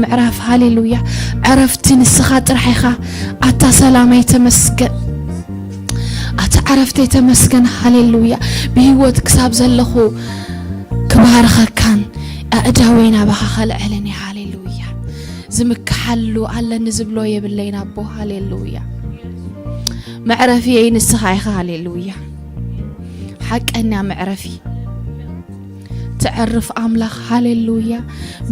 ምዕራፍ። ሃሌሉያ። ዕረፍቲ ንስኻ ጥራሕ ኢኻ። ኣታ ሰላመይ ተመስገን፣ ኣታ ዕረፍተይ ተመስገን። ሃሌሉያ። ብህይወት ክሳብ ዘለኹ ክባርኸካን ኣእዳወይ ናባኻ ከልዕልን እየ። ሃሌሉያ። ዝምክሓሉ ኣለኒ ዝብሎ የብለይን ኣቦ። ሃሌሉያ። መዕረፍየይ ንስኻ ኢኻ። ሃሌሉያ። ሓቀኛ መዕረፊ፣ ትዕርፍ ኣምላኽ። ሃሌሉያ።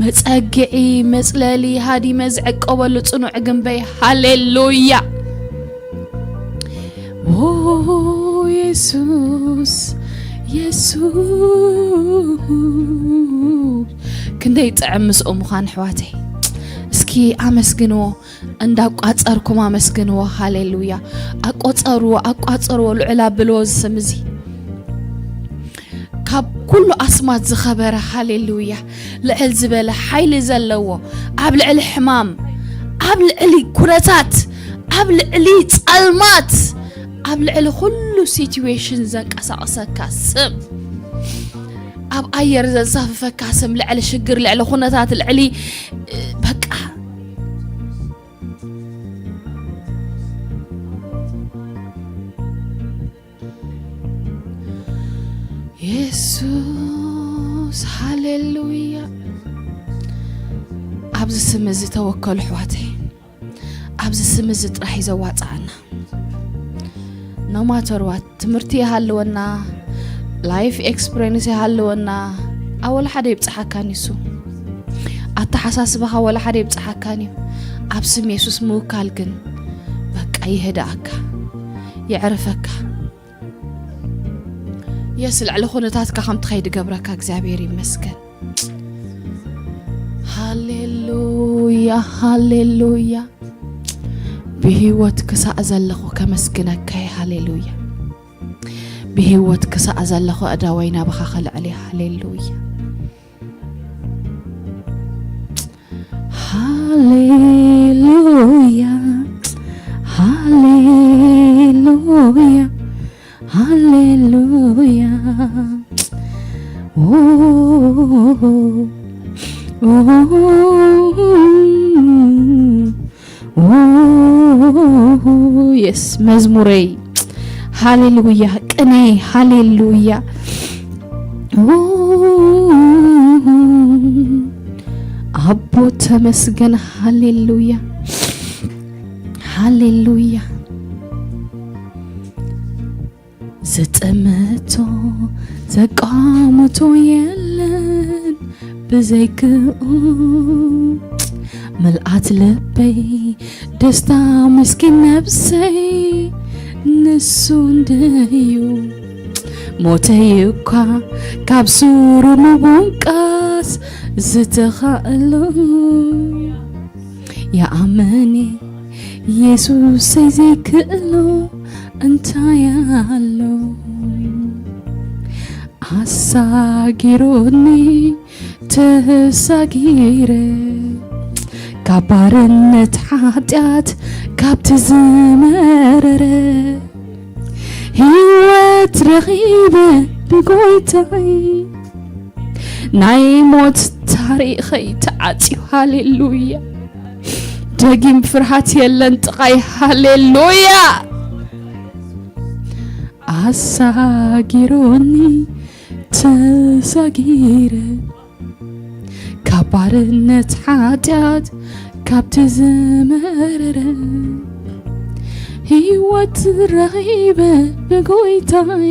መጸግዒ፣ መጽለሊ፣ ሃዲመ ዝዕቀበሉ ጽኑዕ ግንበይ። ሃሌሉያ። ኦ የሱስ፣ የሱስ፣ ክንደይ ጥዕም ምስኡ ምዃን ኣሕዋተይ። እስኪ ኣመስግንዎ፣ እንዳቋጸርኩም ኣመስግንዎ። ሃሌሉያ። ኣቆጸርዎ፣ ኣቋጸርዎ፣ ልዑል ኣብልዎ እዚ ስም እዚ። ካብ ኩሉ ኣስማት ዝኸበረ። ሃሌሉያ። ልዕል ዝበለ ሓይሊ ዘለዎ፣ ኣብ ልዕሊ ሕማም፣ ኣብ ልዕሊ ኩነታት፣ ኣብ ልዕሊ ጸልማት፣ ኣብ ልዕሊ ኩሉ ሲትዌሽን ዘንቀሳቕሰካ ስም፣ ኣብ ኣየር ዘንሳፍፈካ ስም፣ ልዕሊ ሽግር፣ ልዕሊ ኩነታት፣ ልዕሊ፣ በቃ፣ የሱስ። ሃሌሉያ። ኣብዚ ስም እዚ ተወከሉ ኣሕዋተይ። ኣብዚ ስም እዚ ጥራሕ እዩ ዘዋጽኣና። No matter what፣ ትምህርቲ ይሃልወና፣ ላይፍ ኤክስፒሪየንስ ይሃልወና፣ ኣብ ወላ ሓደ ይብጽሓካን እዩ እሱ። ኣተሓሳስባኻ ወላ ሓደ ይብጽሓካን እዩ። ኣብ ስም የሱስ ምውካል ግን በቃ ይህድኣካ፣ የዕርፈካ። የስ፣ ልዕሊ ኩነታትካ ከም ትኸይድ ገብረካ። እግዚኣብሔር ይመስገን። ሃሌሉያ፣ ሃሌሉያ። ብህይወት ክሳእ ዘለኹ ከመስግነካ እየ። ሃሌሉያ። ብህይወት ክሳእ ዘለኹ ኣእዳወይ ናባኻ ከልዕል እየ። ሃሌሉያ። ሃሌሉያ፣ ሃሌሉያ፣ ሃሌሉያ። ኦ፣ ኦ፣ ኦ፣ የስ፣ መዝሙረይ። ሃሌሉያ፣ ቅኔ። ሃሌሉያ። ኦ፣ ኣቦ ተመስገን። ሃሌሉያ፣ ሃሌሉያ። ዝጥምቶ ዘቃምቶ የለን ብዘይክኡ፣ ምልኣት ልበይ ደስታ ምስኪን ነብሰይ ንሱ እንድዩ። ሞተይ እኳ ካብ ሱሩ ምቡንቃስ ዝተኻእሎ፣ የኣምን የሱሰይ ዘይክእሎ እንታይ ኣሎ? ኣሳጊሮኒ ተሳጊረ፣ ካብ ባርነት ሓጢኣት ካብቲ ዝመረረ፣ ህይወት ረኺበ ብጎይታይ፣ ናይ ሞት ታሪኸይ ተዓጽዩ። ሃሌሉያ። ደጊም ፍርሃት የለን ጥቓይ። ሃሌሉያ። ኣሳጊሮኒ ተሳጊረ፣ ካብ ባርነት ሓጢኣት ካብቲ ዝመረረ፣ ህይወት ረኺበ ብጎይታይ፣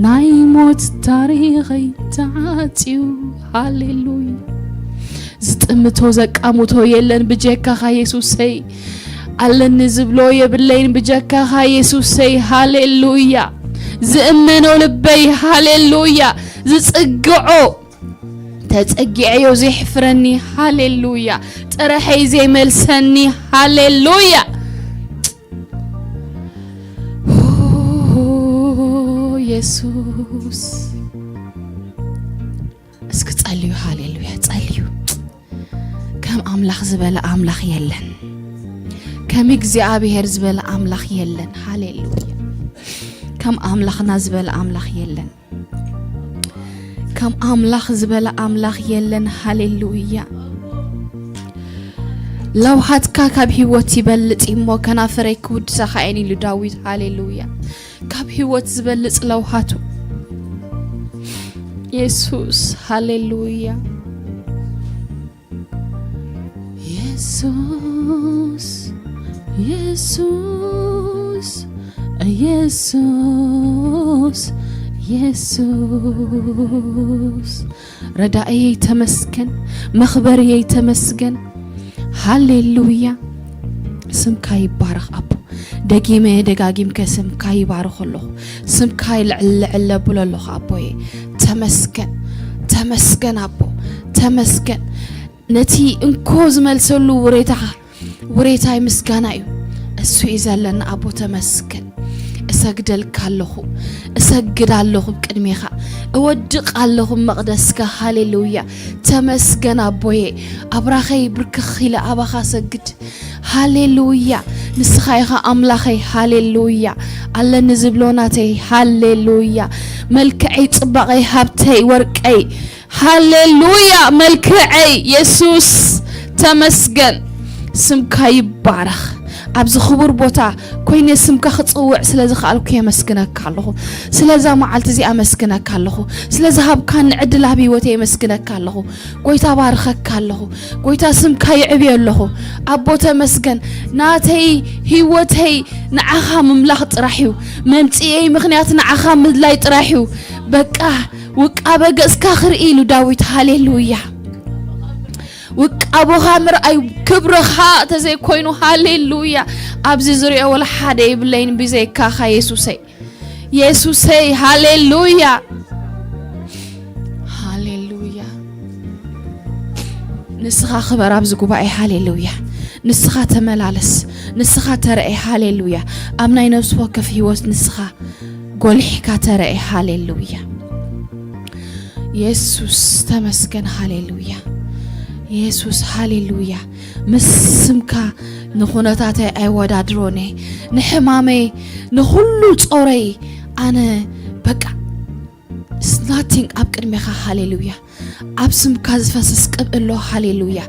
ናይ ሞት ታሪኸይ ተዓጽዩ። ሃሌሉያ። ዝጥምቶ ዘቃምቶ የለን ብጀካኻ የሱሰይ። ኣለኒ ዝብሎ የብለይን ብጀካኻ የሱሰይ። ሃሌሉያ። ዝእመኖ ልበይ፣ ሃሌሉያ። ዝጽግዖ ተጸጊዐዮ ዘይሕፍረኒ። ሃሌሉያ። ጥረሐይ ዘይመልሰኒ። ሃሌሉያ። ኦ፣ የሱስ። እስኪ ጸልዩ። ሃሌሉያ። ጸልዩ። ከም ኣምላኽ ዝበለ ኣምላኽ የለን። ከም እግዚኣብሔር ዝበለ ኣምላኽ የለን። ሃሌሉያ። ከም ኣምላኽና ዝበለ ኣምላኽ የለን። ከም ኣምላኽ ዝበለ ኣምላኽ የለን። ሃሌሉያ። ለውሃትካ ካብ ህይወት ይበልጽ እሞ ከናፍረይ ክውድሳኻ እየን ኢሉ ዳዊት። ሃሌሉያ። ካብ ህይወት ዝበልጽ ለውሃቱ የሱስ። ሃሌሉያ። የሱስ፣ የሱስ፣ የሱስ፣ የሱስ። ረዳእየይ ተመስገን፣ መኽበርየይ ተመስገን። ሃሌሉያ። ስምካ ይባረኽ ኣቦ። ደጊመ ደጋጊምከ ስምካ ይባርኽ ኣለኹ። ስምካ ልዕል ልዕል ኣብሎ ኣለኹ ኣቦየ። ተመስገን፣ ተመስገን ኣቦ፣ ተመስገን። ነቲ እንኮ ዝመልሰሉ ውሬታኻ፣ ውሬታይ ምስጋና እዩ። እሱ እዩ ዘለና ኣቦ፣ ተመስገን። እሰግደልካ ኣለኹ፣ እሰግድ ኣለኹ ቅድሜኻ፣ እወድቕ ኣለኹ መቕደስካ። ሃሌሉያ። ተመስገን ኣቦየ። ኣብራኸይ ብርክኽ ኢለ ኣባኻ ሰግድ። ሃሌሉያ። ንስኻ ኢኻ ኣምላኸይ። ሃሌሉያ። ኣለኒ ዝብሎ ናተይ። ሃሌሉያ። መልክዐይ፣ ጽባቐይ፣ ሃብተይ፣ ወርቀይ። ሃሌሉያ። መልክዐይ የሱስ፣ ተመስገን። ስምካ ይባረኽ። ኣብዚ ክቡር ቦታ ኮይነ ስምካ ክጽውዕ ስለ ዝኸኣልኩ የመስግነካ ኣለኹ። ስለዛ መዓልቲ እዚኣ ኣመስግነካ ኣለኹ። ስለ ዝሃብካኒ ዕድል ኣብ ህይወተይ የመስግነካ ኣለኹ። ጎይታ ባርኸካ ኣለኹ። ጎይታ ስምካ ይዕብዮ ኣለኹ። ኣቦ ተመስገን። ናተይ ህይወተይ ንዓኻ ምምላኽ ጥራሕ እዩ። መምጽኤይ ምኽንያት ንዓኻ ምድላይ ጥራሕ እዩ። በቃ ውቃበ ገጽካ ክርኢ ኢሉ ዳዊት። ሃሌሉያ። ውቃቦኻ ምርኣይ ክብርኻ ተዘይኮይኑ፣ ሃሌሉያ። ኣብዚ ዝሪኦ ወላ ሓደ የብለይን ብዘይካኻ የሱሰይ፣ የሱሰይ። ሃሌሉያ፣ ሃሌሉያ። ንስኻ ክበር ኣብዚ ጉባኤ። ሃሌሉያ። ንስኻ ተመላለስ፣ ንስኻ ተረኤ። ሃሌሉያ። ኣብ ናይ ነፍሲ ወከፍ ህይወት ንስኻ ጎሊሕካ ተረኤ። ሃሌሉያ። የሱስ ተመስገን። ሃሌሉያ። የሱስ፣ ሃሌሉያ። ምስ ስምካ ንኹነታተይ ኣይወዳድሮን እየ። ንሕማመይ፣ ንኹሉ ጾረይ ኣነ በቃ it's nothing ኣብ ቅድሜኻ። ሃሌሉያ። ኣብ ስምካ ዝፈስስ ቅብእ ኣሎ። ሃሌሉያ።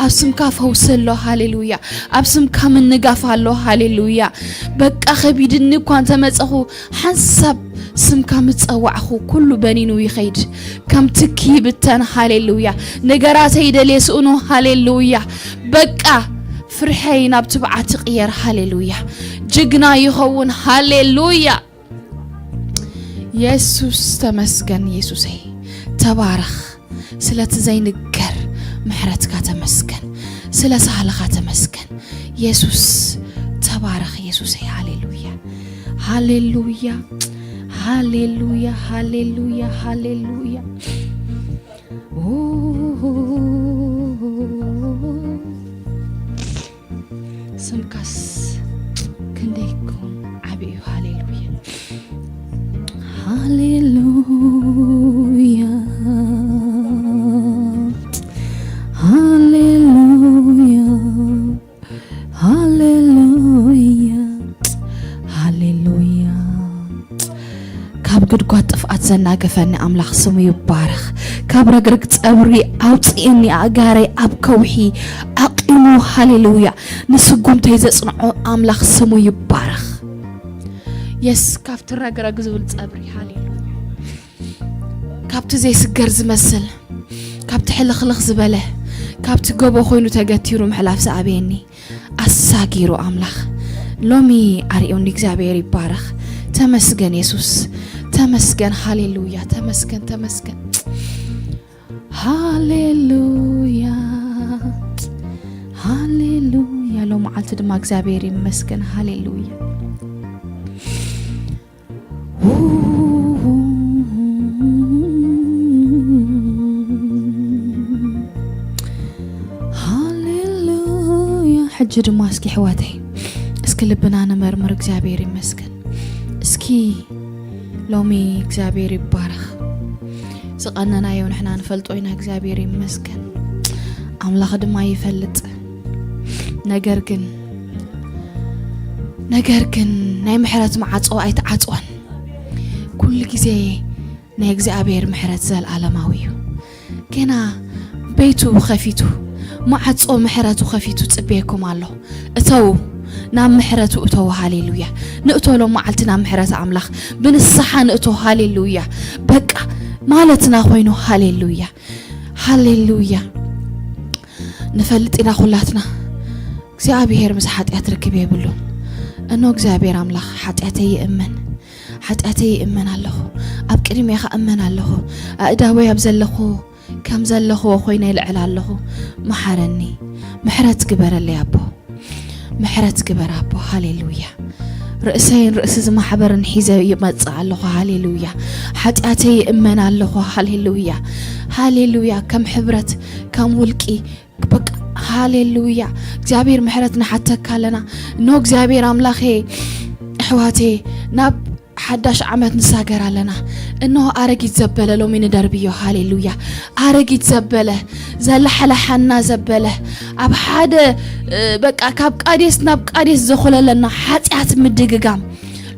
ኣብ ስምካ ፈውሲ ኣሎ። ሃሌሉያ። ኣብ ስምካ ምንጋፍ ኣሎ። ሃሌሉያ። በቃ ከቢድኒ እኳ እንተመጸኹ፣ ሓንሳብ ስምካ ምጸዋዕኹ ኩሉ በኒኑ ይኸይድ። ከም ትኪ ይብተን። ሃሌሉያ። ነገራተይ ደልየ ስእኑ። ሃሌሉያ። በቃ ፍርሐይ ናብ ትብዓት ይቕየር። ሃሌሉያ። ጅግና ይኸውን። ሃሌሉያ። የሱስ ተመስገን። የሱሰይ ተባረኽ። ስለቲ ዘይንገር ምሕረትካ ተመስገን። ስለ ሳህልኻ ተመስገን። የሱስ ተባረኽ። የሱሰይ ሃሌሉያ፣ ሃሌሉያ፣ ሃሌሉያ፣ ሃሌሉያ፣ ሃሌሉያ። ኦ፣ ስምካስ ክንደይ ኮን ዓቢ እዩ። ሃሌሉያ፣ ሃሌሉያ፣ ሃሌሉያ፣ ሃሌሉያ፣ ሃሌሉያ። ካብ ጉድጓድ ጥፍኣት ዘናገፈኒ ኣምላኽ ስሙ ይባረኽ። ካብ ረግረግ ጸብሪ ኣውጽእኒ፣ ኣእጋረይ ኣብ ከውሒ ኣቂሙ። ሃሌሉያ። ንስጉምተይ ዘጽንዖ ኣምላኽ ስሙ ይባረኽ። የስ፣ ካብቲ ረግረግ ዝብል ጸብሪ፣ ሃሌሉያ። ካብቲ ዘይስገር ዝመስል፣ ካብቲ ሕልኽልኽ ዝበለ፣ ካብቲ ጎቦ ኮይኑ ተገቲሩ ምሕላፍ ዝኣበየኒ ኣሳጊሩ ኣምላኽ ሎሚ ኣርእዮኒ። እግዚኣብሔር ይባረኽ። ተመስገን የሱስ፣ ተመስገን። ሃሌሉያ። ተመስገን፣ ተመስገን። ሃሌሉያ፣ ሃሌሉያ። ሎም መዓልቲ ድማ እግዚኣብሔር ይመስገን። ሃሌሉያ። ሃሌሉያ። ሕጂ ድማ እስኪ ኣሕዋተይ፣ እስኪ ልብና ንመርምር። እግዚኣብሔር ይመስገን። እስኪ ሎሚ እግዚኣብሔር ይባረኽ። ዝቐነናዮ ንሕና ንፈልጦ ኢና። እግዚኣብሔር ይመስገን። ኣምላኽ ድማ ይፈልጥ። ነገር ግን፣ ነገር ግን ናይ ምሕረት መዓጾ ኣይተዓጽወን። ኩሉ ግዜ ናይ እግዚኣብሔር ምሕረት ዘልኣለማዊ እዩ። ገና ቤቱ ከፊቱ፣ ማዕጾ ምሕረቱ ከፊቱ ጽበየኩም ኣሎ። እተዉ፣ ናብ ምሕረቱ እተዉ። ሃሌሉያ። ንእቶ ሎም መዓልቲ ናብ ምሕረት ኣምላኽ ብንስሓ ንእቶ። ሃሌሉያ። በቃ ማለትና ኮይኑ። ሃሌሉያ፣ ሃሌሉያ። ንፈልጥ ኢና ኩላትና፣ እግዚኣብሔር ምስ ሓጢኣት ርክብ የብሉን። እኖ እግዚኣብሔር ኣምላኽ፣ ሓጢኣተይ ይእመን፣ ሓጢኣተይ ይእመን ኣለኹ፣ ኣብ ቅድሜኻ እመን ኣለኹ፣ ኣእዳወይ ኣብ ዘለኹ ከም ዘለኹዎ ኮይነ ይልዕል ኣለኹ። መሓረኒ፣ ምሕረት ግበረለይ ኣቦ፣ ምሕረት ግበር ኣቦ። ሃሌሉያ። ርእሰይን ርእሲ እዚ ማሕበርን ሒዘ ይመጽእ ኣለኹ። ሃሌሉያ። ሓጢኣተይ ይእመን ኣለኹ። ሃሌሉያ፣ ሃሌሉያ። ከም ሕብረት፣ ከም ውልቂ፣ በቃ፣ ሃሌሉያ። እግዚኣብሔር ምሕረት ንሓተካ ኣለና። እኖ እግዚኣብሔር ኣምላኸ፣ ኣሕዋቴ፣ ናብ ሓዳሽ ዓመት ንሳገር ኣለና። እነሆ ኣረጊት ዘበለ ሎሚ ንደርብዮ። ሃሌሉያ። ኣረጊት ዘበለ፣ ዘላሕላሓና ዘበለ፣ ኣብ ሓደ፣ እ፣ በቃ፣ ካብ ቃዴስ ናብ ቃዴስ ዘኾለለና ሓጢኣት ምድግጋም፣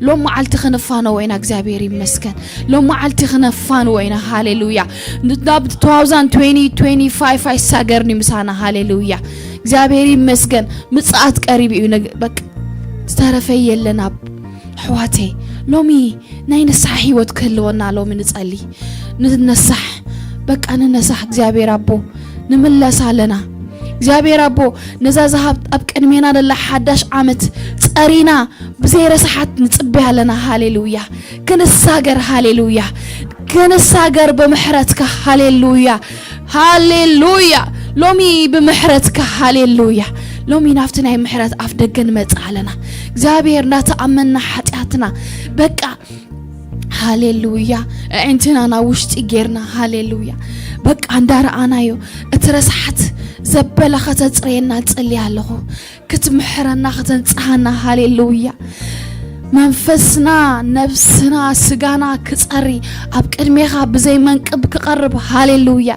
ሎም መዓልቲ ክንፋነዎ ኢና። እግዚኣብሔር ይመስገን። ሎም መዓልቲ ክነፋንዎ ኢና። ሃሌሉያ። ን-፣ ናብ two thousand twenty twenty-five ኣይሳገርን እዩ ምሳና። ሃሌሉያ። እግዚኣብሔር ይመስገን። ምጽኣት ቀሪቡ እዩ። ነግ-፣ በቃ፣ ዝተረፈ የለን። ኣብ ኣሕዋተይ፣ ሎሚ ናይ ንስሓ ህይወት ክህልወና ሎሚ ንጸሊ። ንነሳሕ፣ በቃ ንነሳሕ። እግዚኣብሔር ኣቦ፣ ንምለስ ኣለና። እግዚኣብሔር ኣቦ፣ ነዛ ዝሃብ ኣብ ቅድሜና ዘላ ሓዳሽ ዓመት ጸሪና ብዘይ ረስሓት ንጽበያ ኣለና። ሃሌሉያ። ክንሳገር፣ ሃሌሉያ። ክንሳገር ብምሕረትካ። ሃሌሉያ፣ ሃሌሉያ። ሎሚ ብምሕረትካ። ሃሌሉያ። ሎሚ ናብቲ ናይ ምሕረት ኣፍ ደገ ንመጽእ ኣለና። እግዚኣብሔር እንዳተኣመንና ሓጢኣትና፣ በቃ፣ ሃሌሉያ፣ ኣዒንትና ናብ ውሽጢ ጌርና፣ ሃሌሉያ፣ በቃ እንዳረኣናዮ፣ እቲ ረስሓት ዘበለ ከተጽርየና እጽሊ ኣለኹ። ክትምሕረና፣ ከተንጽሃና። ሃሌሉያ። መንፈስና፣ ነብስና፣ ስጋና ክጸሪ ኣብ ቅድሜኻ ብዘይ መንቅብ ክቐርብ። ሃሌሉያ።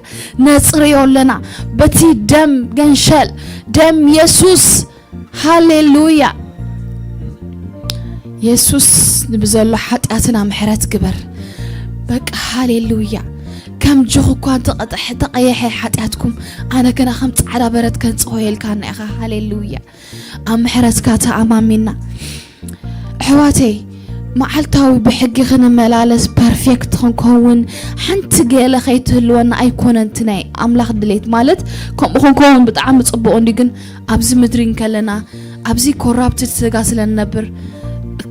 ነጽርዮ ኣለና በቲ ደም ገንሸል፣ ደም የሱስ። ሃሌሉያ። የሱስ፣ ንብዘሎ ሓጢኣትና ምሕረት ግበር። በቃ፣ ሃሌሉያ። ከም ጆኽ እኳ እንተቐጠሐ፣ ተቐየሐ ሓጢኣትኩም፣ ኣነ ግና ከም ጻዕዳ በረድ ከንጽሆ ኢልካና ኢኻ። ሃሌሉያ። ኣብ ምሕረትካ ተኣማሚና። ኣሕዋተይ፣ መዓልታዊ ብሕጊ ክንመላለስ፣ ፐርፌክት ክንከውን፣ ሓንቲ ገለ ከይትህልወና ኣይኮነን እቲ ናይ ኣምላኽ ድሌት። ማለት፣ ከምኡ ክንከውን ብጣዕሚ ጽቡቕ እንዲ፣ ግን ኣብዚ ምድሪ እንከለና፣ ኣብዚ ኮራፕትድ ስጋ ስለ ንነብር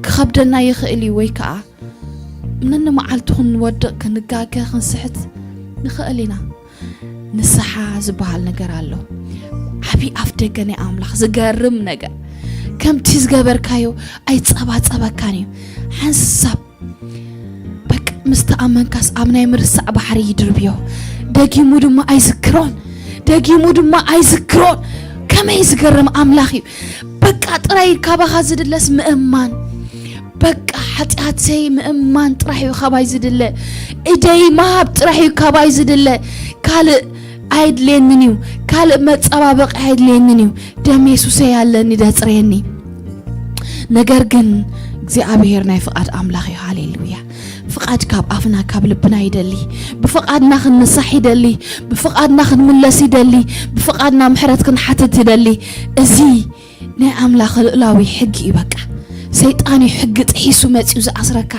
ክኸብደና ይኽእል እዩ፣ ወይ ከኣ ነንመዓልቱ ክንወድቕ፣ ክንጋገ፣ ክንስሕት ንኽእል ኢና። ንስሓ ዝበሃል ነገር ኣሎ። ዓቢ ኣፍ ደገ ናይ ኣምላኽ፣ ዝገርም ነገር። ከምቲ ዝገበርካዮ ኣይጸባጸበካን እዩ። ሓንሳብ በቃ ምስ ተኣመንካስ ኣብ ናይ ምርሳዕ ባሕሪ ይድርብዮ። ደጊሙ ድማ ኣይዝክሮን፣ ደጊሙ ድማ ኣይዝክሮን። ከመይ ዝገርም ኣምላኽ እዩ። በቃ ጥራይ ካባኻ ዝድለስ ምእማን። በቃ ሓጢኣተይ ምእማን ጥራሕ እዩ ካባይ ዝድለ። ኢደይ ምሃብ ጥራሕ እዩ ካባይ ዝድለ። ካልእ ኣይድልየንን እዩ። ካልእ መጸባበቒ ኣይድልየንን እዩ። ደም የሱሰይ ኣለኒ ደጽርየኒ። ነገር ግን እግዚኣብሔር ናይ ፍቓድ ኣምላኽ እዩ። ሃሌሉያ። ፍቓድ ካብ ኣፍና ካብ ልብና ይደሊ። ብፍቓድና ክንንሳሕ ይደሊ። ብፍቓድና ክንምለስ ይደሊ። ብፍቓድና ምሕረት ክንሓትት ይደሊ። እዚ ናይ ኣምላኽ ልኡላዊ ሕጊ እዩ። በቃ ሰይጣን እዩ ሕጊ ጥሒሱ መጺኡ ዝኣስረካ፣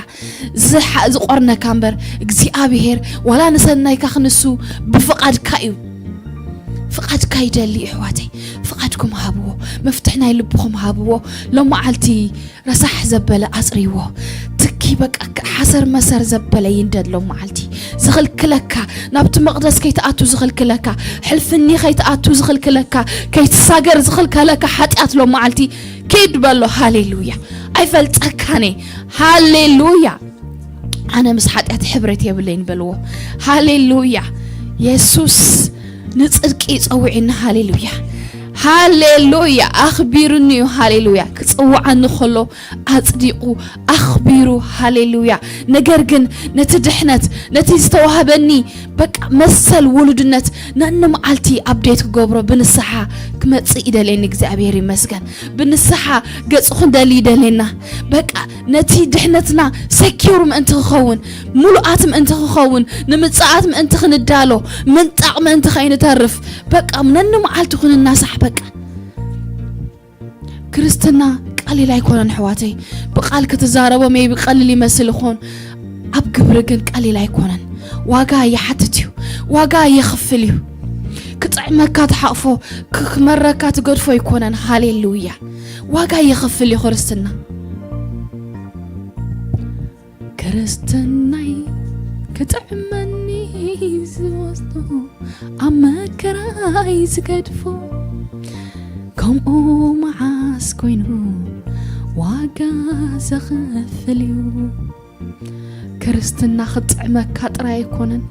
ዝሓ-፣ ዝቖርነካ እምበር እግዚኣብሔር ዋላ ንሰናይካ ክንሱ ብፍቓድካ እዩ። ፍቓድካ ይደሊ ኣሕዋተይ፣ ፍቓድኩም ሃብዎ፣ መፍትሕ ናይ ልብኹም ሃብዎ። ሎም መዓልቲ ረሳሕ ዘበለ ኣጽርይዎ። ትኪ በቃ ከ-፣ ሓሰር መሰር ዘበለ ይንደድ ሎም መዓልቲ። ዝኽልክለካ፣ ናብቲ መቕደስ ከይትኣቱ ዝኽልክለካ፣ ሕልፍኒ ከይትኣቱ ዝኽልክለካ፣ ከይትሳገር ዝኽልከለካ ሓጢኣት ሎም መዓልቲ ኪድ በሎ። ሃሌሉያ። ኣይፈልጠካን እየ። ሃሌሉያ። ኣነ ምስ ሓጢኣት ሕብረት የብለይን በልዎ። ሃሌሉያ። የሱስ ንጽድቂ ጸዊዕና። ሃሌሉያ። ሃሌሉያ። ኣኽቢሩኒ እዩ። ሃሌሉያ። ክጽውዓኒ ከሎ ኣጽዲቑ ኣኽቢሩ። ሃሌሉያ። ነገር ግን ነቲ ድሕነት፣ ነቲ ዝተዋህበኒ በቃ መሰል ውሉድነት ነኒ መዓልቲ ኣፕዴት ክገብሮ ብንስሓ ክመጽእ ይደልየኒ። እግዚኣብሔር ይመስገን። ብንስሓ ገጹ ክንደሊ ይደልየና። በቃ ነቲ ድሕነትና ሰኪውር ምእንቲ ክኸውን፣ ምሉኣት ምእንቲ ክኸውን፣ ንምጽኣት ምእንቲ ክንዳሎ፣ ምንጣቕ ምእንቲ ከይንተርፍ፣ በቃ ነኒ መዓልቲ ክንናሳሕ። በቃ ክርስትና ቀሊል ኣይኮነን ኣሕዋተይ። ብቃል ክትዛረቦ ሜቢ ቀሊል ይመስል ይኾን፣ ኣብ ግብሪ ግን ቀሊል ኣይኮነን። ዋጋ ይሓትት እዩ፣ ዋጋ የኽፍል እዩ። ክጥዕመካ ትሓቕፎ፣ ክመረካ ትገድፎ ኣይኮነን። ሃሌሉያ። ዋጋ የኽፍል እዩ ክርስትና። ክርስትናይ ክጥዕመኒ ዝወስዶ፣ ኣብ መከራይ ዝገድፎ፣ ከምኡ መዓስ ኮይኑ ዋጋ ዘኽፍል እዩ። ክርስትና ክጥዕመካ ጥራይ ኣይኮነን፣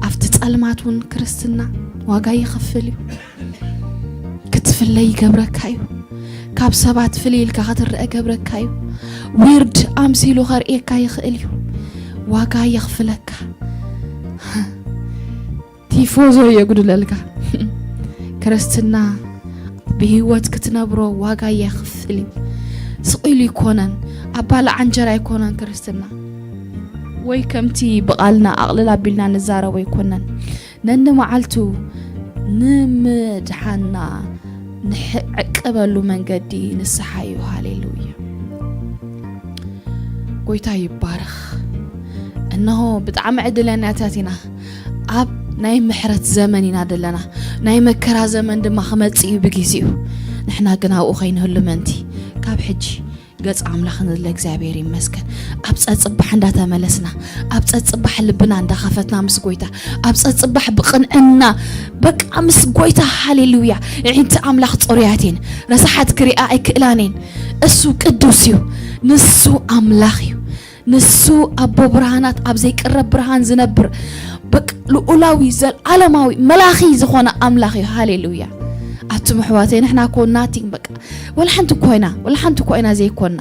ኣብቲ ጸልማት እውን ክርስትና ዋጋ ይኸፍል እዩ። ክትፍለይ ይገብረካ እዩ። ካብ ሰባት ፍልይ ኢልካ ክትረአ ገብረካ እዩ። ዊርድ ኣምሲሉ ከርእየካ ይኽእል እዩ። ዋጋ የኽፍለካ። ቲፎዞ የጉድለልካ። ክርስትና ብህይወት ክትነብሮ ዋጋ የኽፍል እዩ። ስቕ ኢሉ ይኮነን፣ ኣባላዕ እንጀራ ይኮነን ክርስትና። ወይ ከምቲ ብቓልና ኣቕልል ኣቢልና ንዛረቦ ይኮነን። ነንመዓልቱ ንምድሓንና ንዕቀበሉ መንገዲ ንስሓ እዩ። ሃሌሉያ። ጎይታ ይባረኽ። እነሆ ብጣዕሚ ዕድለኛታት ኢና። ኣብ ናይ ምሕረት ዘመን ኢና ዘለና። ናይ መከራ ዘመን ድማ ክመጽእ እዩ ብግዜኡ። ንሕና ግን ኣብኡ ከይንህሉ ምእንቲ ካብ ሕጂ ገጽ ኣምላኽ ንለ እግዚኣብሔር ይመስገን። ኣብ ጸጽባሕ እንዳተመለስና፣ ኣብ ጸጽባሕ ልብና እንዳኸፈትና ምስ ጎይታ፣ ኣብ ጸጽባሕ ብቕንዕና፣ በቃ ምስ ጎይታ፣ ሃሌሉያ። ኣዒንቲ ኣምላኽ ጽሩያት እየን፣ ረሳሓት ክሪኣ ኣይክእላን እየን። እሱ ቅዱስ እዩ፣ ንሱ ኣምላኽ እዩ፣ ንሱ ኣቦ ብርሃናት፣ ኣብ ዘይቅረብ ብርሃን ዝነብር፣ በቃ ልኡላዊ፣ ዘልዓለማዊ፣ መላኺ ዝኾነ ኣምላኽ እዩ። ሃሌሉያ። ኣቱም ኣሕዋተይ፣ ንሕና እኮ ናቲንግ፣ በቃ ወላ ሓንቲ እኮ ኢና፣ ወላ ሓንቲ እኮ ኢና ዘይኮና።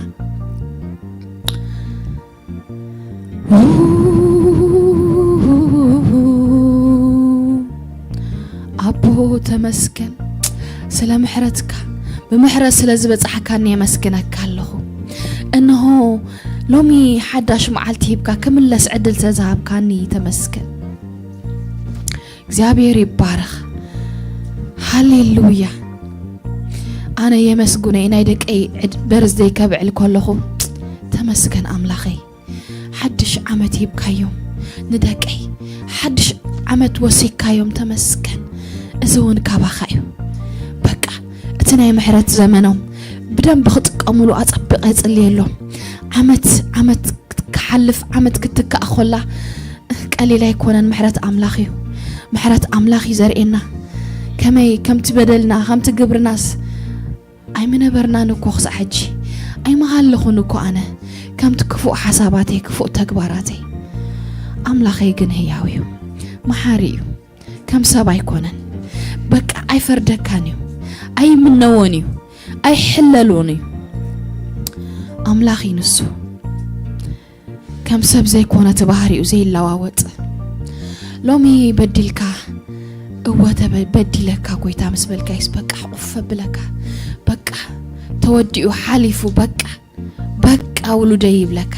ኣቦ ተመስገን ስለ ምሕረትካ፣ ብምሕረት ስለ ዝበጻሕካኒ የመስግነካ ኣለኹ። እንሆ ሎሚ ሓዳሽ መዓልቲ ሂብካ ክምለስ ዕድል ተዝሃብካኒ ተመስገን። እግዚኣብሔር ይባረኽ። ሃሌሉያ። ኣነ የመስግኖ ናይ ደቀይ ዕድ-፣ በርዝደይ ከብዕል ከለኹ ተመስገን ኣምላኸይ። ሓድሽ ዓመት ሂብካዮም ንደቀይ፣ ሓድሽ ዓመት ወሲካዮም ተመስገን። እዚ እውን ካባኻ እዩ። በቃ እቲ ናይ ምሕረት ዘመኖም ብደንብ ክጥቀሙሉ ኣጸብቐ እጽልየሎም። ዓመት ዓመት ክሓልፍ፣ ዓመት ክትትካእ ኮላ ቀሊል ኣይኮነን። ምሕረት ኣምላኽ እዩ። ምሕረት ኣምላኽ እዩ ዘርእየና። ከመይ ከምቲ በደልና፣ ከምቲ ግብርናስ ኣይምነበርናን እኮ ክሳዕ ሕጂ። ኣይምሃለኹን እኮ ኣነ ከምቲ ክፉእ ሓሳባተይ፣ ክፉእ ተግባራተይ። ኣምላኸይ ግን ህያው እዩ፣ መሓሪ እዩ። ከም ሰብ ኣይኮነን። በቃ ኣይፈርደካን እዩ፣ ኣይምነዎን እዩ፣ ኣይሕለሎን እዩ። ኣምላኽ እዩ ንሱ። ከም ሰብ ዘይኮነ እቲ ባህሪኡ ዘይለዋወጥ። ሎሚ በዲልካ፣ እወ ተበ-፣ በዲለካ ጎይታ ምስ በልካይስ በቃ ኡፍ ኣብለካ። በቃ ተወዲኡ ሓሊፉ፣ በቃ፣ በቃ ውሉደይ ይብለካ።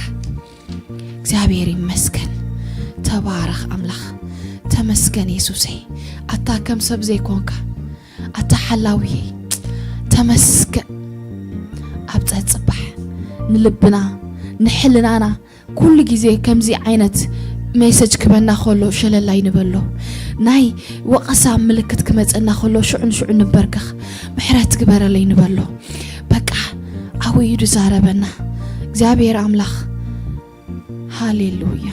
እግዚኣብሔር ይመስገን። ተባረኽ ኣምላኽ። ተመስገን የሱሰይ። ኣታ ከም ሰብ ዘይኮንካ፣ ኣታ ሓላውየይ ተመስገን። ኣብ ጸጽባሕ ንልብና ንሕልናና ኩሉ ግዜ ከምዚ ዓይነት ሜሰጅ ክበና ከሎ ሸለል ኣይንበሎ። ናይ ወቐሳ ምልክት ክመጸና ከሎ ሽዑ ንሽዑ ንበርከኽ፣ ምሕረት ግበረለይ ንበሎ። በቃ ኣብኡ እዩ ዝዛረበና እግዚኣብሔር ኣምላኽ። ሃሌሉያ።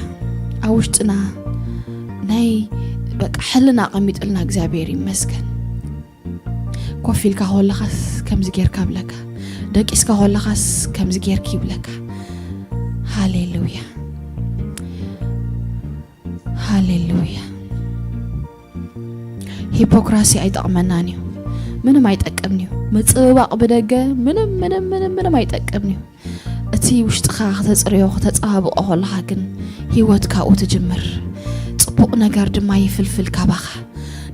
ኣብ ውሽጥና ናይ በቃ ሕልና ኣቐሚጥልና እግዚኣብሔር ይመስገን። ኮፍ ኢልካ ከለኻስ ከምዚ ጌርካ ብለካ፣ ደቂስካ ከለኻስ ከምዚ ጌርኪ ይብለካ። ሃሌሉያ፣ ሃሌሉያ። ሂፖክራሲ ኣይጠቕመናን እዩ። ምንም ኣይጠቅምን እዩ። ምጽብባቕ ብደገ ምንም፣ ምንም፣ ምንም፣ ምንም ኣይጠቅምን እዩ። እቲ ውሽጥኻ ከተጽርዮ፣ ከተጸባብቖ ከለኻ ግን ህይወት ካብኡ ትጅምር። ጽቡቕ ነገር ድማ ይፍልፍል ካባኻ።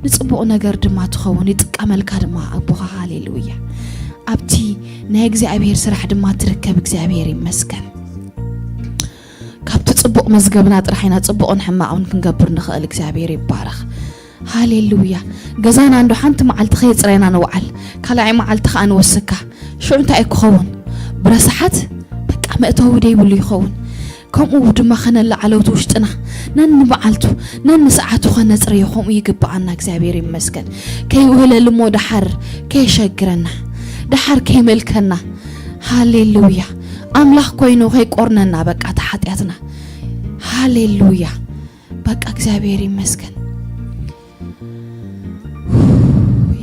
ንጽቡቕ ነገር ድማ ትኸውን፣ ይጥቀመልካ ድማ ኣቦኻ። ሃሌሉያ። ኣብቲ ናይ እግዚኣብሔር ስራሕ ድማ ትርከብ። እግዚኣብሔር ይመስገን። ካብቲ ጽቡቕ መዝገብና ጥራሕ ኢና ጽቡቕን ሕማቕን ክንገብር ንኽእል። እግዚኣብሔር ይባረኽ። ሃሌሉያ። ገዛና እንዶ ሓንቲ መዓልቲ ከየጽረና ንውዓል፣ ካልኣይ መዓልቲ ከኣ ንወስካ። ሽዑ እንታይ እዩ ክኸውን? ብረሳሓት በቃ መእተዊ ደይብሉ ይኸውን። ከምኡ ድማ ከነለዓለውቲ ውሽጥና ነንመዓልቱ ነንሰዓቱ ከነጽርዮ ከምኡ ይግብኣና። እግዚኣብሔር ይመስገን። ከይውህለል እሞ ደሓር ከየሸግረና፣ ደሓር ከይመልከና። ሃሌሉያ። ኣምላኽ ኮይኑ ከይቆርነና በቃ እቲ ሓጢኣትና። ሃሌሉያ። በቃ እግዚኣብሔር ይመስገን።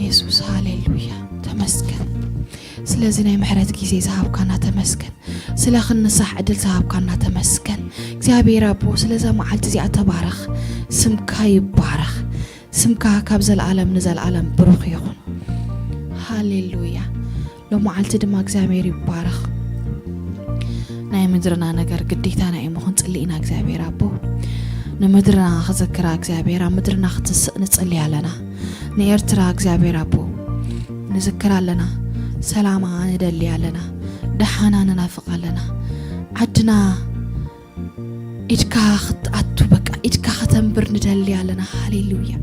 የሱስ ሃሌሉያ። ተመስገን። ስለዚ ናይ ምሕረት ግዜ ዝሃብካና ተመስገን። ስለ ክንሳሕ ዕድል ዝሃብካና ተመስገን። እግዚኣብሔር ኣቦ ስለዛ መዓልቲ እዚኣ ተባረኽ። ስምካ ይባረኽ። ስምካ ካብ ዘለኣለም ንዘለኣለም ብሩኽ ይኹን። ሃሌሉያ። ሎመዓልቲ ድማ እግዚኣብሔር ይባረኽ። ናይ ምድርና ነገር ግዴታና እዩ ምኹን ጽሊ ኢና እግዚኣብሔር ኣቦ። ንምድርና ክዝክራ እግዚኣብሔር ኣብ ምድርና ክትስእ ንጽሊ ኣለና። ንኤርትራ እግዚኣብሔር ኣቦ ንዝክር ኣለና። ሰላማ ንደሊ ኣለና። ደሓና ንናፍቕ ኣለና። ዓድና ኢድካ ክትኣቱ በቃ ኢድካ ከተንብር ንደሊ ኣለና። ሃሌሉያ።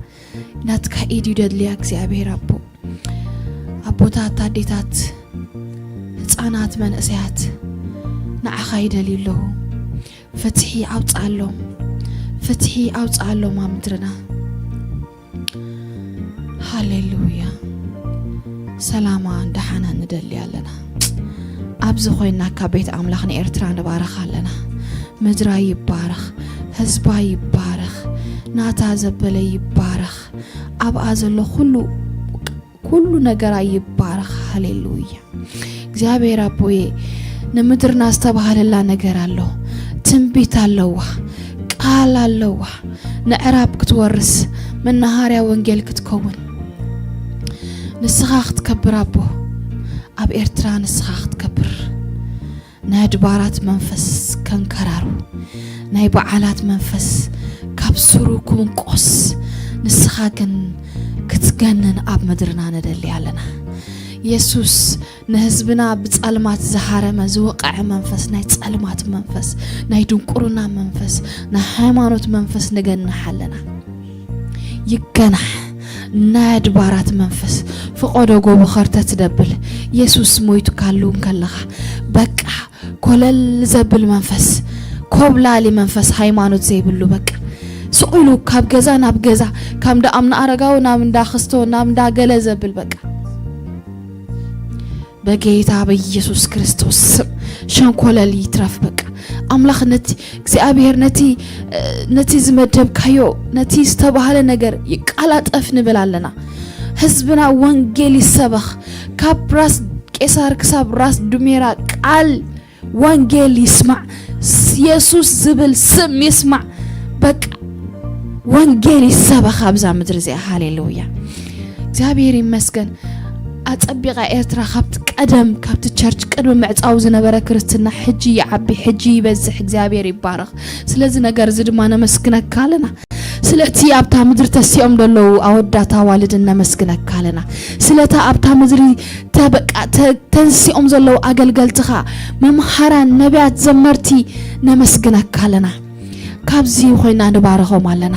ናትካ ኢድ እዩ ደድልያ እግዚኣብሔር ኣቦ። ኣቦታት፣ ኣዴታት፣ ህፃናት፣ መንእሰያት ንዓኻ ይደልዩ ኣለዉ። ፍትሒ ኣውፅኣሎም፣ ፍትሒ ኣውፅኣሎም ኣብ ምድርና። ሃሌሉያ። ሰላማ እንዳሓና ንደሊ ኣለና። ኣብዚ ኮይና ካብ ቤት ኣምላኽ ንኤርትራ ንባረኽ ኣለና። ምድራ ይባረኽ፣ ህዝባ ይባረኽ፣ ናታ ዘበለ ይባረኽ፣ ኣብኣ ዘሎ ኩሉ ኩሉ ነገራ ይባረኽ። ሃሌሉያ። እግዚኣብሔር ኣቦየ፣ ንምድርና ዝተባህለላ ነገር ኣሎ። ትንቢት ኣለዋ፣ ቃል ኣለዋ። ንዕራብ ክትወርስ፣ መናሃርያ ወንጌል ክትከውን፣ ንስኻ ክትከብር ኣቦ፣ ኣብ ኤርትራ ንስኻ ክትከብር። ናይ ኣድባራት መንፈስ ከንከራሩ፣ ናይ በዓላት መንፈስ ካብ ስሩ ክውንቆስ፣ ንስኻ ግን ክትገንን ኣብ ምድርና ንደሊ ኣለና። የሱስ ንህዝብና ብጸልማት ዝሃረመ ዝወቐዐ መንፈስ፣ ናይ ጸልማት መንፈስ፣ ናይ ድንቁርና መንፈስ፣ ናይ ሃይማኖት መንፈስ ንገንሕ ኣለና። ይገናሕ። ናይ ኣድባራት መንፈስ ፍቆዶ ጎቦ ኸርተት ደብል። የሱስ ሞይቱ ካሉ እንከለኻ በቃ ኮለል ዘብል መንፈስ፣ ኮብላሊ መንፈስ፣ ሃይማኖት ዘይብሉ በቃ ስቕ ኢሉ ካብ ገዛ ናብ ገዛ፣ ካብ እንዳ ኣምና ኣረጋዊ ናብ እንዳ ክስቶ ናብ እንዳ ገለ ዘብል በቃ በጌታ በኢየሱስ ክርስቶስ ስም ሸንኮለል ይትረፍ። በቃ ኣምላኽ ነቲ እግዚኣብሔር ነቲ ነቲ ዝመደብካዮ ነቲ ዝተባህለ ነገር ይቃላጠፍ ንብል ኣለና። ህዝብና ወንጌል ይሰበኽ፣ ካብ ራስ ቄሳር ክሳብ ራስ ዱሜራ ቃል ወንጌል ይስማዕ። የሱስ ዝብል ስም ይስማዕ። በቃ ወንጌል ይሰበኽ ኣብዛ ምድሪ እዚኣ። ሃሌሉያ። እግዚኣብሔር ይመስገን። ኣጸቢቓ ኤርትራ ካብቲ ቀደም ካብቲ ቸርች ቅድሚ ምዕጻው ዝነበረ ክርስትና ሕጂ ይዓቢ፣ ሕጂ ይበዝሕ። እግዚኣብሔር ይባረኽ። ስለዚ ነገር እዚ ድማ ነመስግነካ ኣለና። ስለቲ ኣብታ ምድሪ ተሲኦም ዘለዉ ኣወዳት ኣዋልድን ነመስግነካ ኣለና። ስለታ ኣብታ ምድሪ ተበቃ ተ- ተንሲኦም ዘለዉ ኣገልገልትኻ መምሃራን ነቢያት ዘመርቲ ነመስግነካ ኣለና። ካብዚ ኮይና ንባረኾም ኣለና።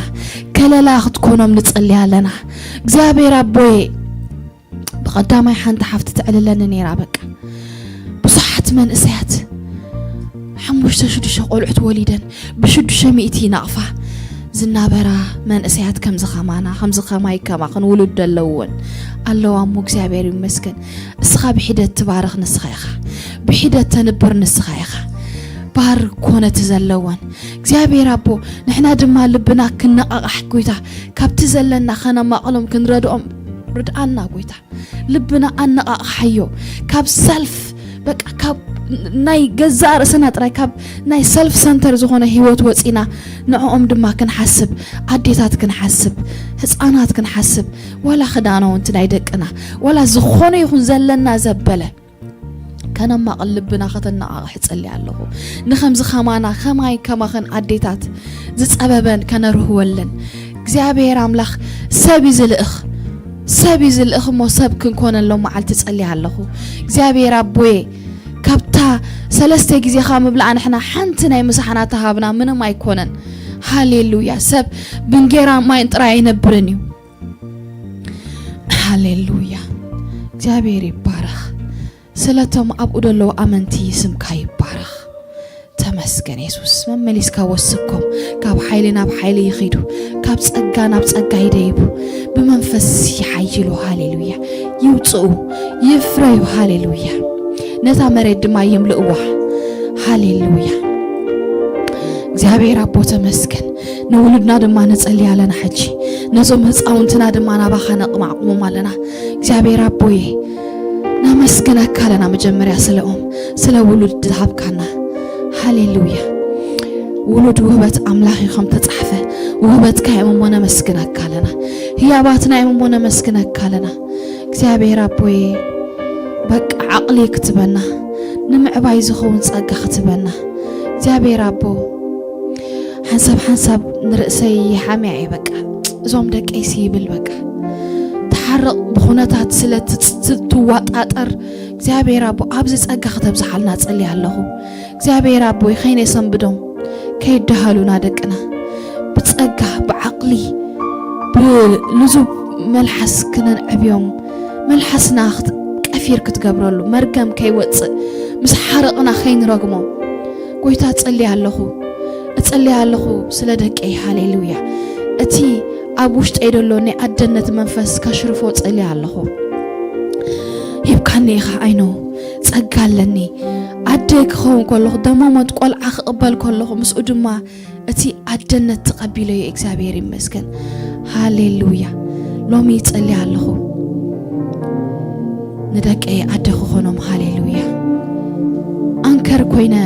ከለላ ክትኮኖም ንጽሊ ኣለና። እግዚኣብሔር ኣቦየ ብቐዳማይ ሓንቲ ሓፍቲ ተዕልለኒ ነይራ በቃ ብዙሓት መንእሰያት ሓሙሽተ ሽዱሽተ ቆልዑት ወሊደን ብሽዱሽተ ሚእቲ ናቕፋ ዝናበራ መንእሰያት ከምዚ ከማና ከምዚ ከማይ ከማኽን ውሉድ ዘለውወን ኣለዋ እሞ እግዚኣብሔር ይመስገን። እስኻ ብሒደት ትባርኽ ንስኻ ኢኻ፣ ብሒደት ተንብር ንስኻ ኢኻ። ባር ኮነት ዘለወን እግዚኣብሔር ኣቦ ንሕና ድማ ልብና ክነቓቓሕ ጎይታ ካብቲ ዘለና ከነማቕሎም ክንረድኦም ርድኣና ጎይታ። ልብና ኣነቓቕሓዮ ካብ ሰልፍ በቃ ካብ ናይ ገዛእ ርእስና ጥራይ፣ ካብ ናይ ሰልፍ ሰንተር ዝኾነ ህይወት ወጺና፣ ንዕኦም ድማ ክንሓስብ፣ ኣዴታት ክንሓስብ፣ ህፃናት ክንሓስብ፣ ዋላ ክዳናውንቲ ናይ ደቅና፣ ዋላ ዝኾነ ይኹን ዘለና ዘበለ ከነማቕል፣ ልብና ከተነቓቕሕ እጸሊ ኣለኹ። ንኸምዚ ከማና፣ ከማይ ከማኸን ኣዴታት ዝጸበበን ከነርህወለን እግዚኣብሔር ኣምላኽ ሰብ እዩ ዝልእኽ፣ ሰብ እዩ ዝልእኽ እሞ ሰብ ክንኮነሎም መዓልቲ እጸሊ ኣለኹ። እግዚኣብሔር ኣቦየ፣ ካብታ ሰለስተ ግዜኻ ምብላዕ ንሕና ሓንቲ ናይ ምሳሕና ተሃብና ምንም ኣይኮነን። ሃሌሉያ። ሰብ ብእንጌራ ማይን ጥራይ ኣይነብርን እዩ። ሃሌሉያ። እግዚኣብሔር ይባረኽ። ስለቶም ኣብኡ ዘለዉ ኣመንቲ ስምካ ይባረኽ። ተመስገን የሱስ። መመሊስካ ወስኮም። ካብ ሓይሊ ናብ ሓይሊ ይኺዱ፣ ካብ ጸጋ ናብ ጸጋ ይደይቡ፣ ብመንፈስ ይሓይሉ። ሃሌሉያ። ይውጽኡ፣ ይፍረዩ። ሃሌሉያ። ነታ መሬት ድማ ይምልእዋ። ሃሌሉያ። እግዚኣብሔር ኣቦ ተመስገን። ንውሉድና ድማ ንጸሊ ኣለና። ሕጂ ነዞም ህፃውንትና ድማ ናባኻ ነቕማዕቁሞም ኣለና። እግዚኣብሔር ኣቦየ፣ ነመስግነካ ኣለና መጀመርያ ስለኦም፣ ስለ ውሉድ ዝሃብካና። ሃሌሉያ። ውሉድ ውህበት ኣምላኽ እዩ ከም ተጻሕፈ፣ ውህበትካ እዮም እሞ ነመስግነካ ኣለና። ህያባትና እዮም እሞ ነመስግነካ ኣለና። እግዚኣብሔር ኣቦየ፣ በቃ ዓቕሊ ክትበና፣ ንምዕባይ ዝኸውን ጸጋ ክትበና። እግዚኣብሔር ኣቦ፣ ሓንሳብ ሓንሳብ ንርእሰይ ይሓምያ እየ በቃ። እዞም ደቀይሲ ይብል በቃ። ትሓርቕ ብኹነታት ስለ ትጽ-፣ ትዋጣጠር፣ እግዚኣብሔር ኣቦ፣ ኣብዚ ጸጋ ከተብዝሓልና ጸልየ ኣለኹ። እግዚኣብሔር ኣቦይ፣ ከይነሰንብዶም፣ ከይደሃሉና ደቅና፣ ብጸጋ፣ ብዓቕሊ፣ ብልዙብ መልሓስ ክነንዕብዮም፣ መልሓስና ክት-፣ ቀፊር ክትገብረሉ፣ መርገም ከይወጽእ፣ ምስ ሓረቕና ከይንረግሞም። ጎይታ፣ እጸልይ ኣለኹ፣ እጸልይ ኣለኹ ስለ ደቀይ። ሃሌሉያ። እቲ ኣብ ውሽጠይ ዘሎ ናይ ኣደነት መንፈስ ከሽርፎ እጸልይ ኣለኹ። ሂብካኒ ኢኻ፣ ኣይኖ ጸጋ ኣለኒ። ኣደ ክኸውን ከለኹ፣ ደማመት ቆልዓ ክቕበል ከለኹ፣ ምስኡ ድማ እቲ ኣደነት ተቐቢለዮ። እግዚኣብሔር ይመስገን። ሃሌሉያ። ሎሚ ይጸሊ ኣለኹ ንደቀይ ኣደ ክኾኖም። ሃሌሉያ። ኣንከር ኮይነ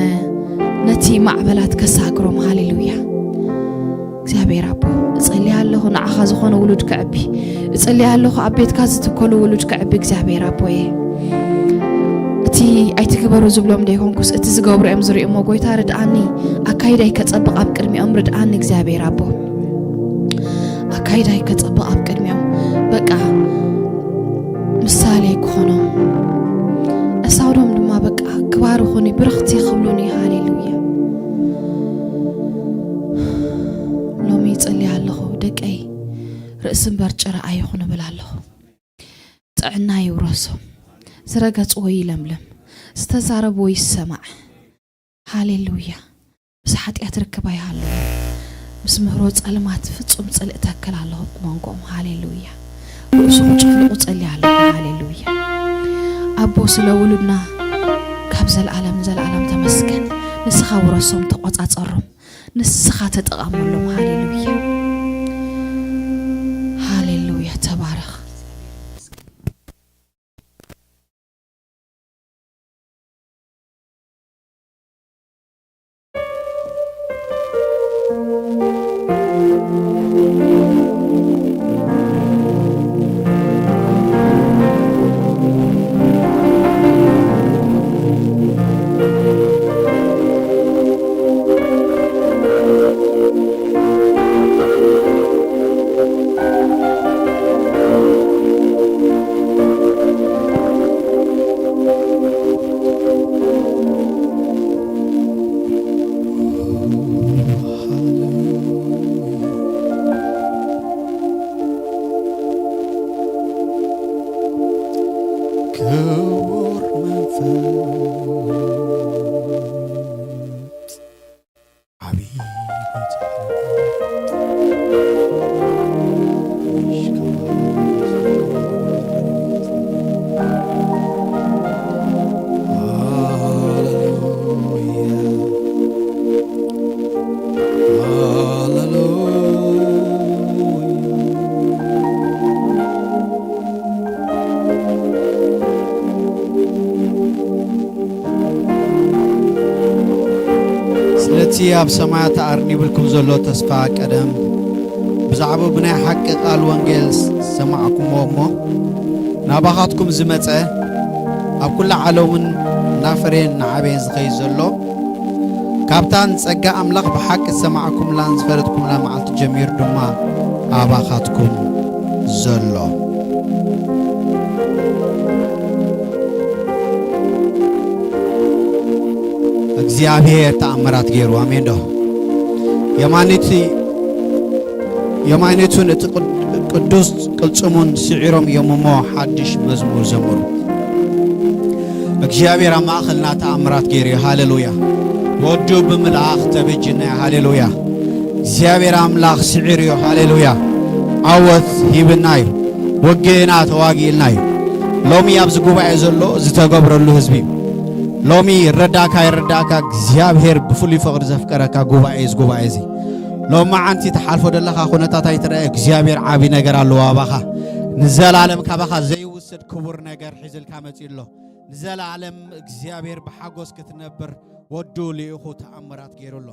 ነቲ ማዕበላት ከሳግሮም። ሃሌሉያ። እግዚኣብሔር ኣቦ፣ እጸሊ ኣለኹ ንዓኻ ዝኾነ ውሉድ ክዕቢ። እጸሊ ኣለኹ ኣብ ቤትካ ዝትከሉ ውሉድ ክዕቢ። እግዚኣብሔር ኣቦየ፣ እቲ ኣይትግበሩ ዝብሎም ደይኮንኩስ፣ እቲ ዝገብሩ እዮም ዝርእዩ እሞ፣ ጎይታ ርድኣኒ፣ ኣካይዳይ ከጸብቕ ኣብ ቅድሚኦም ርድኣኒ። እግዚኣብሔር ኣቦ፣ ኣካይዳይ ከጸብቕ ኣብ ቅድሚኦም፣ በቃ፣ ምሳሌ ክኾኖም። እሳውዶም ድማ፣ በቃ፣ ክባርኹኒ፣ ብርኽቲ ክብሉኒ። ሃሌሉያ። ሎሚ ይጽሊ ኣለኹ፣ ደቀይ፣ ርእሲ እምበር ጭራ ኣይኹን እብል ኣለኹ። ጥዕና ይውረሶም። ዝረገጽዎ ይለምልም። ዝተዛረብዎ ይሰማዕ። ሃሌሉያ። ምስ ሓጢኣት ርክብ ኣይሃለዎም። ምስ ምህሮ ጸልማት ፍጹም ጽልኢ ተክል ኣለኹ ብመንጎኦም። ሃሌሉያ። ርእሱ ክጭፍልቑ ጸሊ ኣለኹ። ሃሌሉያ። ኣቦ፣ ስለ ውሉድና ካብ ዘለኣለም ንዘለኣለም ተመስገን። ንስኻ ውረሶም፣ ተቖጻጸሮም። ንስኻ ተጠቐመሎም። ሃሌሉያ። ሃሌሉያ። ተባረኽ። ክቡር መንፈስ ዓቢ ጎይታ። ሃሌሉያ፣ ሃሌሉያ። እቲ ኣብ ሰማያት ኣርኒብልኩም ዘሎ ተስፋ ቀደም ብዛዕባኡ ብናይ ሓቂ ቃል ወንጌል ዝሰማዕኩምዎ እሞ ናባኻትኩም ዝመጸ፣ ኣብ ኩላ ዓለምን እናፈረየን እናዓበየን ዝኸይድ ዘሎ፣ ካብታ ንጸጋ ኣምላኽ ብሓቂ ዝሰማዕኩምላን ዝፈለጥኩምላ መዓልቲ ጀሚሩ ድማ ኣባኻትኩም ዘሎ እግዚኣብሔር ተኣምራት ገይሩ። ኣሜን ዶ? የማኒቲ የማይነቱን እቲ ቅድ-፣ ቅዱስ ቅልጽሙን ስዒሮም እዮም እሞ ሓድሽ መዝሙር ዘምሩ። እግዚኣብሔር ኣብ ማእኸልና ተኣምራት ገይሩ እዩ። ሃሌሉያ። ወዱ ብምልኣኽ ተበጅና እዩ። ሃሌሉያ። እግዚኣብሔር ኣምላኽ ስዒሩ እዩ። ሃሌሉያ። ዓወት ሂብና እዩ። ውግእና ተዋጊእልና እዩ። ሎሚ ኣብዚ ጉባኤ ዘሎ ዝተገብረሉ ህዝቢ እዩ። ሎሚ ይረዳእካ ይረዳእካ፣ እግዚኣብሔር ብፍሉይ ፍቕሪ ዘፍቀረካ ጉባኤ እዚ ጉባኤ እዚ። ሎማዓንቲ ትሓልፎ ዘለኻ ኩነታት ኣይትረአ፣ እግዚኣብሔር ዓቢ ነገር ኣለዎ ኣባኻ። ንዘላለም ካባኻ ዘይውሰድ ክቡር ነገር ሒዝልካ መጺኡ ኣሎ። ንዘላለም እግዚኣብሔር ብሓጎስ ክትነብር ወዱ ልኢኹ ተኣምራት ገይሩ ኣሎ።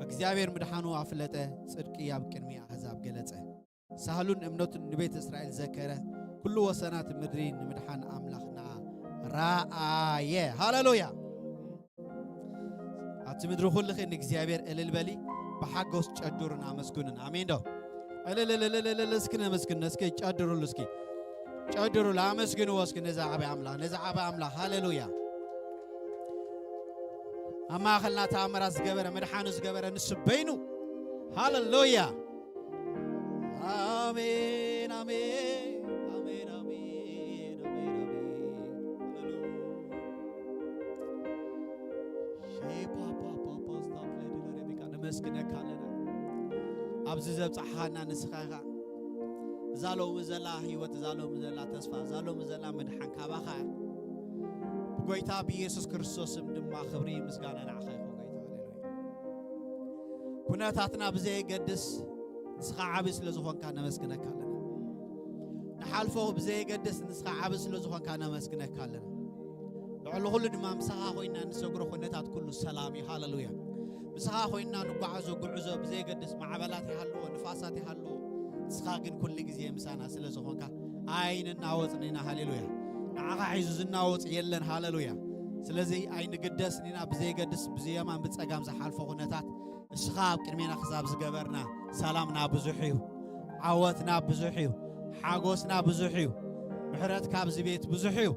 እግዚኣብሔር ምድሓኑ ኣፍለጠ፣ ጽድቂ ኣብ ቅድሚ ኣህዛብ ገለጸ። ሳህሉን እምነቱን ንቤት እስራኤል ዘከረ፣ ኩሉ ወሰናት ምድሪ ንምድሓን ኣምላኽና ረኣየ። ሃሌሉያ። ኣብቲ ምድሪ ኩልኺ ንእግዚኣብሔር እልል በሊ፣ ብሓጎስ ጨድሩን ኣመስግኑን። ኣሜን ዶ? እልል እልል እልል እልል፣ እስኪ ነመስግን፣ እስኪ ጨድሩሉ፣ እስኪ ጨድሩሉ፣ ኣመስግንዎ እስኪ ነዛ ዓባይ ኣምላኽ፣ ነዛ ዓባይ ኣምላኽ። ሃሌሉያ። ኣብ ማእኸልና ተኣምራት ዝገበረ፣ ምድሓኑ ዝገበረ ንሱ በይኑ። ሃሌሉያ። ኣሜን፣ ኣሜን፣ ኣሜን፣ ኣሜን፣ ኣሜን፣ ኣሜን። ሃሌሉያ። ሼፓፓፓፓስታፕሌድለሬቢካ ነመስግነካ ኣለና። ኣብዚ ዘብጻሕኻና ንስኻ ኢኻ። እዛ ሎሚ ዘላ ህይወት፣ እዛ ሎሚ ዘላ ተስፋ፣ እዛ ሎሚ ዘላ ምድሓን ካባኻ እያ። ብጎይታ ብኢየሱስ ክርስቶስ ስም ድማ ክብሪ ምስጋና ንዓኻ ይኹን ጎይታ። ሃሌሉያ። ኩነታትና ብዘየገድስ ንስኻ ዓቢ ስለ ዝኾንካ ነመስግነካ ኣለና። ንሓልፎ ብዘየገድስ ንስኻ ዓቢ ስለ ዝኾንካ ነመስግነካ ኣለና። ልዕሊ ኩሉ ድማ ምሳኻ ኮይና ንሰግሮ ኩነታት ኩሉ ሰላም እዩ። ሃሌሉያ። ምሳኻ ኮይና ንጓዓዞ ጉዕዞ ብዘየገድስ ማዕበላት ይሃልዎ፣ ንፋሳት ይሃልዎ፣ ንስኻ ግን ኩሉ ግዜ ምሳና ስለ ዝኾንካ ኣይንናወጽን ኢና። ሃሌሉያ። ንዓኻ ሒዙ ዝናወጽ የለን። ሃሌሉያ። ስለዚ ኣይንግደስን ኢና። ብዘየገድስ ብየማን ብጸጋም ዝሓልፎ ኩነታት ንስኻ ኣብ ቅድሜና ክሳብ ዝገበርና፣ ሰላምና ብዙሕ እዩ፣ ዓወትና ብዙሕ እዩ፣ ሓጎስና ብዙሕ እዩ፣ ምሕረትካ ኣብዚ ቤት ብዙሕ እዩ።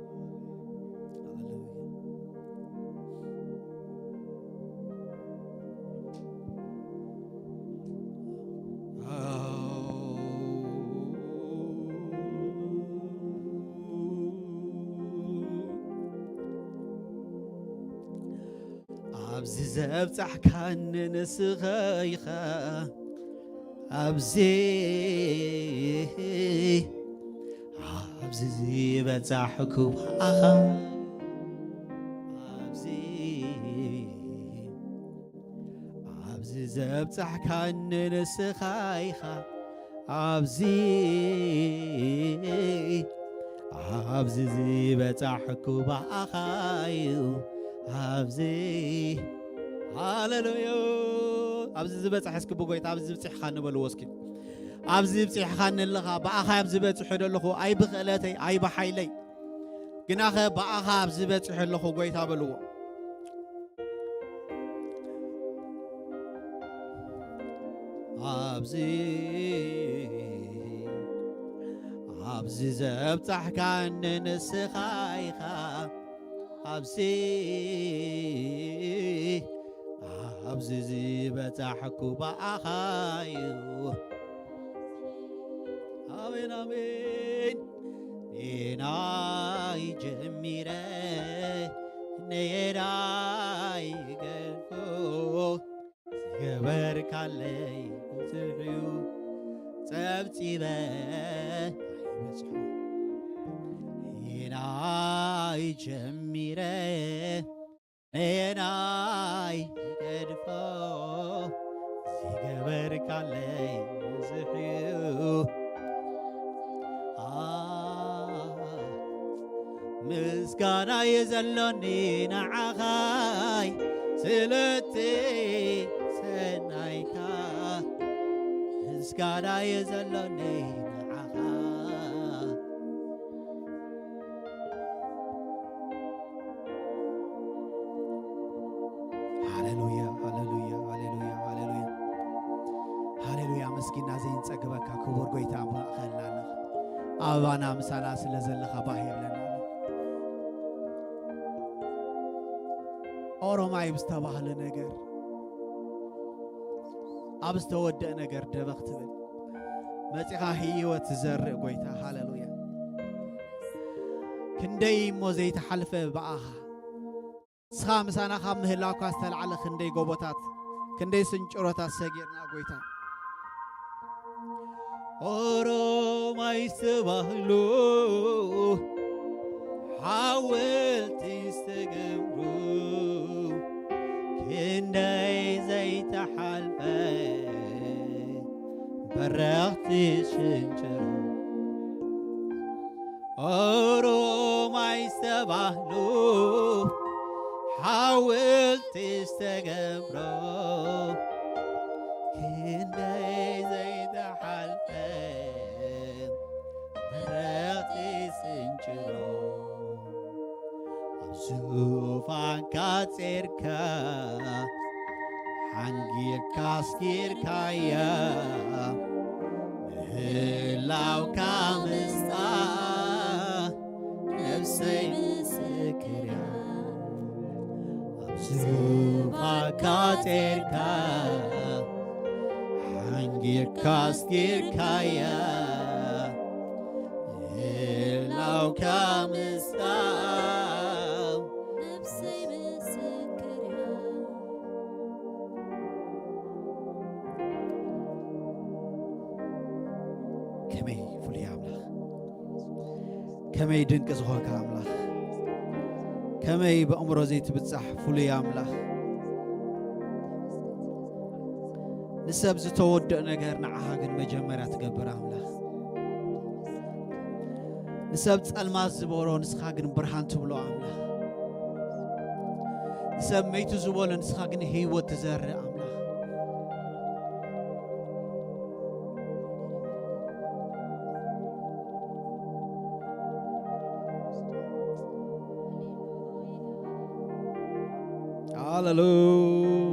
ኣብዚ ዘብጻሕካኒ ንስኻ ኢኻ፣ ኣብዚ፣ ኣብዚ ዝበጻሕኩ ብኣኻ፣ ኣብዚ፣ ኣብዚ ዘብጻሕካኒ ንስኻ ኢኻ፣ ኣብዚ፣ ኣብዚ ዝበጻሕኩ ብኣኻ እዩ፣ ኣብዚ። ሃሌሉያ። ኣብዚ ዝበጻሕ እስኪ ብጎይታ፣ ኣብዚ ብጽሕኻኒ በልዎ እስኪ። ኣብዚ ብጽሕኻኒ ኣለኻ፣ ብኣኻ ኣብዚ በጺሐ ዘለኹ፣ ኣይ ብኽእለተይ፣ ኣይ ብሓይለይ፣ ግናኸ ብኣኻ ኣብዚ በጺሐ ኣለኹ ጎይታ በልዎ። ኣብዚ፣ ኣብዚ ዘብጻሕካኒ ንስኻ ኢኻ፣ ኣብዚ፣ ኣብዚ ዝበጻሕኩ ብኣኻ እዩ። ኣሜን፣ ኣሜን። ኔናይ ጀሚረ፣ ኔናይ ገድፎ፣ ዝገበርካለይ ብዙሕ እዩ፣ ጸብጺበ ኣይበጽሖ። ኔናይ ጀሚረ፣ ኔናይ ገድፎ፣ ዝገበርካለይ ብዙሕ እዩ። ኣ፣ ምስጋና እዩ ዘሎኒ ንዓኻይ፣ ስለቲ ሰናይካ ምስጋና እየ ዘሎኒ ንዓኻ። ሃሌሉያ፣ ሃሌሉያ፣ ሃሌሉያ፣ ሃሌሉያ። ሃሌሉያ፣ ኣመስጊና ዘይንጸግበካ ክቡር ጎይታ ኣብ ማእኸልና ኣለኻ። ኣበባና ምሳና ስለ ዘለኻ ባህ የብለና። ኦሮማይ ብዝተባህለ ነገር፣ ኣብ ዝተወደአ ነገር ደበኽ ትብል መጺኻ ህይወት ትዘርእ ጎይታ። ሃሌሉያ። ክንደይ እሞ ዘይተሓልፈ ብኣኻ። ንስኻ ምሳና ካብ ምህላውካ ዝተላዕለ ክንደይ ጎቦታት፣ ክንደይ ስንጭሮታት ሰጊርና ጎይታ። ኦሮማይ ዝተባህሉ ሓወልቲ ዝተገብሩ ክንደይ ዘይተሓልፈ በረኽቲ ሽንጭሩ ኦሮማይ ዝተባህሉ ሓወልቲ ዝተገብሮ ክንደይ ዘይተሓልፈ በረኽቲ ስንጭሮ ኣብ ዙፋንካ ጼርካ ሓንጊርካ ኣስጊርካያ ምህላውካ ምስጣ ነፍሰይ ምስክርያ ኣብ ዙፋንካ ጼርካ ሓንጊርካ ኣስጊርካያ ምህላውካ ምስጣ ነፍሰይ ምስክርያ። ከመይ ፍሉይ ኣምላኽ፣ ከመይ ድንቂ ዝኾንካ ኣምላኽ፣ ከመይ ብእምሮ ዘይትብጻሕ ፍሉይ ኣምላኽ። ንሰብ ዝተወደኦ ነገር ንዓኻ ግን መጀመርያ ትገብር ኣምላኽ። ንሰብ ጸልማት ዝበሎ ንስኻ ግን ብርሃን ትብሎ ኣምላኽ። ንሰብ መይቱ ዝበሎ ንስኻ ግን ህይወት ትዘርእ ኣምላኽ።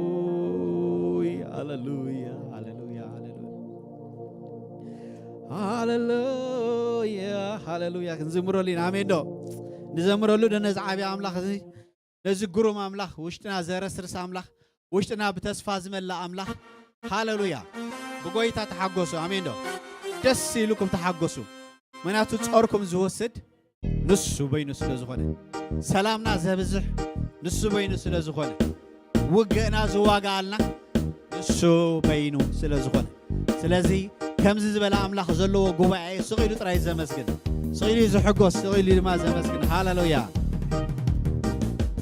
ሃሌሉያ፣ ሃሌሉያ፣ ሃሌሉያ፣ ሃሌሉያ። ሃሌሉያ፣ ሃሌሉያ። ክንዝምረሉ ኢና። ኣሜን ዶ? ንዘምረሉ ዶ ነዚ ዓብዪ ኣምላኽ እዚ፣ ነዚ ግሩም ኣምላኽ፣ ውሽጥና ዘረስርስ ኣምላኽ፣ ውሽጥና ብተስፋ ዝመልእ ኣምላኽ። ሃሌሉያ። ብጎይታ ተሓጎሱ። ኣሜን ዶ? ደስ ኢሉኩም ተሓጎሱ። ምክንያቱ ጾርኩም ዝወስድ ንሱ በይኑ ስለ ዝኾነ፣ ሰላምና ዘብዝሕ ንሱ በይኑ ስለ ዝኾነ፣ ውግእና ዝዋጋኣልና ንሱ በይኑ ስለ ዝኾነ፣ ስለዚ ከምዚ ዝበለ ኣምላኽ ዘለዎ ጉባኤ ስቕ ኢሉ ጥራይ ዘመስግን፣ ስቕ ኢሉ ዝሕጎስ፣ ስቕ ኢሉ ድማ ዘመስግን። ሃሌሉያ።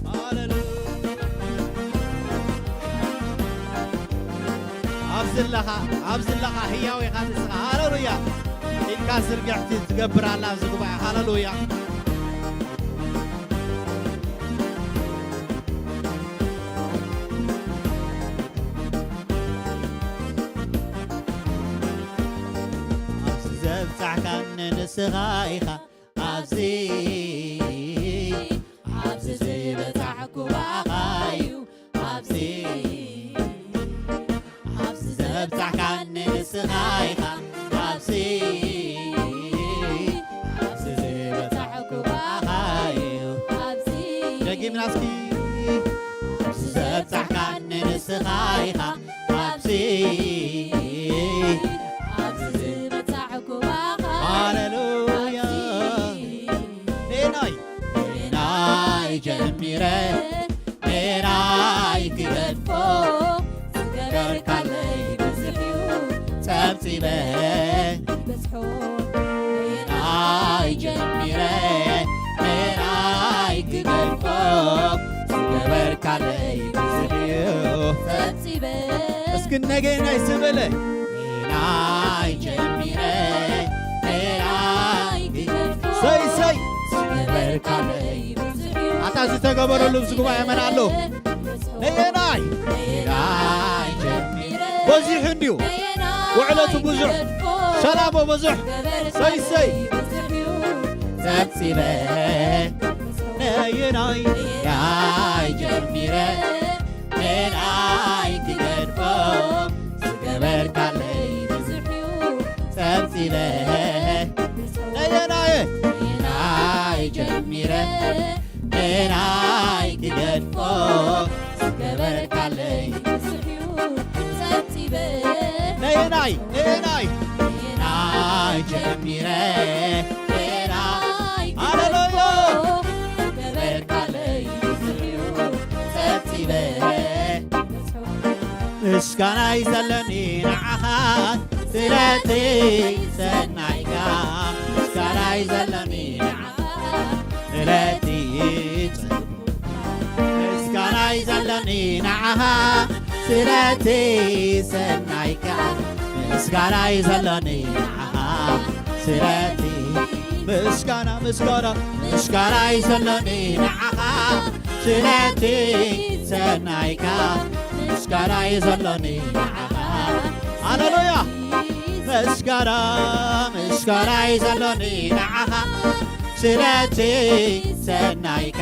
ሃሌሉያ። ኣብዚ ኣለኻ፣ ኣብዚ ኣለኻ ህያው ኢኻ ንስኻ። ሃሌሉያ። ኢድካ ዝርግሕቲ ትገብር ኣላ ኣብዚ ጉባኤ። ሃሌሉያ። ኣብዚ ዘብጻሕካኒ ንስኻ ኢኻ። ኣብዚ፣ ኣብዚ ዝበጻሕኩ ብኣኻ እዩ። ኣብዚ፣ ኣብዚ ዘብጻሕካኒ ንስኻ ኢኻ። ኣብዚ፣ ኣብዚ ዝበጻሕኩ ብኣኻ እዩ። ኣብዚ፣ ደጊምና እስኪ። ኣብዚ ዘብጻሕካኒ ንስኻ ኢኻ። ኣብዚ፣ ኣብዚ ዝበጻሕኩ ብኣኻ እዩ። ሃሌሉያ። ኣብዚ፣ ኔናይ፣ ኔናይ ጀሚረ ሜራይ ክገድፎ ዝገበርካለይ ብዙሕ እዩ ጸብጺበ ይበዝሖ ሜራይ ጀሚረ ሜራይ ክገድፎ ዝገበርካለይ ብዙሕ እዩ ጸብጺበ እስኪ ነገናይ ዝበለ ሜራይ ጀሚረ ሜራይ ክገድፎ ሰይ ሰይ ዝገበርካለይ ኣታ ዝተገበረሉ ኣብዚ ጉባኤ መን ኣሎ? ነየናይ ነየናይ ጀሚረ በዚሑ እንድዩ ነየናይ ውዕለቱ ብዙሕ ገድፎ ሰላሙ ብዙሕ ገበርካ ሰይሰይ ብዙሕ እዩ ጸብጺበ ነየናይ ነየናይ ጀሚረ ነየናይ ክገድፎ ዝገበርካለይ ብዙሕ እዩ ጸብጺበ ነየናይ ነየናይ ጀሚረ ነየናይ ክገድፎ ዝገበርካለይ ብዙሕ እዩ ጸብጺበ ነየናይ ነየናይ ነየናይ ጀሚረ ነየናይ ሃሌሉያ ዝገበርካለይ ብዙሕ እዩ ጸብጺበ ምስጋናይ ዘለኒ ንዓኻ ስለቲ ሰናይካ ምስጋናይ ዘለኒ ንዓኻ ስለቲ ጽቡቕ ምስጋናይ ዘለኒ ንዓኻ ስለቲ ሰናይካ ምስጋናይ ዘለኒ ንዓኻ ስለቲ ምስጋና ምስጋና ምስጋናይ ዘለኒ ንዓኻ ስለቲ ሰናይካ ምስጋናይ ዘለኒ ንዓኻ ሃሌሉያ ምስጋና ምስጋናይ ዘለኒ ንዓኻ ስለቲ ሰናይካ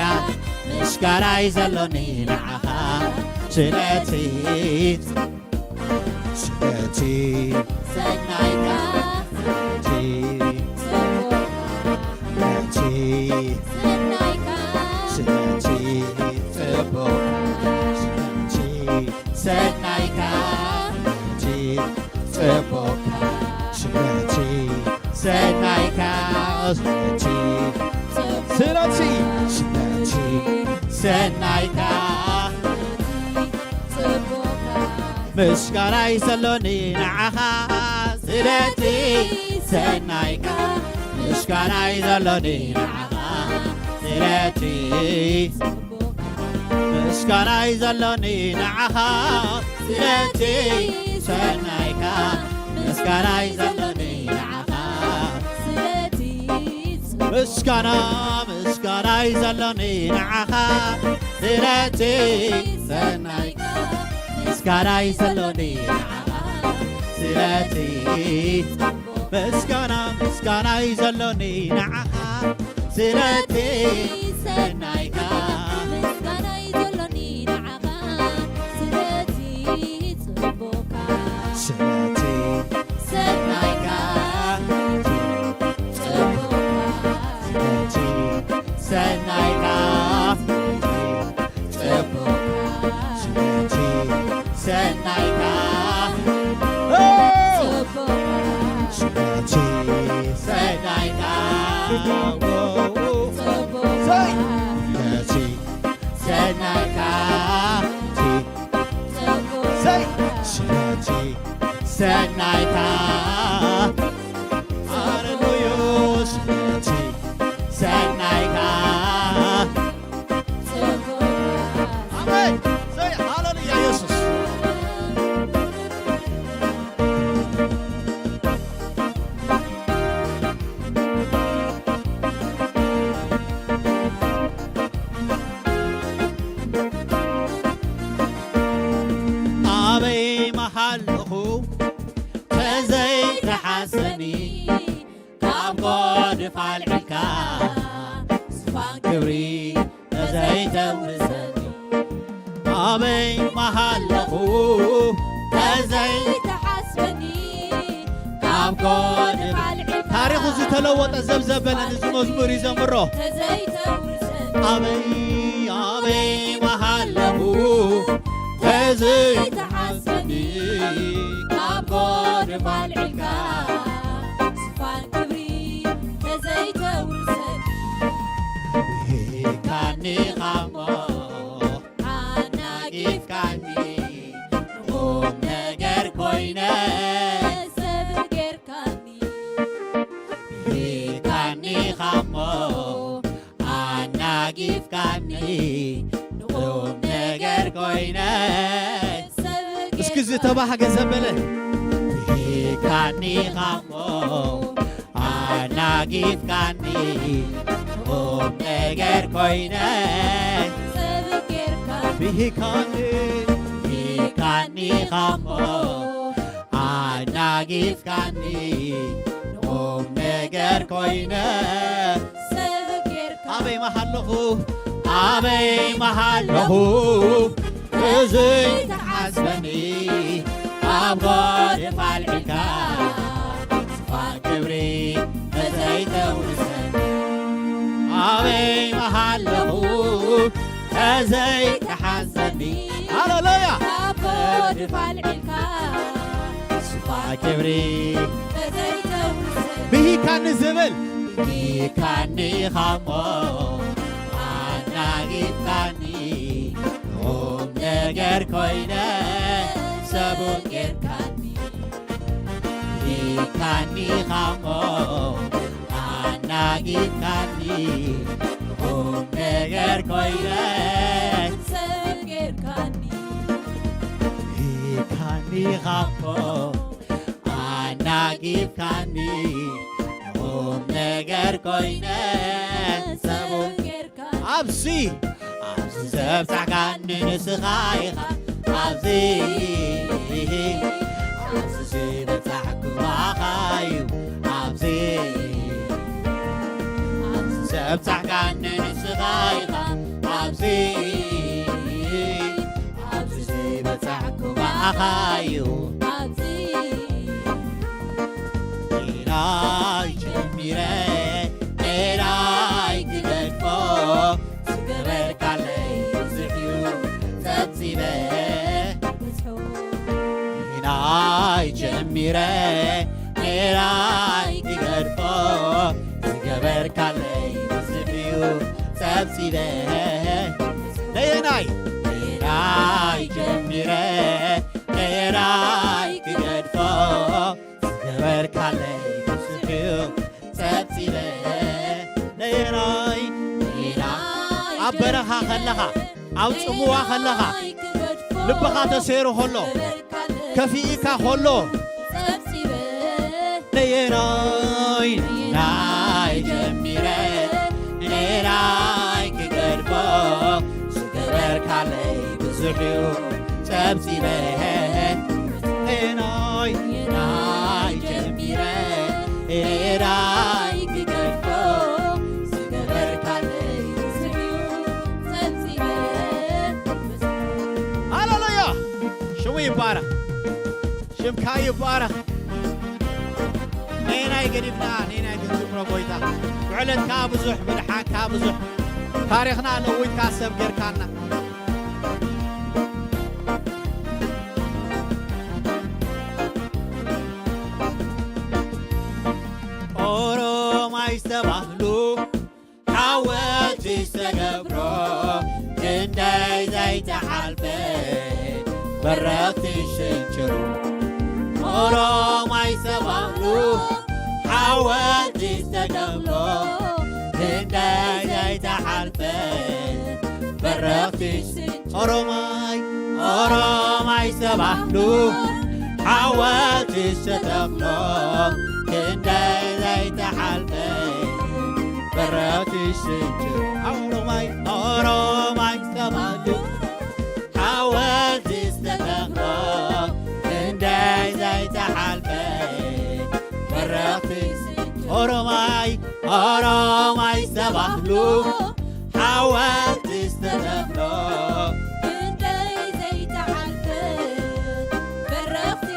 ምስጋናይ ዘለኒ ንዓኻ ስለቲ ስለቲ ሰናይካ ስለቲ ስለቲ ሰናይካ ስለቲ ጽቡቕ ስለቲ ሰናይካ ስለቲ ጽቡቕ ስለቲ ሰናይካ ስለቲ ስለቲ ስለቲ ሰናይካ ምስጋናይ ዘሎኒ ንዓኻ ስለቲ ሰናይካ ምስጋናይ ዘሎኒ ንዓኻ ስለቲ ምስጋናይ ዘሎኒ ንዓኻ ስለቲ ሰናይካ ምስጋናይ ዘሎኒ ንዓኻ ስለቲ ምስጋና ምስጋናይ ዘሎኒ ንዓኻ ስለቲ ሰናይካ ምስጋናይ ዘሎኒ ንዓኻ ስለቲ ምስጋና ምስጋናይ ዘሎኒ ንዓኻ ስለቲ ሰናይካ ምስጋናይ ዘሎኒ ንዓኻ ስለቲ ጽቡቕካ ስለቲ ሰናይካ ጽቡቕካ ስለቲ ሰናይካ ጽቡቕካ ስለቲ ሰናይካ ጽቡቕካ ስለቲ ሰናይካ ጽቡቕካ ስለቲ ሰናይካ ሰይ ስለቲ ሰናይካ ሃሌሉያ ስለቲ ሰናይካ ኣሜን ሰይ ሃሌሉያ ኢየሱስ ኣበይ መሃለኹ ተዘይተሓሰኒ ካብ ጎድፍ ኣልዒልካ ዝፋን ክብሪ ተዘይተውርሰኒ ኣበይ መሃለኹ ተዘይተሓስበኒ ካብ ጎድፍ ኣልዒልካ ታሪኹ ዝተለወጠ ዘብዘበለን እዚ መዝሙር ይዘምሮ ተዘይተውርሰኒ ኣበይ ኣበይ መሃለኹ ተዘይተሓስበኒ ካብ ጎድፍ ኣልዒልካ ዝፋን ክብሪ ተዘይተውርሰኒ ሂብካኒ ኻሞ ኣናጊፍካኒ ንቁም ነገር ኮይነ ሰብ ጌርካኒ ሂብካኒ ኻሞ ኣናጊፍካኒ ንቁም ነገር ኮይነ ሰብ እስኪ ዝተባህገ ዘበለ ሂብካኒ ኻሞ ኣናጊፍካኒ ቁም ነገር ኮይነ ሰብ ጌርካኒ ብሂካኒ ብሂካኒ ኻሞ ኣናጊፍካኒ ንቑም ነገር ኮይነ ሰብ ጌርካ ኣበይ መሃለኹ ኣበይ መሃለኹ እዙይ ተሓስበኒ ኣብ ጎድፍ ኣልዒልካ ስፋ ክብሪ ተዘይተውርሰኒ ኣበይ መሃለኹ ተዘይተሓስበኒ ሃሌሉያ ኣብ ጎድፍ ኣልዒልካ ስፋ ክብሪ ተዘይተውርሰኒ ብሂካኒ ዝብል ብሂካኒ ኻሞ ኣናጊፍካኒ ቁም ነገር ኮይነ ሰቡን ጌርካኒ ሂካኒ ኻሞ ኣናጊፍካኒ ቁም ነገር ኮይነ ሰብ ጌርካኒ ሂካኒ ኻሞ ኣናጊፍካኒ ቁም ነገር ኮይነ ሰቡን ጌርካ ኣብዚ ኣብዚ ዘብጻሕካኒ ንስኻ ኢኻ ኣብዚ ኣብዚ ዝበጻሕኩ ብኣኻ እዩ ኣብዚ ኣብዚ ዘብጻሕካኒ ንስኻ ኢኻ ኣብዚ ኣብዚ ዝበጻሕኩ ብኣኻ እዩ ኣብዚ ሜዳይ ጀሚረ ሜዳይ ክገድፎ ዝገበርካለይ ብዙሕ እዩ ጸብጺበ ሜዳይ ጀሚረ ሜዳይ ክገድፎ ዝገበርካለይ ብዙሕ እዩ ጸብጺበ ነየናይ ሜዳይ ጀሚረ ሜዳይ ክገድፎ ዝገበርካለይ ብዙሕ እዩ ጸብጺበ ነየናይ ሜዳ ኣብ በረኻ ከለኻ ኣብ ጽምዋ ከለኻ ልብኻ ተሰይሩ ከሎ ከፊኢካ ከሎ ነየናይ ናይ ጀሚረ ኔናይ ክገድፎ ዝገበርካለይ ብዙሕ እዩ ጸብጺበ ኔናይ ኔናይ ጀሚረ ኔናይ ክገድፎ ዝገበርካለይ ብዙሕ እዩ ጸብጺበ ሃሌሉያ ሽሙ ይባረኽ ሽምካ ይባረኽ ነናይ ገዲፍና ነናይ ክንዝምሮ ጎይታ ውዕለትካ ብዙሕ ምድሓንካ ብዙሕ ታሪኽና ለዊጥካ ሰብ ጌርካና ኦሮማይ ዝተባህሉ ሓወልቲ ዝተገብሮ ክንደይ ዘይተሓልፈ በረኽቲ ሽንችሩ ኦሮማይ ዝተባህሉ ሓወልቲ ዝተገብሮ ክንደይ ዘይተሓልፈ በረኽቲ ኦሮማይ ኦሮማይ ዝተባህሉ ሓወልቲ ዝተተኽሎ ክንደይ ዘይተሓልፈ በረኽቲ ሽንችሩ ኦሮማይ ኦሮማይ ዝተባህሉ ሓወልቲ ዝተተኽሎ ክንደይ ዘይተሓልፈ በረኽቲ ኦሮማይ ኦሮማይ ዝተባህሉ ሓወልቲ ዝተተኽሎ ክንደይ ዘይተሓልፈ በረኽቲ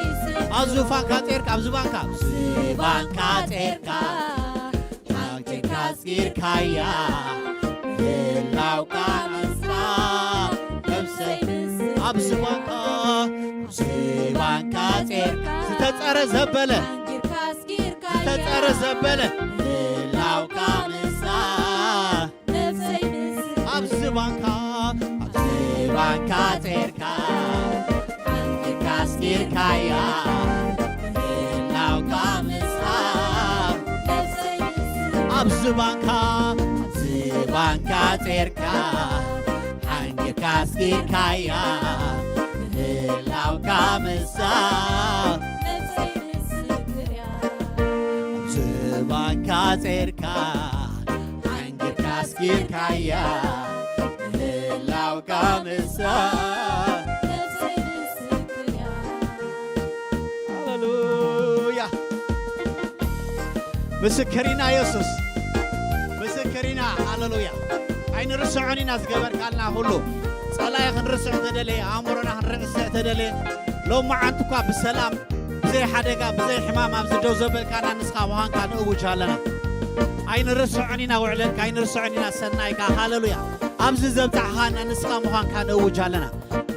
ኣብ ዙፋንካ ጼርካ ኣብ ዝባንካ ዝባንካ ጼርካ ሓንኪርካ ኣስጊርካያ ህላውካ ምስላ ነብሰይ ምስ ኣብ ዝባንካ ኣብ ዝባንካ ጼርካ ዝተጸረ ዘበለ ሓንኪርካ ኣስጊርካያ ዝተጸረ ዘበለ ህላውካ ምስላ ነብሰይ ምስ ኣብ ዝባንካ ኣብ ዝባንካ ጼርካ ሓንኪርካ ኣስጊርካያ ህላውካ ምስላ ነብሰይ ምስ ኣብ ዝባንካ ኣብ ዝባንካ ጼርካ ሓንኪርካ ኣስጊርካያ ህላውካ ምስላ ነብሰይ ምስክር እያ ኣብ ዝባንካ ጼርካ ሓንኪርካ ኣስጊርካያ ህላውካ ኣምሳ ነፍሰይ ምስክር እያ። ሃሌሉያ። ምስክር ኢና የሱስ፣ ምስክር ኢና። ሃሌሉያ። ኣይንርስዖን ኢና ዝገበርካልና ኩሉ። ጸላኢ ክንርስዕ ተደለየ፣ ኣእምሮና ክንርስዕ ተደለየ፣ ሎማዓንቲ እኳ ብሰላም ብዘይ ሓደጋ ብዘይ ሕማም ኣብዚ ደው ዘበልካና ንስኻ ምዃንካ ንእውጅ ኣለና። ኣይንርስዖን ኢና ውዕለትካ፣ ኣይንርስዖን ኢና ሰናይካ። ሃሌሉያ። ኣብዚ ዘብጻሕኻና ንስኻ ምዃንካ ንእውጅ ኣለና።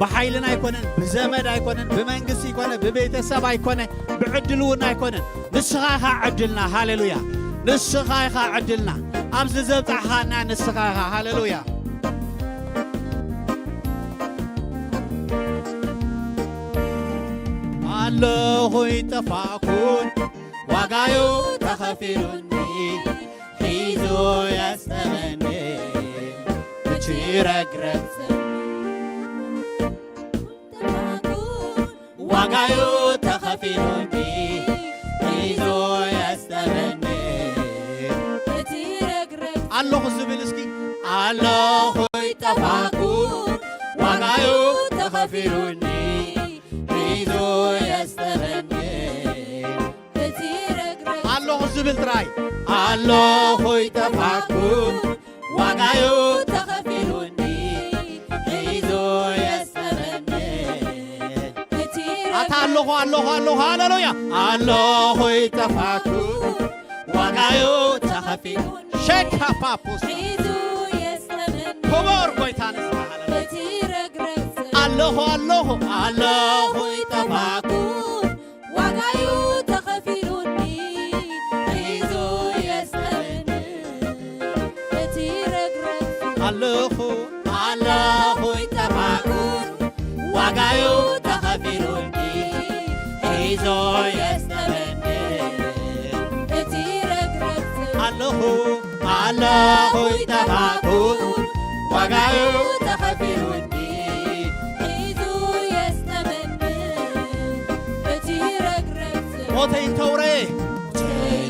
ብሓይልና ኣይኮነን፣ ብዘመድ ኣይኮነን፣ ብመንግስቲ ኣይኮነ፣ ብቤተሰብ ኣይኮነ፣ ብዕድል እውን ኣይኮነን። ንስኻ ኢኻ ዕድልና። ሃሌሉያ። ንስኻ ኢኻ ዕድልና። ኣብዚ ዘብጻሕኻና ንስኻ ኢኻ። ሃሌሉያ። ኣለኹ ይጠፋእኩን ዋጋዩ ተኸፊሉኒ ሒዙ የስጠመኒ እቲ ረግረግ ዋጋዩ ተኸፊሉኒ ሒዙ የስጠመኒ እቲ ረግረግ ኣለኹ ዝብል እስኪ ኣለኹ ይጠፋእኩን ዋጋዩ ተኸፊሉኒ ሒዙ የስጠመኒ እቲ ረግረግ ኣለኹ ዝብል ጥራይ ኣለኹ ይጠፋእኩን ዋጋዩ ተኸፊሉኒ ሒዙ የስጠመኒ እቲ ኣታ ኣለኹ ኣለኹ ኣለኹ ሃሌሉያ ኣለኹ ይጠፋእኩን ዋጋዩ ተኸፊሉኒ ሸካፓፑስ ሒዙ የስጠመኒ ክቡር ጎይታ ንስኻ ሃሌሉያ እቲ ረግረግ ኣለኹ ኣለኹ ኣለኹ ይጠፋእኩን ዋጋዩ ተኸፊሉኒ ሒዙ የስጠመኒ እቲ ረግረግ ኣለኹ ኣለኹ ይጠፋእኩን ዋጋዩ ተኸፊሉኒ ሒዞ የስጠመኒ እቲ ረግረግ ኣለኹ ኣለኹ ይጠፋእኩን ዋጋዩ ተኸፊሉኒ ሒዙ የስጠመኒ እቲ ረግረግ ሞተይ እንተውረ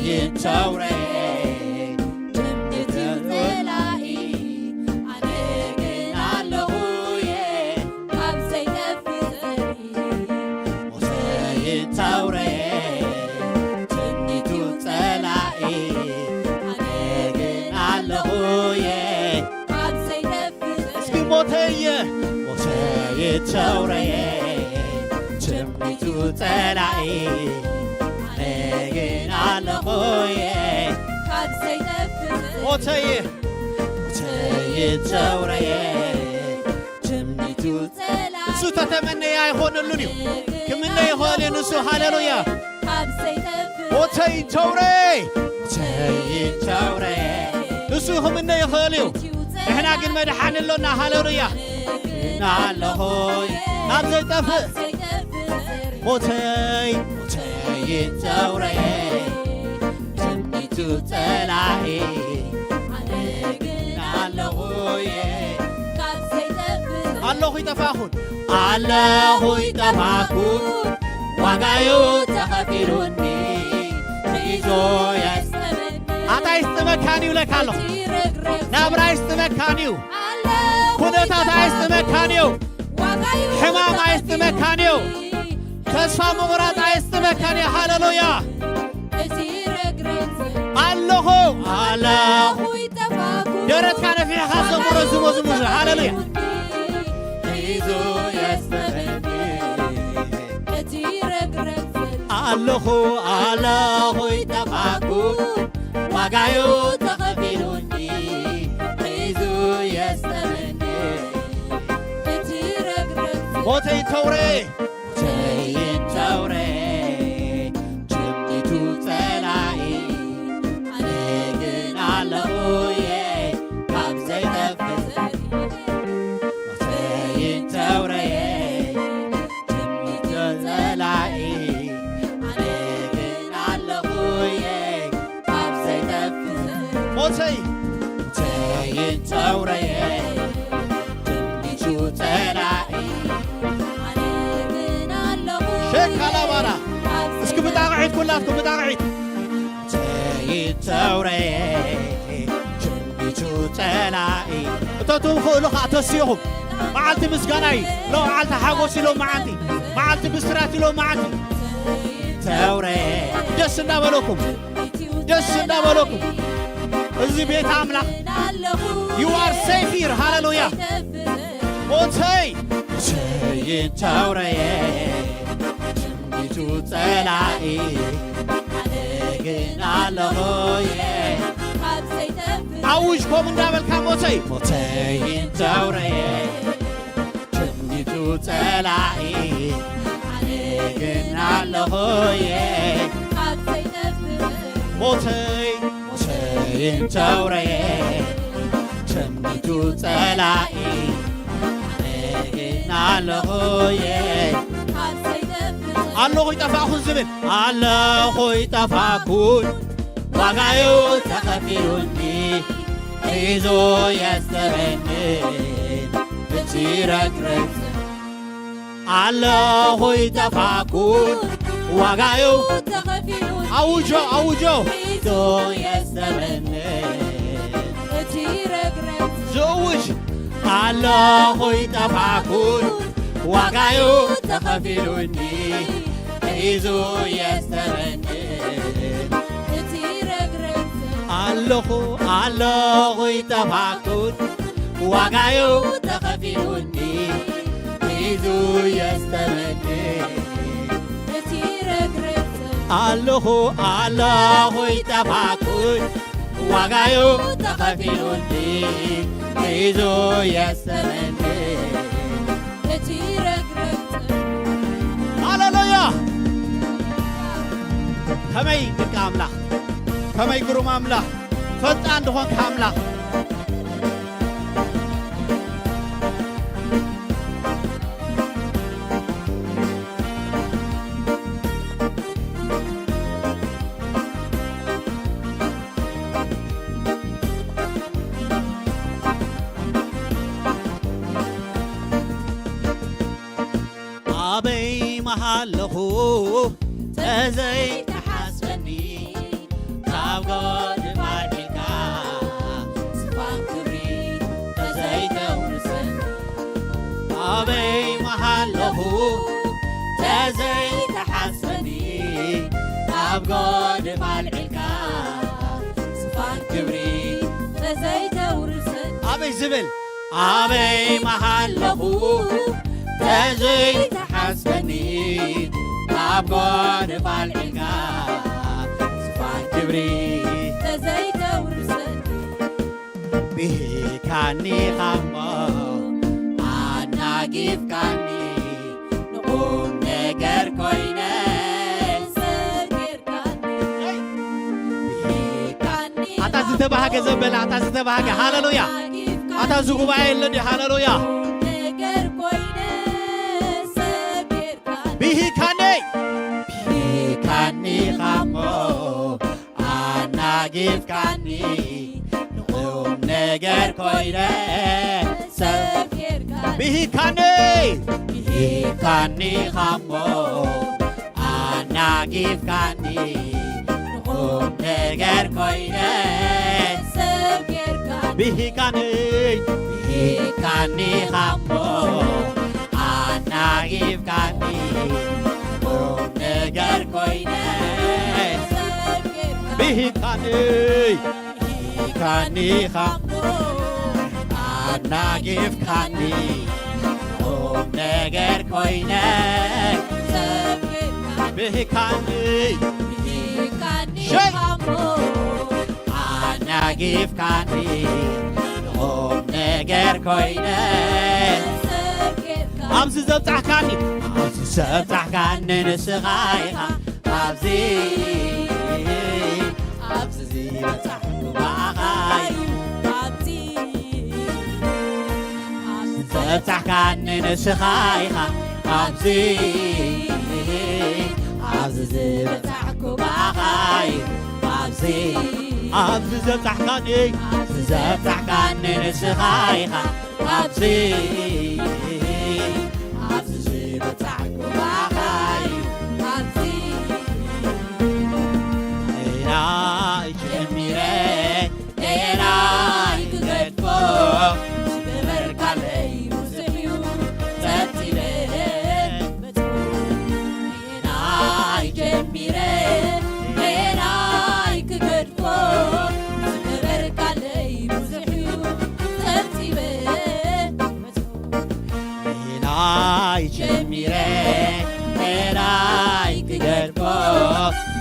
ሞተይ እንተውረ ትምክሕቲ ጸላኢ ኣነ ግን ኣለኹ እየ ካብ ዘይጠፍእ ዘርኢ ሞተይ እንተውረ ትምክሕቲ ጸላኢ ኣነ ግን ኣለኹ እየ ካብ ዘይጠፍእ ዘርኢ እስኪ ሞተይ እየ ሞተይ እንተውረ ትምክሕቲ ጸላኢ ኣነ ግን ኣለኹ እየ ካብ ዘይጠፍእ ዘርኢ ሞተይ እየ ሞተይ እንተውረ ትምክሕቲ ጸላኢ እሱ ተተመነየ ኣይኾነሉን እዩ ክምነ ይኽእል እዩ ንሱ ሃሌሉያ ካብ ዘይጠፍእ ሞተይ እንተውረ ሞተይ እንተውረ እሱ ክምነ ይኽእል እዩ ንሕና ግን መድሓኒ ኣሎና ሃሌሉያ ግን ኣለኹ ካብ ዘይጠፍእ ሞተይ ሞተይ እንተውረ ትምክሕቲ ጸላኢ ኣነ ግን ኣለኹ እየ ካብ ዘይጠፍእ ኣለኹ ይጠፋኹን ኣለኹ ይጠፋኩን ዋጋዩ ተኸፊሉኒ ሒዞ የስጠመኒ ኣታ ይስጥመካን እዩ ለካ ኣለኹ ናብራ ይስጥመካን እዩ ኩነታት ኣይስጥመካን እዩ ሕማም ኣይስጥመካን እዩ ተስፋ ምቑራጽ ኣይስጥመካን እዩ ሃሌሉያ ኣለኹ ኣለኹ ደረትካ ነፊሕኻ ዘምሮ ዝመዝሙር ሃሌሉያ ሒዙ የስጠመኒ እቲ ረግረግ ዘለኒ ኣለኹ ኣለኹ ይጠፋኩ ዋጋዩ ተኸፊሉኒ ሒዙ የስጠመኒ እቲ ረግረግ ዘለኒ ሞተይ ተውረ ሞተይ ተውረ ትምኒቱ ጸላኢ ኣነ ግን ኣለኹ እየ ካብ ዘይጠፍእ ሞተይ ተውረ ትምኒቱ ጸላኢ ኣነ ግን ኣለኹ እየ ካብ ዘይጠፍእ ሞተይ ሞተይ ተውረ ትምኒቱ ጸላኢ ኣነ ግን ኣለኹ ሸካላባራ እስኪ ብጣቕዒት ኩላትኩም ብጣቕዒት ተይተውረ ትንቢቱ ጸላኢ ተትኽእሉ ኸዓ ተስኢኹም። መዓልቲ ምስጋና እዩ። ሎመዓልቲ ሓጎስ እዩ ሎመዓንቲ። መዓልቲ ብስራት እዩ ሎመዓንቲ። ተውረ ደስ እንዳበለኩም፣ ደስ እንዳበለኩም። እዚ ቤት ኣምላኽ፣ you are safe here። ሃሌሉያ። ሞተይ፣ ሞተይን ተውረየ፣ ትንቢቱ ጸላኢ፣ ኣነ ግን ኣለኹየ። ኣውጅ፣ ከምኡ እንዳበልካ፣ ሞተይ፣ ሞተይን ተውረየ፣ ትንቢቱ ጸላኢ፣ ኣነ ግን ኣለኹየ። ሞተይ፣ ሞተይን ተውረየ፣ ትንቢቱ ጸላኢ፣ ኣነ ግን ኣለኹየ። ኣለኹ ይጠፋእኩን ዝብል፣ ኣለኹ ይጠፋእኩን፣ ዋጋዩ ተኸፊሉኒ፣ ሒዙ የስተበኒ እቲ ረግረግ። ኣለኹ ይጠፋእኩን፣ ዋጋዩ ተኸፊሉኒ፣ ኣውጆ፣ ኣውጆ። ሒዙ የስተበኒ እቲ ረግረግ። ዝእውጅ፣ ኣለኹ ይጠፋእኩን፣ ዋጋዩ ተኸፊሉኒ፣ ሒዙ የስተበኒ እቲ ረግረግ። ኣለኹ፣ ኣለኹ ይጠፋእኩን፣ ዋጋዩ ተኸፊሉኒ፣ ሒዙ የስተበኒ እቲ ረግረግ። ኣለኹ፣ ኣለኹ ይጠፋእኩን፣ ዋጋዩ ተኸፊሉኒ፣ ሒዙ የስተበኒ እቲ ረግረግ። ሃሌሉያ! ከመይ ድንቂ ኣምላኽ፣ ከመይ ግሩም ኣምላኽ፣ ፈጣን ዝኾንካ ኣምላኽ። ኣበይ መሃለኹ ተዘይተሓስበኒ፣ ካብ ጎድፍ ኣልዒልካ ዝፋን ክብሪ ተዘይተውርሰኒ። ኣበይ መሃለኹ ተዘይተሓስበኒ፣ ካብ ጎድፍ ኣልዒልካ ዝፋን ክብሪ ተዘይተውርሰኒ። ኣበይ ዝብል፣ ኣበይ መሃለኹ ተዘይተሓስበኒ፣ ካብ ጎድፍ ኣልዒልካ ዝፋን ክብሪ ተዘይተውርሰኒ። ብሂካኒ ኻሞ ኣናጊፍካኒ፣ ንቁም ነገር ኮይነ ሰብ ጌርካኒ። ብሂካኒ ኣታ ዝተባሃገ ዘበለ፣ ኣታ ዝተባሃገ፣ ሃሌሉያ። ኣታ እዚ ጉባኤ የለ ድዩ? ሃሌሉያ። ነገር ኮይነ ሰብ ጌርካኒ። ብሂካኒ፣ ብሂካኒ ኻሞ ኣናጊፍካኒ፣ ንቁም ነገር ኮይነ ሰብ ጌርካኒ። ብሂካኒ፣ ብሂካኒ ኻሞ ኣናጊፍካኒ፣ ንቁም ነገር ኮይነ ሰብ ጌርካኒ። ብሂካኒ፣ ብሂካኒ ኻሞ ኣናጊፍካኒ፣ ቁም ነገር ኮይነ ሰብ ጌርካኒ። ብሂካኒ፣ ብሂካኒ ኻሞ ኣናጊፍካኒ፣ ቁም ነገር ኮይነ ሰብ ጌርካኒ። ብሂካኒ፣ ብሂካኒ ሸይ! ኻሞ ኣናጊፍካኒ፣ ንቁም ነገር ኮይነ ሰብ ጌርካኒ። ኣብዚ ዘብጻሕካኒ፣ ኣብዚ ዘብጻሕካኒ ንስኻ ኢኻ። ኣብዚ፣ ኣብዚ ዝበጻሕኩ ብኣኻ እዩ። ኣብዚ፣ ኣብዚ ዘብጻሕካኒ ንስኻ ኢኻ። ኣብዚ፣ ኣብዚ ዝበጻሕኩ ብኣኻ እዩ። ኣብዚ፣ ኣብዚ ዘብጻሕካኒ፣ ኣብዚ ዘብጻሕካኒ ንስኻ ኢኻ። ኣብዚ፣ ኣብዚ ዝበጻሕኩ ብኣኻ እዩ። ኣብዚ፣ ጌና ጀሚረ፣ ጌና ክገድፎ፣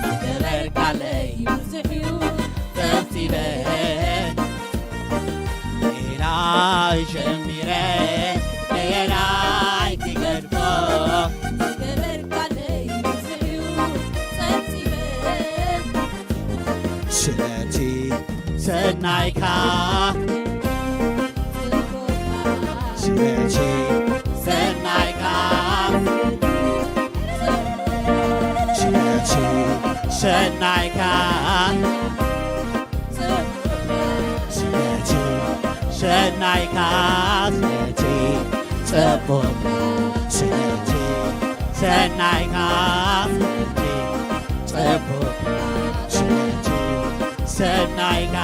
ዝገበርካለይ ብዙሕ እዩ ጸብጺበ። ሌላ ጀሚረ ሌላይ ክገድፎ። ዝገበርካለይ ብዙሕ እዩ ጸብጺበ። ስለቲ ሰናይካ ስለቲ ሰናይካ ስለቲ ሰናይካ ስለቲ ሰናይካ ስለቲ ጽቡቕ ስለቲ ሰናይካ ስለቲ ጽቡቕ ስለቲ ሰናይካ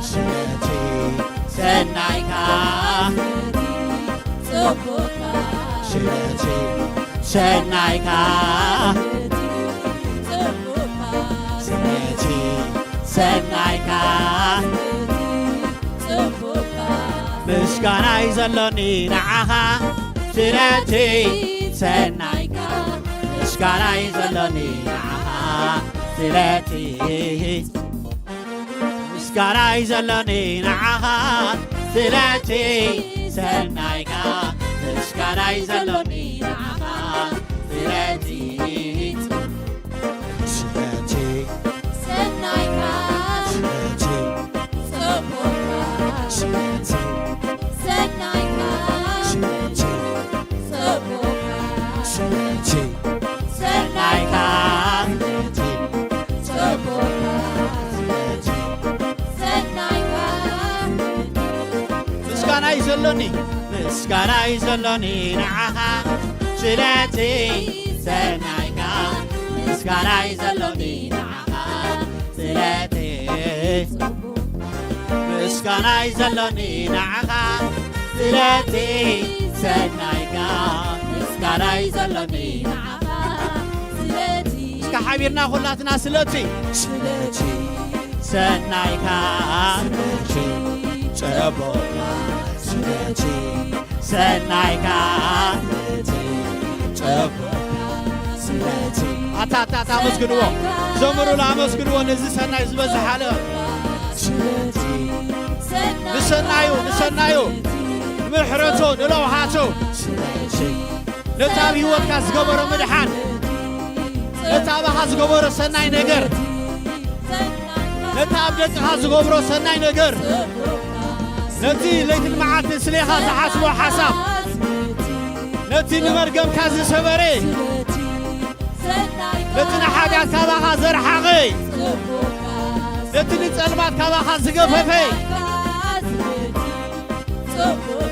ስለቲ ሰናይካ ስለቲ ሰናይካ ስለቲ ሰናይካ ምስጋናይ ዘሎኒ ንዓኻ ስለቲ ሰናይካ ምስጋናይ ዘሎኒ ንዓኻ ስለቲ ምስጋናይ ዘሎኒ ንዓኻ ስለቲ ሰናይካ ምስጋናይ ዘሎኒ ንዓኻ ስለቲ ስለቲ ሰናይካ ስለቲ ጽቡቕካ ስለቲ ሰናይካ ስለቲ ጽቡቕካ ስለቲ ሰናይካ ስለቲ ጽቡቕካ ስለቲ ሰናይካ ምስጋናይ ዘሎኒ ምስጋናይ ዘሎኒ ንዓኻ ስለቲ ሰናይካ ምስጋናይ ዘሎኒ ንዓኻ ስለቲ ምስጋናይ ዘሎኒ ንዓኻ ስለቲ ሰናይካ ምስጋናይ ዘሎኒ ንዓኻ ስለቲ እስከ ሓቢርና ኩላትና ስለቲ ስለቲ ሰናይካ ስለቲ ጽቡቕካ ስለቲ ሰናይካ ስለቲ ጽቡቕካ ስለቲ ኣታ ኣታ ኣታ ኣመስግንዎ ዘምሩሉ ኣመስግንዎ ነዚ ሰናይ ዝበዝሓለ ስለቲ ንሰናዩ ንሰናዩ ንምሕረቱ ንለውሃቱ ስለቲ ነቲ ኣብ ህይወትካ ዝገበሮ ምድሓን ነቲ ኣባኻ ዝገበሮ ሰናይ ነገር ነቲ ኣብ ደቅኻ ዝገብሮ ሰናይ ነገር ነቲ ለይትን መዓልትን ስሌኻ ዝሓስቦ ሓሳብ ነቲ ንመርገምካ ዝሰበረ ነቲ ንሓጢኣት ካባኻ ዘርሓቐ ነቲ ንጸልማት ካባኻ ዝገፈፈ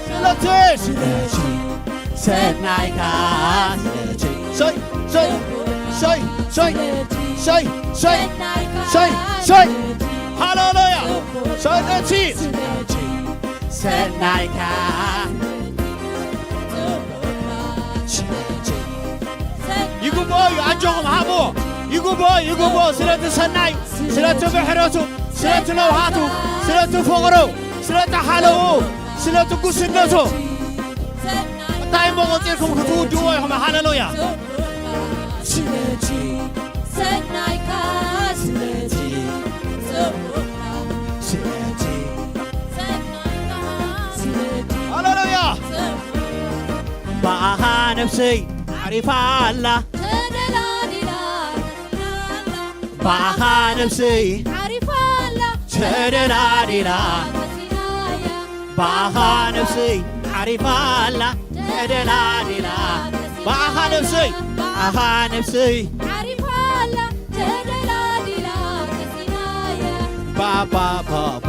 ስለቲ ስለቲ ሰናይካ ስለቲ ሸይ ሸይ ሸይ ሸይ ሸይ ሸይ ሸይ ሸይ ሃሌሉያ ስለቲ ሰናይካ ይግብኦ እዩ ኣጆኹም ሃብዎ ይግብኦ ይግብኦ ስለቲ ሰናይ ስለቲ ምሕረቱ ስለቲ ለውሃቱ ስለቲ ፍቕሩ ስለቲ ሓለውኡ ስለቲ ጉስነቱ እንታይ እሞ ቆፂርኩም ክትውድዎ ኢኹም ሃሌሉያ ስለቲ ሰናይካ ስለቲ ጽቡቕካ ስለቲ ሰናይካ ስለቲ ሃሌሉያ ብኣኻ ነፍሰይ ዓሪፋ ኣላ ተደላዲላ ብኣኻ ነፍሰይ ዓሪፋ ኣላ ተደላዲላ ብኣኻ ነፍሰይ ዓሪፋ ኣላ ተደላዲላ ብኣኻ ነፍሰይ ብኣኻ ነፍሰይ ዓሪፋ ኣላ ተደላዲላ ከሲናያ ባባ ባባ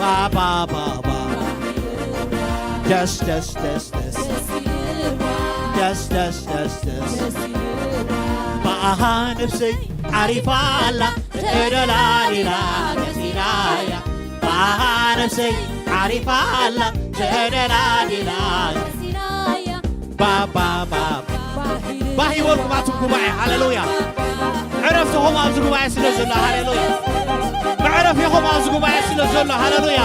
ባባ ባባ ደስ ደስ ደስ ደስ ደስ ደስ ደስ ደስ ብኣኻ ነፍሰይ ዓሪፋ ኣላ ተደላዲላ ከሲናያ ብኣኻ ነፍሰይ ዓሪፋ ኣላ ተደላዲላ ከሲናያ ባባ ባባ ባህ ይበልኩም ኣቱም ጉባኤ ሃሌሉያ ዕረፍትኹም ኣብዚ ጉባኤ ስለ ዘሎ ሃሌሉያ መዕረፊኹም ኣብዚ ጉባኤ ስለ ዘሎ ሃሌሉያ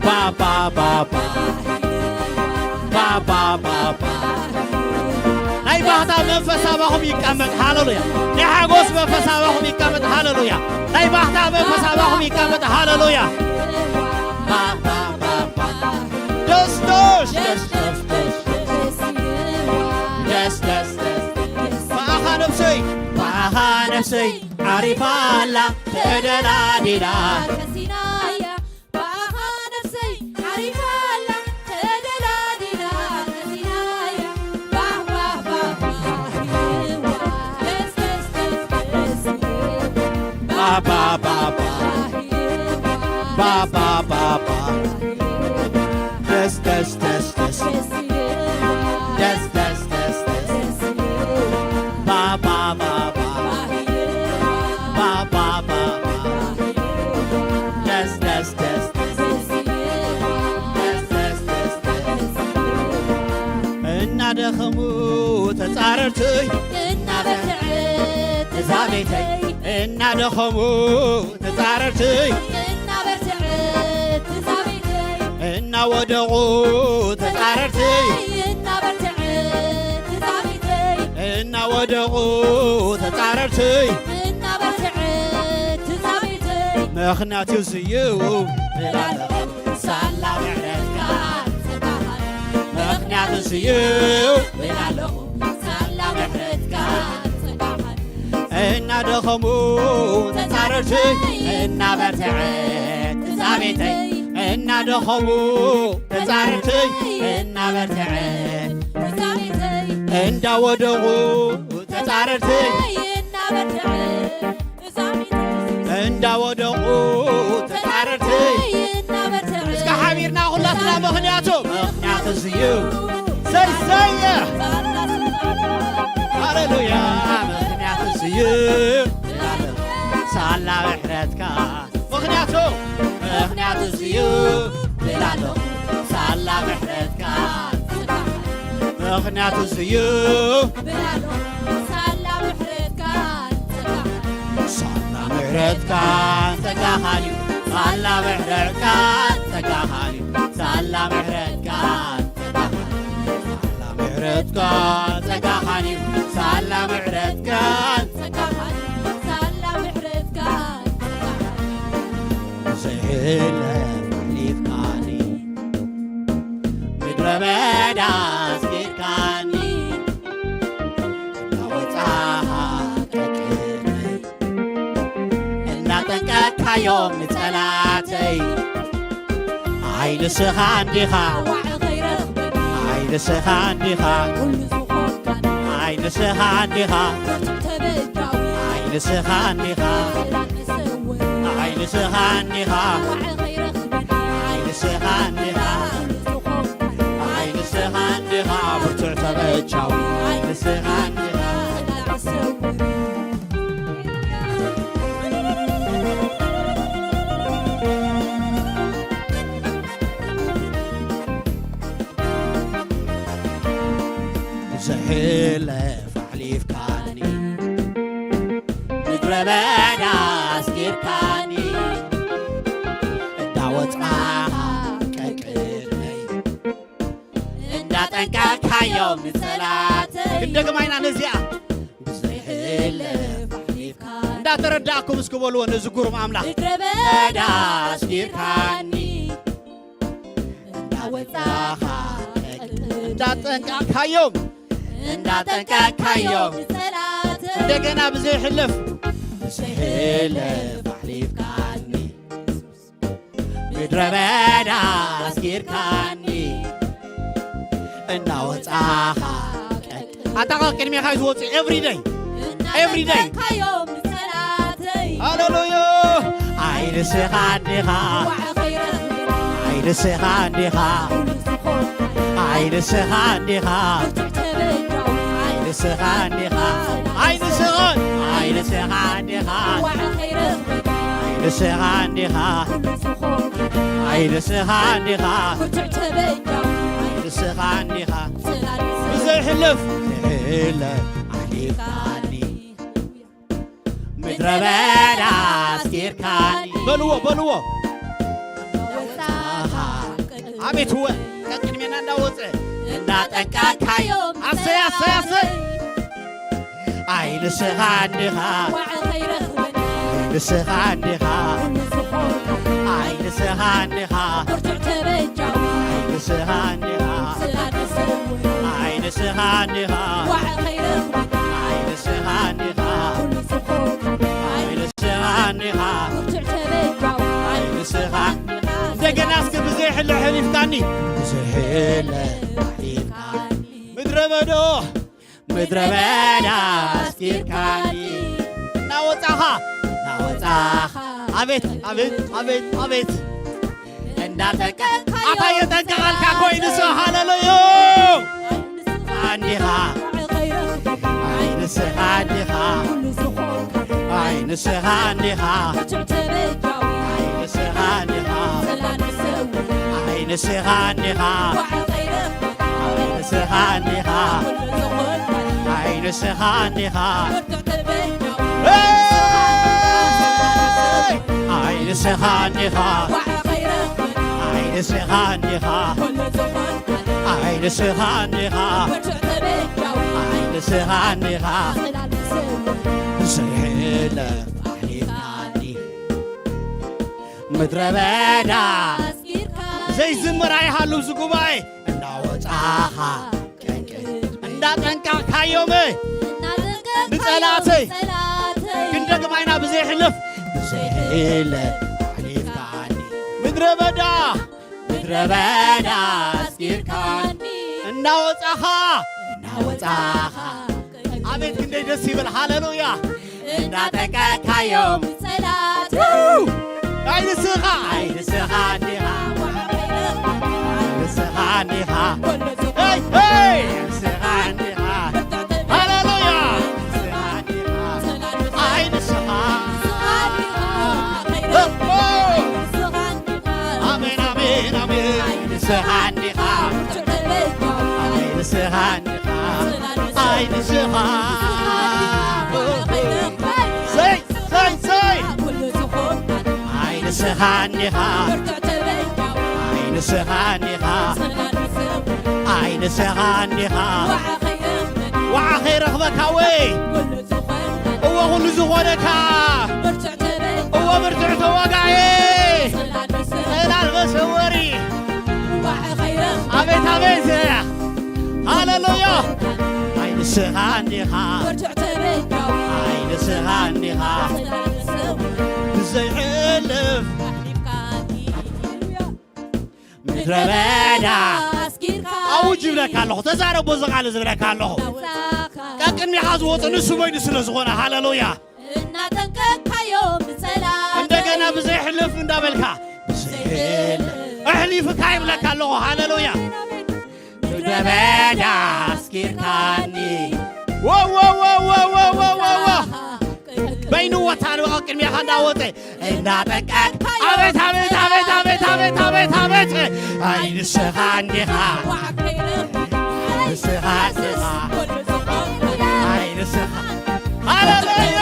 ባባ ባባ ባባ ባባ ባህታ መንፈስ ኣባኹም ይቀመጥ። ሃሌሉያ። ናይ ሓጎስ መንፈስ ኣባኹም ይቀመጥ። ሃሌሉያ። ናይ ባህታ መንፈስ ኣባኹም ይቀመጥ። ሃሌሉያ። ደስ፣ ደስ፣ ደስ፣ ደስ፣ ደስ፣ ደስ። ደስ፣ ደስ፣ ደስ፣ ደስ። ብኣኻ ነፍሰይ፣ ብኣኻ ነፍሰይ ዓሪፋ ኣላ፣ ተደላዲላ። ከሲናያ፣ ብኣኻ ነፍሰይ ዓሪፋ ኣላ፣ ተደላዲላ፣ ከሲናያ። ባህ፣ ባህ፣ ባህ፣ ባህ፣ ይዋ። ደስ፣ ደስ፣ ደስ፣ ደስ፣ ይዋ። ባህ፣ ባህ፣ ባህ፣ ባህ። ባህ፣ ይዋ። ባህ፣ ባህ፣ ባህ፣ ባህ። ደስ፣ ደስ፣ ደስ፣ ደስ። ደስ፣ ደስ፣ ደስ፣ ደስ። ባ፣ ባ፣ ባ፣ ባ። ባ፣ ባ፣ ባ፣ ባ። ደስ፣ ደስ፣ ደስ፣ ደስ። ደስ፣ ደስ፣ ደስ፣ ደስ። እናደኸሙ ተጻረርትይ፣ እናበርትዐት እዛ ቤተይ። እናደኸሙ ተጻረርትይ፣ እናበርትዐት እዛ ቤተይ። እናወደቑ ተጻረርትይ፣ እናበርትዐት እዛ ቤተይ። እናወደቑ ተጻረርትይ፣ እናበርትዐት እዛ ቤተይ። ምኽንያት እዩ ስዩ እላለኹ፣ ሳላ ምሕረትካ ጸጋኻ። ምኽንያት እዩ ስዩ እላለኹ፣ ሳላ ምሕረትካ ጸጋኻ። እናደኸሙ ተጻረርትይ፣ እናበርትዐት እዛ ቤተይ። እናደኸሙ ተጻረርትይ፣ እናበርትዐት እዛ ቤተይ። እንዳወደቑ ተጻረርትይ፣ እናበርትዐት እዛ ቤተይ። እንዳወደቑ ተጻረርትይ። እስከ ሓቢርና ኩላትና ምኽንያቱ፣ ምኽንያቱ እዩ። ሰይ፣ ሰይ። ሃሌሉያ። ምኽንያቱ እዩ። ሳላ ምሕረትካ። ምኽንያቱ፣ ምኽንያቱ እዩ። ብላሎ። ሳላ ምሕረትካ። ምኽንያቱ እዩ። ብላሎ። ሳላ ምሕረትካ። ሳላ ምሕረትካን ጸጋኻን እዩ። ሳላ ምሕረትካን ጸጋኻን እዩ። ሳላ ምሕረትካን ጸጋኻን እዩ። ሳላ ምሕረትካን ጸጋኻን እዩ። ሳላ ምሕረትካን ጸጋኻን እዩ። ሳላ ምሕረትካን ጸጋኻን እዩ። ዘይሕለፍ ኣሕሊፍካኒ፣ ምድረ በዳ ኣስጊርካኒ፣ እናወጻኻ ቀቅድመይ፣ እናጠንቀቅካዮም ንጸላተይ። ኣይ ንስኻ እንዲኻ፣ ኣይ ንስኻ እንዲኻ፣ ኣይ ንስኻ እንዲኻ፣ ኣይ ንስኻ እንዲኻ፣ ኣይ ንስኻ እንዲኻ፣ ኣይ ንስኻ እንዲኻ፣ ኣይ ንስኻ እንዲኻ፣ ብርቱዕ ተበጃዊ፣ ኣይ ንስኻ እንዲኻ። ዝሕለፍ ኣሕሊፍካኒ፣ ምድረ በዳ ኣስጊርካኒ፣ እንዳወጻኻ ቀቅድመይ፣ እንዳጠንቀቅካዮም ንጸላተይ። ክንደግማ ኢና ነዚኣ። ብዘይሕለፍ ኣሕሊፍካኒ። እንዳተረዳእኩም እስኪ በልዎ ነዚ ግሩም ኣምላኽ። ምድረ በዳ ኣስጊርካኒ፣ እንዳወጻኻ እንዳጠንቀቅካዮም፣ እንዳጠንቀቅካዮም ንጸላተይ። እንደገና ብዘይሕለፍ፣ ብዘይሕለፍ ኣሕሊፍካኒ፣ ምድረ በዳ ኣስጊርካኒ፣ እንዳወጻኻ ቀቅ-፣ ኣታ ኸ ቅድሜኻ እዩ ዝወጽእ every day። Every day። ሃሌሉያ። ኣይ ንስኻ እንዲኻ። ኣይ ንስኻ እንዲኻ። ኣይ ንስኻ እንዲኻ። ኣይ ንስኻ እንዲኻ። ኣይ ንስኻ፣ ኣይ ንስኻ እንዲኻ። ኣይ ንስኻ እንዲኻ። ኣይ ንስኻ እንዲኻ። ኣይ ንስኻ እንዲኻ። ብዘይሕለፍ፣ ሕለፍ ኣሕሊፍካኒ። ምድረ በዳ ኣስጊርካኒ። በልዎ፣ በልዎ። ወጻኻ። ኣቤት እወ፣ ካብ ቅድሜና እንዳወጸ። እንዳጠንቀቅካዮ። ኣሰይ፣ ኣሰይ፣ ኣሰይ። ኣይ ንስኻ እንዲኻ፣ ዋዕ ኸይረኽበኒ ኣይ ንስኻ እንዲኻ፣ ኩሉ ዝኾንካ ኣይ ንስኻ እንዲኻ፣ ብርቱዕ ተበጃዊ ኣይ ንስኻ እንዲኻ፣ ስላደሰውኒ ኣይ ንስኻ እንዲኻ፣ ዋዕ ኸይረኽበኒ ኣይ ንስኻ እንዲኻ፣ ኩሉ ዝኾንካ ኣይ ንስኻ እንዲኻ። ብርቱዕ ተበጃዊ ኣይ ንስኻ እንደገና እስኪ ብዘይ ሕለ ሕሊፍካኒ፣ ብዘይ ሕለ ኣሕሊፍካኒ። ምድረ በዶ ምድረ በዳ ኣስኪርካኒ እናወጻኻ እናወጻኻ ኣቤት ኣቤት ኣቤት ኣቤት እንዳጠንቀቕካ ኣታ የጠንቀቓልካ ኮይኑ ሰው ሃለለዮ ኣንዲኻ ኣይ ንስኻ እንዲኻ ኣይ ንስኻ እንዲኻ ኣይ ንስኻ እንዲኻ ኣይ ንስኻ እንዲኻ ኣይ ንስኻ እንዲኻ ኣይ ንስኻ እንዲኻ ኣይ ንስኻ እንዲኻ ኣይ ንስኻ እንዲኻ ኣይ ንስኻ እንዲኻ ኣይ ንስኻ እንዲኻ ብዘይሕለ ኣሕሊፍካኒ ምድረ በዳ ዘይዝምር ኣይሃሉ እዚ ጉባኤ እናወፃኻ እንዳጠንቀቕካዮም ንጸላተይ ክንደግም ኣይና ብዘይሕልፍ ብዘይሕለ ኣሕሊፍካኒ ምድረ በዳ ምድረ በዳ ኣስጊርካኒ እናወጻኻ እናወጻኻ ኣቤት ክንደይ ደስ ይብል ሃሌሉያ እናጠንቀቕካዮም ጸላት ኣይ ንስኻ ኣይ ንስኻ እንዲኻ ኣይ ንስኻ እንዲኻ ኣይ ኣይ ንስኻ እንዲኻ ሃሌሉያ ንስኻ እንዲኻ ኣይ ንስኻ ኣሜን ኣሜን ኣሜን ኣይ ንስኻ እንዲኻ ኣይ ንስኻ እንዲኻ ኣይ ንስኻ ሰይ ሰይ ሰይ ኣይ ንስኻ እንዲኻ ኣይ ንስኻ እንዲኻ ኣይ ንስኻ እንዲኻ ዋዓ ኸይረኽበካ ወይ እወ ኩሉ ዝኾነካ እወ ብርቱዕ ተዋጋኤ ጸላል መሰወሪ ኣቤት ኣቤት ሃሌሉያ ኣይ ንስኻ እንዲኻ ኣይ ንስኻ እንዲኻ ብዘይ ሕልፍ ምድረ በዳ ኣውጅ ይብለካ ኣለኹ ተዛረቦ እዚ ቃል ዝብለካ ኣለኹ ቀቅድሚኻ ዝወፁ ንሱ በይኑ ስለ ዝኾነ ሃሌሉያ እናጠንቀቅካዮ ብጸላ እንደገና ብዘይ ሕልፍ እንዳበልካ ብዘይ ሕልፍ ኣሕሊፍካ ይብለካ ኣለኹ ሃሌሉያ ምድረ በዳ ኣስኪርካኒ ወወወወወወወወ በይኑ ወታን ቅድሚኻ እንዳወፀ እንዳጠንቀቅ ኣቤት ኣቤት ኣቤት ኣቤት ኣቤት ኣቤት ኣቤት ኣይ ንስኻ እንዲኻ ንስኻ ንስኻ ኣይ ንስኻ ሃሌሉያ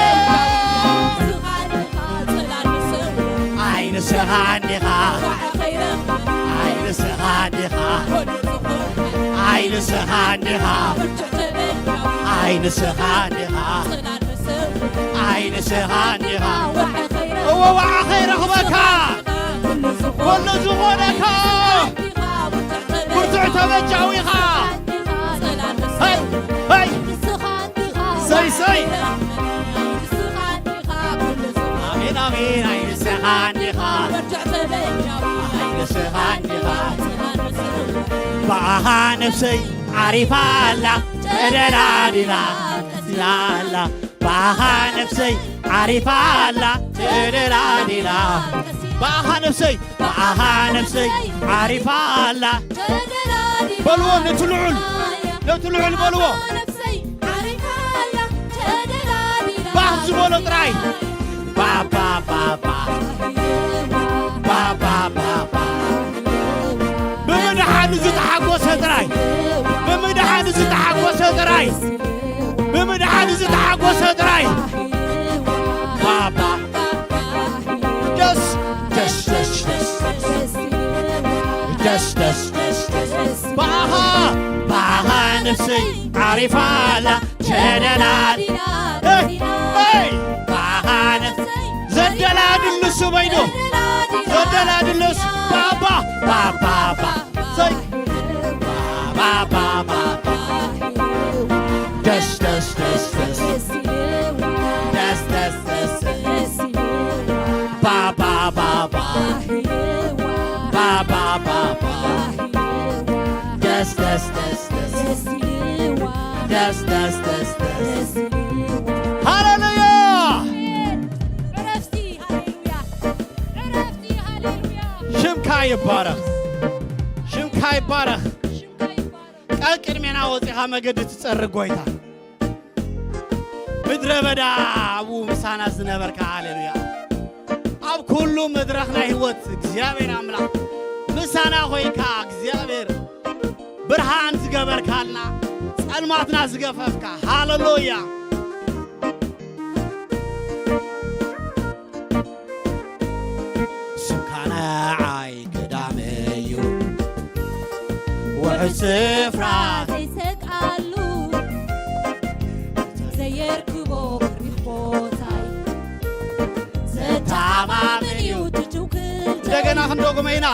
ኣይ ንስኻ እንዲኻ ኣይ ንስኻ እንዲኻ ኣይ ንስኻ እንዲኻ ኣይ ንስኻ እንዲኻ ኣይ ንስኻ እንዲኻ እወ ዋዓ ኸይረኽበካ ኩሉ ዝኾነካ ብርቱዕ ተበጃዊኻ ሀይ ሀይ ሰይ ሰይ ኣሜን ኣሜን ኣይ ንስኻ እንዲኻ ኣይ ንስኻ እንዲኻ ብኣኻ ነፍሰይ ዓሪፋ ኣላ ተደላዲላ ቀሲላ ኣላ ብኣኻ ነፍሰይ ዓሪፋ ኣላ ተደላዲላ ብኣኻ ነፍሰይ ብኣኻ ነፍሰይ ዓሪፋ ኣላ በልዎ ነቲ ልዑል ነቲ ልዑል በልዎ ባህ ዝበሎ ጥራይ ባባባባ ባባባባ ብምድሓኑ ዝተሓጎሰ ጥራይ ብምድሓኑ ዝተሓጎሰ ጥራይ ብምድሓኑ ዝተሓጎሰ ጥራይ ባባ ደስ ደስ ደስ ደስ ደስ ደስ ደስ ደስ ደስ ደስ ብኣኻ ብኣኻ ነፍሰይ ሪፋላ ተደላዲላ ሄይ! ሄይ! ባኻነ ዘደላድሉ ስመይ ዶ? ዘደላድሉ ስ-፣ ባባ፣ ባባ፣ ባ-፣ ዘይ-፣ ባባ፣ ባባ፣ ባ-፣ ደስ፣ ደስ፣ ደስ፣ ደስ። ደስ፣ ደስ፣ ደስ፣ ደስ። ባባ፣ ባባ። ባባ፣ ባባ። ደስ፣ ደስ፣ ደስ፣ ደስ። ደስ፣ ደስ፣ ደስ፣ ደስ። ሃሌሉያ! ዕረፍቲ፣ ሃሌሉያ። ዕረፍቲ፣ ሃሌሉያ። ሽምካ ይባረኽ። ሽምካ ይባረኽ። ሽምካ ይባረኽ። ቀቅድሜና ወፂኻ መገዲ ትፀርግ ጎይታ። ምድረ በዳ ኣብኡ ምሳና ዝነበርካ፣ ሃሌሉያ። ኣብ ኩሉ መድረኽ ናይ ህይወት እግዚኣብሔር ኣምላኽ ምሳና ኮይንካ፣ እግዚኣብሔር ብርሃን ዝገበርካልና፣ ጸልማትና ዝገፈፍካ፣ ሃሌሉያ። ስምካ ንዓይ ግዳም እዩ፣ ውሑድ ስፍራ ዘይሰግኣሉ፣ ዘየርክቦ በሪኽ ቦታይ፣ ዘተኣማምን እዩ ትትውክልተይ። እንደገና ክንደግሞ ኢና።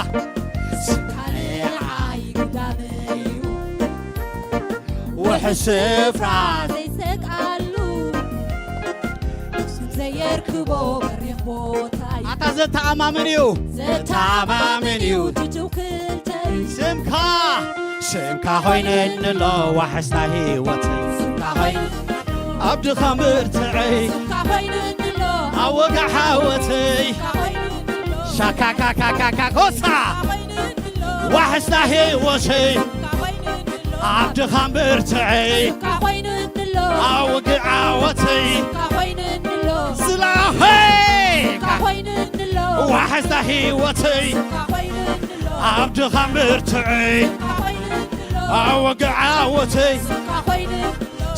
ስምካ ንዓይ ግዳም እዩ፣ ውሑድ ስፍራ ዘይሰግኣሉ፣ ዘየርክቦ በሪኽ ቦታይ፣ ኣታ ዘተኣማምን እዩ። ዘተኣማምን እዩ ትትውክልተይ። ስምካ፣ ስምካ ኮይንንሎ ዋሕስታ ህይወተይ። ስምካ ኮይኑ ኣብ ድኻም ብርትዐይ። ስምካ ኮይንንሎ ኣብ ወግዒ ዓወተይ። ስምካ ኮይንንሎ ሻካካካካካ ኮሳ። ስምካ ኮይንንሎ ዋሕስታ ህይወተይ። ስምካ ኮይንንሎ ኣብ ድኻም ብርትዐይ። ስምካ ኮይንንሎ ኣብ ውግእ ዓወተይ። ስምካ ኮይንንሎ ዝላኸይ ስምካ ኮይንንሎ ዋሕስታ ህይወተይ። ስምካ ኮይንንሎ ኣብ ድኻም ብርትዐይ። ስምካ ኮይንንሎ ኣብ ውግእ ዓወተይ። ስምካ ኮይንንሎ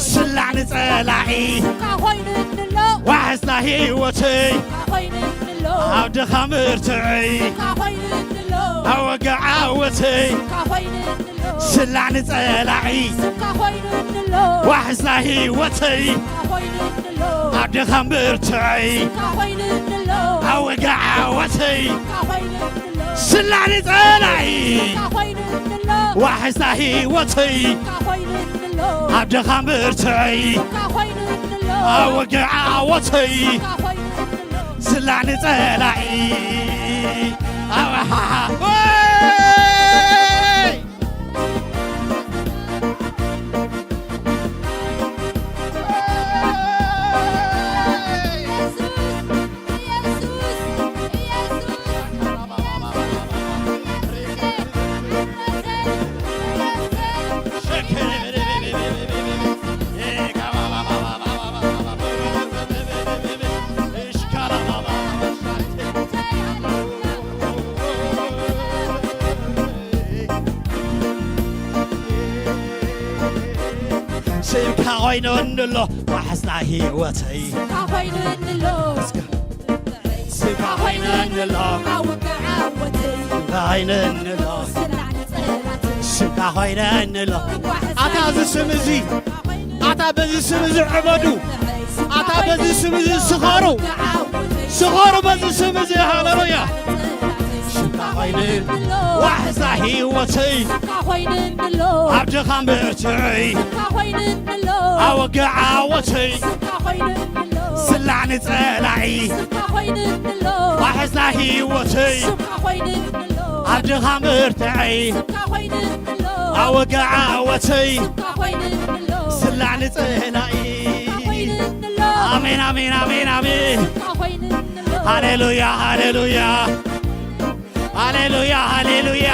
ስላዕ ንጸላኢ ስምካ ኮይንንሎ ዋሕስታ ህይወተይ። ስምካ ኮይንንሎ ኣብ ድኻም ብርትዐይ። ስምካ ኮይንንሎ ኣብ ውግእ ዓወተይ። ስምካ ኮይንንሎ ስላዕ ንጸላኢ ስምካ ኮይንንሎ ዋሕስታ ህይወተይ። ስምካ ኮይንንሎ ኣብ ድኻም ብርትዐይ። ስምካ ኮይንንሎ ኣብ ውግእ ዓወተይ። ስምካ ኮይንንሎ ስላዕ ንጸላኢ ስምካ ኮይንንሎ ዋሕስታ ህይወተይ። ስምካ ኮይንንሎ ኣብ ድኻም ብርትዐይ። ስምካ ኮይንንሎ ኣብ ውግእ ዓወተይ። ስምካ ኮይንንሎ ስላዕ ንጸላኢ ኣባሓሓ ወይ ስምካ ኮይኑኒ ኣሎ ዋሕስ ናይ ህይወተይ። ስምካ ኮይኑኒ ኣሎ። ስምካ ኮይኑኒ ኣሎ። ኣብ ውግእ ዓወተይ። ስምካ ኮይኑኒ ኣሎ። ስላዕ ንጸላእተይ። ስምካ ኮይኑኒ ኣሎ። ዋሕስ ኣታ ናይ እዚ ስም እዚ፣ ህይወተይ። ኣታ በዚ ስም እዚ ዕበዱ። ኣታ በዚ ስም እዚ ስኸሩ። ስኸሩ በዚ ስም እዚ። ሃሌሉያ። ስምካ ኮይኑኒ ኣሎ። ዋሕስ ናይ ህይወተይ። ስምካ ኮይኑኒ ኣሎ። ኣብ ድኻም ብርትዐይ። ስምካ ኮይኑኒ ኣሎ። ኣብ ውግእ ዓወተይ። ስምካ ኮይኑኒ ኣሎ። ስላዕ ንጸላኢ። ስምካ ኮይኑኒ ኣሎ። ዋሕስ ናይ ህይወተይ። ስምካ ኮይኑኒ ኣሎ። ኣብ ድኻም ብርትዐይ። ስምካ ኮይኑኒ ኣሎ። ኣብ ውግእ ዓወተይ። ስምካ ኮይኑኒ ኣሎ። ስላዕ ንጸላኢ። ስምካ ኮይኑኒ ኣሎ። ኣሜን፣ ኣሜን፣ ኣሜን፣ ኣሜን። ስምካ ኮይኑኒ ኣሎ። ሃሌሉያ፣ ሃሌሉያ። ሃሌሉያ፣ ሃሌሉያ።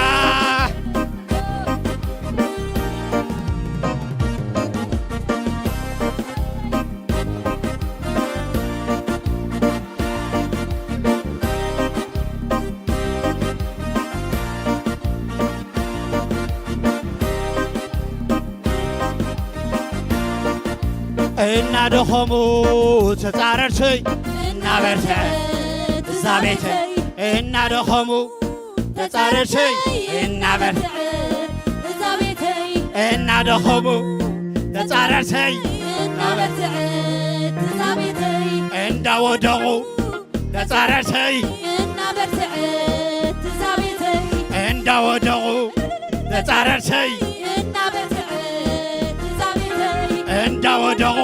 እናደኸሙ ተጻረርተይ፣ እናበርትዐ እዛ ቤተይ። እናደኸሙ ተጻረርተይ፣ እናበርትዐ እዛ ቤተይ። እናደኸሙ ተጻረርተይ እናበርትዐት ትዛቤተይ እንዳወደቑ ተጻረርተይ እናበርትዐት ትዛቤተይ እንዳወደቑ ተጻረርተይ እናበርትዐት ትዛቤተይ እንዳወደቑ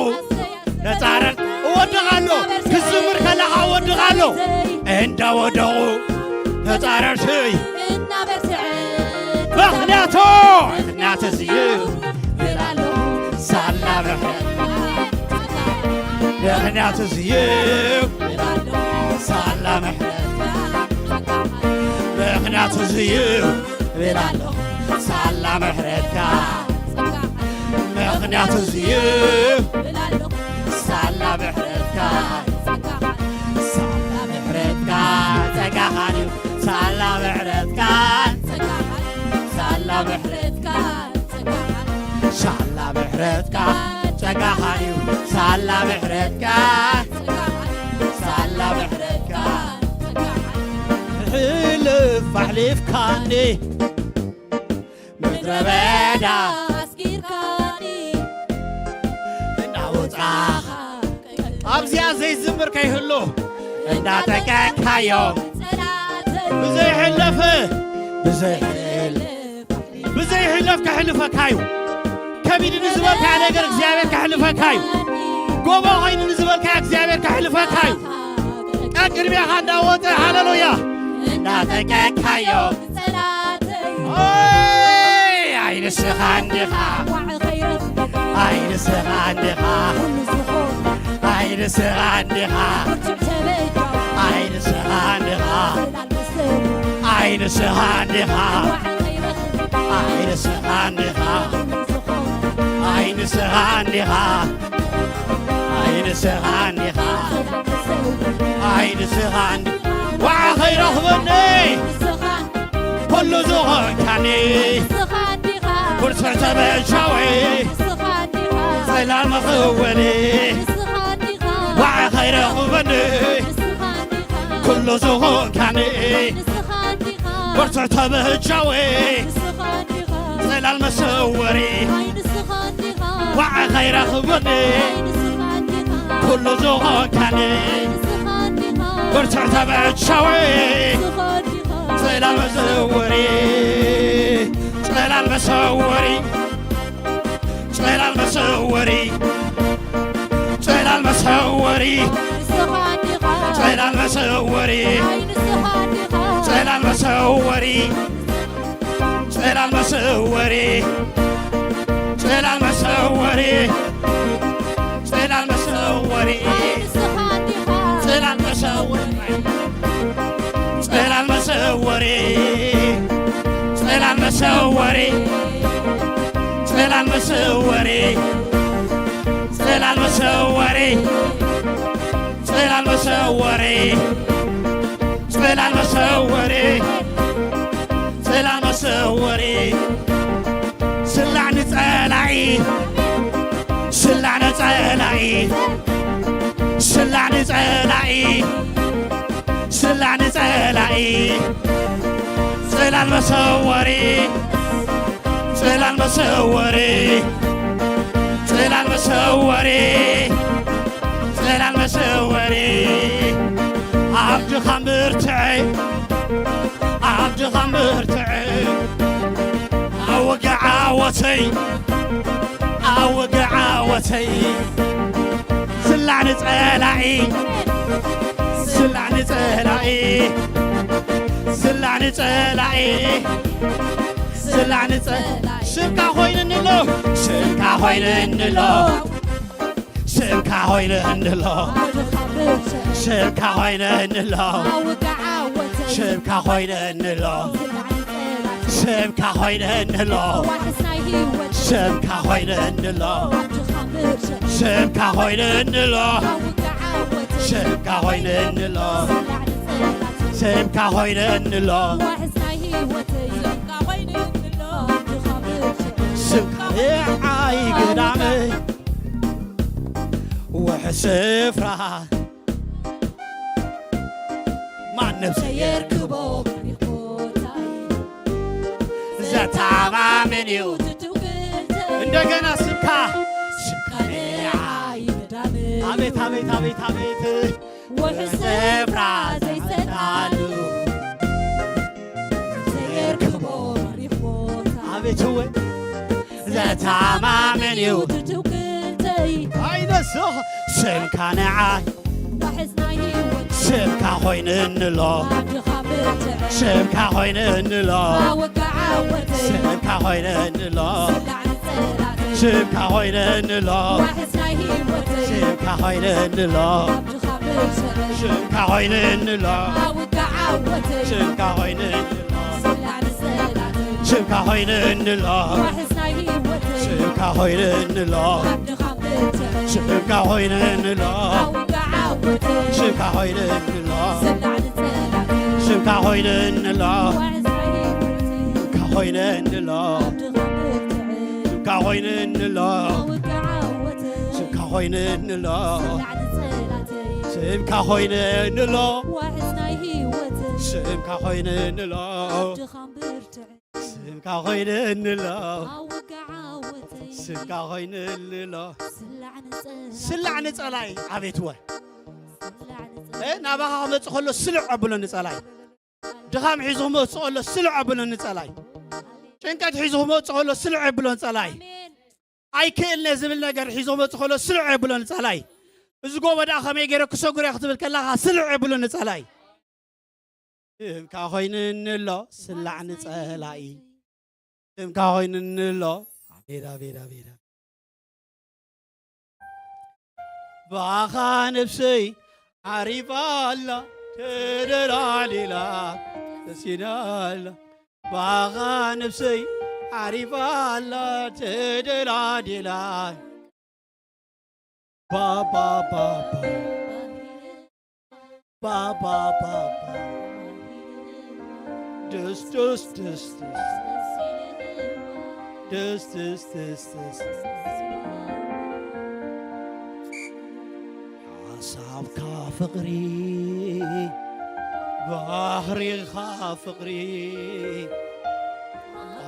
ተጻረር እወድቕ ኣሎ። ክዝምር ከለኻ እወድቕ ኣሎ። እንዳወደቑ ተጻረርተይ እናበርትዐት ምኽንያቱ ምኽንያት እዚዩ ይብል ኣሎ ሳላ ምሕረትካ ምኽንያት እዚዩ ይብል ኣሎ ሳላ ምሕረትካ ምኽንያት እዚዩ ይብል ኣሎ ሳላ ምሕረትካ ምኽንያት እዚዩ ይብል ኣሎ ሳላ ምሕረትካ ሳላ ምሕረትካ ጸጋኻን እዩ ሳላ ምሕረትካ ሳላ ምሕረትካ ሳላ ምሕረትካ ጸጋኻ እዩ ሳላ ምሕረትካ ሳላ ምሕረትካ ሕልፍ ኣሕሊፍካኒ ምድረ በዳ ኣስጊርካኒ እናወጻኻ ኣብዚኣ ዘይዝምር ከይህሉ እንዳጠቀካዮም ብዘይሕለፍ ብዘይሕለፍ ብዘይሕለፍ ከሕልፈካ እዩ። ከቢድኒ ዝበልካዮ ነገር እግዚኣብሔር ከሕልፈካ እዩ። ጎቦ ኮይኑኒ ዝበልካዮ እግዚኣብሔር ከሕልፈካ እዩ። ቀቅድሜኻ እንዳወፀ ሃለሉያ እንዳጠቀካዮ ኣይንስኻ እንዲኻ ኣይንስኻ እንዲኻ ኣይንስኻ እንዲኻ ኣይንስኻ እንዲኻ ኣይንስኻ እንዲኻ ኣይንስኻ እንዲኻ ኣይንስኻ እንዲኻ ኣይንስኻ እንዲኻ ኣይንስኻ እንዲኻ ዋዓ ኸይረኽበኒ ኩሉ ዝኾንካኒ ብርቱዕ ተበጃዊ ጸላም ኽወኒ ዋዓ ኸይረኽበኒ ኩሉ ዝኾንካኒ ብርቱዕ ተበጃዊ ጸላል መሰወሪ ዋዓ ኸይረኽበኒ ኩሉ ዝኾንካኒ ብርቱዕ ተበጃዊ ጸላል መሰወሪ ጸላል መሰወሪ ጸላል መሰወሪ ጸላል መሰወሪ ጸላል መሰወሪ ጸላል መሰወሪ ጸላል መሰወሪ ጸላል መሰወሪ ጸላል መሰወሪ ጸላል መሰወሪ ጸላል መሰወሪ ጸላል መሰወሪ ጸላል መሰወሪ ጸላል መሰወሪ ጸላል መሰወሪ ጸላል መሰወሪ ጸላል መሰወሪ ስላዕ ንጸላኢ ስላዕ ንጸላኢ ስላዕ ንጸላኢ ስላዕ ንጸላኢ ጽላል መሰወሪ ጽላል መሰወሪ ጽላል መሰወሪ ጽላል መሰወሪ ኣብ ድኻም ብርትዐይ ኣብ ድኻም ብርትዐይ ኣብ ውግእ ዓወተይ ኣብ ውግእ ዓወተይ ስላዕ ንጸላኢ ስላዕ ንጸላኢ ስላዕ ንጸላኢ ስላዕ ንጸ ስምካ ኮይንኒ ኣሎ ስምካ ኮይንኒ ኣሎ ስምካ ኮይንኒ ኣሎ ስምካ ኮይንኒ ኣሎ ስምካ ኮይንኒ ኣሎ ስምካ ኮይንኒ ኣሎ ስምካ ኮይንኒ ኣሎ ስምካ ኮይንኒ ኣሎ ስምካ ኮይንኒ ኣሎ ስምካ ኮይንኒ ኣሎ ስምካ የዓይ ግዳመ ውሕ ስፍራ ማንም ዘየርክቦ ዘተኣማምን እዩ እንደገና ስምካ ታቤት ታቤት ታቤት ውሑስ ስፍራ ዘይሰጣሉ ዘይርክቦ በሪኽ ቦታ። ኣቤት እወ ዘተማመን እዩ ትውክልተይ ኣይነስኽ ስምካ ንዓይ ዋሕስ ናይ ህይወት ስምካ ኮይንንሎ ኣብ ድኻ ብርትዐ ስምካ ኮይንንሎ ኣወጋዓወተይ ስምካ ኮይንንሎ ስላዕ ንጸላተይ ስምካ ኮይንንሎ ዋሕስ ናይ ህይወተይ ስምካ ኮይንንሎ ኣብ ድኻ ብርትዐ ስምካ ኮይንንሎ ኣወጋዓወተይ ስምካ ኮይንንሎ ስላዕ ንጸላተይ ስምካ ኮይንንሎ ዋሕስ ናይ ህይወተይ ስምካ ኮይንንሎ ኣብ ድኻ ብርትዐ ስምካ ኮይንንሎ ኣወጋዓወተይ ስምካ ኮይንንሎ ስላዕ ንጸላተይ ስምካ ኮይንንሎ ዋሕስ ናይ ህይወተይ ስምካ ኮይንንሎ ኣብ ድኻ ብርትዐ ስምካ ኮይንንሎ ኣወጋዓወተይ ስምካ ኮይንንሎ ስላዕ ንጸላተይ ስምካ ኮይንንሎ ዋሕስ ናይ ህይወተይ ስምካ ኮይንንሎ ኣብ ድኻም ብርትዐ ስምካ ኮይንንሎ ኣወጋዓወተይ ስምካ ኮይንንሎ ስላዕ ንጸላተይ ስላዕ ንጸላይ ኣቤት ወ ስላዕ ንጸላተይ እ ናባኻ ክመጽእ ከሎ ስልዕ ኣብሎ ንጸላይ ድኻም ሒዙ ክመጽእ ከሎ ስልዕ ኣብሎ ንጸላይ ጭንቀት ሒዙ ክመጽእ ከሎ ስልዕ ኣብሎ ንጸላይ ኣይክእልነ ዝብል ነገር ሒዞ መጽእ ከሎ ስልዕ የብሎን ጸላይ እዚ ጎቦ ደኣ ከመይ ገይረ ክሰጉር እየ ክትብል ከለኻ ስልዕ የብሎን ጸላይ ስምካ ኮይንኒ ኣሎ ስላዕ ንጸላኢ ስምካ ኮይንኒ ኣሎ ኣቤት ኣቤት ኣቤት ባኻ ነፍሰይ ዓሪፋ ኣላ ተደላሊላ ተሲና ኣላ ባኻ ነፍሰይ ዓሪፋ ኣላ ተደላዲላ ባባባባ ባባባባ ደስ ደስ ደስ ደስ ደስ ደስ ደስ ደስ ሓሳብካ ፍቕሪ ባህሪኻ ፍቕሪ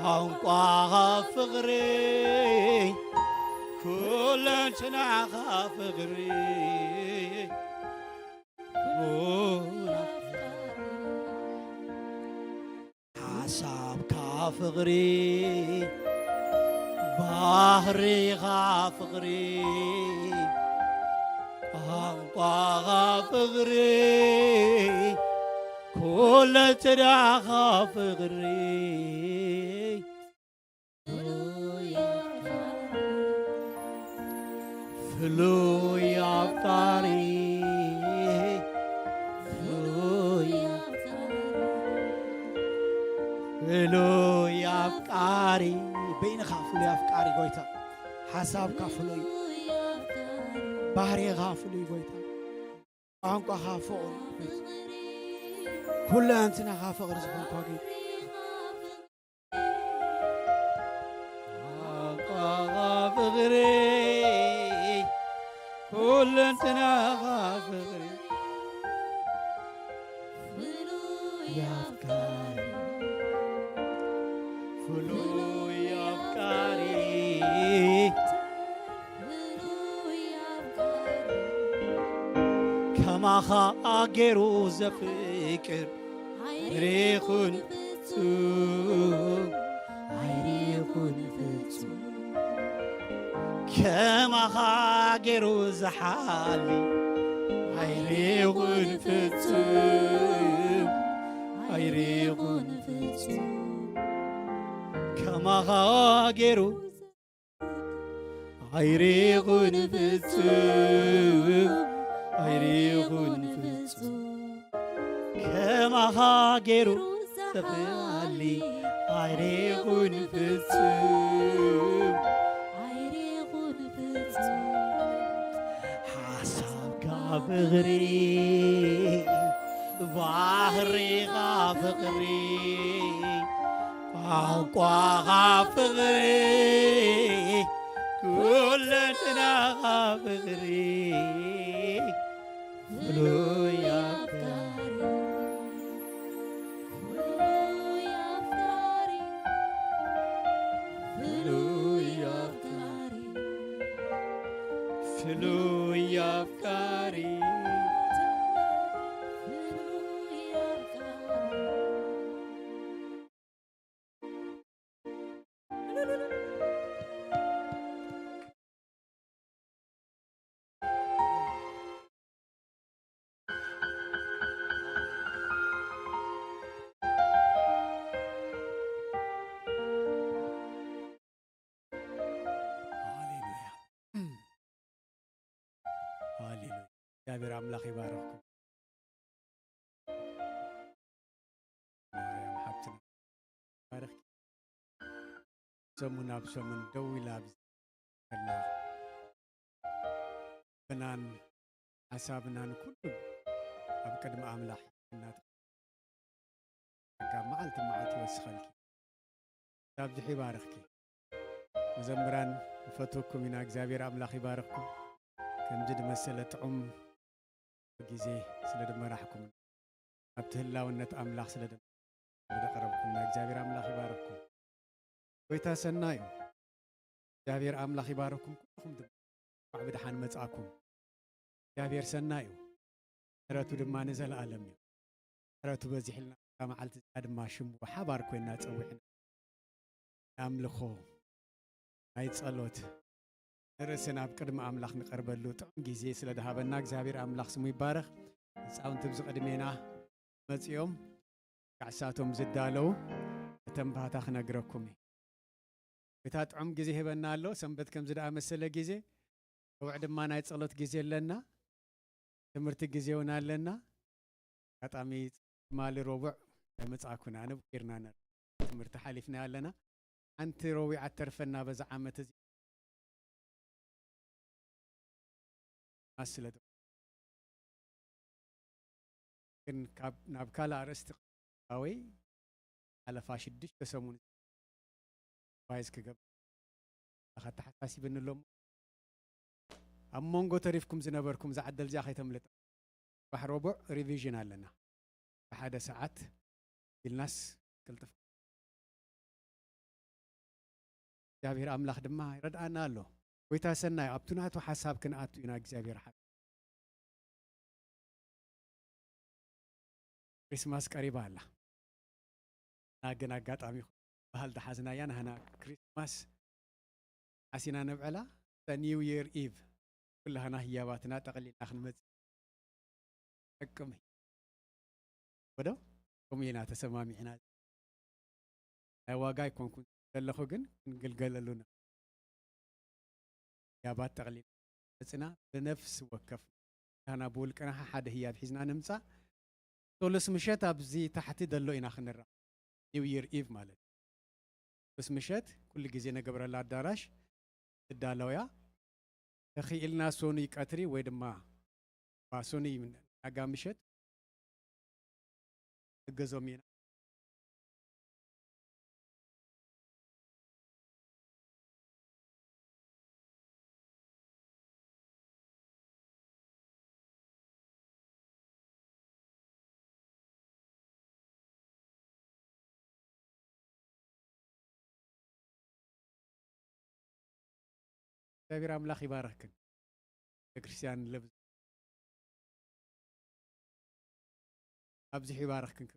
ቋንቋኻ ፍቕሪ ኩለንትናኻ ፍቕሪ ሓሳብካ ፍቕሪ ባህሪኻ ፍቕሪ ቋንቋኻ ፍቕሪ ኩለትናኻ ፍቕሪ ፍሉይ ኣፍቃሪ ፍሉይ ኣፍቃሪ በይንኻ ፍሉይ ኣፍቃሪ ጎይታ ሓሳብካ ፍሉይ ባህሪኻ ፍሉይ ጎይታ ቋንቋኻ ፍቕሪ ኩለንትናኻ ፍቕሪ ዝኾንካ ጎይታ ፍቕሪ ኩለንትናኻ ፍቕሪ ፍሉይ ኣፍቃሪ ፍሉይ ኣፍቃሪ ከማኻ ገይሩ ዘፍቅር ኣይሪኹን ፍጹም ኣይሪኹን ፍጹም ከማኻ ገይሩ ዝሓሊ ኣይሪኹን ፍጹም ኣይሪኹን ፍጹም ከማኻ ገይሩ ኣይሪኹን ፍጹም ኣይሪኹን ፍጹም ከማኻ ገይሩ ዘፍሊ ኣይሪኹን ፍጹም ኣይሪኹን ፍጹም ሓሳብካ ፍቕሪ ባህሪኻ ፍቕሪ ቋንቋኻ ፍቕሪ ኩለንትናኻ ፍቕሪ ፍሉይ ኣፍቃሪ ፍሉይ ኣፍቃሪ ፍሉይ ኣፍቃሪ ፍሉይ ኣፍቃሪ እግዚኣብሔር ኣምላኽ ይባርኽኩም። ማርያም ሓብትና ይባርኽኪ። ሰሙን ኣብ ሰሙን ደው ኢላ ኣብዚ ከላ፣ በናን ሓሳብናን ኩሉ ኣብ ቅድሚ ኣምላኽ እናት ጸጋ መዓልቲ መዓልቲ ይወስኸልኪ። ኣብዚሑ ይባርኽኪ። መዘምራን ንፈትወኩም ኢና። እግዚኣብሔር ኣምላኽ ይባርኽኩም። ከምዚ ዝመሰለ ጥዑም ግዜ ስለ ድመራሕኩም፣ ኣብቲ ህላውነት ኣምላኽ ስለ ደ-፣ ስለ ደቐረብኩምና እግዚኣብሔር ኣምላኽ ይባርኽኩም። ጎይታ ሰናይ እዩ። እግዚኣብሔር ኣምላኽ ይባርኽኩም ኩልኹም ድማ። እንኳዕ ብደሓን መጻእኩም። እግዚኣብሔር ሰናይ እዩ። ምሕረቱ ድማ ንዘለኣለም እዩ። ምሕረቱ በዚሕልና እዛ መዓልቲ እዚኣ ድማ ሽሙ ብሓባር ኮይንና ጸዊዕና ናይ ኣምልኾ፣ ናይ ጸሎት ንርእስና ኣብ ቅድሚ ኣምላኽ ንቐርበሉ ጥዑም ግዜ ስለ ደሃበና እግዚኣብሔር ኣምላኽ ስሙ ይባረኽ። ህፃውንቲ ብዚ ቅድሜና መጺኦም ጋዕሳቶም ዝዳለው እተን ባህታ ክነግረኩም እዩ። ጎይታ ጥዑም ግዜ ሂበና ኣሎ። ሰንበት ከምዚ ደኣ መሰለ ግዜ፣ ረቡዕ ድማ ናይ ጸሎት ግዜ ኣለና፣ ትምህርቲ ግዜ እውን ኣለና። ኣጋጣሚ ትማሊ ረቡዕ ኣይመጻእኩን፣ ኣነ ብኪርና ነር ትምህርቲ ሓሊፍና ኣለና። ሓንቲ ረቡዕ ኣተርፈና በዛ ዓመት እዚ ስለ ግን ካብ ናብ ካልእ ኣርእስቲ ወይ ሓለፋ ሽዱሽተ ሰሙን ሪቫይዝ ክገብር ኣተሓሳሲብኒ ኣሎ። ኣብ መንጎ ተሪፍኩም ዝነበርኩም እዛ ዓደል እዚኣ ከይተምልጣ። ጽባሕ ረቡዕ ሪቪዥን ኣለና። ብሓደ ሰዓት ኢልናስ ቅልጥፍ እግዚኣብሔር ኣምላኽ ድማ ይረድኣና ኣሎ። ጎይታ ሰናይ ኣብቲ ናቱ ሓሳብ ክንኣቱ ኢና። እግዚኣብሔር ሓ-፣ ክሪስማስ ቀሪባ ኣላ። እና ግን ኣጋጣሚ በሃል ተሓዝናያ፣ ንህና ክሪስማስ ሓሲና ነብዕላ፣ ኒው ይር ኢቭ ኩላህና ህያባትና ጠቕሊልና ክንመጽእ ጠቅም ወዶ ከምኡ ኢና ተሰማሚዕና። ናይ ዋጋ ኣይኮንኩን ዘለኹ ግን ክንግልገለሉ ን-፣ ህያባት ጠቕሊልና መጽና ብነፍሲ ወከፍ ካህና ብውልቅና ሓደ ህያብ ሒዝና ንምጻእ። ሶሉስ ምሸት ኣብዚ ታሕቲ ዘሎ ኢና ክንራ-፣ ኒው ይር ኢቭ ማለት እዩ። ሶሉስ ምሸት ኩሉ ግዜ ነገብረላ ኣዳራሽ ትዳለውያ። ተኽኢልና ሶኑይ ቀትሪ ወይ ድማ ባ ሶኑይ ናጋ ምሸት እገዞም ኢና። እግዚኣብሔር ኣምላኽ ይባርኽክን። ቤተክርስትያን ለብ-፣ ኣብዚሑ ይባርኽክን።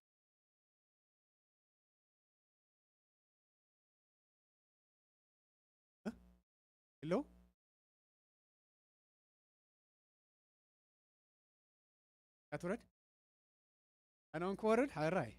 እ? ሄሎ? ኣትውረድ? ኣነ እውን ክወርድ? ሓራይ።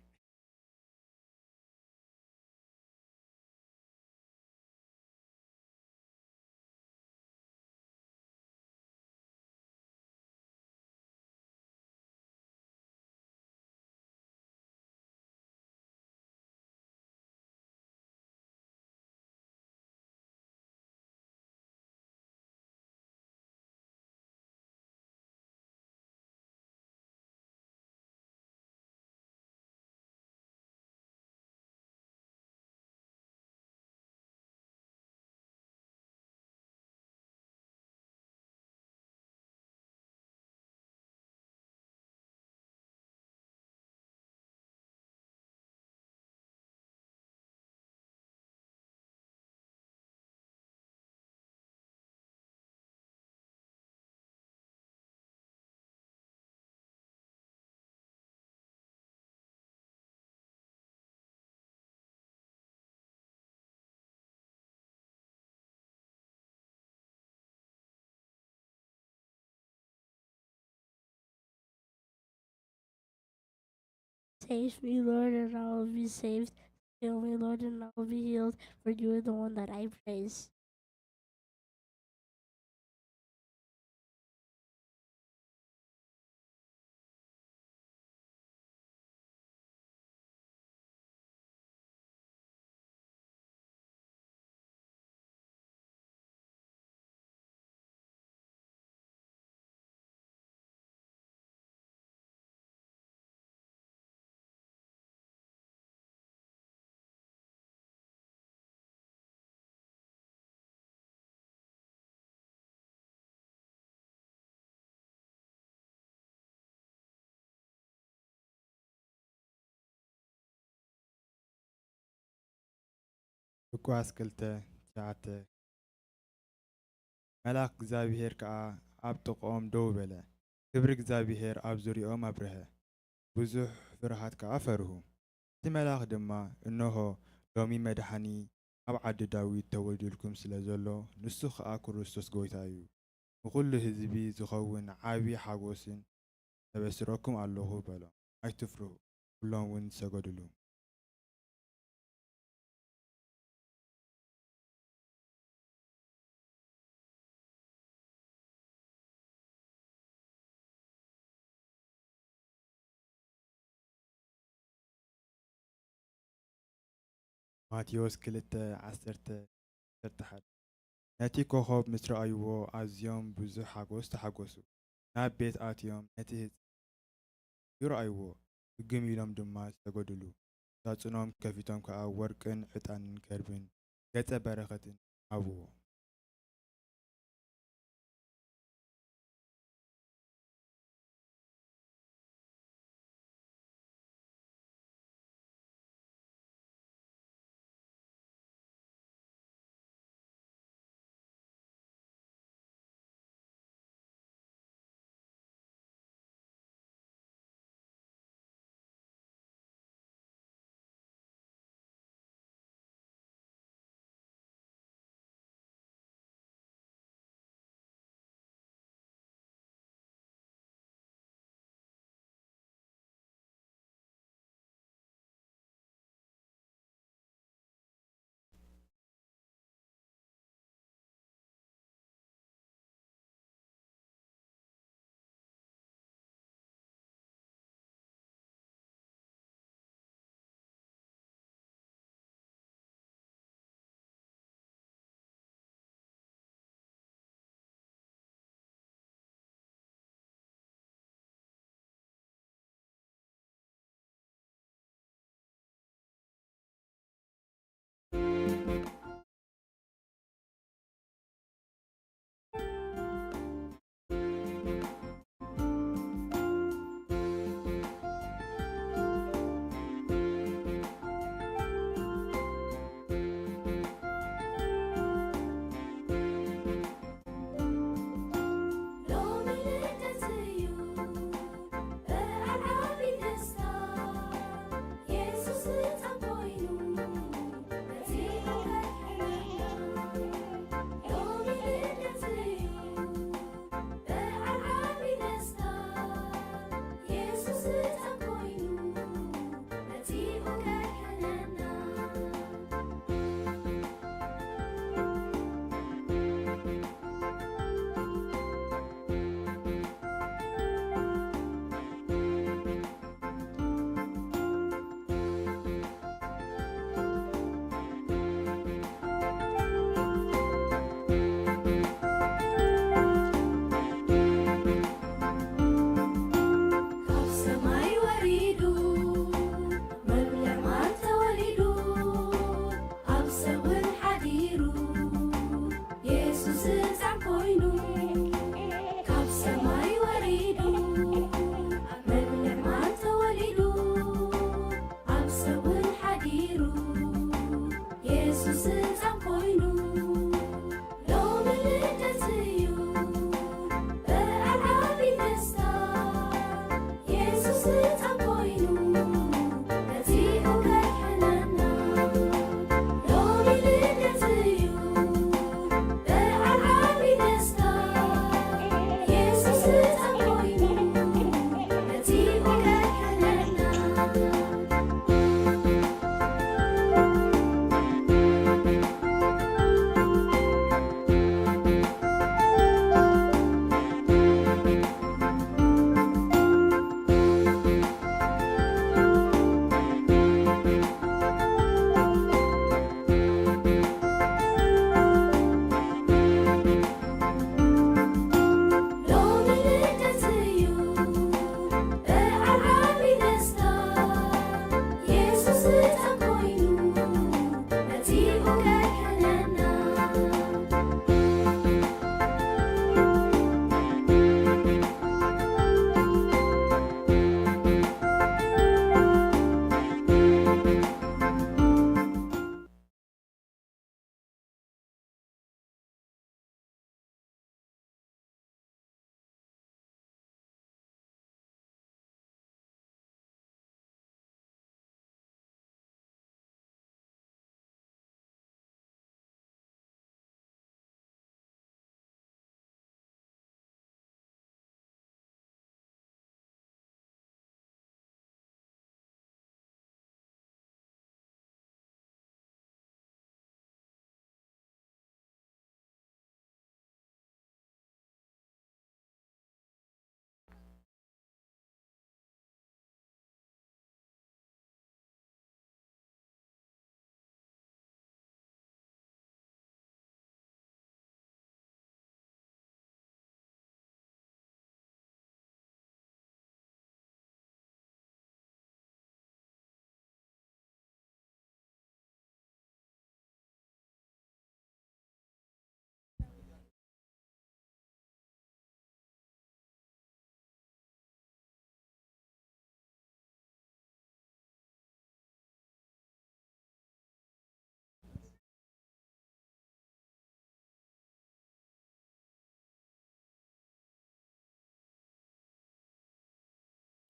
Save me, Lord, and I will be saved. Heal me, Lord, and I will be healed, for you are the one that I praise. ሉቃስ ክልተ ትሽዓተ። መልኣኽ እግዚኣብሄር ከኣ ኣብ ጥቕኦም ደው በለ፣ ክብሪ እግዚኣብሄር ኣብ ዙርያኦም ኣብርሀ፣ ብዙሕ ፍርሃት ከኣ ፈርሁ። እቲ መልኣኽ ድማ፣ እንሆ፣ ሎሚ መድሓኒ ኣብ ዓዲ ዳዊት ተወሊዱልኩም ስለ ዘሎ፣ ንሱ ኸኣ ክርስቶስ ጐይታ እዩ። ንኹሉ ህዝቢ ዝኸውን ዓቢ ሓጎስን ተበስረኩም ኣለኹ በሎም። ኣይትፍርሁ። ኩሎም እውን ሰገዱሉ። ማቴዎስ ክልተ ዓሰርተ፣ ዓሰርተ ሓደ። ነቲ ኮኾብ ምስ ረኣይዎ ኣዝዮም ብዙሕ ሓጎስ ተሓጎሱ። ናብ ቤት ኣትዮም ነቲ ህጻን ይረኣይዎ፣ ግግም ኢሎም ድማ ሰገዱሉ። ሳጹኖም ከፊቶም ከኣ ወርቅን ዕጣንን ከርብን ገጸ በረኸትን ሃብዎ።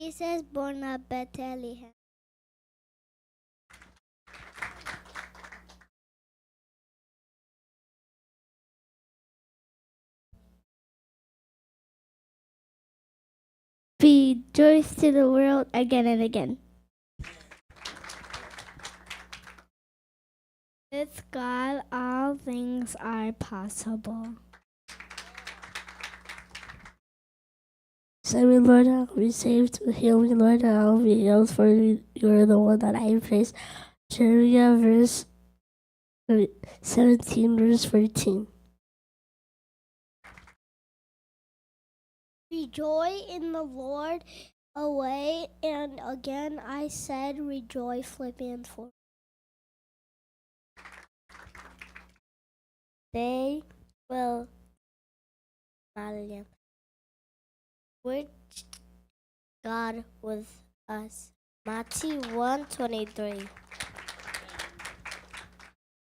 Jesus born at Bethlehem. Rejoice to the world again and again. With God, all things are possible. Save me, Lord, I will be saved. Heal me, Lord, I will be healed, for you are the one that I praise. Jeremiah verse seventeen, verse fourteen. Rejoice in the Lord. Away and again I said, rejoice. Philippians four. They will Maryam. Which God with us. Matthew one twenty-three.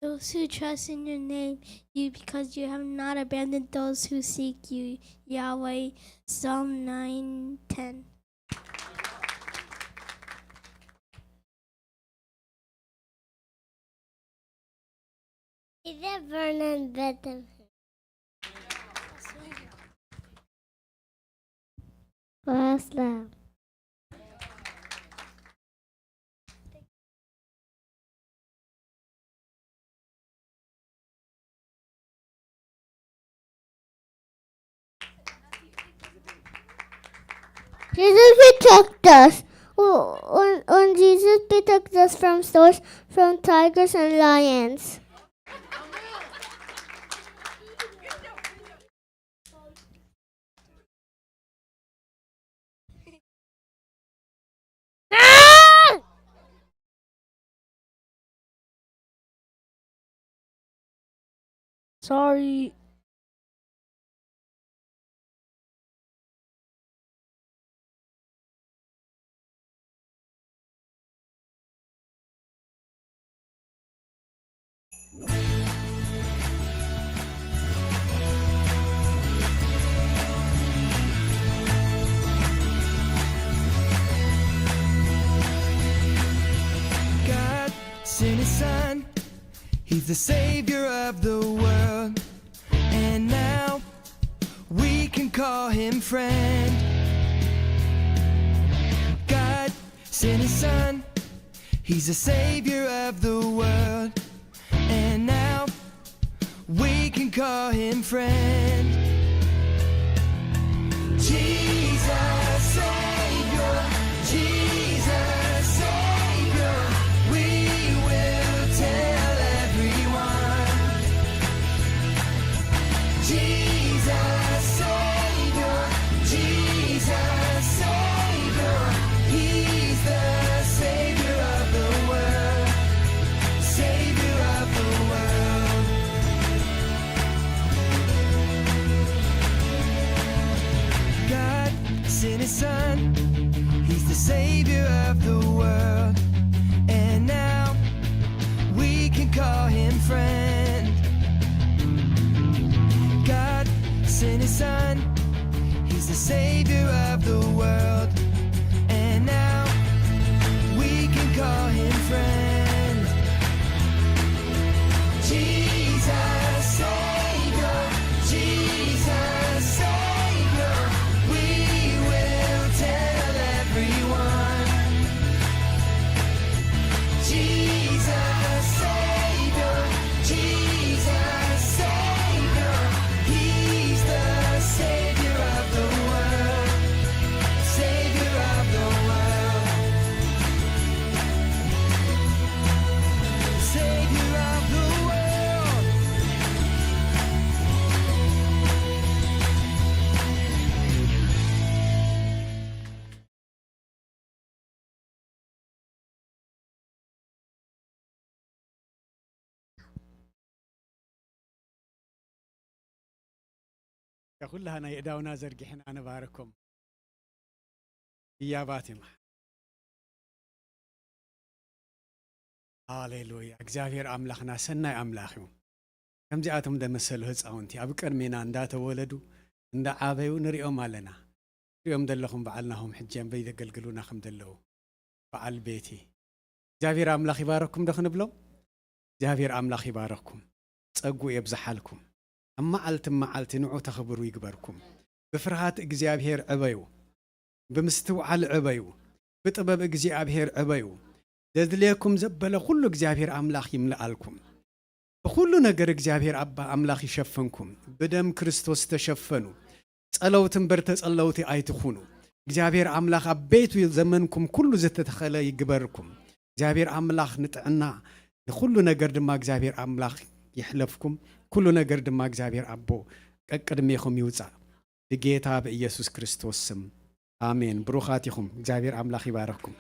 Those who trust in your name, you, because you have not abandoned those who seek you, Yahweh. Psalm nine ten. Is that Vernon Bethlehem? Last lap. Jesus protect us. Und, und Jesus protect us from storms, from tigers and lions. Sorry. God sent his son. He's the savior of the world. And now we can call him friend. God sent his son. He's the savior of the world. And now we can call him friend. Jesus Savior, Jesus Savior, we will tell everyone. Jesus Savior, Jesus Savior, he's the Savior of the world, Savior of the world. God sent his son, he's the Savior of the world, and now we can call him friend. God sent his son, he's the Savior of the world, and now we can call him friend. Jesus Savior, Jesus Savior, we will tell everyone. Jesus Savior, Jesus Savior, he's the Savior of the world, Savior of the world, Savior of the world. ኩላህና የእዳውና ዘርጊሕና ንባርኮም። ህያባት እዮም። ሃሌሉያ። እግዚኣብሔር ኣምላኽና ሰናይ ኣምላኽ እዩ። ከምዚኣቶም ደመሰሉ ህፃውንቲ ኣብ ቅድሜና እንዳተወለዱ እንዳዓበዩ ንሪኦም ኣለና። ትሪኦም ዘለኹም በዓል ናሆም ሕጂ ኣበይ ዘገልግሉና ከም ዘለዉ በዓል ቤቲ እግዚኣብሔር ኣምላኽ ይባረኩም ዶ ክንብሎም? እግዚኣብሔር ኣምላኽ ይባረኩም፣ ጸጉ የብዝሓልኩም። ኣብ መዓልቲ መዓልቲ ንዑ ተኽብሩ ይግበርኩም። ብፍርሃት እግዚኣብሔር ዕበዩ፣ ብምስትውዓል ዕበዩ፣ ብጥበብ እግዚኣብሔር ዕበዩ። ዘድልየኩም ዘበለ ኩሉ እግዚኣብሔር ኣምላኽ ይምልኣልኩም። ብኹሉ ነገር እግዚኣብሔር ኣባ ኣምላኽ ይሸፍንኩም። ብደም ክርስቶስ ተሸፈኑ። ጸለውቲ እምበር ተጸለውቲ ኣይትኹኑ። እግዚኣብሔር ኣምላኽ ኣብ ቤቱ ዘመንኩም ኩሉ ዝተተኸለ ይግበርኩም። እግዚኣብሔር ኣምላኽ ንጥዕና ንኹሉ ነገር ድማ እግዚኣብሔር ኣምላኽ ይሕለፍኩም። ኩሉ ነገር ድማ እግዚኣብሔር ኣቦ ቀቅድሜኹም ይውጻእ። ብጌታ ብኢየሱስ ክርስቶስ ስም ኣሜን። ብሩኻት ኢኹም። እግዚኣብሔር ኣምላኽ ይባረኽኩም።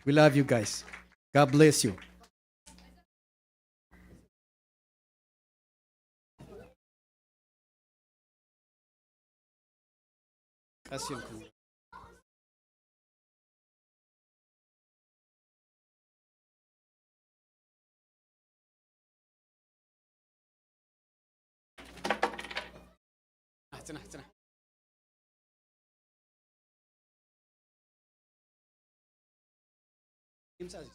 We love you guys. God bless you. ቀስ ኢልኩም። ጽናሕ፣ ጽናሕ፣ ጽናሕ። ይምጻእ እዚ።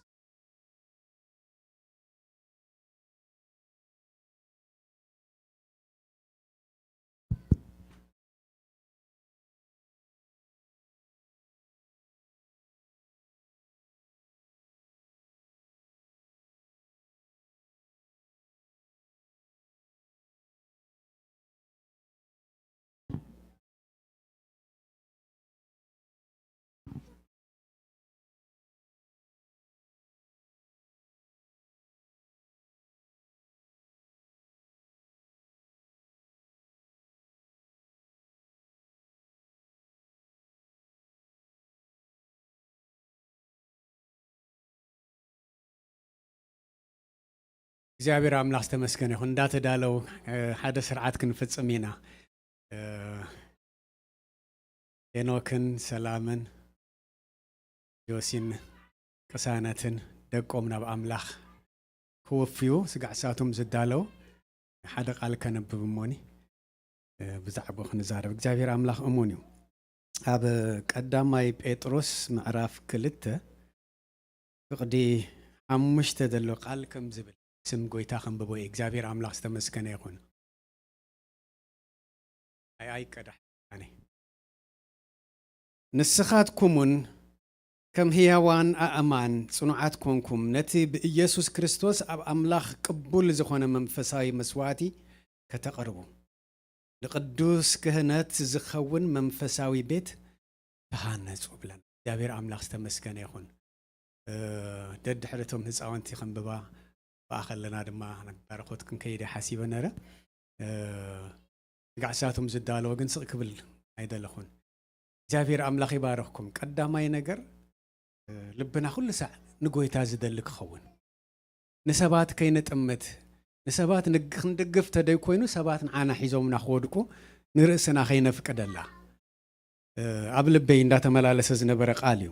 እግዚኣብሔር ኣምላኽ ዝተመስገነ ይኹን። እንዳተዳለው፣ እ፣ ሓደ ስርዓት ክንፍጽም ኢና። እ፣ ሄኖክን ሰላምን ጆሲን ቅሳነትን ደቆም ናብ ኣምላኽ ክውፍዩ ስጋዕ ሳቶም ዝዳለው ሓደ ቃል ከነብብ እሞኒ፣ እ፣ ብዛዕባኡ ክንዛረብ። እግዚኣብሔር ኣምላኽ እሙን እዩ። ኣብ ቀዳማይ ጴጥሮስ ምዕራፍ ክልተ ፍቕዲ ሓሙሽተ ዘሎ ቃል ከም ዝብል ስም ጎይታ ከንብቦ እየ። እግዚኣብሔር ኣምላኽ ዝተመስገነ ይኹን። ኣይ፣ ኣይቀዳሕ። ኣነ። ንስኻትኩምን ከም ህያዋን ኣእማን ጽኑዓት ኮንኩም፣ ነቲ ብኢየሱስ ክርስቶስ ኣብ ኣምላኽ ቅቡል ዝኾነ መንፈሳዊ መስዋዕቲ ከተቕርቡ፣ ንቅዱስ ክህነት ዝኸውን መንፈሳዊ ቤት ተሃነጹ ብለና። እግዚኣብሔር ኣምላኽ ዝተመስገነ ይኹን። እ፣ ደድሕሪ እቶም ህፃውንቲ ከንብባ ብኣ ከለና ድማ ናብ ባርኾት ክንከይድ ሓሲበ ነረ። እ፣ ስጋዕ ሳቶም ዝዳለወ ግን ስቕ ክብል ኣይደለኹን። እግዚኣብሔር ኣምላኽ ይባረኽኩም። ቀዳማይ ነገር፣ እ፣ ልብና ኩሉ ሳዕ ንጎይታ ዝደሊ ክኸውን። ንሰባት ከይንጥምት፣ ንሰባት ንግ-፣ ክንድግፍ ተደይ ኮይኑ ሰባት ንዓና ሒዞምና ክወድቁ ንርእስና ከይነፍቅደላ፣ እ፣ ኣብ ልበይ እንዳተመላለሰ ዝነበረ ቃል እዩ።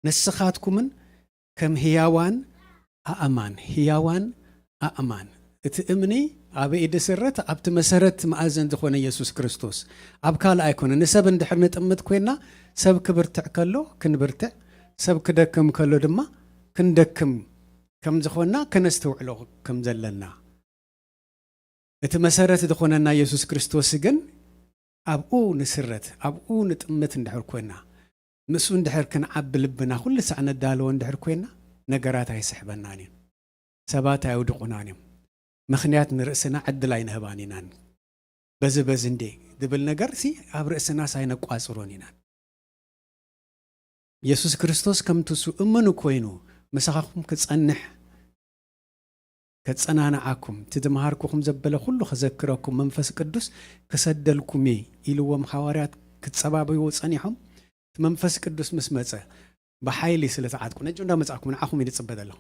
ንስኻትኩምን ከም ህያዋን ኣእማን፣ ህያዋን ኣእማን። እቲ እምኒ ኣበይ ድስረት? ኣብቲ መሰረት መኣዝን ዝኾነ ኢየሱስ ክርስቶስ። ኣብ ካልእ ኣይኮነ። ንሰብ እንድሕር ንጥምት ኮይና፣ ሰብ ክብርትዕ ከሎ ክንብርትዕ፣ ሰብ ክደክም ከሎ ድማ ክንደክም ከም ዝኾንና ከነስተውዕሎ ከም ዘለና። እቲ መሰረት ዝኾነና ኢየሱስ ክርስቶስ ግን ኣብኡ ንስረት፣ ኣብኡ ንጥምት እንድሕር ኮይና፣ ምስኡ እንድሕር ክንዓቢ ልብና ኩሉ ሳዕ ነዳልዎ እንድሕር ኮይና፣ ነገራት ኣይስሕበናን እዩ። ሰባት ኣየውድቑናን እዮም። ምኽንያት ንርእስና ዕድል ኣይንህባን ኢናን። በዚ በዚ እንዴ ዝብል ነገርሲ ኣብ ርእስናስ ኣይነቋጽሮን ኢናን። የሱስ ክርስቶስ ከምቲ እሱ እሙን ኮይኑ ምሳኻኹም ክጸንሕ፣ ከጸናንዓኩም፣ እቲ ዝመሃርኩኹም ዘበለ ኩሉ ክዘክረኩም መንፈስ ቅዱስ ክሰደልኩም እየ ኢልዎም ሓዋርያት ክጸባበይዎ ጸኒሖም። እቲ መንፈስ ቅዱስ ምስ መጸ ብሓይሊ ስለ ተዓጥቁ፣ ነጆ እንዳመጻእኩም ንዓኹም እዩ ዝጽበ ዘለኹ።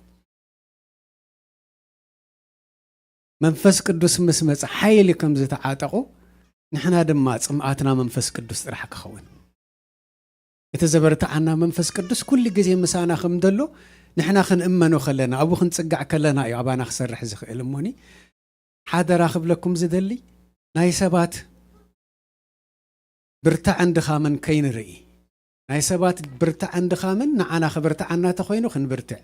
መንፈስ ቅዱስ ምስ መጸ ሓይሊ ከም ዝተዓጠቑ፣ ንሕና ድማ ጽምኣትና መንፈስ ቅዱስ ጥራሕ ክኸውን። እቲ ዘበርትዓና መንፈስ ቅዱስ ኩሉ ግዜ ምሳና ከም ዘሎ ንሕና ክንእመኖ ከለና፣ ኣብኡ ክንጽጋዕ ከለና እዩ ኣባና ክሰርሕ ዝኽእል። እሞኒ ሓደራ ክብለኩም ዝደሊ፣ ናይ ሰባት ብርታዕን ድኻምን ከይንርኢ፣ ናይ ሰባት ብርታዕን ድኻምን ንዓና ክብርትዓና ተኾይኑ ክንብርትዕ፣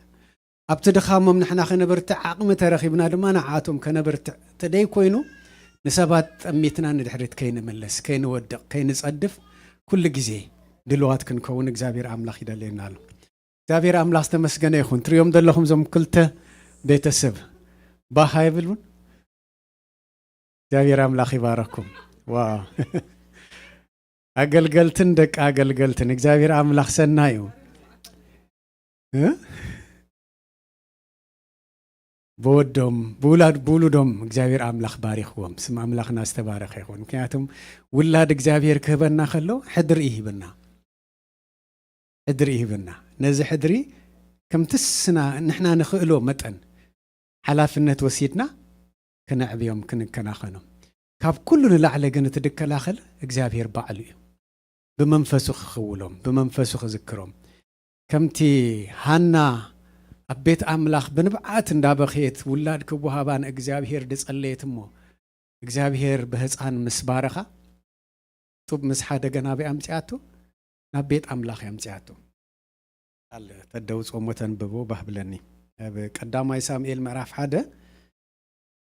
ኣብቲ ድኻሞም ንሕና ከነብርትዕ ዓቕሚ ተረኺብና ድማ ንዓኣቶም ከነብርትዕ ተደይ ኮይኑ ንሰባት ጠሚትና ንድሕሪት ከይንምለስ፣ ከይንወድቕ፣ ከይንጸድፍ ኩሉ ግዜ ድልዋት ክንከውን እግዚኣብሔር ኣምላኽ ይደልየና ኣሎ። እግዚኣብሔር ኣምላኽ ዝተመስገነ ይኹን። ትሪኦም ዘለኹም እዞም ክልተ ቤተሰብ ባህ ኣይብሉን? እግዚኣብሔር ኣምላኽ ይባረኩም። ዋው። ኣገልገልትን ደቂ ኣገልገልትን እግዚኣብሔር ኣምላኽ ሰናይ እዩ። እ? ብወዶም፣ ብውላድ፣ ብውሉዶም እግዚኣብሔር ኣምላኽ ባሪኽዎም። ስም ኣምላኽና ዝተባረኸ ይኹን። ምክንያቱም ውላድ እግዚኣብሔር ክህበና ከሎ ሕድሪ ይህብና። ሕድሪ ይህብና። ነዚ ሕድሪ ከምቲ ስና-፣ ንሕና ንኽእሎ መጠን ሓላፍነት ወሲድና ክነዕብዮም፣ ክንከናኸኖም። ካብ ኩሉ ንላዕሊ ግን እቲ ድከላኸል እግዚኣብሔር ባዕሉ እዩ። ብመንፈሱ ክኽውሎም፣ ብመንፈሱ ክዝክሮም። ከምቲ ሃና ኣብ ቤት ኣምላኽ ብንብዓት እንዳበኸየት ውላድ ክወሃባ ንእግዚኣብሔር ድጸለየት እሞ፣ እግዚኣብሔር ብህፃን ምስ ባረኻ፣ ጡብ ምስ ሓደገ ናበይ ኣምፅኣቶ? ናብ ቤት ኣምላኽ ኣምፅኣቶ። ቃል ተደውፅኦ እሞ ተንብቦ ባህ ብለኒ። ኣብ ቀዳማይ ሳሙኤል ምዕራፍ ሓደ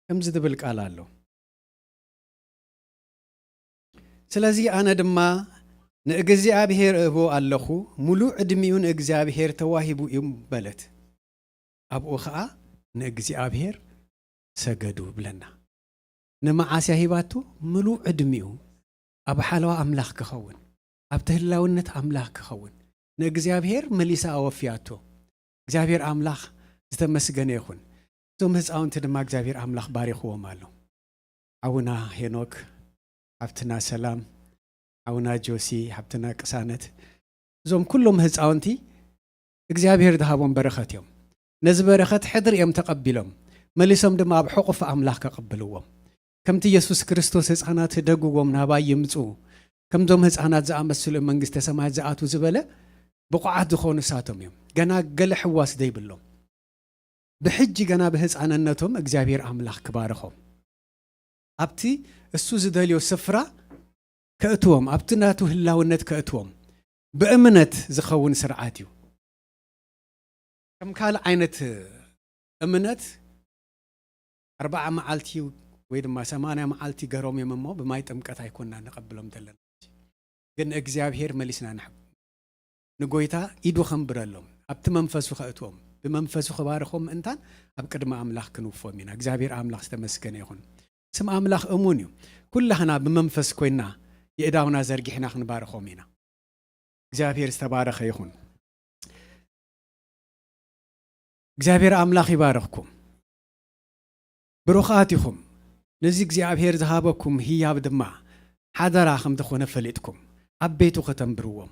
ከምዚ ዝብል ቃል ኣሎ። ስለዚ ኣነ ድማ ንእግዚኣብሔር እህቦ ኣለኹ፣ ሙሉእ ዕድሚኡ ንእግዚኣብሔር ተዋሂቡ እዩ በለት። ኣብኡ ኸኣ ንእግዚኣብሔር ሰገዱ ብለና። ንመዓስ እያ ሂባቶ? ምሉእ ዕድሚኡ ኣብ ሓለዋ ኣምላኽ ክኸውን፣ ኣብቲ ህላውነት ኣምላኽ ክኸውን ንእግዚኣብሔር መሊሳ ኣወፍያቶ። እግዚኣብሔር ኣምላኽ ዝተመስገነ ይኹን። እዞም ህፃውንቲ ድማ እግዚኣብሔር ኣምላኽ ባሪኽዎም ኣሎ። ሓውና ሄኖክ፣ ሓብትና ሰላም፣ ሓውና ጆሲ፣ ሓብትና ቅሳነት፣ እዞም ኩሎም ህፃውንቲ እግዚኣብሔር ዝሃቦም በረኸት እዮም። ነዚ በረኸት ሕድሪ እዮም ተቐቢሎም፣ መሊሶም ድማ ኣብ ሕቑፊ ኣምላኽ ከቐብልዎም። ከምቲ የሱስ ክርስቶስ ህፃናት ህደግዎም ናባይ ይምፁ፣ ከምዞም ህፃናት ዝኣመስሉ መንግስተ ሰማያት ዝኣትዉ ዝበለ ብቑዓት ዝኾኑ ንሳቶም እዮም። ገና ገለ ሕዋስ ዘይብሎም። ብሕጂ ገና ብህፃንነቶም እግዚኣብሔር ኣምላኽ ክባርኾም፣ ኣብቲ እሱ ዝደልዮ ስፍራ ከእትዎም፣ ኣብቲ ናቱ ህላውነት ከእትዎም ብእምነት ዝኸውን ስርዓት እዩ። ከም ካልእ ዓይነት እምነት ኣርብዓ መዓልቲ ወይ ድማ ሰማንያ መዓልቲ ገሮም እዮም እሞ ብማይ ጥምቀት ኣይኮንና ንቐብሎም ዘለና። ግን እግዚኣብሔር መሊስና ንሕ-፣ ንጎይታ ኢዱ ከንብረሎም፣ ኣብቲ መንፈሱ ከእትዎም፣ ብመንፈሱ ክባርኾም ምእንታን ኣብ ቅድሚ ኣምላኽ ክንውፎም ኢና። እግዚኣብሔር ኣምላኽ ዝተመስገነ ይኹን። ስም ኣምላኽ እሙን እዩ። ኩላህና ብመንፈስ ኮይና የእዳውና ዘርጊሕና ክንባርኾም ኢና። እግዚኣብሔር ዝተባረኸ ይኹን። እግዚኣብሔር ኣምላኽ ይባርኽኩም። ብሩኻት ኢኹም። ነዚ እግዚኣብሔር ዝሃበኩም ህያብ ድማ ሓደራ ከም ዝኾነ ፈሊጥኩም፣ ኣብ ቤቱ ከተንብርዎም፣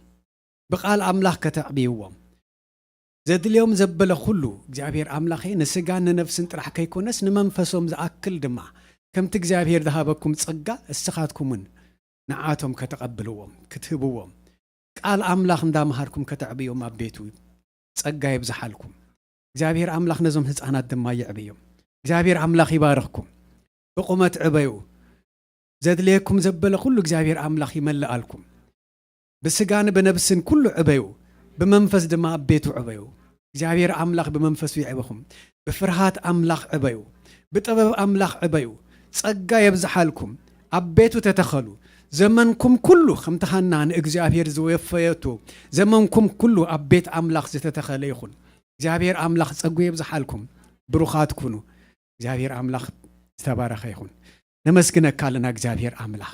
ብቓል ኣምላኽ ከተዕብይዎም፣ ዘድልዮም ዘበለ ኩሉ እግዚኣብሔር ኣምላኸ ንስጋን ንነፍስን ጥራሕ ከይኮነስ ንመንፈሶም ዝኣክል ድማ ከምቲ እግዚኣብሔር ዝሃበኩም ጸጋ እስኻትኩምን ንዓቶም ከተቐብልዎም፣ ክትህብዎም፣ ቃል ኣምላኽ እንዳምሃርኩም ከተዕብዮም ኣብ ቤቱ ጸጋ የብዝሓልኩም። እግዚኣብሔር ኣምላኽ ነዞም ህፃናት ድማ የዕብዮም። እግዚኣብሔር ኣምላኽ ይባርኽኩም። ብቑመት ዕበዩ። ዘድልየኩም ዘበለ ኩሉ እግዚኣብሔር ኣምላኽ ይመልኣልኩም። ብስጋን ብነብስን ኩሉ ዕበዩ። ብመንፈስ ድማ ኣብ ቤቱ ዕበዩ። እግዚኣብሔር ኣምላኽ ብመንፈሱ የዕብኹም። ብፍርሃት ኣምላኽ ዕበዩ። ብጥበብ ኣምላኽ ዕበዩ። ጸጋ የብዝሓልኩም። ኣብ ቤቱ ተተኸሉ። ዘመንኩም ኩሉ ከምቲ ሃና ንእግዚኣብሔር ዝወፈየቶ፣ ዘመንኩም ኩሉ ኣብ ቤት ኣምላኽ ዝተተኸለ ይኹን። እግዚኣብሔር ኣምላኽ ጸጉ የብዝሓልኩም። ብሩኻት ኩኑ። እግዚኣብሔር ኣምላኽ ዝተባረኸ ይኹን። ነመስግነካ ኣለና እግዚኣብሔር ኣምላኽ።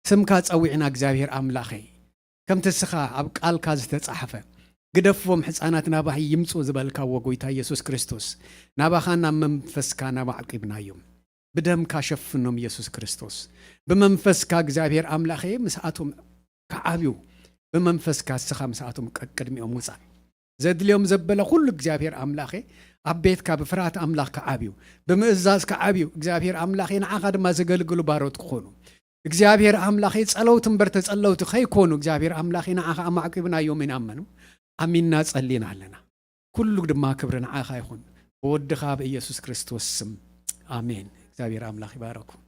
ስምካ ጸዊዕና እግዚኣብሔር ኣምላኸይ። ከምቲ እስኻ ኣብ ቃልካ ዝተጻሕፈ፣ "ግደፍዎም፣ ሕፃናት ናባይ ይምጹ" ዝበልካዎ ጎይታ ኢየሱስ ክርስቶስ፣ ናባኻ ናብ መንፈስካ ናብ ኣዕቂብናዮም። ብደምካ ሸፍኖም ኢየሱስ ክርስቶስ። ብመንፈስካ እግዚኣብሔር ኣምላኸይ ምስኣቶም ክዓብዩ፣ ብመንፈስካ እስኻ ምስኣቶም ቀቅድሚኦም ውጻእ። ዘድልዮም ዘበለ ኩሉ እግዚኣብሔር ኣምላኸ ኣብ ቤትካ ብፍርሃት ኣምላኽ ክዓብዩ፣ ብምእዛዝ ክዓብዩ፣ እግዚኣብሔር ኣምላኸ ንዓኻ ድማ ዘገልግሉ ባሮት ክኾኑ። እግዚኣብሔር ኣምላኸ ጸለውቲ እምበር ተጸለውቲ ከይኮኑ እግዚኣብሔር ኣምላኸ ንዓኻ ኣማዕቂብናዮም ኢና እመኑ። ኣሚንና ጸሊና ኣለና። ኩሉ ድማ ክብሪ ንዓኻ ይኹን። ብወድኻ ብኢየሱስ ክርስቶስ ስም። ኣሜን። እግዚኣብሔር ኣምላኽ ይባረኩም።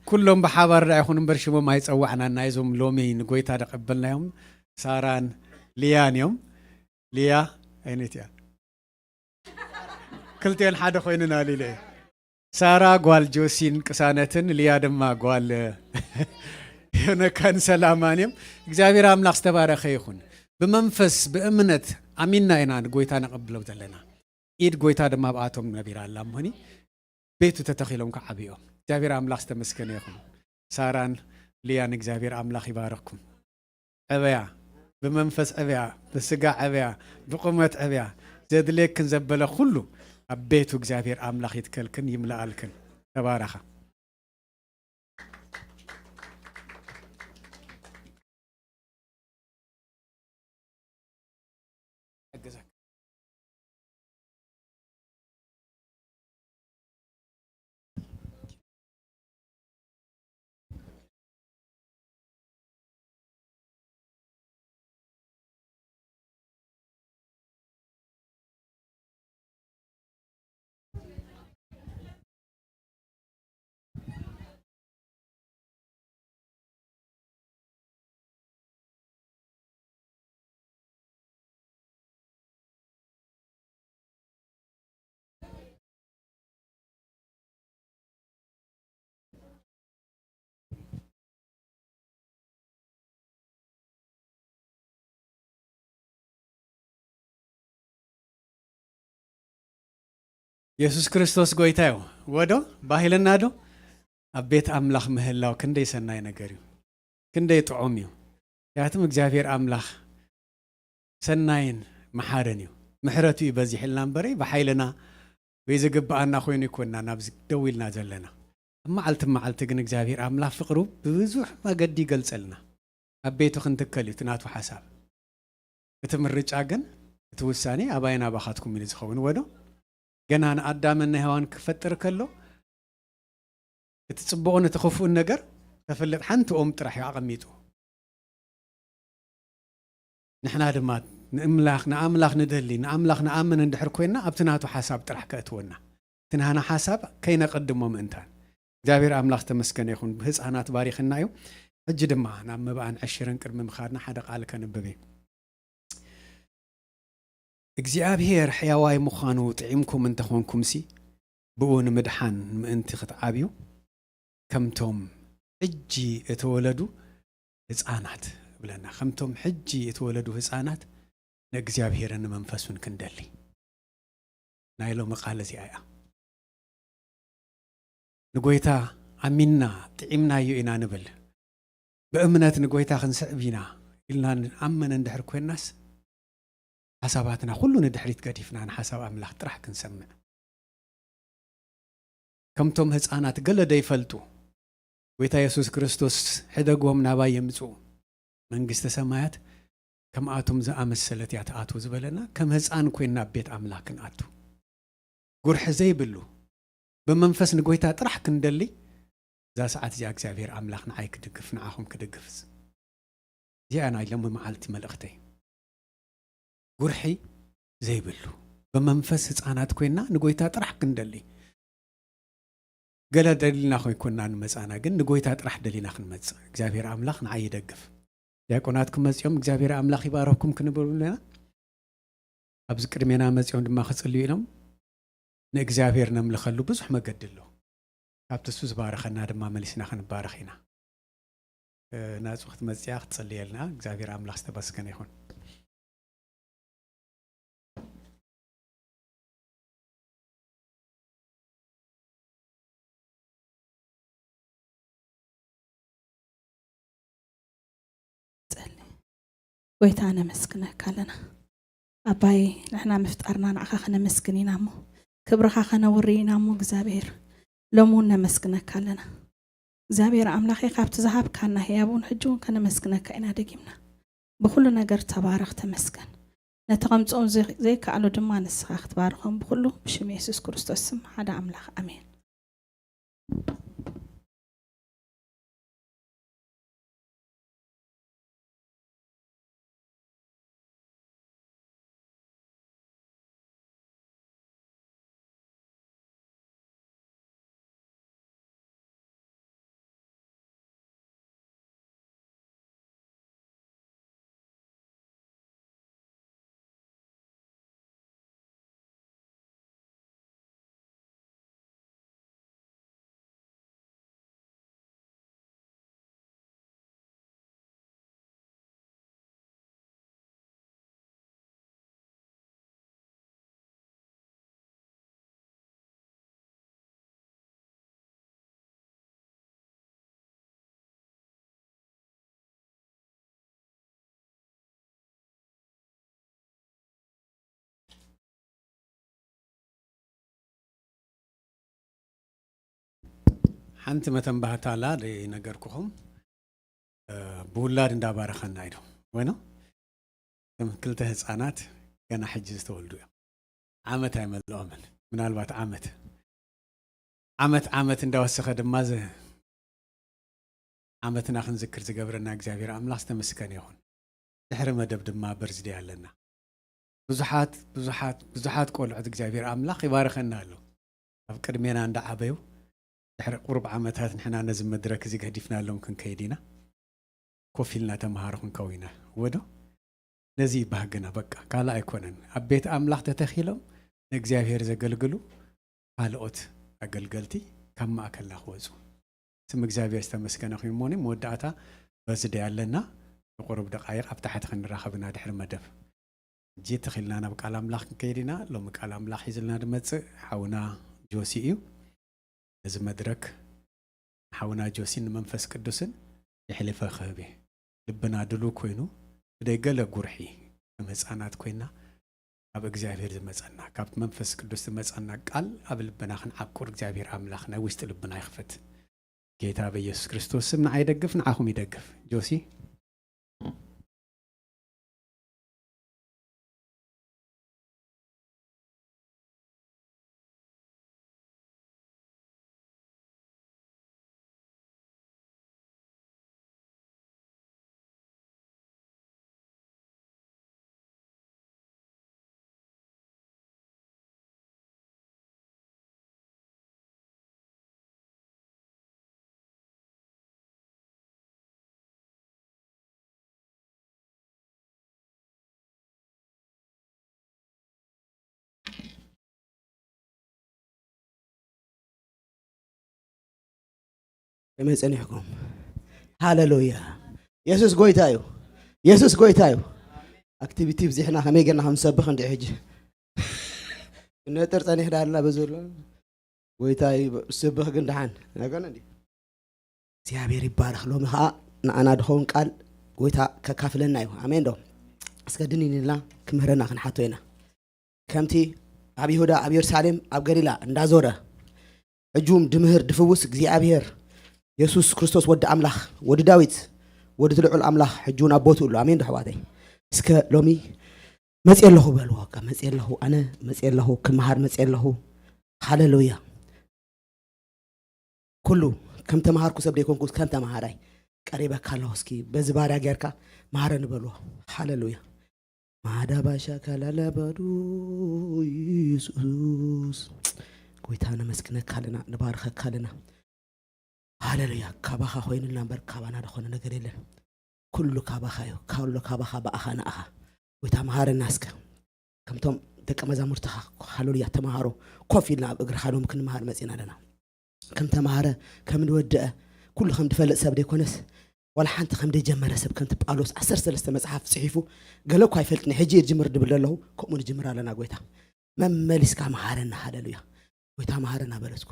ኩሎም ብሓባር ዳ ይኹን እምበር ሽሞም ኣይጸዋዕናን። ናይዞም ሎሚ ንጎይታ ደቐበልናዮም ሳራን ሊያን እዮም። ሊያ ኣይነት እያ? ክልቲኦን ሓደ ኮይኑና ሊለ። ሳራ ጓል ጆሲን ቅሳነትን፣ ሊያ ድማ ጓል ዮነካን ሰላማን እዮም። እግዚኣብሔር ኣምላኽ ዝተባረኸ ይኹን። ብመንፈስ ብእምነት ኣሚንና ኢና ንጎይታ ነቐብሎም ዘለና። ኢድ ጎይታ ድማ ኣብኣቶም ነቢራ ኣላ እሞኒ ቤቱ ተተኺሎም ክዓብዮም። እግዚኣብሔር ኣምላኽ ዝተመስገነ ይኹን። ሳራን ሊያን እግዚኣብሔር ኣምላኽ ይባረኽኩም። ዕበያ፣ ብመንፈስ ዕበያ፣ ብስጋ ዕበያ፣ ብቁመት ዕበያ። ዘድልየክን ዘበለ ኩሉ ኣብ ቤቱ እግዚኣብሔር ኣምላኽ ይትከልክን ይምልኣልክን። ተባረኻ። የሱስ ክርስቶስ ጎይታ እዩ። ወዶ ባሂልና ዶ? ኣብ ቤት ኣምላኽ ምህላው ክንደይ ሰናይ ነገር እዩ። ክንደይ ጥዑም እዩ። ምክንያቱም እግዚኣብሔር ኣምላኽ ሰናይን መሓርን እዩ። ምሕረቱ እዩ በዚሕልና እምበረይ ብሓይልና ወይ ዝግብኣና ኮይኑ ይኮንና ናብዚ ደው ኢልና ዘለና። ኣብ መዓልቲ መዓልቲ ግን እግዚኣብሔር ኣምላኽ ፍቕሩ ብብዙሕ መገዲ ይገልጸልና። ኣብ ቤቱ ክንትከል እዩ እቲ ናቱ ሓሳብ። እቲ ምርጫ ግን፣ እቲ ውሳኔ ኣባይን ኣባኻትኩም እዩ ዝኸውን። ወዶ ገና ንኣዳምን ንሄዋን ክፈጥር ከሎ፣ እቲ ጽቡቕን እቲ ክፉእን ነገር ተፈልጥ ሓንቲ ኦም ጥራሕ እዩ ኣቐሚጡ። ንሕና ድማ ንእምላኽ፣ ንኣምላኽ ንደሊ፣ ንኣምላኽ ንኣምን እንድሕር ኮይንና፣ ኣብቲ ናቱ ሓሳብ ጥራሕ ከእትወና። እቲ ናህና ሓሳብ ከይነቐድሞ ምእንታን። እግዚኣብሔር ኣምላኽ ዝተመስገነ ይኹን። ብህፃናት ባሪኽና እዩ። ሕጂ ድማ ናብ መባእን ዕሽርን ቅድሚ ምኻድና ሓደ ቃል ከንብብ እዩ። እግዚኣብሔር ሕያዋይ ምዃኑ ጥዒምኩም እንተኾንኩምሲ፣ ብኡ ንምድሓን ምእንቲ ክትዓብዩ፣ ከምቶም ሕጂ እተወለዱ ህፃናት እብለና። ከምቶም ሕጂ እተወለዱ ህፃናት ንእግዚኣብሔርን ንመንፈሱን ክንደሊ። ናይ ሎሚ ቃል እዚኣ እያ። ንጎይታ ኣሚንና ጥዒምናዮ ኢና ንብል። ብእምነት ንጎይታ ክንስዕብ ኢና ኢልና ንኣምን እንድሕር ኮይንናስ፣ ሓሳባትና ኩሉ ንድሕሪት ገዲፍና ንሓሳብ ኣምላኽ ጥራሕ ክንሰምዕ። ከምቶም ህፃናት ገለ ደይፈልጡ፣ ጎይታ የሱስ ክርስቶስ፣ "ሕደግዎም ናባይ የምጽኡ፣ መንግስተ ሰማያት ከምኣቶም ዝኣመሰለት እያ ትኣትዉ" ዝበለና፣ ከም ህፃን ኮይንና ኣብ ቤት ኣምላኽ ክንኣቱ፣ ጉርሒ ዘይብሉ፣ ብመንፈስ ንጎይታ ጥራሕ ክንደሊ፣ እዛ ሰዓት እዚኣ እግዚኣብሔር ኣምላኽ ንዓይ ክድግፍ፣ ንዓኹም ክድግፍ። እዚኣ ናይ ሎሚ መዓልቲ መልእኽተይ። ጉርሒ ዘይብሉ፣ ብመንፈስ ህፃናት ኮይንና ንጎይታ ጥራሕ ክንደሊ። ገለ ደሊና ኮይኮና ንመፃና፣ ግን ንጎይታ ጥራሕ ደሊና ክንመፅእ። እግዚኣብሔር ኣምላኽ ንዓይ ይደግፍ። ዲያቆናት ክመፅኦም እግዚኣብሔር ኣምላኽ ይባረኩም ክንብሉ ኣለና። ኣብዚ ቅድሜና መፅኦም ድማ ክፅልዩ ኢሎም ንእግዚኣብሔር ነምልኸሉ ብዙሕ መገዲ ኣሎ። ካብቲ እሱ ዝባረኸና ድማ መሊስና ክንባረኽ ኢና። እ፣ ናጹ ክትመጽያ ክትጽልየልና እግዚኣብሔር ኣምላኽ ዝተመስገነ ይኹን። ጸሊ። ጎይታ ነመስግነካ ኣለና። ኣባይ ንሕና ምፍጣርና ንዓኻ ከነመስግን ኢና እሞ ክብርኻ ከነውሪ ኢና እሞ እግዚኣብሔር ሎም እውን ነመስግነካ ኣለና። እግዚኣብሔር ኣምላኸ ካብቲ ዝሃብካና ህያብ እውን ሕጂ እውን ከነመስግነካ ኢና ደጊምና። ብኹሉ ነገር ተባረኽ ተመስገን። ነቲ ከምፅኦም ዘይ- ዘይከኣሉ ድማ ንስኻ ክትባርኾም ብኹሉ ብሽም የሱስ ክርስቶስ ስም ሓደ ኣምላኽ ኣሜን። ሓንቲ መተንባህታ ኣላ ዘይነገርኩኹም። እ፣ ብውላድ እንዳባረኸና እዩ ዶ? ወይኖ? እቶም ክልተ ህፃናት ገና ሕጂ ዝተወልዱ እዮም። ዓመት ኣይመልኦምን። ምናልባት ዓመት። ዓመት ዓመት እንዳወሰኸ ድማ ዘ-፣ ዓመትና ክንዝክር ዝገብረና እግዚኣብሔር ኣምላኽ ዝተመስገነ ይኹን። ድሕሪ መደብ ድማ በርዝደይ ኣለና። ብዙሓት፣ ብዙሓት፣ ብዙሓት ቆልዑት እግዚኣብሔር ኣምላኽ ይባርኸና ኣሎ። ኣብ ቅድሜና እንዳዓበዩ፣ ድሕሪ ቁሩብ ዓመታት ንሕና ነዚ መድረክ እዚ ገዲፍናሎም ክንከይድ ኢና። ኮፍ ኢልና ተምሃሮ ክንከውን ኢና። ወዶ? ነዚ ይባህግና፣ በቃ፣ ካልእ ኣይኮነን። ኣብ ቤት ኣምላኽ ተተኺሎም ንእግዚኣብሔር ዘገልግሉ ካልኦት ኣገልገልቲ ካብ ማእከልና ክወጹ። ስም እግዚኣብሔር ዝተመስገነ ኮይኑ። እሞኒ መወዳእታ በርዝደይ ኣለና። ብቁሩብ ደቃይቕ ኣብ ታሕቲ ክንራኸብ ኢና ድሕሪ መደብ። ሕጂ ትኺልና ናብ ቃል ኣምላኽ ክንከይድ ኢና። ሎሚ ቃል ኣምላኽ ሒዝልና ዝመጽእ ሓውና ጆሲ እዩ። ነዚ መድረክ ንሓውና ጆሲን ንመንፈስ ቅዱስን የሕሊፈ ክህብ እየ። ልብና ድሉው ኮይኑ፣ ብደይ ገለ ጉርሒ ከም ህፃናት ኮይና ኣብ እግዚኣብሔር ዝመፀና፣ ካብ መንፈስ ቅዱስ ዝመፀና ቃል ኣብ ልብና ክንዓቁር እግዚኣብሔር ኣምላኽ ናይ ውሽጢ ልብና ይኽፈት። ጌታ በኢየሱስ ክርስቶስ ስም ንዓይ ይደግፍ፣ ንዓኹም ይደግፍ። ጆሲ። ከመይ ጸኒሕኩም? ሃሌሉያ። የሱስ ጎይታ እዩ። የሱስ ጎይታ እዩ። ኣክቲቪቲ ብዚሕና ከመይ ጌርና ከም ዝሰብኽ እንዲ ሕጂ። ነጥር ጸኒሕ ዳላ በዘሎ ጎይታ እዩ። ስብኽ ግን ደሓን። ነገርና እንዲ እግዚኣብሔር ይባረኽ። ሎሚ ኸዓ ንኣና ድኸውን ቃል ጎይታ ከካፍለና እዩ። ኣሜን ዶ? እስከ ድን ኢልና ክምህረና ክንሓቶ ኢና። ከምቲ ኣብ ይሁዳ፣ ኣብ የሩሳሌም፣ ኣብ ገሊላ እንዳዞረ ሕጁም ድምህር ድፍውስ እግዚኣብሔር የሱስ ክርስቶስ ወዲ ኣምላኽ፣ ወዲ ዳዊት፣ ወዲ እቲ ልዑል ኣምላኽ ሕጂ እውን ኣብ ቦትኡ ኣሎ። ኣሜን ዶ ኣሕዋተይ? እስከ ሎሚ መጽየ ኣለኹ በልዎ። በቃ መጽየ ኣለኹ፣ ኣነ መጽየ ኣለኹ፣ ክመሃር መጽየ ኣለኹ። ሃሌሉያ። ኩሉ ከም ተመሃርኩ ሰብ ደይኮንኩ ከም ተመሃራይ ቀሪበካ ኣለኹ። እስኪ በዚ ባርያ ጌርካ መሃረኒ በልዎ። ሃሌሉያ። ማዳባሻ ካላላባዱ ኢየሱስ ጎይታ ነመስግነካ ኣለና፣ ንባርኸካ ኣለና። ሃሌሉያ። ካባኻ ኮይኑልና እምበር ካባና ዝኾነ ነገር የለን። ኩሉ ካባኻ እዩ። ኩሉ ካባኻ፣ ብኣኻ፣ ንኣኻ። ጎይታ መሃረና እስከ። ከምቶም ደቀ መዛሙርትኻ፣ ሃሌሉያ፣ ተምሃሮ፣ ኮፍ ኢልና ኣብ እግርኻ ሎም ክንመሃር መጺና ኣለና። ከም ተምሃረ፣ ከም ዝወደአ፣ ኩሉ ከም ዝፈልጥ ሰብ ዘይኮነስ፣ ዋላ ሓንቲ ከም ዘይጀመረ ሰብ፣ ከምቲ ጳውሎስ ዓሰርተ ሰለስተ መጽሓፍ ጽሒፉ፣ ገለ እኳ ኣይፈልጥን፣ ሕጂ እየ ዝጅምር ዝብል ዘለኹ፣ ከምኡ ንጅምር ኣለና። ጎይታ፣ መመሊስካ መሃረና። ሃሌሉያ። ጎይታ መሃረና በለስኩ።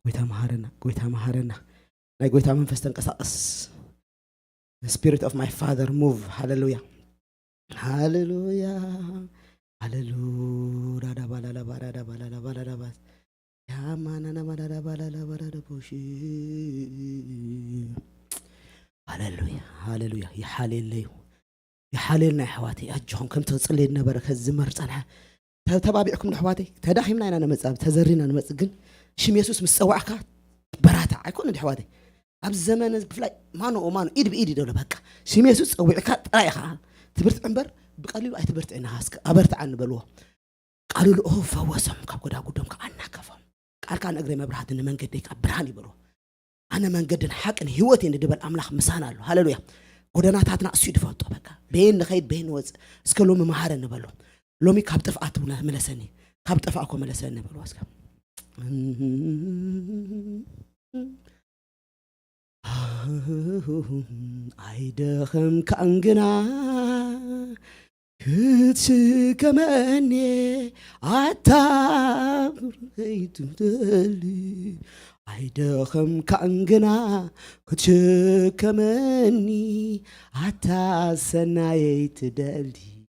ጎይታ መሃረና፣ ጎይታ መሃረና። ናይ ጎይታ መንፈስ ተንቀሳቀስ። The spirit of my father move. ሃሌሉያ። ሃሌሉያ። ሃሌሉ ራዳ ባላላ ባራዳ ባላላ ባላላ ባስ። ያማናና ማራዳ ባላላ ባራዳ ቦሺ። ሃሌሉያ። ሃሌሉያ። ይሓልየለዩ። ይሓልየልና ኣሕዋተይ። ኣጆኹም ከምቲ ክጽለይ ዝነበረ ከዝመር ጸንሐ። ተ-፣ ተባቢዕኩም ዶ ኣሕዋተይ? ተዳኺምና ኢና ንመጽእ፣ ተዘሪና ንመጽእ፣ ግን ሽም የሱስ ምስ ጸዋዕካ በራታዕ ኣይኮነን ዶ ኣሕዋተይ? ኣብ ዘመን ብፍላይ ማኖ ኦ ማኖ፣ ኢድ ብኢድ እዩ ዘሎ በቃ። ሽም የሱስ ጸዊዕካ ጥራይ ኢኻ ትብርትዕ እምበር ብቀሊሉ ኣይትበርትዕን ኢኻ። እስከ ኣበርትዓኒ በልዎ። ቃሉ ልእኹ ፈወሶም፣ ካብ ጎዳጉዶም ከዓ ኣናከፎም። ቃልካ ንእግረይ መብራህቲ ንመንገደይ ከዓ ብርሃን እዩ በልዎ። ኣነ መንገድን ሓቅን ህይወትን ድበል ኣምላኽ ምሳና ኣሎ። ሃሌሉያ። ጎደናታትና እሱ እዩ ድፈልጦ። በቃ በየን ንኸይድ በየን ንወፅእ። እስከ ሎሚ መሃረኒ በሎ። ሎሚ ካብ ጥፍኣት እውን መለሰኒ፣ ካብ ጠፋእኮ መለሰኒ በልዎ እስከ። ኣይደኸምካን ግና ክትሽከመኒ ኣታ ከይትደሊ። ኣይደኸምካን ግና ክትሽከመኒ ኣታ ሰናየይ ትደሊ።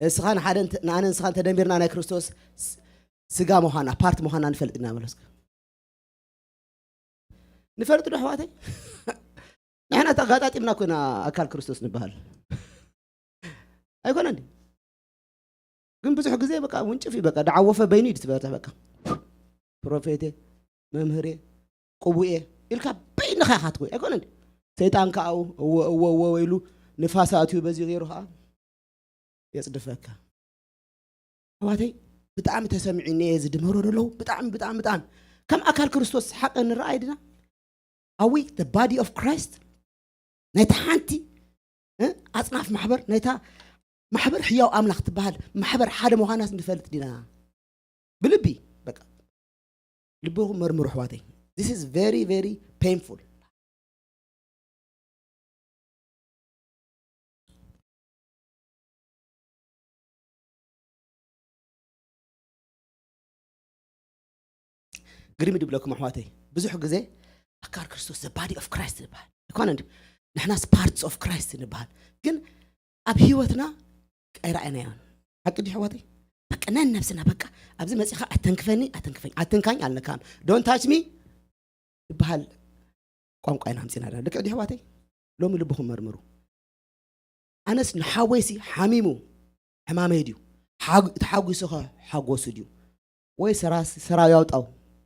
እስኻ ንሓደ እንተ- ንኣነ ንስኻ እንተደሚርና ናይ ክርስቶስ ስ- ስጋ ምዃና፣ ፓርት ምዃና ንፈልጥ ኢና። መለስካ ንፈልጥ ዶ ኣሕዋተይ? ንሕና ተጋጣጢምና ኮይና ኣካል ክርስቶስ ንበሃል ኣይኮነን። ግን ብዙሕ ግዜ በቃ ውንጭፍ እዩ። በቃ ዳዓወፈ በይኑ እዩ ትበርሕ። በቃ ፕሮፌቴ፣ መምህሬ፣ ቅቡኤ ኢልካ በይንኻ ኢኻ ትጎይ ኣይኮነን። ሰይጣን ከዓው እወ እወ እወ ኢሉ ንፋስ ኣትዩ በዚ ገይሩ ከዓ የጽድፈካ። ኣሕዋተይ፣ ብጣዕሚ ተሰሚዑኒ እየ ዝድመሮ ዘለዉ። ብጣዕሚ ብጣዕሚ ብጣዕሚ ከም ኣካል ክርስቶስ ሓቂ ንረኣይ ድና? ኣዊ ባዲ ኦፍ ክራይስት፣ ናይታ ሓንቲ እ? ኣጽናፍ ማሕበር፣ ናይታ ማሕበር ሕያው ኣምላኽ ትበሃል ማሕበር ሓደ ምዃናስ ንፈልጥ ዲና? ብልቢ በቃ ልብኹም መርምሩ ኣሕዋተይ። This is very very painful። ግርም ድብለኩም ኣሕዋተይ። ብዙሕ ግዜ ኣካል ክርስቶስ the body of Christ ይበሃል ኣይኮነ እንዲ? ንሕናስ parts of Christ ንበሃል። ግን ኣብ ህይወትና ኣይረኣይናዮን። ሓቂ ድዩ ኣሕዋተይ? በቃ ነን ነብስና በቃ ኣብዚ መጺኻ ኣተንክፈኒ ኣተንክፈኝ ኣትንካኝ ኣልነካን፣ don't touch me ይበሃል። ቋንቋ ኢና ኣምጺና ዳ ልክዕ ድዩ ኣሕዋተይ? ሎሚ ልብኹም መርምሩ። ኣነስ ንሓወይሲ ሓሚሙ ሕማመይ ድዩ? ሓጉ- ተሓጒሱ ኸ ሓጎሱ ድዩ? ወይ ሰራስ ሰራዊ ያውጣው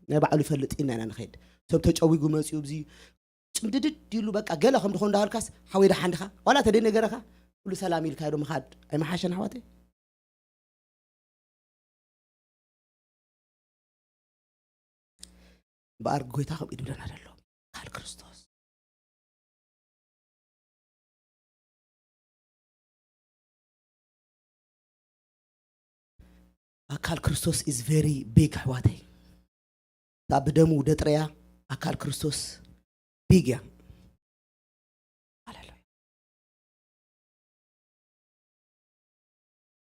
ናይ ባዕሉ ይፈልጥ ኢና ኢና ንኸይድ። ሰብ ተጨዊጉ መጺኡ ኣብዚ ጭምድድድ ኢሉ በቃ ገለ ከም ድኾን እንዳሃልካስ ሓወይ ደሓን ድኻ ዋላ ተደይ ነገረኻ ኩሉ ሰላም ኢልካ ዶ ምኻድ ኣይመሓሸን ኣሕዋተይ? እምበኣር ጎይታ ከምኡ ይድብለና ዘሎ ካል ክርስቶስ። ኣካል ክርስቶስ is very big ኣሕዋተይ። እታ ብደሙ ደጥረያ ኣካል ክርስቶስ ቢግ እያ። ሃሌሉያ።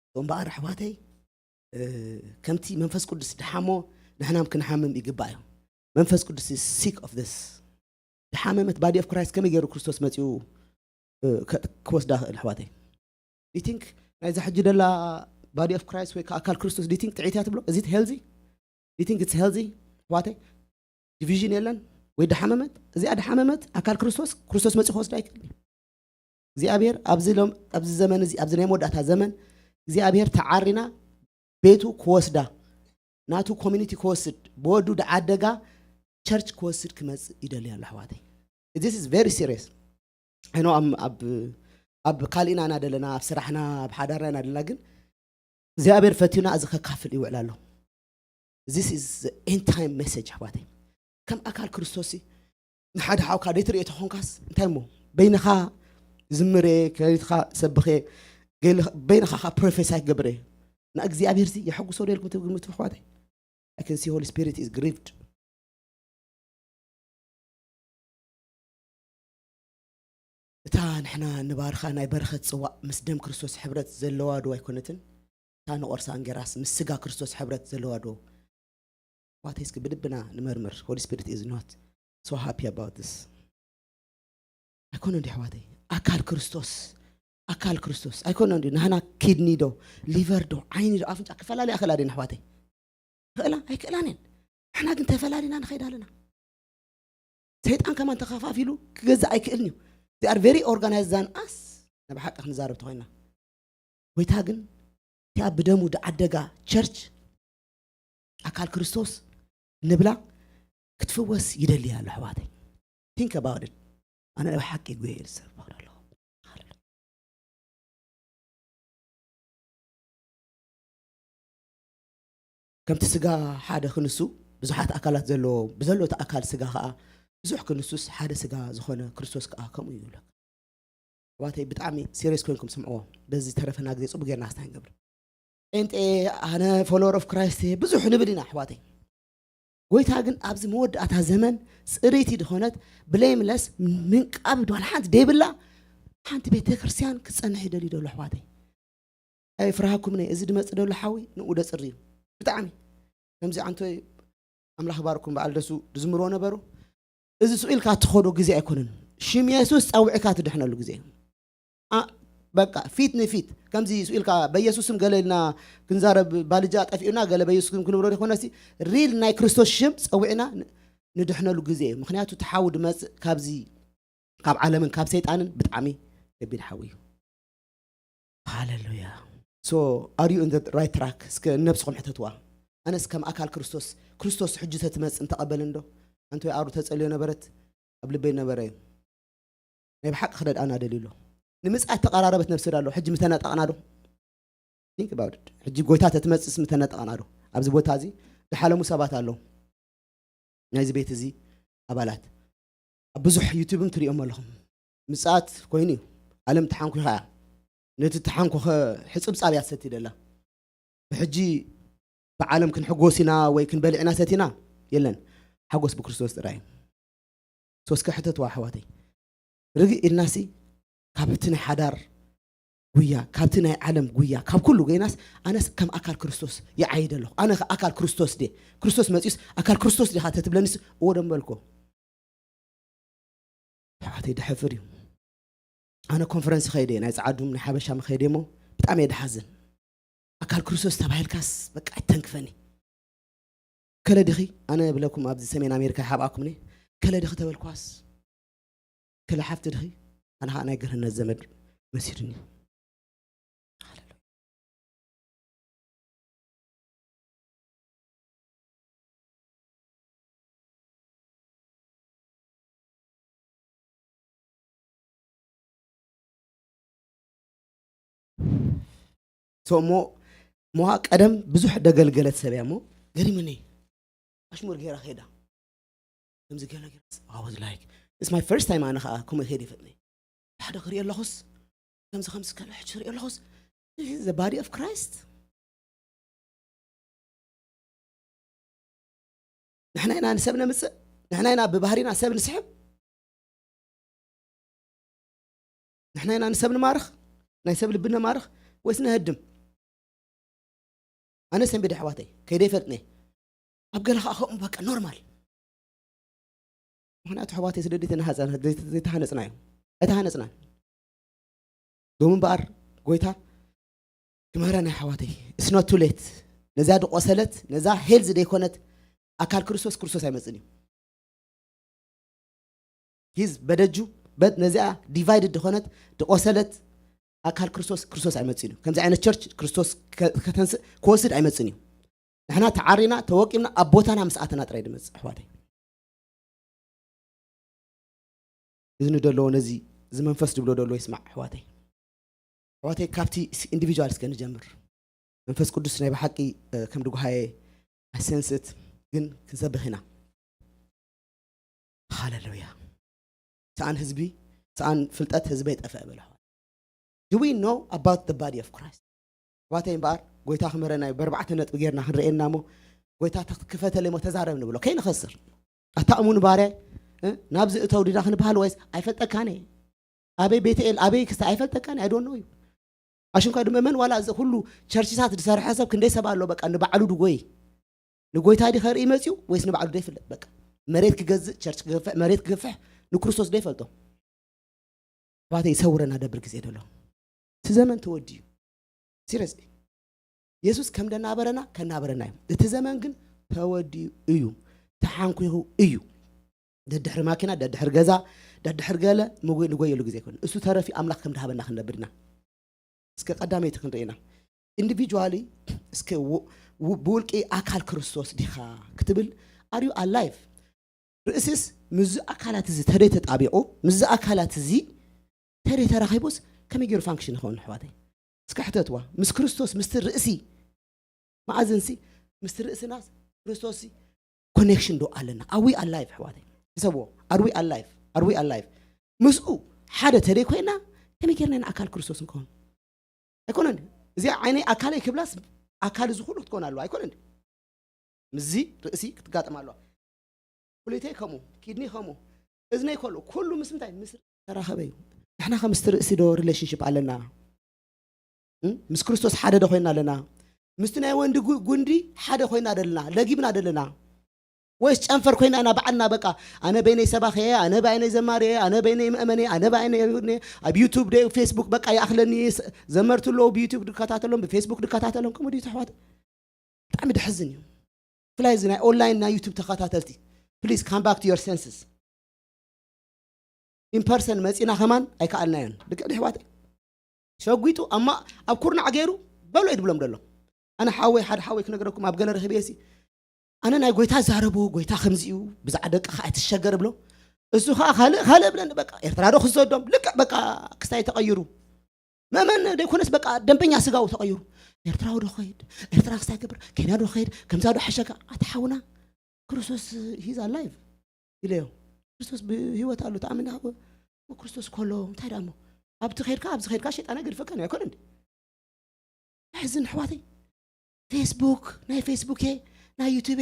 እቶም በኣር ኣሕዋተይ እ፣ ከምቲ መንፈስ ቅዱስ ድሓሞ ንሕናም ክንሓምም ይግባእ እዩ። መንፈስ ቅዱስ is sick of this። ድሓመመት body of Christ ከመይ ገይሩ ክርስቶስ መፂኡ እ፣ ከ- ክወስዳ ክእል ኣሕዋተይ? Do you think ናይዛ ሕጂ ደላ body of Christ ወይ ከዓ ኣካል ክርስቶስ do you think ጥዒት እያ ትብሎ? Is it healthy? Do you think it's healthy ኣሕዋተይ? ዲቪዥን የለን ወይ ድሓመመት? እዚኣ ድሓመመት ኣካል ክርስቶስ ክርስቶስ መፂኡ ክወስዳ ኣይክእልን እዩ። እግዚኣብሔር ኣብዚ ሎም- ኣብዚ ዘመን እዚ ኣብዚ ናይ መወዳእታ ዘመን እግዚኣብሔር ተዓሪና ቤቱ ክወስዳ ናቱ ኮሚኒቲ ክወስድ ብወዱ ድዓደጋ ቸርች ክወስድ ክመፅእ ይደሊ ኣሎ ኣሕዋተይ። This is very serious። I know ኣብ ኣብ ካልእና ኢና ደለና ኣብ ስራሕና ኣብ ሓዳርና ኢና ደለና ግን እግዚኣብሔር ፈትዩና እዚ ከካፍል ይውዕል ኣሎ። This is end time message ኣሕዋተይ። ከም ኣካል ክርስቶስ ንሓደ ሓውካ ደይትርእዮ ተኾንካስ እንታይ እሞ በይንኻ ዝምሬ ከይትኻ ሰብኸ በይንኻ ካ ፕሮፌሳይ ክገብረ ንእግዚኣብሔር ሲ የሐጉሶ ዶ ኢልኩም ትግምቱ ኣሕዋተይ? I can see Holy Spirit is grieved። እታ ንሕና ንባርኻ ናይ በረኸት ጽዋእ ምስ ደም ክርስቶስ ሕብረት ዘለዋ ዶ ኣይኮነትን? እታ ንቆርሳ እንጌራስ ምስ ስጋ ክርስቶስ ሕብረት ዘለዋ ዶ? ዋተይ እስኪ ብልብና ንመርምር። Holy Spirit is not so happy about this። ኣይኮነ እንዲ ኣሕዋተይ ኣካል ክርስቶስ ኣካል ክርስቶስ ኣይኮነ እንዲ ናህና ኪድኒ ዶ ሊቨር ዶ ዓይኒ ዶ ኣፍንጫ ክፈላለያ ክላ ደ ኣሕዋተይ ክእላ ኣይክእላን እየን። ንሕና ግን ተፈላሊና ንኸይድ ኣለና። ሰይጣን ከማን ተኸፋፊሉ ክገዛእ ኣይክእልን እዩ። They are very organized than us። ናብ ሓቂ ክንዛረብ ተኾይና ጎይታ ግን እቲኣ ብደሙ ድዓደጋ ቸርች ኣካል ክርስቶስ ንብላ ክትፍወስ ይደሊ ኣሎ ኣሕዋተይ። Think about it። ኣነ ናይ ሓቂ ጉየ ዝሰርፍ ኣለኹ። ከምቲ ስጋ ሓደ ክንሱ ብዙሓት ኣካላት ዘለዎ ብዘሎ እቲ ኣካል ስጋ ከዓ ብዙሕ ክንሱስ ሓደ ስጋ ዝኾነ ክርስቶስ ከዓ ከምኡ እዩ ይብለካ። ኣሕዋተይ ብጣዕሚ ሲሪየስ ኮይንኩም ስምዕዎ። በዚ ዝተረፈና ግዜ ፅቡቅ ጌርና ክስታይ ንገብር። ጴንጤ ኣነ ፎሎወር ኦፍ ክራይስት እየ ብዙሕ ንብል ኢና ኣሕዋተይ። ጎይታ ግን ኣብዚ መወዳእታ ዘመን ፅርይቲ ዝኾነት ብሌምለስ ምንቃብ ዶ ሓንቲ ደይብላ ሓንቲ ቤተ ክርስቲያን ክፀንሕ ይደልዩ ደሎ ኣሕዋተይ። ኣይፍርሃኩም ነይ እዚ ድመፅ ደሎ ሓዊ ንኡ ደፅሪ እዩ። ብጣዕሚ ከምዚ ዓንቶ ኣምላኽ ባርኩም በዓል ደሱ ድዝምርዎ ነበሩ። እዚ ስቕ ኢልካ ትኸዶ ግዜ ኣይኮነን። ሽም የሱስ ጸዊዕካ ትድሕነሉ ግዜ እዩ። ኣ- በቃ ፊት ንፊት ከምዚ ኢልካ በኢየሱስም ገለ ኢልና ክንዛረብ፣ ባልጃ ጠፊኡና ገለ በኢየሱስም ክንብሎ ይኮነሲ፣ ሪል ናይ ክርስቶስ ሽም ጸዊዕና ን- ንድሕነሉ ግዜ እዩ። ምክንያቱ እቲ ሓዊ ድመጽእ ካብዚ ካብ ዓለምን ካብ ሰይጣንን ብጣዕሚ ከቢድ ሓዊ እዩ። ሃሌሉያ። So are you in the right track? እስከ ነብስኹም ሕተትዋ። ኣነስ ከም ኣካል ክርስቶስ፣ ክርስቶስ ሕጂ ተትመጽእ እንተቐበልን ዶ? ኣንተ ወይ ኣሩ ተጸልዮ ነበረት ኣብ ልበይ ነበረ እዩ። ናይ ብሓቂ ክረድኣና ደልዩ ኣሎ። ንምጽኣት ተቐራረበት ነብሲ ዶ ኣሎ? ሕጂ ምተነጠቕና ዶ? Think about it። ሕጂ ጎይታ ተትመጽእስ ምተነጠቕና ዶ? ኣብዚ ቦታ እዚ ዝሓለሙ ሰባት ኣለዉ። ናይዚ ቤት እዚ ኣባላት ኣብ ብዙሕ ዩቱብም ትሪኦም ኣለኹም። ምጽኣት ኮይኑ እዩ። ዓለም ተሓንኩኻ እያ። ነቲ ተሓንኮኸ ሕጽብጻብ እያ ትሰቲ ደላ። ብሕጂ ብዓለም ክንሕጎስ ኢና ወይ ክንበልዕ ኢና ሰቲና የለን። ሓጎስ ብክርስቶስ ጥራይ እዩ። ሶስከ ሕተትዋ ኣሕዋተይ። ርግእ ኢልናሲ ካብቲ ናይ ሓዳር ጉያ፣ ካብቲ ናይ ዓለም ጉያ፣ ካብ ኩሉ ገይናስ ኣነስ ከም ኣካል ክርስቶስ ይዓይድ ኣለኹ። ኣነ ኣካል ክርስቶስ ደ ክርስቶስ መጺኡስ ኣካል ክርስቶስ ዲኻ ተትብለኒስ እዎ ደምበልኮ። ኣሕዋተይ ድሕፍር እዩ። ኣነ ኮንፈረንስ ኸይደ ናይ ጸዓዱም ናይ ሓበሻ መኸይደ እሞ ብጣዕሚ እየ ድሓዝን። ኣካል ክርስቶስ ተባሂልካስ በቃ ኣይተንክፈኒ። ከለ ድኺ ኣነ ብለኩም ኣብዚ ሰሜን ኣሜሪካ ይሓብኣኩም እኔ። ከለ ድኺ ተበልኳስ ከለ ሓፍቲ ድኺ ኣነ ኸዓ ናይ ገርህነት ዘመድ መሲሉኒ። ሶ እሞ ሞሃ ቀደም ብዙሕ ደገልገለት ሰብ እያ እሞ ገሪምኒ። ኣሽሙር ገይራ ኸይዳ ከምዚ ገለ ገይራ I was like it's my first time። ኣነ ኸዓ ከምኡ ኸይደ ይፈጥኒ ሓደ ክርኢ ኣለኹስ ከምዚ ከምዚ ከለ ሕጂ ክርኢ ኣለኹስ the body of Christ ንሕና ኢና ንሰብ ነምጽእ። ንሕና ኢና ብባህሪና ሰብ ንስሕብ። ንሕና ኢና ንሰብ ንማርኽ፣ ናይ ሰብ ልቢ ነማርኽ ወይስ ነህድም? ኣነ ሰንቢደ ኣሕዋተይ ከይደ ይፈልጥኒ ኣብ ገለ ከዓ ከምኡ በቃ ኖርማል። ምክንያቱ ኣሕዋተይ ስደት ዘይተናሃፀ ዘይተሃነፅና እዩ ኣይተሃነፅናን። ሎም እምበኣር ጎይታ ክምህረና ኣሕዋተይ it's not too late። ነዛ ድቆሰለት ነዛ ሄልዝ ደይኮነት ኣካል ክርስቶስ ክርስቶስ ኣይመፅን እዩ። ሂዝ በደጁ በት ነዚኣ ዲቫይድድ ድኾነት ድቆሰለት ኣካል ክርስቶስ ክርስቶስ ኣይመፅን እዩ። ከምዚ ዓይነት ቸርች ክርስቶስ ከተንስእ ክወስድ ኣይመፅን እዩ። ንሕና ተዓሪና ተወቂምና ኣብ ቦታና ምስ ኣተና ጥራይ ድመፅእ ኣሕዋተይ። እዚ ንደለዎ ነዚ እዚ መንፈስ ድብሎ ደሎ ይስማዕ ኣሕዋተይ። ኣሕዋተይ ካብቲ ኢንዲቪጁዋል እስከ ንጀምር። መንፈስ ቅዱስ ናይ ብሓቂ ከም ድጉሃየ ኣሰንስት ግን ክንሰብኽ ኢና። ሃሌሉያ። ሰኣን ህዝቢ ሰኣን ፍልጠት ህዝበይ ጠፍአ በለ። Do we know about the body of Christ? ኣሕዋተይ እምበኣር ጎይታ ክምህረና እዩ። ብኣርባዕተ ነጥቢ ጌርና ክንርእየና እሞ ጎይታ ክፈተለይ እሞ ተዛረብ ንብሎ ከይንኸስር። ኣታ እሙን ባርያይ ናብዚ እተው ዲና ክንበሃል ወይስ ኣይፈልጠካን እየ ኣበይ ቤተኤል ኣበይ ክስተ ኣይፈልጠካን እየ I don't know you። ኣሽንኳ ድመመን ዋላ እዚ ኩሉ ቸርችታት ዝሰርሐ ሰብ ክንደይ ሰብ ኣሎ በቃ ንባዕሉ ድጎይ ንጎይታ ዲ ከርኢ መፅዩ ወይስ ንባዕሉ ደይፍለጥ በቃ መሬት ክገዝእ ቸርች ክገፍሕ መሬት ክገፍሕ ንክርስቶስ ደይፈልጦ። ኣሕዋተይ ይሰውረና ደብር ግዜ ደሎ እቲ ዘመን ተወዲዩ። ሲሪየስሊ የሱስ ከም ደናበረና ከናበረና እዩ። እቲ ዘመን ግን ተወዲኡ እዩ፣ ተሓንኪኹ እዩ። ደድሕሪ ማኪና፣ ደድሕሪ ገዛ፣ ደድሕሪ ገለ ንጎየሉ ግዜ ይኮን። እሱ ተረፊ ኣምላኽ ከም ድሃበና ክንነብር ኢና። እስከ ቀዳመይቲ ክንርኢ ኢና። ኢንዲቪጁዋሊ እስከ ብውልቂ ኣካል ክርስቶስ ዲኻ ክትብል ኣር ዩ ኣላይቭ? ርእሲስ ምስዚ ኣካላት እዚ ተደይ ተጣቢቑ ምስዚ ኣካላት እዚ ተደይ ተራኺቡስ ከመይ ገይሩ ፋንክሽን ይኸውን ኣሕዋተይ? እስከ ሕተትዋ። ምስ ክርስቶስ ምስቲ ርእሲ መኣዝንሲ ምስቲ ርእስና ክርስቶስ ኮኔክሽን ዶ ኣለና? ኣር ዊ ኣላይቭ ኣሕዋተይ? ሕሰብዎ። ኣር ዊ ኣላይቭ? ኣር ዊ ኣላይቭ? ምስኡ ሓደ ተደይ ኮይና ከመይ ጌርና ኢና ኣካል ክርስቶስ ንከውን? ኣይኮነን። እዚኣ ዓይነይ ኣካለይ ክብላስ ኣካል እዚ ኩሉ ክትኮን ኣለዋ ኣይኮነን። ምስዚ ርእሲ ክትጋጠም ኣለዋ። ኩሊተይ ከምኡ፣ ኪድኒ ከምኡ፣ እዝነይ ከሉ ኩሉ ምስ ምንታይ ምስ ርእሲ ተራኸበ እዩ። ንሕና ከ ምስቲ ርእሲ ዶ ሪሌሽንሽፕ ኣለና? ምስ ክርስቶስ ሓደ ዶ ኮይና ኣለና? ምስቲ ናይ ወንዲ ጉንዲ ሓደ ኮይና ደለና ለጊብና ደለና? ወይስ ጨንፈር ኮይና ኢና ባዕልና በቃ ኣነ በይነይ ሰባኽ እየ፣ ኣነ በይነይ ዘማሪ እየ፣ ኣነ በይነይ መእመን እየ፣ ኣነ በይነይ ይሁድ እየ፣ ኣብ ዩቱብ ደ ፌስቡክ በቃ ይኣኽለኒ፣ ስ- ዘመርቲ ኣለዉ ብዩቱብ ድከታተሎም ብፌስቡክ ድከታተሎም ከምኡ ድዩ ኣሕዋት? ብጣዕሚ ደሕዝን እዩ። ብፍላይ እዚ ናይ ኦንላይን ናይ ዩቱብ ተኸታተልቲ please come back to your senses። ኢምፐርሰን መፂና ከማን ኣይከኣልናዮን። ልክዕ ዲ ኣሕዋተይ? ሸጒጡ ኣማ ኣብ ኩርናዕ ገይሩ በሎ እዩ ድብሎም ደሎ። ኣነ ሓወይ ሓደ ሓወይ ክነግረኩም ኣብ ገለ ረኺበ ሲ ኣነ ናይ ጎይታ ዛረቦ ጎይታ ከምዚ እዩ ብዛዕ ደቅኻ ኣይትሸገር ብሎ። እሱ ከዓ ካልእ ካልእ ብለኒ በቃ ኤርትራ ዶ ክሰዶም ልክዕ በቃ ክስታይ ተቐይሩ። መእመን ደይኮነስ በቃ ደንበኛ ስጋው ተቐይሩ። ኤርትራዊ ዶ ኸይድ ኤርትራ ክስታይ ገብር ኬንያ ዶ ኸይድ ከምዛ ዶ ሓሸካ ኣትሓውና ክርስቶስ he's alive ኢለዮ። ክርስቶስ ብህይወት ኣሎ ተኣሚና ክርስቶስ ከሎ እንታይ ደኣ እሞ ኣብቲ ኸይድካ ኣብዚ ኸይድካ ሸይጣን ኣይገድፈካን እዩ ኣይኮነ እንዲ? ሕዝን ኣሕዋተይ ፌስቡክ ናይ ፌስቡኬ ናይ ዩቱቤ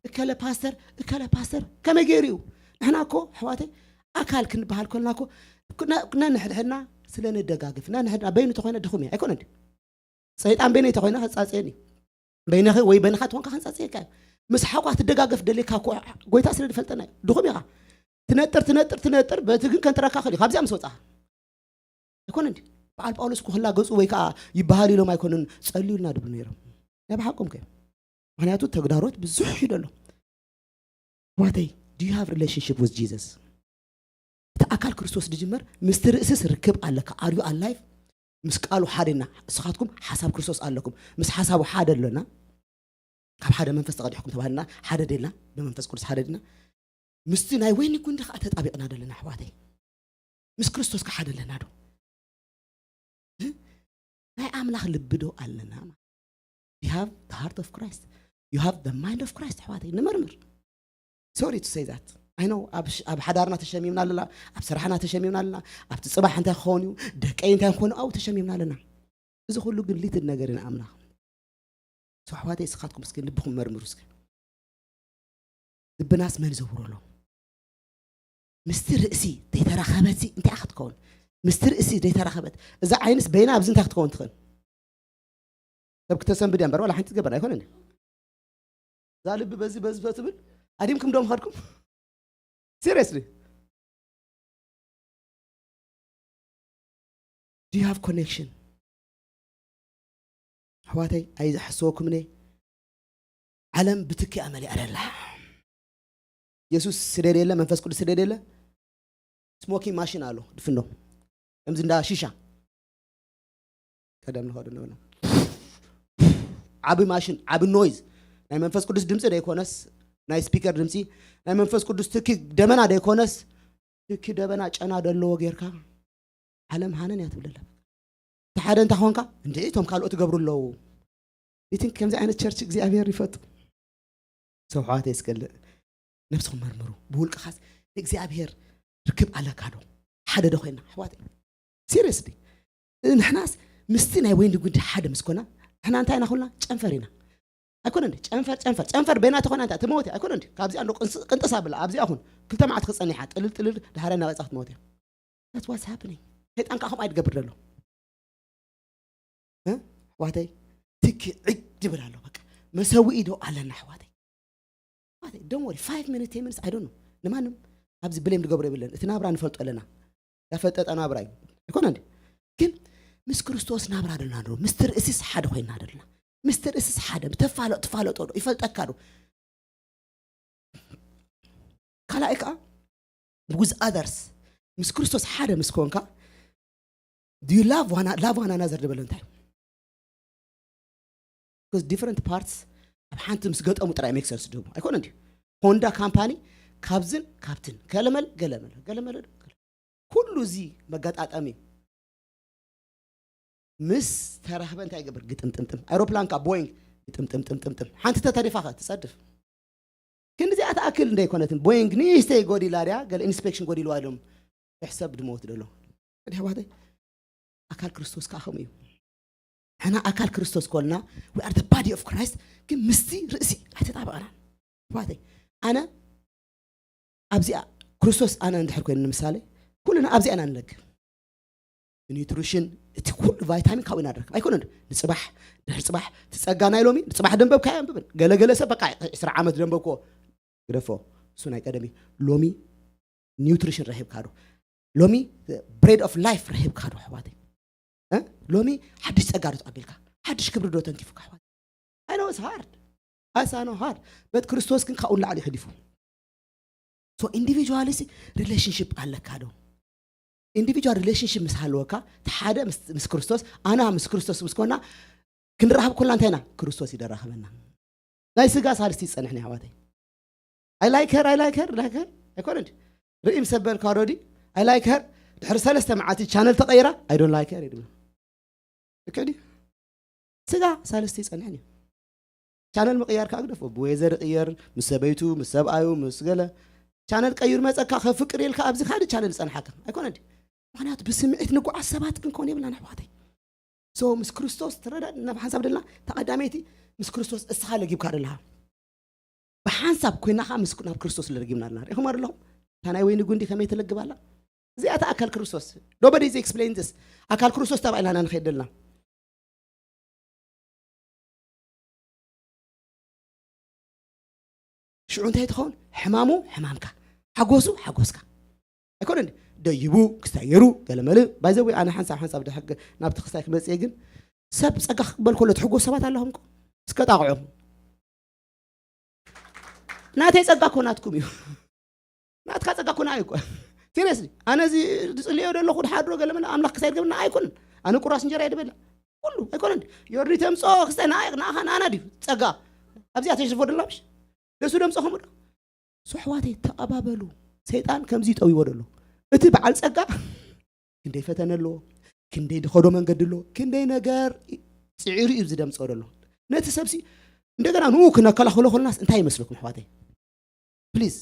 እከለ ፓስተር እከለ ፓስተር ከመይ ገይሩ እዩ? ንሕና እኮ ኣሕዋተይ ኣካል ክንበሃል ከልና እኮ ነንሕድሕድና ስለ ንደጋግፍ ነንሕድና በይኑ ተኾይነ ድኹም እየ ኣይኮነ እንዲ? ሰይጣን በይነይ ተኾይና ከጻጽየኒ በይነኸ ወይ በይንኻ ትኾንካ ከንጻጽየካ እዩ። ምስ ሓኳ ትደጋገፍ ደሌካ እኮ ጎይታ ስለ ዝፈልጠና እዩ። ድኹም ኢኻ ትነጥር ትነጥር ትነጥር በቲ ግን ከንጥረካ ክእል እዩ ካብዚኣ ምስ ወጻኻ ኣይኮነ እንዲ? በዓል ጳውሎስ እኮ ክላገጹ ወይ ከዓ ይበሃል ኢሎም ኣይኮኑን ጸልዩልና ድብሉ ነይሮም። ናይ ብሓቆም ከ ምክንያቱ ተግዳሮት ብዙሕ እዩ ደሎ። ዋተይ do you have relationship with Jesus? እቲ ኣካል ክርስቶስ ድጅመር ምስቲ ርእስስ ርክብ ኣለካ። Are you alive? ምስ ቃሉ ሓደ ኢና። ንስኻትኩም ሓሳብ ክርስቶስ ኣለኩም። ምስ ሓሳቡ ሓደ ኣሎና። ካብ ሓደ መንፈስ ተቐዲሕኩም ተባህልና ሓደ ደልና ብመንፈስ ቅዱስ ሓደ ድና ምስቲ ናይ ወይኒ ጉንዲ ከዓ ተጣቢቕና ደለና ኣሕዋተይ። ምስ ክርስቶስ ከዓ ሓደ ኣለና ዶ? እ? ናይ ኣምላኽ ልቢ ዶ ኣለና? You have the heart of Christ. You have the mind of Christ ኣሕዋተይ። ንመርምር። Sorry to say that. I know ኣብ ሽ- ኣብ ሓዳርና ተሸሚምና ኣለና፣ ኣብ ስራሕና ተሸሚምና ኣለና፣ ኣብቲ ፅባሕ እንታይ ክኸውን እዩ፣ ደቀይ እንታይ ክኾኑ ኣብኡ ተሸሚምና ኣለና። እዚ ኩሉ ግን ሊትል ነገር ኢና ኣምላኽ። So ኣሕዋተይ እስኻትኩም እስኪ ልብኹም መርምሩ እስኪ። ልብናስ መን ዘውሮ ኣሎ? ምስቲ ርእሲ ዘይተራኸበት ሲ እንታይ ክትከውን? ምስቲ ርእሲ ዘይተራኸበት እዛ ዓይንስ በይና ኣብዚ እንታይ ክትከውን ትኽእል? ሰብ ክተሰንብድ እያ እምበር ዋላ ሓንቲ ትገበር ኣይኮነን። እዛ ልቢ በዚ በዚ ትብል ኣዲምኩም ዶ ምኸድኩም? Seriously? Do you have connection? ኣሕዋተይ ኣይዝሓስወኩም እየ። ዓለም ብትኪ እያ መሊኣ ደላ። የሱስ ስደድ የለ መንፈስ ቅዱስ ስደድ የለ። ስሞኪንግ ማሽን ኣሎ ድፍኖ ከምዚ እንዳ ሺሻ ቀደም ንኸዱ ንብሎ ዓቢ ማሽን ዓቢ ኖይዝ ናይ መንፈስ ቅዱስ ድምፂ ደይኮነስ ናይ ስፒከር ድምፂ ናይ መንፈስ ቅዱስ ትኪ ደመና ደይኮነስ ትኪ ደበና ጨና ደለዎ ጌርካ ዓለም ሃነን እያ ትብለላ። እቲ ሓደ እንታይ ኾንካ እንደ እቶም ካልኦት ትገብሩ ኣለዉ። ይትን ከምዚ ዓይነት ቸርች እግዚኣብሔር ይፈቱ። ሰው ኣሕዋተይ እስከ ነብስኹም መርምሩ። ብውልቅኻስ ንእግዚኣብሔር ርክብ ኣለካ ዶ? ሓደ ዶ ኮይና ኣሕዋተይ? ሲሪየስሊ ንሕናስ ምስቲ ናይ ወይኒ ጉንዲ ሓደ ምስ ኮና ንሕና እንታይ ኢና ኮና? ጨንፈር ኢና። ኣይኮነ እንዲ ጨንፈር ጨንፈር ጨንፈር በይና ተኾና እንታይ ትመወት ኣይኮነ እንዲ ካብዚኣ እንዶ ቅንጥስ ኣብላ ኣብዚኣ ኹን ክልተ መዓልቲ ክጸኒሓ ጥልል ጥልል ድሓረ እናቐጻ ክትመወት እያ። That's what's happening። ሰይጣን ከዓ ከምኡ ኣይድገብር ዘሎ። እ? ኣሕዋተይ ትኪ ዕግ ድብል ኣሎ በቃ መሰውኢ ዶ ኣለና ኣሕዋተይ ኣሕዋተይ don't worry five minutes ten minutes I don't know ንማንም ኣብዚ ብሌም ድገብሮ የብለን እቲ ናብራ ንፈልጦ ኣለና ያፈጠጠ ናብራ እዩ ኣይኮነ እንዲ ግን ምስ ክርስቶስ ናብራ ደልና ዶ ምስቲ ርእሲስ ሓደ ኮይና ደልና ምስቲ ርእሲስ ሓደ ተፋለጥ ትፋለጦ ዶ ይፈልጠካ ዶ ካልኣይ ከዓ with others ምስ ክርስቶስ ሓደ ምስ ኮንካ do you love one, love one another ዝበለ እንታይ because different parts ኣብ ሓንቲ ምስ ገጠሙ ጥራይ make sense ድህቡ ኣይኮነ እንዲ ሆንዳ ካምፓኒ ካብዝን ካብትን ገለመል ገለመል ገለመል ኩሉ እዚ መገጣጠሚ ምስ ተራኽበ እንታይ ይገብር ግጥምጥምጥም ኣይሮፕላን ካ ቦይንግ ግጥምጥምጥምጥምጥም ሓንቲ ተተሪፋ ከ ትጸድፍ ክንዲዚኣ ትኣክል እንደ ኣይኮነትን ቦይንግ ንእሽተይ ጎዲላ ድያ ገለ ኢንስፔክሽን ጎዲልዋ ኢሎም ሕሰብ ድመወት ደሎ ሕዋተይ ኣካል ክርስቶስ ከዓ ከምኡ እዩ ሕና ኣካል ክርስቶስ ኮልና we are the body of Christ ግን ምስቲ ርእሲ ኣይተጣበቐናን ሕዋተይ ኣነ ኣብዚኣ ክርስቶስ ኣነ እንድሕር ኮይኑ ንምሳሌ ኩልና ኣብዚኣ ኢና ንለግብ ኒትሪሽን እቲ ኩሉ ቫይታሚን ካብኡ ኢና ንረክብ ኣይኮነን ንፅባሕ ድሕሪ ፅባሕ ትፀጋ ናይ ሎሚ ንፅባሕ ደንበብካ ኣንብብን ገለገለ ሰብ በቃ ዕስራ ዓመት ደንበብኮ ግደፎ፣ እሱ ናይ ቀደም እዩ። ሎሚ nutrition ረኺብካ ዶ? ሎሚ bread of life ረኺብካ ዶ ኣሕዋተይ? እ? ሎሚ ሓድሽ ጸጋ ዶ ተቐቢልካ? ሓድሽ ክብሪ ዶ ተንኪፉካ ኣሕዋተይ? I know it's hard. I know hard. But ክርስቶስ ግን ካብኡ ንላዕሊ እዩ ሕሊፉ። So individually ሲ relationship ኣለካ ዶ? Individual relationship ምስ ሃለወካ፣ እቲ ሓደ ምስ፣ ምስ ክርስቶስ፣ ኣና ምስ ክርስቶስ ምስ ኮና፣ ክንራኸብ ኮና እንታይ ኢና? ክርስቶስ ይደራኸበና። ናይ ስጋ ሳልስቲ ይጸንሕኒ ኣሕዋተይ። I like her, I like her, like her ኣይኮነ እንዲ ርኢ ምስ በልካ already I like her፣ ድሕሪ ሰለስተ መዓልቲ ቻነል ተቐይራ፣ I don't like her ይድብሎ። ልክዕ ድዩ? ስጋ ሳልስቲ ይጸንሕን እዩ። ቻነል ምቕያር ከዓ ግደፎ። ብወይዘር ይቕየር፣ ምስ ሰበይቱ፣ ምስ ሰብኣዩ፣ ምስ ገለ ቻነል ቀይሩ መጸካ፣ ከፍቅር ኢልካ ኣብዚ ካልእ ቻነል ዝጸንሓካ ኣይኮነ እንዲ። ምኽንያቱ ብስምዒት ንጉዓዝ ሰባት ክንከውን የብልናን ኣሕዋተይ። So ምስ ክርስቶስ ትረዳእ ናብ ሓንሳብ ደልና ተቐዳመይቲ ምስ ክርስቶስ እስኻ ለጊብካ ደለኻ። ብሓንሳብ ኮይና ከዓ ምስ ናብ ክርስቶስ ለጊብና ኣለና። ርኢኹም ኣለኹም? እታ ናይ ወይኒ ጉንዲ ከመይ ትለግብ ኣላ? እዚኣ እታ ኣካል ክርስቶስ። Nobody is explain this. ኣካል ክርስቶስ ተባኢላና ንኸይድ ደልና። ሽዑ እንታይ ትኸውን? ሕማሙ ሕማምካ፣ ሓጎሱ ሓጎስካ። ኣይኮነን ደይቡ ክስታይ ገይሩ ገለመለ። By the way ኣነ ሓንሳብ ሓንሳብ ድሕግ ናብቲ ክስታይ ክመጽእ ግን ሰብ ጸጋ ክቅበል ከሎ ትሕጎስ ሰባት ኣለኹም እኮ። እስከ ጣቕዑ። ናተይ ጸጋ እኮ ናትኩም እዩ። ናትካ ጸጋ እኮ ንዓይ እኮ። Seriously ኣነ እዚ ዝጽልዮ ዘለኹ ድሓድሮ ገለመለ ኣምላኽ ክሳይ ድገብና ኣይኮነን። ኣነ ቁራስ እንጀራ እየ ድበልዕ። ኩሉ ኣይኮነን። ዮርዲ ተምጾ ክስታይ ንዓይ ንዓኻ ንኣና ድዩ ጸጋ? ኣብዚኣ ተሽርፎ ደላ ምሽ? ደሱ ደምጾ ከምኡ ዶ? ሶ ኣሕዋተይ ተቐባበሉ። ሰይጣን ከምዚ እዩ ጠዊዎ ደሎ። እቲ በዓል ጸጋ ክንደይ ፈተነ ኣለዎ፣ ክንደይ ድኸዶ መንገዲ ኣለዎ፣ ክንደይ ነገር ጽዒሩ እዩ ዝደምጾ ደሎ። ነቲ ሰብሲ እንደገና ንኡ ክነከላኸሎ ከለናስ እንታይ ይመስለኩም ኣሕዋተይ? ፕሊዝ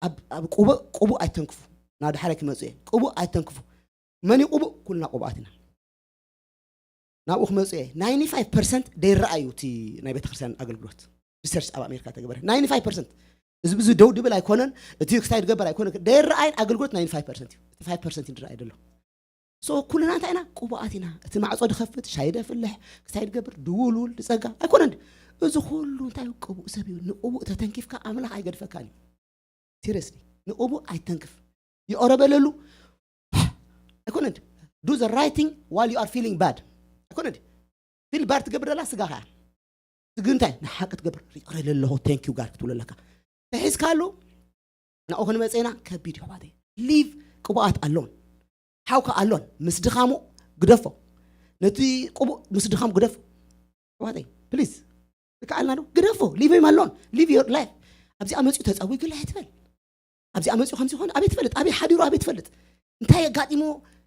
ኣብ፣ ኣብ ቅቡእ፣ ቅቡእ ኣይተንክፉ። ናብ ዳሕራይ ክመጽእ እየ። ቅቡእ ኣይተንክፉ። መን እዩ ቅቡእ? ኩልና ቅቡኣት ኢና። ናብኡ ክመጽእ እየ። ናይንቲ ፋይቭ ፐርሰንት ደይረኣዩ እቲ ናይ ቤተክርስትያን ኣገልግሎት። ሪሰርች ኣብ ኣሜሪካ ተገበረ። ናይንቲ ፋይቭ ፐርሰንት። እዚ ብዙ ደው ድብል ኣይኮነን፣ እቲ ክስታይ ድገበር ኣይኮነን። ደይረኣይን ኣገልግሎት ናይንቲ ፋይቭ ፐርሰንት እዩ። እቲ ፋይቭ ፐርሰንት እዩ ድረኣይ ደሎ። So ኩልና እንታይ ኢና? ቅቡኣት ኢና። እቲ ማዕጾ ድኸፍት፣ ሻይ ደፍልሕ፣ ክስታይ ድገብር፣ ድውልውል፣ ድጸጋ ኣይኮነን። እዚ ኩሉ እንታይ እዩ? ቅቡእ ሰብ እዩ። ንቅቡእ ተተንኪፍካ ኣምላኽ ኣይገድፈካን እዩ። Seriously ንቅቡእ ኣይተንክፍ። ይቕረ በለሉ። ኣይኮነን። Do the right thing while you are feeling bad። ኣይኮነን። ፊል ባድ ትገብር ደላ ስጋኻ እያ። ግን እንታይ ንሓቂ ትገብር? ይቕረ ለለኹ፣ thank you God ክትብሎ ኣለካ። ተሒዝካ ኣሎ። ናብኡ ክንመጽእ ኢና። ከቢድ እዩ ኣሕዋተይ። ሊቭ ቅቡኣት ኣሎን። ሓውካ ኣሎን። ምስ ድኻሙ ግደፎ። ነቲ ቅቡእ ምስ ድኻሙ ግደፎ። ኣሕዋተይ ፕሊዝ። ይከኣልና ዶ? ግደፎ። ሊቭ ሂም ኣሎን። ሊቭ ዮር ላይፍ። ኣብዚኣ መጺኡ ተጸዊጉ ኣይትበል። ኣብዚኣ መጺኡ ከምዚ ይኾን ኣበይ ትፈልጥ? ኣበይ ሓዲሩ ኣበይ ትፈልጥ? እንታይ ኣጋጢሞ?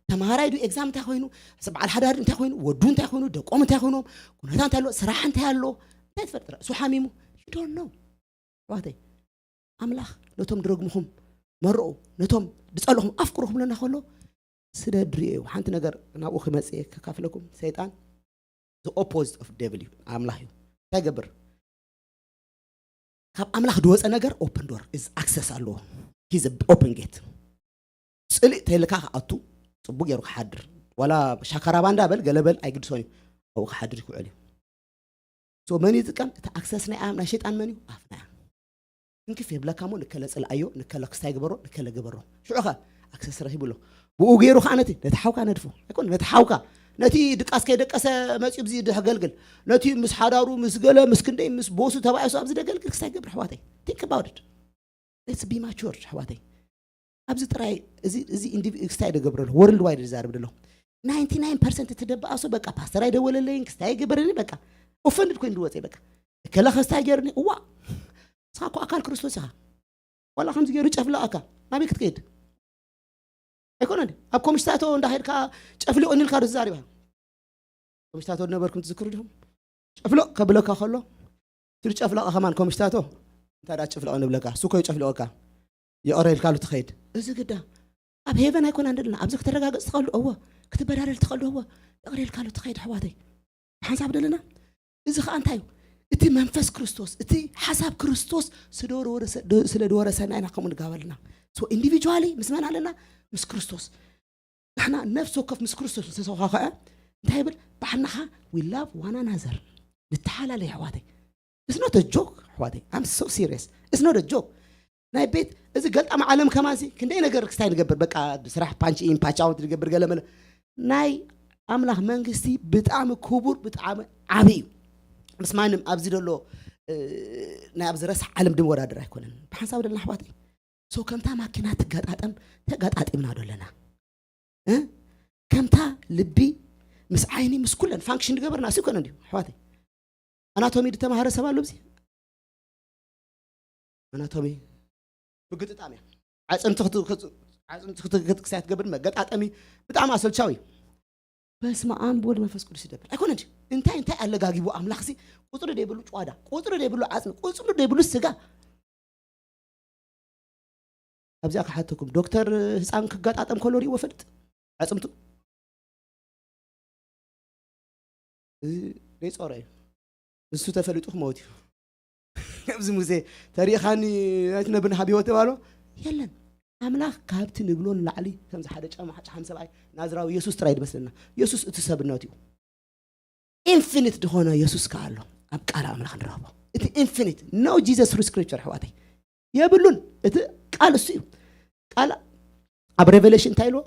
ተማሃራይ ዱ ኤግዛም እንታይ ኮይኑ? ሰብ በዓል ሓዳር እንታይ ኮይኑ? ወዱ እንታይ ኮይኑ? ደቆም እንታይ ኮይኖም? ኩነታ እንታይ ኣሎ? ስራሕ እንታይ ኣሎ? እንታይ ትፈልጥ? ርእሱ ሓሚሙ? You don't know። ኣሕዋተይ ኣምላኽ ነቶም ድረግምኹም መርቑ፣ ነቶም ድጸልኹም ኣፍቅሩ ክብለና ከሎ ስደድ ርእዩ። ሓንቲ ነገር ናብኡ ክመጽእ እየ ከካፍለኩም። ሰይጣን the opposite of devil እዩ፣ ኣምላኽ እዩ። እንታይ ይገብር? ካብ ኣምላኽ ድወጸ ነገር open door is access ኣለዎ። He's a open gate። ጽልእ ተልካ ክኣቱ ጽቡቅ ገይሩ ክሓድር፣ ዋላ ሻካራባንዳ በል ገለ በል ኣይግድሶን እዩ። ኣብኡ ክሓድር ይክውዕል እዩ። So መን ይጥቀም? እቲ ኣክሰስ ናይ ኣም ናይ ሸይጣን መን እዩ? ኣፍና እያ። እንክፍ የብለካ እሞ ንከለ ጽልኣዮ፣ ንከለ ክስታይ ግበሮ፣ ንከለ ግበሮ። ሽዑ ኸ ኣክሰስ ረኺቡ ኣሎ። ብኡ ገይሩ ኸዓ ነቲ ነቲ ሓውካ ነድፎ ኣይኮን ነቲ ሓውካ ነቲ ድቃስ ከይደቀሰ መጺኡ ብዚ ደገልግል ነቲ ምስ ሓዳሩ ምስ ገለ ምስ ክንደይ ምስ ቦሱ ተባኢሱ ኣብዚ ደገልግል ክስታይ ገብር ኣሕዋተይ። Think about it. Let's be mature ኣሕዋተይ። ኣብዚ ጥራይ እዚ እዚ ኢንዲቪ ክስታይ ደገብረ ኣለኹ። World wide ዝዛረብ ደለኹ። ናይንቲ ናይን ፐርሰንት እቲ ደበኣሶ በቃ ፓስተር ኣይደወለለይን ክስታይ ኣይገበረኒ በቃ offended ኮይኑ ዝወፀ በቃ እከለ ከስታይ ገይሩኒ እዋ ንስኻ እኮ ኣካል ክርስቶስ ኢኻ። ዋላ ከምዚ ገይሩ ጨፍለቐካ ናበይ ክትከይድ? ኣይኮነን ኣብ ኮምሽታቶ እንዳኸድካ ጨፍሊቑኒ ኢልካ ዶ ትዛሪባ? ኮምሽታቶ ዝነበርኩም ትዝክሩ ዲኹም? ጨፍለቕ ከብለካ ከሎ እቲ ጨፍለቐ ከማን ኮምሽታቶ እንታይ ዳ ጭፍለቐ ንብለካ እሱ ኮዩ ጨፍለቐካ ይቕረ ኢልካሉ ትኸይድ። እዚ ግዳ ኣብ ሄቨን ኣይኮናን ደለና ኣብዚ ክተረጋገጽ ትኸሉ እወ ክትበዳደል ትኸሉ እወ ይቕረ ኢልካሉ ትኸይድ ኣሕዋተይ ሓንሳብ ደለና። እዚ ኸዓ እንታይ እዩ? እቲ መንፈስ ክርስቶስ እቲ ሓሳብ ክርስቶስ ስለ ድወረሰና ኢና ከምኡ ንጋበልና። So individually ምስ መን ኣለና? ምስ ክርስቶስ። ንሕና ነፍሲ ወከፍ ምስ ክርስቶስ ዝተሰኻኸዐ እንታይ ይብል? ባዕልናኻ we love one another ንተሓላለይ ኣሕዋተይ። It's not a joke ኣሕዋተይ። I'm so serious. It's not a joke. ናይ ቤት እዚ ገልጣም ዓለም ከማንሲ ክንደይ ነገር ክስታይ ንገብር፣ በቃ ስራሕ ፓንች ኢን ፓንች ኣውት ንገብር፣ ገለ መለ። ናይ ኣምላኽ መንግስቲ ብጣዕሚ ክቡር፣ ብጣዕሚ ዓብዪ እዩ። ምስ ማንም ኣብዚ ዘሎ፣ እ፣ ናይ ኣብዚ ረሳሕ ዓለም ድወዳደር ኣይኮነን። ብሓንሳብ ደለና ኣሕዋተይ። ሶ ከምታ ማኪና ትገጣጠም ተገጣጢምና ዶ ኣለና? እ? ከምታ ልቢ ምስ ዓይኒ ምስ ኩለን ፋንክሽን ዝገበርና እሱ ይኮነ እንዲሁ ኣሕዋተይ። ኣናቶሚ ዝተማሃረ ሰብ ኣሎ ኣብዚ? ኣናቶሚ ምግጥጣም እያ። ዓጽምቲ ክት-፣ ክት-፣ ዓጽምቲ ክት-፣ ክት-፣ ክሳይ ትገብር መገጣጠሚ ብጣዕሚ ኣሰልቻዊ። በስመ ኣብ ወወልድ መንፈስ ቅዱስ ይደብል። ኣይኮነ እንጂ እንታይ እንታይ ኣለጋጊቡ ኣምላኽሲ ቁጽሪ ዘይብሉ ጨዋዳ፣ ቁጽሪ ዘይብሉ ዓጽሚ፣ ቁጽሪ ዘይብሉ ስጋ። ኣብዚኣ ክሓተኩም፣ ዶክተር ህፃን ክገጣጠም ከሎ ሪእዎ ፈልጥ? ኣፅምቱ። እዚ ደይፀረ እዩ። ንሱ ተፈሊጡ ክመውት እዩ። ኣብዚ ሙሴ ተሪእኻኒ ኣይትነብርን ሃብ ህይወት ተባሎ? የለን። ኣምላኽ ካብቲ ንብሎ ንላዕሊ ከምዚ ሓደ ጫማ ጫሓም ሰብኣይ ናዝራዊ የሱስ ጥራይ ድመስለና። የሱስ እቲ ሰብነቱ እዩ። ኢንፊኒት ዝኾነ የሱስ ከኣ ኣሎ። ኣብ ቃል ኣምላኽ ንረኽቦ። እቲ ኢንፊኒት፣ no Jesus through scripture፣ ኣሕዋተይ። የብሉን። እቲ ቃል እሱ እዩ። ቃል ኣብ ሬቨሌሽን እንታይ ኢልዎ?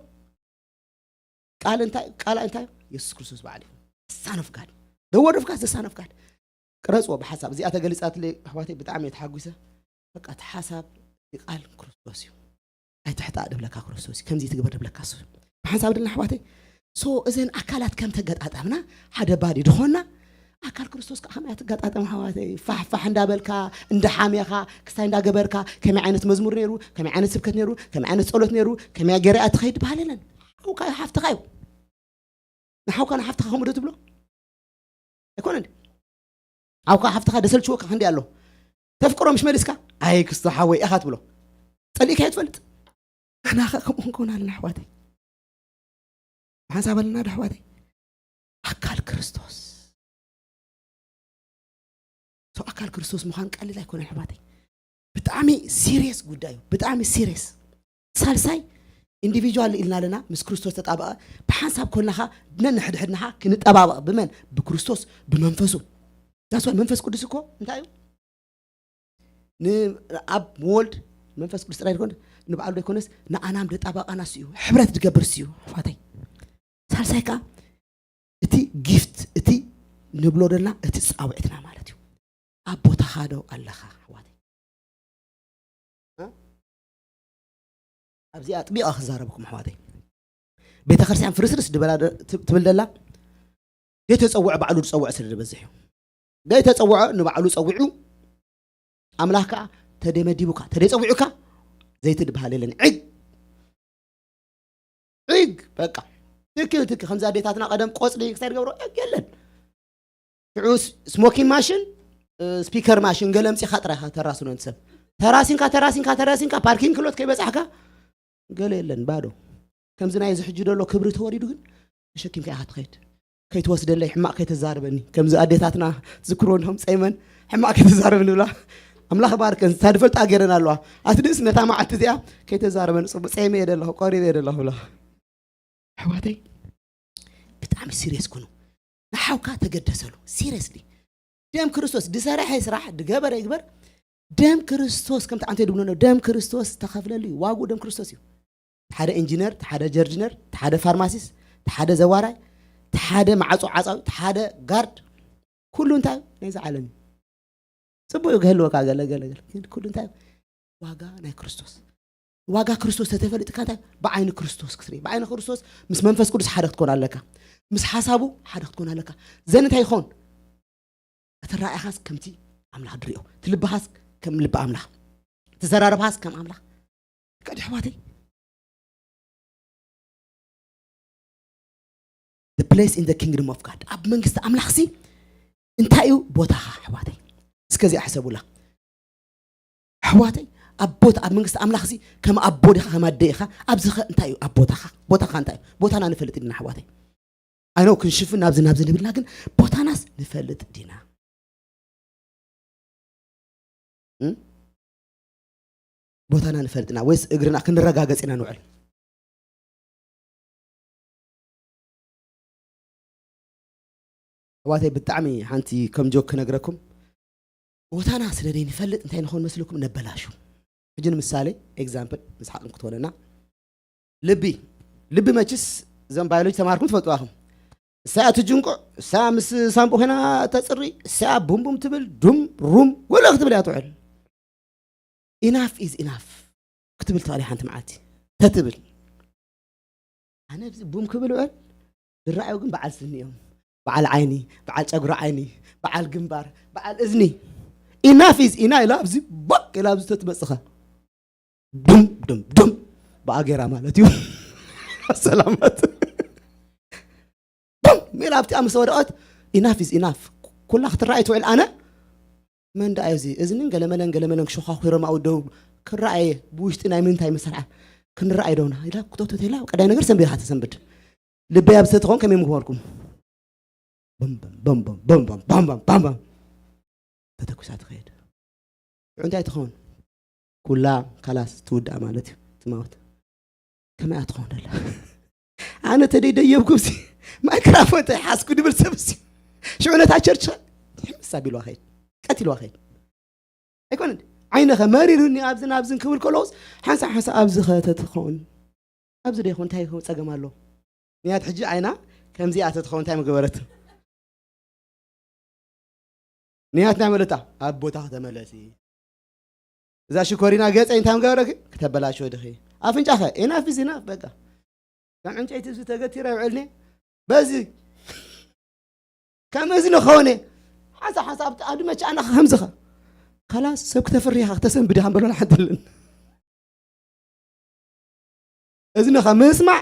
ቃል እንታይ፣ ቃል እንታይ? የሱስ ክርስቶስ በዓል እዩ። Son of God። The word of God፣ the Son of God። ቅረጽዎ ብሓሳብ። እዚኣ ተገሊጻትለይ ኣሕዋተይ፣ ብጣዕሚ እየ ተሓጒሰ። በቃ እቲ ሓሳብ፣ እቲ ቃል ክርስቶስ እዩ። ኣይትሕጣእ ድብለካ ክርስቶስ እዩ። ከምዚ ትግበር ድብለካ እሱ እዩ። ብሓንሳብ ድልና ኣሕዋተይ። ሶ እዘን ኣካላት ከም ተገጣጠምና ሓደ ባዲ ድኾና ኣካል ክርስቶስ ከዓ ከመይ ትገጣጠም ኣሕዋተይ? ፋሕ ፋሕ እንዳበልካ፣ እንዳሓሜኻ፣ ክስታይ እንዳገበርካ፣ ከመይ ዓይነት መዝሙር ነይሩ፣ ከመይ ዓይነት ስብከት ነይሩ፣ ከመይ ዓይነት ጸሎት ነይሩ፣ ከመይ ገይራ እያ ትኸይድ በሃል የለን። ሓውካ እዩ፣ ሓፍትኻ እዩ። ንሓውካ ንሓፍትኻ ከምኡ ዶ ትብሎ? ኣይኮነን። ሓውካ ሓፍትኻ ደሰልችወካ ክንደይ ኣሎ። ተፍቅሮ ምሽ መሊስካ፣ ኣይ ክስቶ ሓወይ ኢኻ ትብሎ። ጸሊእካዮ ትፈልጥ? ኣና ኸ ከምኡ ክንከውን ኣለና ኣሕዋተይ። ብሓንሳብ ኣለና ዶ ኣሕዋተይ? ኣካል ክርስቶስ። ሶ ኣካል ክርስቶስ ምዃን ቀሊል ኣይኮነን ኣሕዋተይ። ብጣዕሚ ሲሪየስ ጉዳይ እዩ። ብጣዕሚ ሲሪየስ። ሳልሳይ ኢንዲቪጁዋል ኢልና ኣለና፣ ምስ ክርስቶስ ተጣበቐ። ብሓንሳብ ኮልና ኸ ነንሕድሕድና ኸ ክንጠባበቕ ብመን? ብክርስቶስ፣ ብመንፈሱ። ዳስ ዋይ መንፈስ ቅዱስ እኮ እንታይ እዩ? ን-፣ ኣብ ወልድ መንፈስ ቅዱስ ጥራይ ድኮን ንባዕሉ ዶ ኣይኮነስ ንኣናም ደጣባቃና እሱ እዩ፣ ሕብረት ድገብር እሱ እዩ ኣሕዋተይ። ሳልሳይ ከኣ እቲ ጊፍት፣ እቲ ንብሎ ደልና እቲ ጻውዒትና ማለት እዩ። ኣብ ቦታኻ ዶ ኣለኻ ኣሕዋተይ? እ? ኣብዚ ኣጥቢቐ ክዛረብኩም ኣሕዋተይ። ቤተ ክርስቲያን ፍርስርስ ድበላ ደ-፣ ት-፣ ትብል ደላ ዘይተጸውዐ ባዕሉ ዝጸውዐ ስለ ዝበዝሕ እዩ። ዘይተጸውዐ ንባዕሉ ጸዊዑ ኣምላኽ ከኣ ተደመዲቡካ፣ ተደጸዊዑካ ዘይትድበሃል የለን። ዕግ! ዕግ! በቃ። ትክል፣ ትክል። ከምዚ ኣዴታትና ቀደም ቆጽሊ ክሳይ ዝገብሮ ዕግ የለን። ሽዑ ስ-፣ ስሞኪን ማሽን፣ እ፣ ስፒከር ማሽን ገለ ኣምጺኻ ጥራይ ኢኻ ተራስኖ፣ እቲ ሰብ። ተራሲንካ፣ ተራሲንካ፣ ተራሲንካ፣ ፓርኪንግ ሎት ከይበጻሕካ ገለ የለን፣ ባዶ። ከምዚ ናይ እዚ ሕጂ ዘሎ ክብሪ ተወሪዱ ግን ተሸኪምካ ኢኻ ትኸይድ። ከይትወስደለይ፣ ሕማቕ ከይተዛርበኒ። ከምዚ ኣዴታትና ትዝክርዎ እንዲኹም፣ ጸይመን፣ ሕማቕ ከይተዛርበኒ ብላ። ኣምላኽ ባርከን፣ እታ ድፈልጣ ገይረን ኣለዋ። ኣትሊስት ነታ መዓልቲ እዚኣ ከይተዛርበኒ፣ ጽቡቕ፣ ጸይመ እየ ደለኹ፣ ቆሪበ እየ ደለኹ ብላ። ኣሕዋተይ፣ ብጣዕሚ ሲሪየስ ኩኑ። ንሓውካ ተገደሰሉ፣ ሲሪየስሊ። ደም ክርስቶስ፣ ዝሰረሐ ስራሕ፣ ዝገበረ ይግበር፣ ደም ክርስቶስ፣ ከምቲ ኣንተ ድብሎ፣ ደም ክርስቶስ ዝተኸፍለሉ እዩ። ዋግኡ ደም ክርስቶስ እዩ። እቲ ሓደ ኢንጂነር፣ እቲ ሓደ ጀርጅነር፣ እቲ ሓደ ፋርማሲስት፣ እቲ ሓደ ዘዋራይ፣ እቲ ሓደ ማዕጾ ዓጻዊ፣ እቲ ሓደ ጋርድ፣ ኩሉ እንታይ እዩ? ናይዚ ዓለም እዩ። ጽቡቅ እዩ ክህልወካ ገለ፣ ገለ፣ ገለ። ግን ኩሉ እንታይ እዩ? ዋጋ ናይ ክርስቶስ። ዋጋ ክርስቶስ ተተፈሊጥካ እንታይ? ብዓይኒ ክርስቶስ ክትርኢ። ብዓይኒ ክርስቶስ ምስ መንፈስ ቅዱስ ሓደ ክትኮን ኣለካ። ምስ ሓሳቡ ሓደ ክትኮን ኣለካ። ዘን እንታይ ይኾን? እቲ ራእይኻስ ከምቲ ኣምላኽ ድሪኦ። እቲ ልብኻስ ከም ልቢ ኣምላኽ። እቲ ዘራርብኻስ ከም ኣምላኽ። ቀዲ ኣሕዋተይ። The place in the kingdom of God። ኣብ መንግስቲ ኣምላኽሲ እንታይ እዩ ቦታኻ ኣሕዋተይ? እስከ እዚኣ ሕሰቡላ። ኣሕዋተይ፣ ኣብ ቦታ፣ ኣብ መንግስቲ ኣምላኽሲ ከም ኣቦ ዲኻ፣ ከም ኣደ ኢኻ? ኣብዚ ኸ እንታይ እዩ ኣብ ቦታኻ? ቦታኻ እንታይ እዩ? ቦታና ንፈልጥ ዲና ኣሕዋተይ? ኣይ ኖ ክንሽፍን ናብዚ ናብዚ ንብልና፣ ግን ቦታናስ ንፈልጥ ዲና? እም? ቦታና ንፈልጥ ኢና ወይስ እግርና ክንረጋገጽ ኢና ንውዕል? ኣሕዋተይ፣ ብጣዕሚ ሓንቲ ከም ጆክ ክነግረኩም፣ ቦታና ስለ ዘይንፈልጥ እንታይ ንኾን መስለኩም? ነበላሹ። ሕጂ ንምሳሌ፣ ኤግዛምፕል፣ ምስሓቕን ክትኾነና፣ ልቢ፣ ልቢ መችስ እዞም ባዮሎጂ ተማርኩም ትፈልጥዋ ኢኹም። እሳ እያ ትጅንቁዕ፣ እሳ ምስ ሳምቡ ኮይና ተጽሪ፣ እሳ እያ ቡም ቡም ትብል፣ ዱም ሩም ወላ ክትብል እያ ትውዕል። ኢናፍ ኢዝ ኢናፍ ክትብል ትኽእል እያ ሓንቲ መዓልቲ ተትብል። ኣነ ኣብዚ ቡም ክብል ውዕል፣ ዝረኣዩ ግን በዓል ስኒ እዮም። በዓል ዓይኒ፣ በዓል ጨጉሪ ዓይኒ፣ በዓል ግንባር፣ በዓል እዝኒ። ኢናፍ ኢዝ ኢና ኢላ ኣብዚ ቦቅ ኢላ ኣብዚ ተትመጽኻ። ዱም ዱም ዱም ብኣጌራ ማለት እዩ። ሰላማት። ዱም ኢላ ኣብቲኣ ምስ ወደቐት ኢናፍ ኢዝ ኢናፍ። ኩላ ክትረኣይ ትውዕል። ኣነ መን ደኣ እዩ እዚ? እዝንን ገለመለን ገለመለን ክሸዃኹሮም ኣብኡ ደው ክረኣየ ብውሽጢ ናይ ምንታይ መሰርዓ ክንረኣይ ደውና ኢላ ክተውተት ኢላ ቀዳይ ነገር ሰንቢድካ ተሰንብድ። ልበይ ኣብ ዝተትኾን ከመይ ምክበርኩም? በም በም በም በም በም በም በም በም በም በም ተተኩሳ ትኸይድ። ሽዑ እንታይ ትኸውን? ኩላ ካላስ ትውዳእ ማለት እዩ። ትማወት ከመይ ትኸውን ደላ? ኣነ ተደይ ደየብኩምሲ ማይክራፎን ተይሓዝኩ ድብል ሰብሲ ሽዑ ነታ ቸርች ሕምስ ኣቢልዋ ኸይድ፣ ቀቲልዋ ኸይድ። ኣይኮነን ዓይነኸ መሪሩኒ ኣብዝን ኣብዝን ክብል ከለውስ ሓንሳብ ሓንሳብ ኣብዚ ኸ ተትኸውን ኣብዚ ዶ ይኹን እንታይ ይኸውን ጸገም ኣሎ? ንያት ሕጂ ዓይና ከምዚኣ ተትኸውን እንታይ ምገበረት? ንያት ናይ መለታ ኣብ ቦታ ከተመለሲ። እዛ ሽኮሪና ገጸይ እንታይ ምገበረኪ? ክተበላሽዎ ድኺ? ኣፍንጫኸ? ኢናፍ ኢዝ ኢናፍ በቃ። ከም ዕንጨይቲ እዚ ተገቲረ ይውዕልኒ። በዚ ከም እዝኒ ከሆነ ሓንሳ ሓንሳ ኣብቲ ኣድመች ኣና ከምዝኸ ካላስ ሰብ ክተፍርያ ክተሰንብድ ከም በሎ ሓንቲ ኣለን። እዝንኻ ምስማዕ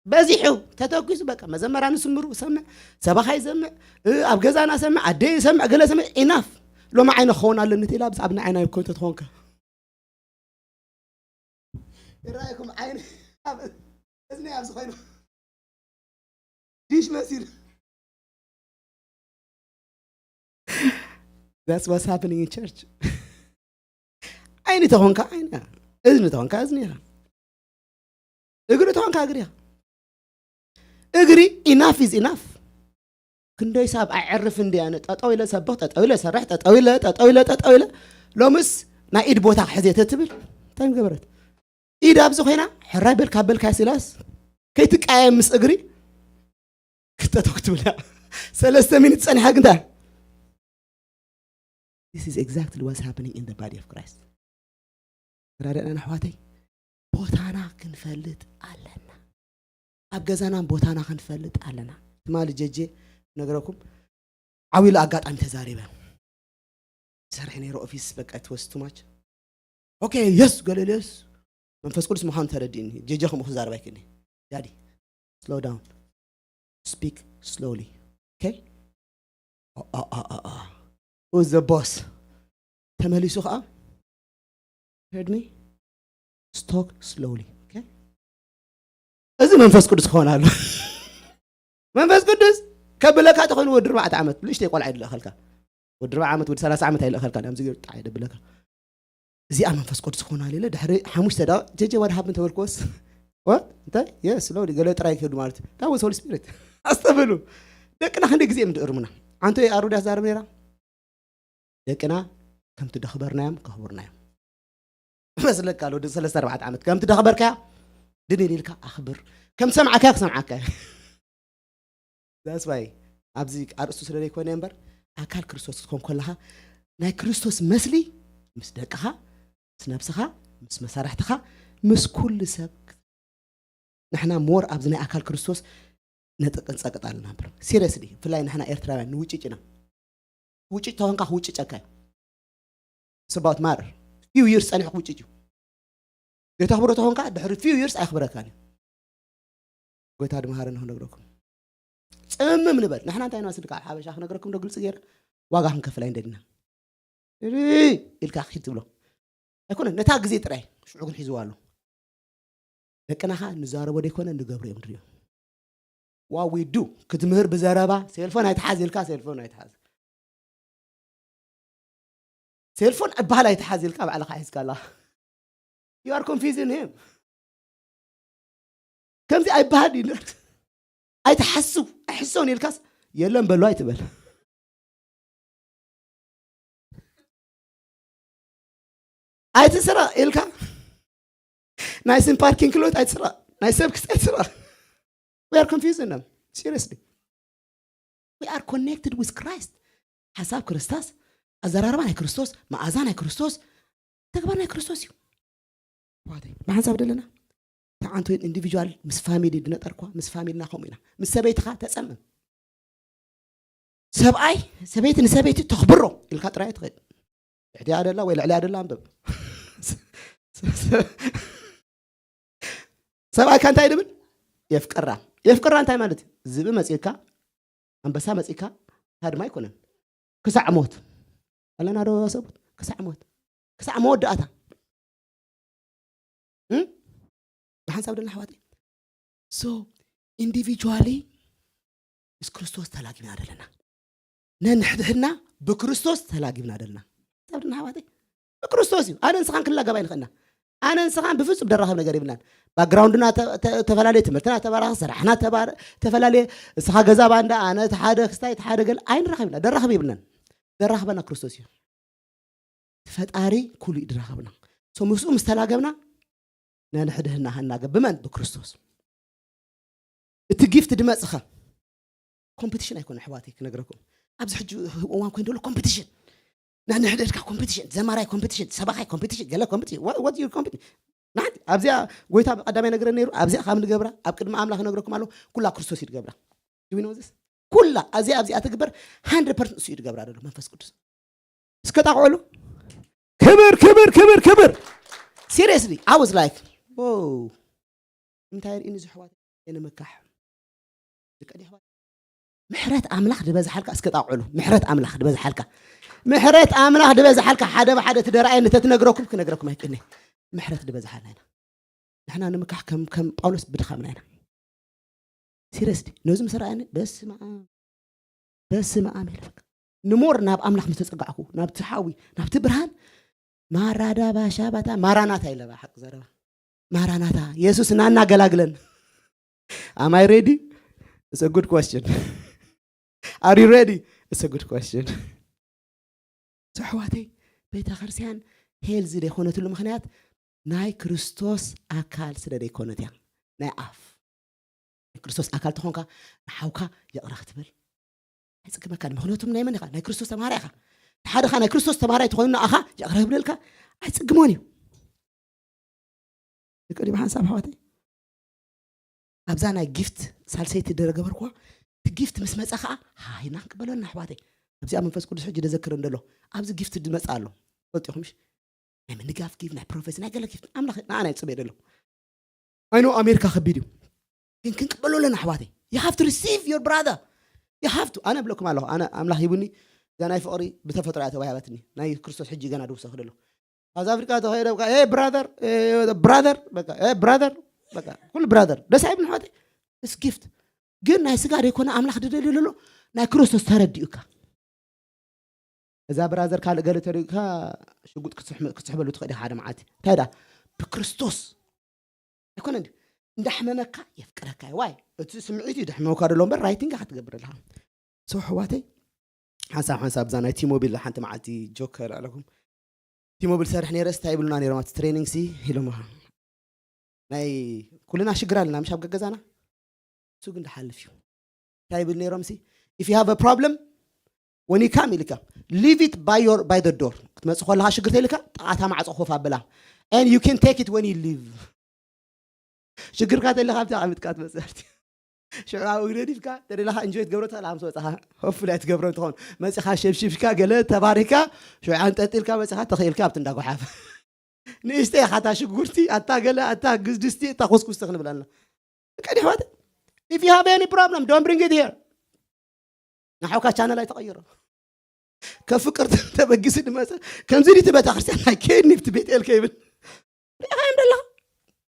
በዚሑ ተተኪሱ በቃ መዘመራን ስምሩ ሰምዕ ሰባኻይ ሰምዕ እ፣ ኣብ ገዛና ሰምዕ ኣደይ ሰምዕ ገለ ሰምዕ ኢናፍ ሎሚ ዓይነ ክኸውን ኣለኒ ትላ ኣብዚ ኣብ ንዓይና ይኮን ተትኾንካ ይረኣይኩም ዓይነ ኣብ እዝኒ ኣብዚ ኮይኑ ዲሽ መሲሉ That's what's happening in church. ዓይኒ ተኾንካ ዓይኒ እዝኒ ተኾንካ እዝኒ ኢኻ እግሪ ተኾንካ እግሪ ኢኻ እግሪ ኢናፍ ኢዝ ኢናፍ ክንደይ ሰብ ኣይዕርፍ እንዲ ኣነ ጠጠው ኢለ ሰብኽ ጠጠው ኢለ ሰርሕ ጠጠው ኢለ ጠጠው ኢለ ጠጠው ኢለ ሎምስ ናይ ኢድ ቦታ ክሕዜ ተትብል እንታይ ገበረት ኢድ ኣብዚ ኮይና ሕራይ በልካ በልካ ሲላስ ከይትቃየም ምስ እግሪ ክጠጠው ክትብል እያ ሰለስተ ሚኒት ጸኒሓ ግንታ This is exactly what's happening in the body of Christ. ተራዳእና ኣሕዋተይ ቦታና ክንፈልጥ ኣለና ኣብ ገዛና ቦታና ክንፈልጥ ኣለና ትማሊ ጀጄ ነግረኩም ዓብሉ ኣጋጣሚ ተዛሪበ ሰርሕ ነይሩ ኦፊስ በቃ ትወስቱ ማች okay yes ገለልዮስ መንፈስ ቅዱስ ምዃኑ ተረዲእኒ ጀጀ ከምኡ ክዛረብ ኣይክእልኒ daddy slow down speak slowly okay who's the boss ተመሊሱ ከዓ heard me talk slowly okay እዚ መንፈስ ቅዱስ ክኾን ኣሎ መንፈስ ቅዱስ ከብለካ ተኾይኑ ወዲ ርባዕተ ዓመት ንእሽተይ ቆልዓ ይድለኸልካ ወዲ ርባዕ ዓመት ወዲ ሰላሳ ዓመት ኣይልእኸልካ ኣብዚ ጣ ደብለካ እዚኣ መንፈስ ቅዱስ ክኾና ኢለ ድሕሪ ሓሙሽተ ደቂቕ ጀጀ what happened ተበልክዎስ እንታይ yes ሎ ገለ ጥራይ ክህዱ ማለት that was Holy Spirit ኣስተብህሉ ደቅና ክንደይ ግዜ እዮም ድእርሙና ሓንቲ ኣሮድያ ዛረብ ነይራ ደቅና ከምቲ ደኽበርናዮም ከኽብርናዮም መስለካ ኣሎ ወዲ ሰለስተ ኣርባዕተ ዓመት ከምቲ ደኽበርካያ ድልል ኢልካ ኣኽብር ከም ሰምዓካያ ክሰምዓካያ That's why ኣብዚ ኣርእስቱ ስለ ዘይኮነ እምበር ኣካል ክርስቶስ ክትኮን ከለኻ ናይ ክርስቶስ ምስሊ ምስ ደቅኻ ምስ ነብስኻ ምስ መሳርሕትኻ ምስ ኩሉ ሰብ ንሕና more ኣብዚ ናይ ኣካል ክርስቶስ ነጥቅን ጸቅጥ ኣለና እምበር seriously ብፍላይ ንሕና ኤርትራውያን ንውጭጭ ኢና ውጭጭ ተኾንካ ክውጭጨካ እዩ It's about matter few years ጸኒሑ ክውጭጭ እዩ ዘይተኽብሮ ተኾንካ ድሕሪ few years ኣየኽብረካን እዩ ጎይታ ድመሃረና ክነግረኩም ጽምም ንበል ንሕና እንታይ ንመስል ከዓ ሓበሻ ክነግረኩም ዶ ግልፂ ገይረ ዋጋ ክንከፍል ኣይንደልና ኢልካ ክድ ትብሎ ኣይኮነ ነታ ግዜ ጥራይ ሽዑ ግን ሒዝዋ ኣሎ ደቅናኻ ንዛረቦ ደይኮነ ንገብሮ እዮም ንሪኦ ዋዊዱ ክትምህር ብዘረባ ሴልፎን ኣይትሓዝ ኢልካ ሴልፎን ኣይትሓዝ ሴልፎን እባህል ኣይትሓዝ ኢልካ ባዕልኻ ሒዝካ ኣለኻ you are confusing him ከምዚ ኣይባሃል እዩ ኣይትሓስብ ኣይሕሶን ኢልካስ የለን በሉ ኣይትበል ኣይትስረቕ ኢልካ ናይ ስም ፓርኪንግ ሎት ኣይትስረቕ፣ ናይ ሰብ ክስ ኣይትስረቕ። We are confusing them. Seriously. We are connected with Christ. ሓሳብ ክርስቶስ፣ ኣዘራርባ ናይ ክርስቶስ፣ መኣዛ ናይ ክርስቶስ፣ ተግባር ናይ ክርስቶስ እዩ። ብሓንሳብ ደለና ተዓንቶ ኢንዲቪጁዋል ምስ ፋሚሊ ድነጠርኳ ምስ ፋሚልና ከምኡ ኢና። ምስ ሰበይትኻ ተጸምም። ሰብኣይ ሰበይቲ ንሰበይቲ ተኽብሮ ኢልካ ጥራይ ትኽእል። ትሕቲያ ደላ ወይ ልዕሊያ ደላ ኣንብብ። ሰብኣይካ እንታይ ድብል? የፍቅራ። የፍቅራ እንታይ ማለት እዩ? ዝብኢ መጺእካ፣ ኣንበሳ መጺእካ፣ ሃድማ ኣይኮነን። ክሳዕ ሞት ኣለና ዶ ሰብኡት? ክሳዕ ሞት፣ ክሳዕ መወዳእታ። ብሓንሳብ ደና ኣሕዋተይ፣ so individually ምስ ክርስቶስ ተላጊብና ደለና። ነንሕድሕድና ብክርስቶስ ተላጊብና ደለና። ሓንሳብ ደና ኣሕዋተይ፣ ብክርስቶስ እዩ። ኣነ ንስኻን ክላገብ ኣይንኽእልና። ኣነ ንስኻን ብፍጹም ደራኸብ ነገር ይብልናን። ባክግራውንድና ተፈላለየ፣ ትምህርትና ተባራኸ፣ ስራሕና ተፈላለየ። እስኻ ገዛ ባንዳ፣ ኣነ ተሓደ ክስታይ ተሓደ ገል ኣይንራኸብ ይብልና። ደራኸብ ይብልናን። ደራኸበና ክርስቶስ እዩ። ፈጣሪ ኩሉ እዩ ድራኸብና። So ምስኡ ምስ ተላገብና ነንሕድህና ሃናገብ ብመን? ብክርስቶስ። እቲ ጊፍት ድመጽኸ ኮምፒቲሽን ኣይኮነ ኣሕዋተይ ክነግረኩም። ኣብዚ ሕጂ እዋን ኮይኑ ዘሎ ኮምፒቲሽን፣ ነንሕድህድካ ኮምፒቲሽን፣ ዘማራይ ኮምፒቲሽን፣ ሰባኻይ ኮምፒቲሽን፣ ገለ ኮምፒቲሽን። What you compete? ንሓንቲ ኣብዚኣ ጎይታ ብቀዳማይ ነግረ ነይሩ። ኣብዚኣ ካብ ንገብራ ኣብ ቅድሚ ኣምላኽ ነግረኩም ኣሎ። ኩላ ክርስቶስ እዩ ድገብራ። Do we know this? ኩላ ኣዚኣ ኣብዚኣ ትግበር ሃንድረድ ፐርሰንት እሱ እዩ ድገብራ ዘሎ መንፈስ ቅዱስ። እስከ ጣቕዕሉ። ክብር ክብር ክብር ክብር። Seriously, I was like, wow. እንታይ ርእኒ ዝሕዋት የንምካሕ ዝቀዲ ሕዋት ምሕረት ኣምላኽ ድበዝሓልካ። እስከ ጣቕዕሉ። ምሕረት ኣምላኽ ድበዝሓልካ፣ ምሕረት ኣምላኽ ድበዝሓልካ። ሓደ ብሓደ ትደረኣየ ንተትነግረኩም ክነግረኩም ኣይክእልኒ። ምሕረት ድበዝሓልና ኢና። ንሕና ንምካሕ ከም ከም ጳውሎስ ብድኻምና ኢና። ሲሪየስሊ ነዚ ምስ ረኣየኒ በስመ ኣብ በስመ ኣብ ኢለ በቃ ንሞር ናብ ኣምላኽ ምስ ተጸጋዕኩ ናብቲ ሓዊ ናብቲ ብርሃን ማራዳ ባሻ ባታ ማራናታ ኢለ ሓቂ ዘረባ ማራናታ የሱስ ናና ገላግለን። Am I ready? It's a good question. Are you ready? It's a good question. ኣሕዋተይ ቤተ ክርስቲያን ሄልዚ ዘይኮነትሉ ምክንያት ናይ ክርስቶስ ኣካል ስለ ዘይኮነት እያ። ናይ ኣፍ ናይ ክርስቶስ ኣካል ተኾንካ ንሓውካ ይቕረ ክትብል ኣይጽግመካ። ምክንያቱም ናይ መን ኢኻ? ናይ ክርስቶስ ተማሃራይ ኢኻ። ሓደኻ ናይ ክርስቶስ ተማሃራይ ተኾይኑ ንኣኻ ይቕረ ክብለልካ ኣይጽግሞን እዩ። ይቅዲ ብሓንሳብ ኣሕዋተይ ኣብዛ ናይ ጊፍት ሳልሰይቲ ደረገበርኩዋ እቲ ጊፍት ምስ መፀ ከዓ ሃይና ክበለና ኣሕዋተይ። ኣብዚኣ መንፈስ ቅዱስ ሕጂ ደዘክር እንደሎ ኣብዚ ጊፍት ድመፅ ኣሎ ፈልጢኹምሽ ናይ ምንጋፍ ጊፍት ናይ ፕሮፌሲ ናይ ገለ ጊፍት ኣምላኽ ንዓና ይፅበ ደሎ ኣይኖ ኣሜሪካ ከቢድ እዩ ግን ክንቅበሎ ኣለና ኣሕዋተይ። You have to receive your brother. You have to ኣነ ብለኩም ኣለኹ ኣነ ኣምላኽ ሂቡኒ እዛ ናይ ፍቕሪ ብተፈጥሮ እያ ተዋሂባትኒ ናይ ክርስቶስ ሕጂ ገና ድውሰኽ ደሎ ኣብዚ ኣፍሪቃ ተኸይደ በቃ hey brother brother በቃ hey brother በቃ ኩሉ brother ደስ ኣይብል ኣሕዋተይ። It's gift ግን ናይ ስጋ ዘይኮነ ኣምላኽ ድደልዩ ዘሎ ናይ ክርስቶስ ተረዲኡካ እዛ brother ካልእ ገለ ተሪኡካ ሽጉጥ ክትስሕበሉ ትኽእል ኢኻ ሓደ መዓልቲ እንታይ ዳ ብክርስቶስ ኣይኮነ እንዲ እንዳሕመመካ የፍቅረካ እዩ ዋይ እቲ ስምዒት እዩ ደሕመመካ ደሎ እምበር right thing ኢኻ ትገብር ኣለኻ ሰው ኣሕዋተይ ሓንሳብ ሓንሳብ እዛ ናይ ቲሞቢል ሓንቲ መዓልቲ ጆከር ኣለኩም ቲሞቢል ሰርሕ ነይረ ስታይ ይብሉና ነይሮም ኣብቲ ትሬኒንግ ሲ ኢሎም ናይ ኩልና ሽግር ኣለና ምሽ ኣብ ገገዛና እሱ ግን ድሓልፍ እዩ እንታይ ይብል ነይሮም ሲ if you have a problem when you come ኢልካ leave it by your by the door ክትመፅእ ከለካ ሽግር ተይልካ ጣዕታ ማዕፆ ኮፍ ኣብላ and you can take it when you leave ሽግርካ ተለካ ኣብቲ ኣቐሚጥካ ትመፅእ ኣብቲ ሽዑ ኣብኡ ግደዲፍካ ተደለካ እንጆይ ትገብሮ ትኽእል ምስ ወፃኻ ሆፍል ኣይትገብሮ እንትኸውን መፂኻ ሸብሽብካ ገለ ተባሪካ ሽዑ ኣንጠልጢልካ መፂኻ ተኽኢልካ ኣብቲ እንዳጓሓፍ ንእሽተይ ኢኻ እታ ሽጉርቲ ኣታ ገለ ኣታ ግዝድስቲ እታ ኮስኩስቲ ክንብል ኣለና ቀዲ ኣሕዋት if you have any problem don't bring it here ንሓውካ ቻነል ኣይተቐይሮ ከፍቅር ተበጊሱ ድመፀ ከምዚ ዲቲ ቤተክርስትያን ናይ ከይድ ንብቲ ቤት ኤል ከይብል ሪኢኻዮም ደለኻ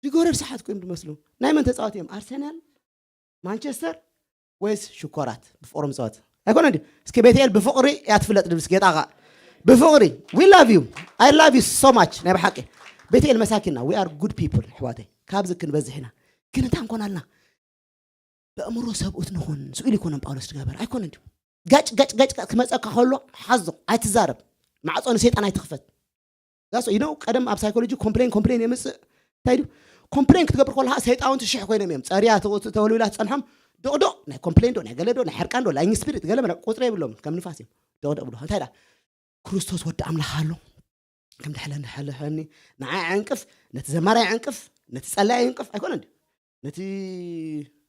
ዲጎረር ሰሓት ኮይም ድመስሉ ናይ መን ተፃወት እዮም ኣርሰናል ማንቸስተር ወይስ ሽኮራት ብፍቅሮም ዝፃወት ኣይኮነ ድዩ እስኪ ቤት ኤል ብፍቅሪ እያ ትፍለጥ ድብል እስኪ የጣቃ ብፍቅሪ we love you I love you so much ናይ ብሓቂ ቤት ኤል መሳኪና we are good people ኣሕዋተይ ካብዚ ክንበዝሕ ኢና ግን እንታይ እንኮናልና ብኣእምሮ ሰብኡት ንኹን ስኡ ኢሉ ኣይኮነን ጳውሎስ ዝገበር ኣይኮነን ድዩ ጋጭ ጋጭ ጋጭ ክመፀካ ከሎ ሓዞ ኣይትዛረብ ማዕፆ ንሰይጣን ኣይትኽፈት ዛስ ኢነው ቀደም ኣብ ሳይኮሎጂ ኮምፕሌን ኮምፕሌን የምፅእ እንታይ ድዩ? ኮምፕሌን ክትገብር ከለካ ሰይጣውንቲ ሽሕ ኮይኖም እዮም ጸርያ ተወልዊላ ትጸንሖም። ዶቕዶቕ ናይ ኮምፕሌን ዶ ናይ ገለ ዶ ናይ ሕርቃን ዶ ላይንግ ስፒሪት ገለ መለ ቁፅሪ የብሎም፣ ከም ንፋስ እዮም። ዶቕዶቕ ብሎ እንታይ ዳ ክርስቶስ ወዲ ኣምላኽ ኣሎ። ከም ድሕለኒ ሕልኸኒ ንዓይ ዕንቅፍ፣ ነቲ ዘማራይ ዕንቅፍ፣ ነቲ ጸላይ ዕንቅፍ ኣይኮነን ድዩ? ነቲ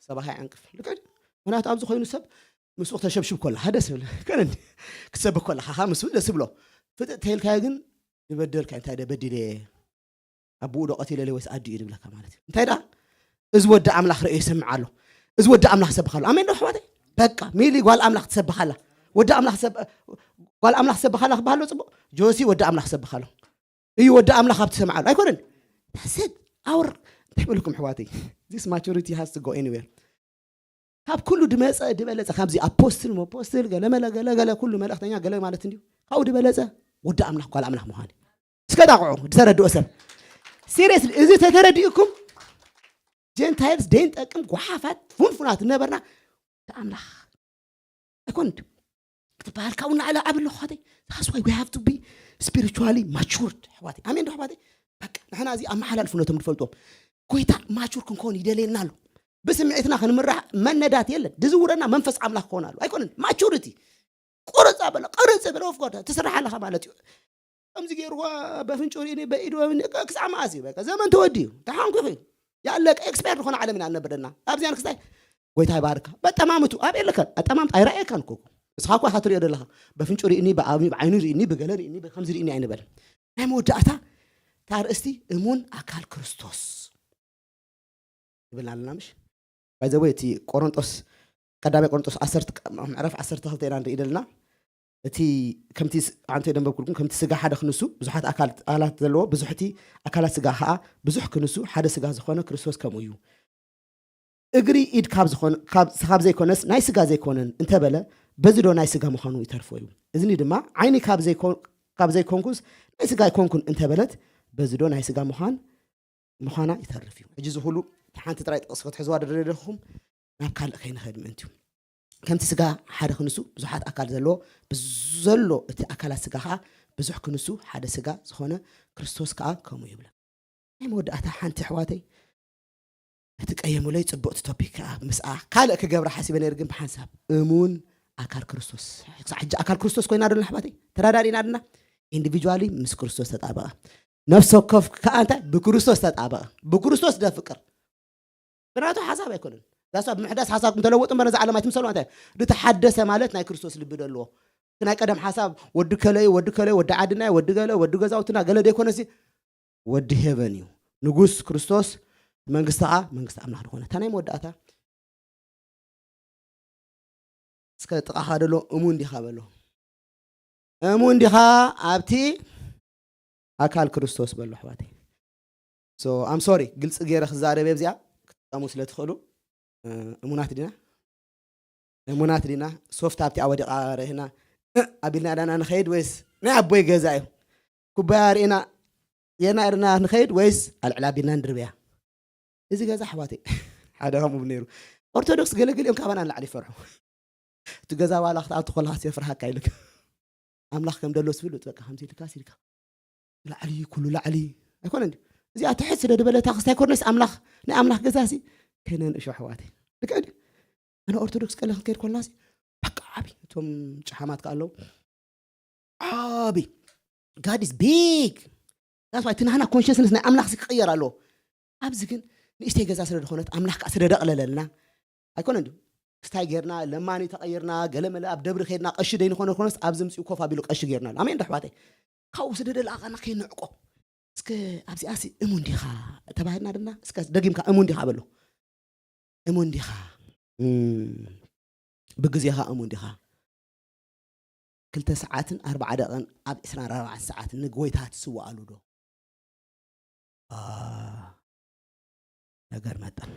ሰባኻይ ዕንቅፍ ልክዕ ድዩ? ምክንያቱ ኣብዚ ኮይኑ ሰብ ምስኡ ክተሸብሽብ ከለካ ደስ ይብል። ከነን ክትሰብክ ከለካ ከዓ ምስኡ ደስ ይብሎ። ፍጥጥ ተይልካዮ ግን ዝበደልካ እንታይ ደ በዲለ፣ ኣቦኡ ዶ ቀቲለለይ ወይስ ኣዲኡ እዩ ዝብለካ ማለት እዩ። እንታይ ደኣ እዚ ወዲ ኣምላኽ ርእዮ ይሰምዕ ኣሎ። እዚ ወዲ ኣምላኽ ሰብኽ ኣሎ። ኣሜን ዶ ኣሕዋተይ? በቃ ሚሊ ጓል ኣምላኽ ትሰብኻላ። ወዲ ኣምላኽ ሰብ ጓል ኣምላኽ ሰብኻላ ክበሃሎ ጽቡቕ። ጆሲ ወዲ ኣምላኽ ሰብኻሎ እዩ። ወዲ ኣምላኽ ኣብ ትሰምዓሉ ኣይኮነን። ሰት ኣውር እንታይ በልኩም ኣሕዋተይ? This maturity has to go anywhere። ካብ ኩሉ ድመፀ ድበለፀ ካብዚ ኣፖስትል መፖስትል ገለመለ ገለገለ ኩሉ መልእክተኛ ገለ ማለት እንዲዩ። ካብኡ ድበለፀ ወዲ ኣምላኽ ጓል ኣምላኽ ምዃን እዩ። እስከ ዳቕዑ ድተረድኦ ሰብ ሲሪየስሊ እዚ ተተረዲእኩም ጀንታይልስ ደይንጠቅም ጓሓፋት ፉንፉናት ነበርና ኣምላኽ ኣይኮን ክትበሃል ካብኡ ንላዕሊ ዓብ ኣሎ ኣሕዋተይ። That's why we have to be spiritually matured ኣሕዋተይ። ኣሜን ዶ ኣሕዋተይ? በቃ ንሕና እዚ ኣመሓላልፉ ነቶም ንፈልጥዎም ጎይታ ማቹር ክንከውን ይደልየና ኣሎ። ብስምዒትና ክንምራሕ መነዳት የለን። ድዝውረና መንፈስ ኣምላኽ ክኾን ኣሎ ኣይኮነን። ማቹሪቲ ቁርፅ ኣበለ ቅርፅ በለ ወፍጎዳ ትስራሕ ኣለኻ ማለት እዩ። ከምዚ ገይርዋ በፍንጭ ርኢኒ በኢድ ወብኒ ክሳዕ መዓስ እዩ በቃ ዘመን ተወዲዩ ተሓንኩ ይኽእል ያለቀ ኤክስፓየር ዝኾነ ዓለም ኢና ንነብር ዘለና። ኣብዚኣ ንክስታይ ጎይታ ይባርካ። በጠማምቱ ኣብ የለካን ኣጠማምት ኣይረኣየካን እኮ እስኻ እኳ ኢኻ ትሪኦ ዘለኻ። በፍንጭ ርኢኒ ብኣብ ብዓይኑ ርኢኒ ብገለ ርኢኒ ከምዚ ርኢኒ ኣይንበል። ናይ መወዳእታ እታ ርእስቲ እሙን ኣካል ክርስቶስ ይብልና ኣለና ምሽ ባይዘወይ እቲ ቆሮንጦስ ቀዳማይ ቆሮንጦስ ዓሰርተ ምዕራፍ ዓሰርተ ክልተ ኢና ንርኢ ዘለና። እቲ ከምቲ ስ- ዓንተ ደንበብኩልኩም ከምቲ ስጋ ሓደ ክንሱ ብዙሓት ኣካላት ዘለዎ ብዙሕቲ ኣካላት ስጋ ከዓ ብዙሕ ክንሱ ሓደ ስጋ ዝኾነ ክርስቶስ ከምኡ እዩ። እግሪ ኢድ ካብ ዝኾነ ካብ ካብ ዘይኮነስ ናይ ስጋ ዘይኮነን እንተበለ በዚ ዶ ናይ ስጋ ምዃኑ ይተርፎ እዩ። እዝኒ ድማ ዓይኒ ካብ ዘይኮ- ካብ ዘይኮንኩስ ናይ ስጋ ኣይኮንኩን እንተበለት በዚ ዶ ናይ ስጋ ምዃን ምዃና ይተርፍ እዩ። ሕጂ እዚ ኩሉ ሓንቲ ጥራይ ጥቕሲ ክትሕዝዋ ደደለኹም ናብ ካልእ ከይንኸድ ምእንቲ እዩ። ከምቲ ስጋ ሓደ ክንሱ ብዙሓት ኣካል ዘለዎ ብዘሎ እቲ ኣካላት ስጋ ከዓ ብዙሕ ክንሱ ሓደ ስጋ ዝኾነ ክርስቶስ ከዓ ከምኡ ይብለ። ናይ መወዳእታ ሓንቲ ኣሕዋተይ እቲ ቀየሙለይ ጽቡቕቲ ቶፒክ ከዓ ምስኣ ካልእ ክገብራ ሓሲበ ነይር ግን ብሓንሳብ እሙን ኣካል ክርስቶስ ክሳዕ ሕጂ ኣካል ክርስቶስ ኮይና ዶ ኣሕዋተይ ተረዳዲና ድና ኢንዲቪጁዋሊ ምስ ክርስቶስ ተጣበቐ ነፍሲ ወከፍ ከዓ እንታይ ብክርስቶስ ተጣበቐ ብክርስቶስ ደፍቅር ብናቱ ሓሳብ ኣይኮነን ዳሳ ብምሕዳስ ሓሳብኩም ተለወጡ እምበር ነዛ ዓለም ኣይትምሰሉ እንታይ ዝተሓደሰ ማለት ናይ ክርስቶስ ልቢ ደለዎ ናይ ቀደም ሓሳብ ወዲ ከለይ ወዲ ከለይ ወዲ ዓድናይ ወዲ ገለ ወዲ ገዛውትና ገለ ዘይኮነሲ ወዲ ሄቨን እዩ ንጉስ ክርስቶስ መንግስቲ ከዓ መንግስቲ ኣምላኽ ዝኾነ እታ ናይ መወዳእታ እስከ ጥቓኻ ደሎ እሙን ዲኻ በሎ እሙን ዲኻ ኣብቲ ኣካል ክርስቶስ በሎ ኣሕዋተይ ኣም ሶሪ ግልፂ ገይረ ክዛረብ ኣብዚኣ ክትጥቀሙ ስለ ትኽእሉ እሙናት ዲና እሙናት ዲና ሶፍት ኣብቲ ኣወዲቓ ርኢና ኣቢልና ዳና ንኸይድ ወይስ ናይ ኣቦይ ገዛ እዩ ኩባያ ርኢና የና ርና ንኸይድ ወይስ ኣልዕላ ኣቢልና ንድርብያ እዚ ገዛ ኣሕዋተይ ሓደ ከምኡ ነይሩ ኦርቶዶክስ ገለግል እዮም ካባና ንላዕሊ ይፈርሑ እቲ ገዛ ዋላ ክትኣቱ ከለካ የፍርሃካ ኢልካ ኣምላኽ ከም ደሎ ስብል በቃ ከምዚ ኢልካ ሲልካ ላዕሊ ኩሉ ላዕሊ ኣይኮነ እንዲ እዚኣ ትሕት ስለ ዝበለታ ክስታይ ኮርነስ ኣምላኽ ናይ ኣምላኽ ገዛ ሲ ከይነንእሾ ኣሕዋተይ ልክዕ ድዩ ኣነ ኦርቶዶክስ ቀለ ክትከይድ ኮልና ሲ በቃ ዓቢ እቶም ጨሓማት ከ ኣለዉ ዓቢ God is big that's why እቲ ናህና ኮንሽንስነስ ናይ ኣምላኽ ሲ ክቕየር ኣለዎ ኣብዚ ግን ንእሽተይ ገዛ ስለ ዝኾነት ኣምላኽ ከዓ ስለ ደቕለለልና ኣይኮነ እንዲ ክስታይ ጌርና ለማኒ ተቐይርና ገለመለ ኣብ ደብሪ ከይድና ቀሺ ደይንኾነ ኮነስ ኣብዚ ምፅኡ ኮፍ ኣቢሉ ቀሺ ጌርና ኣሎ ኣሜን ዶ ኣሕዋተይ ካብኡ ስለ ደለኣኻና ከይንዕቆ እስከ ኣብዚኣሲ እሙን ዲኻ ተባሂልና ድማ እስከ ደጊምካ እሙን ዲኻ በሎ እሙን ዲኻ ብግዜኻ እሙን ዲኻ ክልተ ሰዓትን ኣርባዓ ደቐን ኣብ ዕስራን ኣርባዕን ሰዓት ንጎይታ ትስዋኣሉ ዶ ነገር መጠን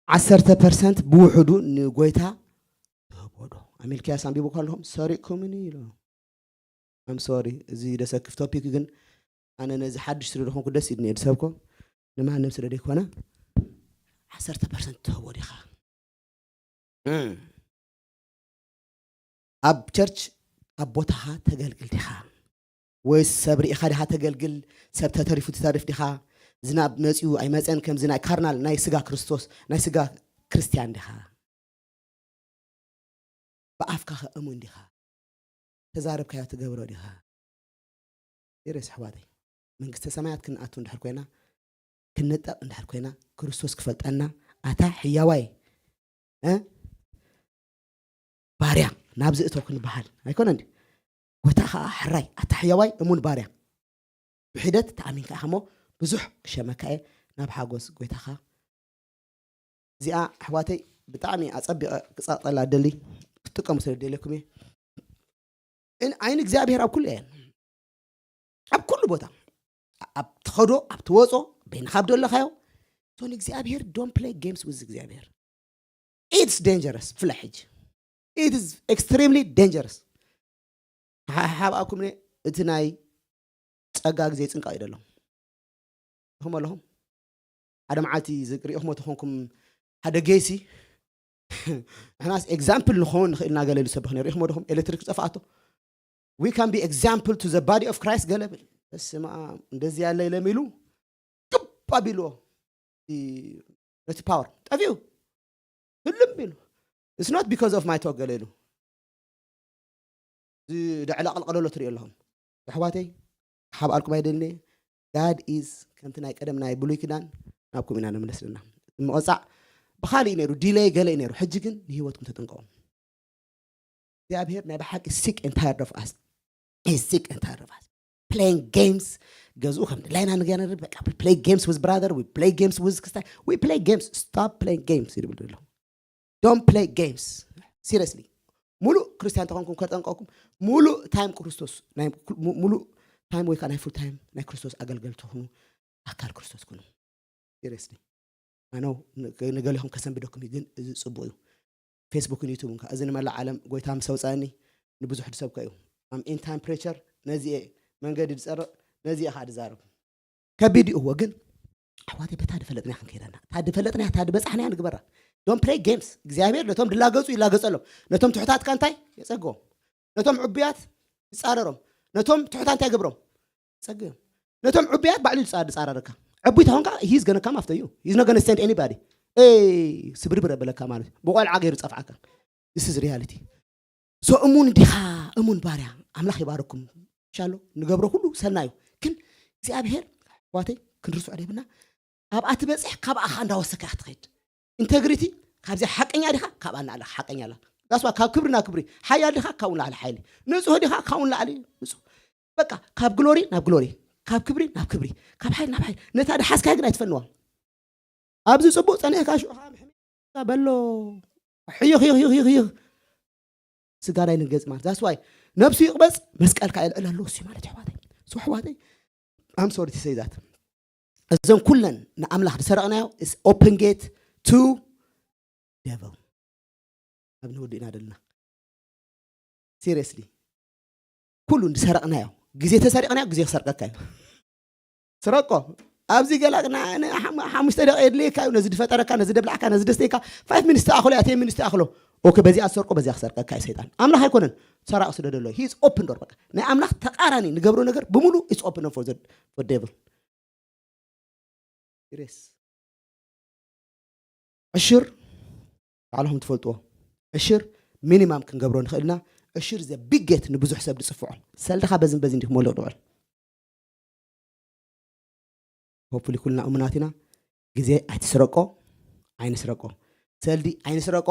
ዓሰርተ ፐርሰንት ብውሕዱ ንጎይታ ትህቦ ዶ ኣሜልክያስ ኣንቢቡ ከለኹም ሰሪቅኩምኒ ኢሉ ኣም ሶሪ እዚ ደሰክፍ ቶፒክ ግን ኣነ ነዚ ሓድሽ ስለ ዝኾንኩ ደስ ኢድኒ ዝሰብኮ ንማንም ስለ ዘይኮነ ዓሰርተ ፐርሰንት ትህቦ ዲኻ ኣብ ቸርች ኣብ ቦታኻ ተገልግል ዲኻ ወይስ ሰብ ርኢኻ ዲኻ ተገልግል? ሰብ ተተሪፉ ትተርፍ ዲኻ? ዝናብ መጺኡ ኣይመጸን፣ ከምዚ ናይ ካርናል ናይ ስጋ ክርስቶስ ናይ ስጋ ክርስትያን ዲኻ? ብኣፍካ ከ እሙን ዲኻ? ተዛረብካዮ ትገብሮ ዲኻ? ሴሪየስ ኣሕዋተይ፣ መንግስተ ሰማያት ክንኣቱ እንድሕር ኮይና፣ ክንነጠቕ እንድሕር ኮይና፣ ክርስቶስ ክፈልጠና፣ ኣታ ሕያዋይ እ ባርያ ናብዚ እቶ ክንበሃል ኣይኮነ እንዲ? ጎይታ ኸዓ ሕራይ፣ ኣታ ሕያዋይ እሙን ባርያ፣ ብሒደት ተኣሚንካ ኢኻ እሞ ብዙሕ ክሸመካ እየ ናብ ሓጎስ ጎይታኻ። እዚኣ ኣሕዋተይ ብጣዕሚ ኣጸቢቐ ክጸቕጠላ ደሊ ክትጥቀሙ ስለ ደልየኩም እየ። እን ዓይኒ እግዚኣብሔር ኣብ ኩሉ እየን፣ ኣብ ኩሉ ቦታ፣ ኣብ ትኸዶ፣ ኣብ ትወጾ፣ በይንኻ ኣብ ደለኻዮ። ሶን እግዚኣብሔር don't play games with እግዚኣብሔር። It's dangerous ብፍላይ ሕጂ it is extremely dangerous። ሓብኣኩም እቲ ናይ ጸጋ ግዜ ይጽንቀቕ እዩ ደሎ። ኢኹም ኣለኹም ሓደ መዓልቲ ሪኢኹሞ ተኾንኩም ሓደ ጌሲ ንሕናስ ኤግዛምፕል ንኸውን ንኽእል እናገለ ኢሉ ሰብኽ ነይሩ። ኢኹሞ ዶኹም ኤሌክትሪክ ዝጠፍኣቶ we can be example to the body of Christ ገለ ብል። በስመ ኣብ እንደዚህ ያለ የለም ኢሉ ግብ ኣቢልዎ ነቲ ፓወር ጠፊኡ ህልም ኢሉ። It's not because of my talk ገለ ኢሉ ዝደዕላ ቀልቀለሎ ትሪኦ ኣለኹም። ኣሕዋተይ ክሓብኣልኩም ኣይደልኒ። God is ከምቲ ናይ ቀደም ናይ ብሉይ ኪዳን ናብኩም ኢና ንምለስ ዘለና። ምቐጻዕ ብኻሊእ ነይሩ ዲለይ ገለ እዩ ነይሩ። ሕጂ ግን ንህይወትኩም ተጠንቀቑ። እግዚኣብሔር ናይ ብሓቂ sick and tired of us. He's sick and tired of us playing games። ገዝኡ ከም ድላይና ንገነር በቃ we play games with brother, we play games with ክስታይ, we play games. Stop playing games ይብል ዘሎ። Don't play games seriously። ሙሉእ ክርስቲያን ተኾንኩም ከጠንቀኩም ሙሉእ ታይም ክርስቶስ ናይ ሙሉእ ታይም ወይ ከዓ ናይ ፉል ታይም ናይ ክርስቶስ ኣገልገልቲ ትኹኑ ኣካል ክርስቶስ ኩኑ። Seriously ኣነው ንገሊኹም ከሰንብደኩም እዩ ግን እዚ ፅቡቅ እዩ። ፌስቡክን ዩቱብን ከዓ እዚ ንመላእ ዓለም ጎይታ ምስ ኣውፃእኒ ንብዙሕ ድሰብከ እዩ። ኣም ኢን ታይም ፕሬቸር ነዚ እየ መንገዲ ዝፀርቕ ነዚ እየ ከዓ ድዛረብ። ከቢድ እዩ እዎ ግን ኣሕዋተይ በታ ድፈለጥናያ ክንከይዳና እታ ድፈለጥናያ እታ ድበፃሕናያ ንግበራ። Don't play games። እግዚኣብሔር ነቶም ድላገፁ ይላገፀሎም፣ ነቶም ትሑታት ከ እንታይ የፀግቦም? ነቶም ዕቡያት ይፃረሮም፣ ነቶም ትሑታት እንታይ ይገብሮም? ይፀግቦም። ነቶም ዕቡያት ባዕሉ ይፃ- ይፃረረካ። ዕቡይ ተኾንካ he's gonna come after you. He's not gonna send anybody. ስብርብር የበለካ ማለት እዩ። ብቆልዓ ገይሩ ፀፍዓካ። This is reality. So እሙን ዲኻ? እሙን ባርያ ኣምላኽ ይባርኩም። ኢንሻሎ ንገብሮ ኩሉ ሰናዩ ግን እግዚኣብሔር ዋተይ ክንርስዖ ደብና። ኣብኣ ትበፅሕ ካብኣ ኸ እንዳወሰካ ክትኸይድ። ኢንተግሪቲ ካብዚኣ ሓቀኛ ዲኻ? ካብኣ ንላዕሊ ሓቀኛ ኣላ። ዳስዋ ካብ ክብሪ ናብ ክብሪ ሓያል ዲኻ? ካብኡ ንላዕሊ ሓይሊ። ንፁህ ዲኻ? ካብኡ ንላዕሊ ንፁህ። በቃ ካብ ግሎሪ ናብ ግሎሪ፣ ካብ ክብሪ ናብ ክብሪ፣ ካብ ሓይሊ ናብ ሓይሊ። ነታ ድሓዝካያ ግን ኣይትፈንዋ። ኣብዚ ፅቡቅ ፀኒሕካ ሽዑ ከዓ ምሕሚካ በሎ ሕይኽ ይኽ ይኽ ይኽ ይኽ ስጋ ናይ ንገፅ ማለት that's why ነብሱ ይቅበፅ መስቀልካ የልዕል ኣሎ እሱ ማለት ኣሕዋተይ። So ኣሕዋተይ I'm sorry to say that እዘን ኩለን ንኣምላኽ ዝሰረቕናዮ is open gate to devil። ኣብ ንወዲ ኢና ደልና seriously ኩሉ ዝሰረቕናዮ ግዜ ተሰሪቕናዮ ግዜ ክሰርቀካ እዩ። ስረቆ ኣብዚ ገላ ሓሙሽተ ደቂ የድልየካ እዩ። ነዚ ድፈጠረካ ነዚ ደብላዕካ ነዚ ደስተይካ ፋይቭ ሚኒትስ ተኣኽሎ እያ ቴን ሚኒትስ ተኣኽሎ። ኦኬ በዚኣ ዝሰርቆ በዚኣ ክሰርቀካ እዩ ሰይጣን። ኣምላኽ ኣይኮነን ሰራቂ ስለ ደሎ he is open door። በቃ ናይ ኣምላኽ ተቃራኒ ንገብሮ ነገር ብምሉ is open door for the for devil። Serious። ዕሽር ባዕልኹም ትፈልጥዎ ዕሽር ሚኒማም ክንገብሮ ንኽእልና ዕሽር ዘ ቢግ ጌት ንብዙሕ ሰብ ዝፅፍዖ ሰልድኻ በዝን በዝን ዲኹም ወልቕ ድውዕል። ሆፕፉሊ ኩልና እሙናት ኢና። ግዜ ኣይትስረቆ፣ ኣይንስረቆ። ሰልዲ ኣይንስረቆ።